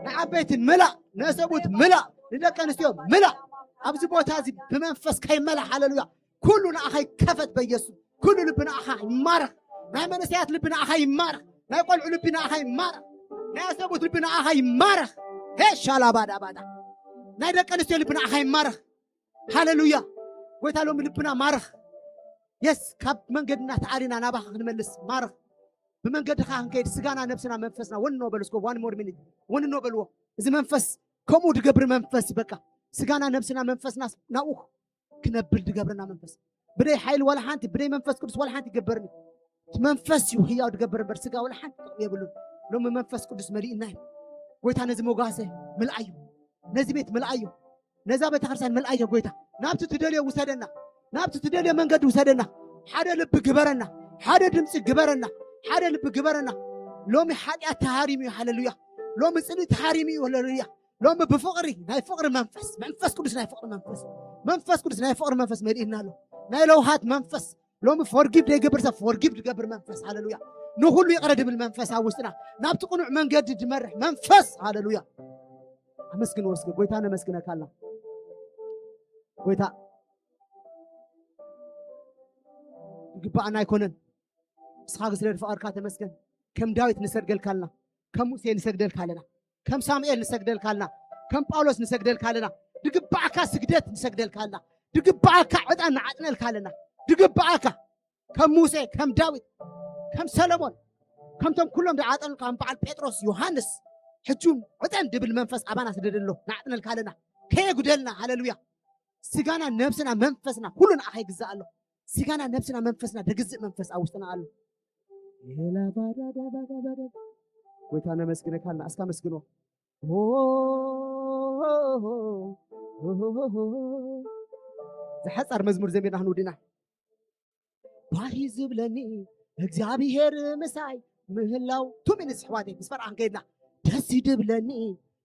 ንዓበይቲ ምላእ፣ ንሰቡት ምላእ፣ ንደቂ ኣንስትዮ ምላእ። ኣብዚ ቦታ እዚ ብመንፈስ ከይመላ። ሃለሉያ። ኩሉ ንኣኻ ይከፈት በኢየሱስ። ኩሉ ልቢ ንኣኻ ይማረኽ። ናይ መንእሰያት ልቢ ንኣኻ ይማረኽ። ናይ ቆልዑ ልቢ ንኣኻ ይማረኽ። ናይ ኣሰቡት ልቢ ንኣኻ ይማረኽ። ሄ ሻላባዳባዳ። ናይ ደቂ ኣንስትዮ ልቢ ንኣኻ ይማረኽ። ሃለሉያ። ጎይታ ሎሚ ልብና ማረኽ። የስ ካብ መንገድና ተኣሊና ናባኻ ክንመልስ ማረኽ። ብመንገድኻ ክንከይድ ስጋና ነብስና መንፈስና ወንኖ በሉ። እስኮ one more minute ወንኖ በልዎ። እዚ መንፈስ ከምኡ ድገብር መንፈስ እዩ። በቃ ስጋና ነብስና መንፈስና ናብኡ ክነብል ድገብርና መንፈስ። ብደይ ሓይሊ ዋላ ሓንቲ፣ ብደይ መንፈስ ቅዱስ ዋላ ሓንቲ ይገበርኒ። እቲ መንፈስ እዩ ህያው ድገብር እምበር ስጋ ዋላ ሓንቲ ጥቕሚ የብሉን። ሎሚ መንፈስ ቅዱስ መሊእና እዩ። ጎይታ ነዚ መጓሰ ምልኣዩ፣ ነዚ ቤት ምልኣዩ፣ ነዛ ቤተክርስትያን ምልኣዮ። ጎይታ ናብቲ ትደልዮ ውሰደና፣ ናብቲ ትደልዮ መንገዲ ውሰደና። ሓደ ልቢ ግበረና፣ ሓደ ድምፂ ግበረና፣ ሓደ ልቢ ግበረና። ሎሚ ሓጢኣት ተሃሪሙ እዩ። ሃለሉያ። ሎሚ ፅልኢ ተሃሪሙ እዩ። ሃለሉያ። ሎሚ ብፍቕሪ ናይ ፍቕሪ መንፈስ፣ መንፈስ ቅዱስ ናይ ፍቕሪ መንፈስ፣ መንፈስ ቅዱስ ናይ ፍቕሪ መንፈስ መሊእና ኣሎ። ናይ ለውሃት መንፈስ ሎሚ ፎርጊቭ ዘይገብር ሰብ ፎርጊቭ ዝገብር መንፈስ። ሃለሉያ። ንኹሉ ይቕረ ድብል መንፈስ ኣብ ውስጥና ናብቲ ቅኑዕ መንገዲ ዝመርሕ መንፈስ። ሃለሉያ። ኣመስግን ወስገ ጎይታ ነመስግነካ ኣላ። ጎይታ ይግባኣና ኣይኮነን። ንስኻ ግን ስለ ዝፈቐድካ ተመስገን። ከም ዳዊት ንሰግደልካ ኣለና። ከም ሙሴ ንሰግደልካ ኣለና። ከም ሳሙኤል ንሰግደልካ ኣለና። ከም ጳውሎስ ንሰግደልካ ኣለና። ድግባኣካ ስግደት ንሰግደልካ ኣለና። ድግባኣካ ዕጣን ንዓጥነልካ ኣለና። ድግባኣካ ከም ሙሴ፣ ከም ዳዊት፣ ከም ሰለሞን፣ ከምቶም ኩሎም ዝዓጠኑ ከም በዓል ጴጥሮስ፣ ዮሃንስ፣ ሕጂ እውን ዕጠን ድብል መንፈስ ኣባና ስደደሎ ንዓጥነልካ ኣለና። ከየጉደልና። ሃለሉያ። ስጋና፣ ነብስና፣ መንፈስና ኩሉ ንኣኻ ይግዛእ ኣሎ። ስጋና፣ ነብስና፣ መንፈስና ደግዝእ መንፈስ ኣብ ውሽጥና ኣሎ። ኤላባዳዳባዳባዳ። ጎይታ ነመስግነካ ኣለና። እስካ መስግኖ። ዝሓጻር መዝሙር ዘሚርና ክንውድና። ባሂ ዝብለኒ እግዚኣብሔር ምሳይ ምህላው። ቱ ሚኒትስ ኣሕዋተይ ምስ ፈርኣን ከይድና። ደስ ይድብለኒ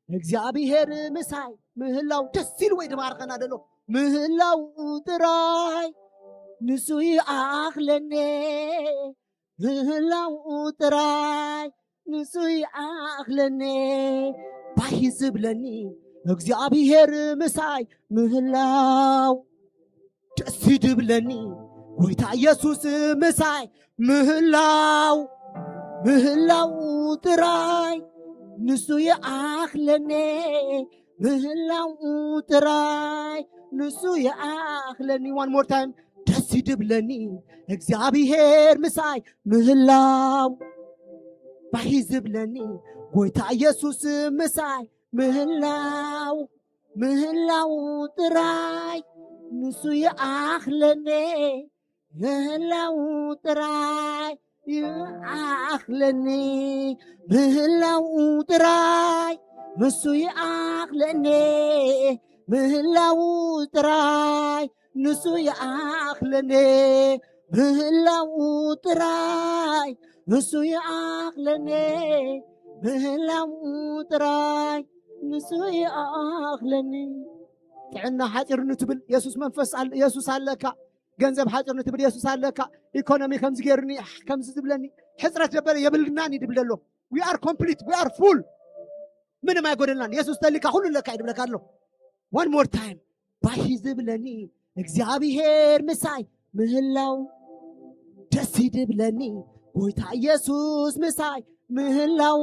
እግዚኣብሔር ምሳይ ምህላው። ደስ ኢሉ ወይ ድባርኸና ደሎ ምህላው ጥራይ ንሱ ይኣኽለኒ። ምህላው ጥራይ ንሱ ይኣኽለኒ። ባሂ ዝብለኒ እግዚኣብሔር ምሳይ ምህላው። ደስ ይድብለኒ ጎይታ ኢየሱስ ምሳይ ምህላው። ምህላው ጥራይ ንሱ ይኣኽለኒ። ምህላው ጥራይ ንሱ ይኣኽለኒ። One more time። ደስ ይድብለኒ እግዚኣብሔር ምሳይ ምህላው። ባሂ ዝብለኒ ጎይታ ኢየሱስ ምሳይ ምህላው። ምህላው ጥራይ ንሱ ይኣኽለኒ። ምህላው ጥራይ ይኣኽለኒ። ምህላው ጥራይ ንሱ ይኣኽለኒ። ምህላው ጥራይ ንሱ ይኣኽለኒ። ምህላው ጥራይ ንሱ ይኣኽለኒ። ምህላው ጥራይ ንሱ ይኣኽለኒ። ጥዕና ሓፂርኒ ትብል የሱስ መንፈስ ኣል-፣ የሱስ ኣለካ። ገንዘብ ሓፂርኒ ትብል የሱስ ኣለካ። ኢኮኖሚ ከምዚ ገይሩኒ፣ ከምዚ ዝብለኒ፣ ሕፅረት ደበለ የብልናን እዩ ድብል ዘሎ። We are complete, we are full። ምንም ኣይጎደልናን። የሱስ ተሊካ ኩሉ ኣለካ እዩ ድብለካ ኣሎ። One more time። ባሂ ዝብለኒ እግዚኣብሔር ምሳይ ምህላው። ደስ ይድብለኒ ጎይታ ኢየሱስ ምሳይ ምህላው።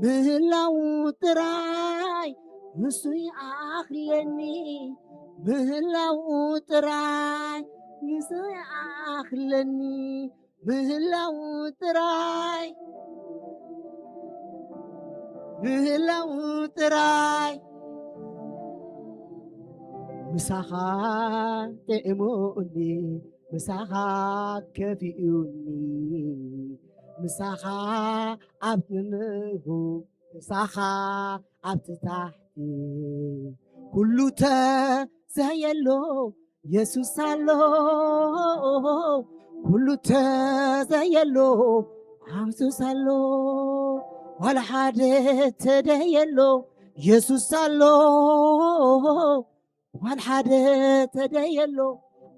ምህላው ጥራይ ንሱ ይኣኽለኒ። ምህላው ጥራይ ንሱ ይኣኽለኒ። ምህላው ጥራይ፣ ምህላው ጥራይ። ምሳኻ ጥዕሙኒ፣ ምሳኻ ከፊኡኒ፣ ምሳኻ ኣብ ትንቡ፣ ምሳኻ ኣብቲ ታሕቲ። ኩሉ ተዘየሎ የሱስ ኣሎ፣ ኩሉ ተዘየሎ የሱስ ኣሎ። ዋላ ሓደ ተደየሎ የሱስ ኣሎ፣ ዋላ ሓደ ተደየሎ።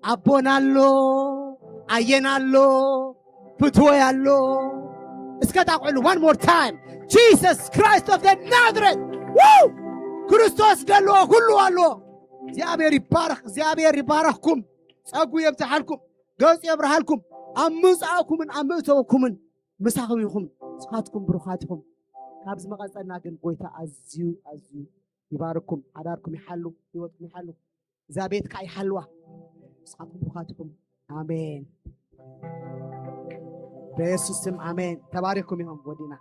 ኣቦና ኣሎ፣ ኣየና ኣሎ፣ ፍትወይ ኣሎ። እስከ ጣቕዕሉ one more time። Jesus Christ of the Nazareth። ው! ክርስቶስ ደሎ ኩሉ ኣሎ። እግዚኣብሔር ይባረኽ። እግዚኣብሔር ይባረኽኩም። ጸጉ የብዝሓልኩም። ገጹ የብርሃልኩም። ኣብ ምጻእኩምን ኣብ ምእተወኩምን ምሳኹም ይኹን። ንስኻትኩም ብሩኻት ኢኹም። ካብዚ መቐጸልና ግን ጎይታ ኣዝዩ ኣዝዩ ይባርኩም። ሓዳርኩም ይሓሉ፣ ህይወትኩም ይሓሉ። እዛ ቤት ከዓ ይሓልዋ። ንስኻትኩም ብሩኻት ኢኹም። ኣሜን። በየሱስ ስም ኣሜን። ተባሪኽኩም ኢኹም ወዲና።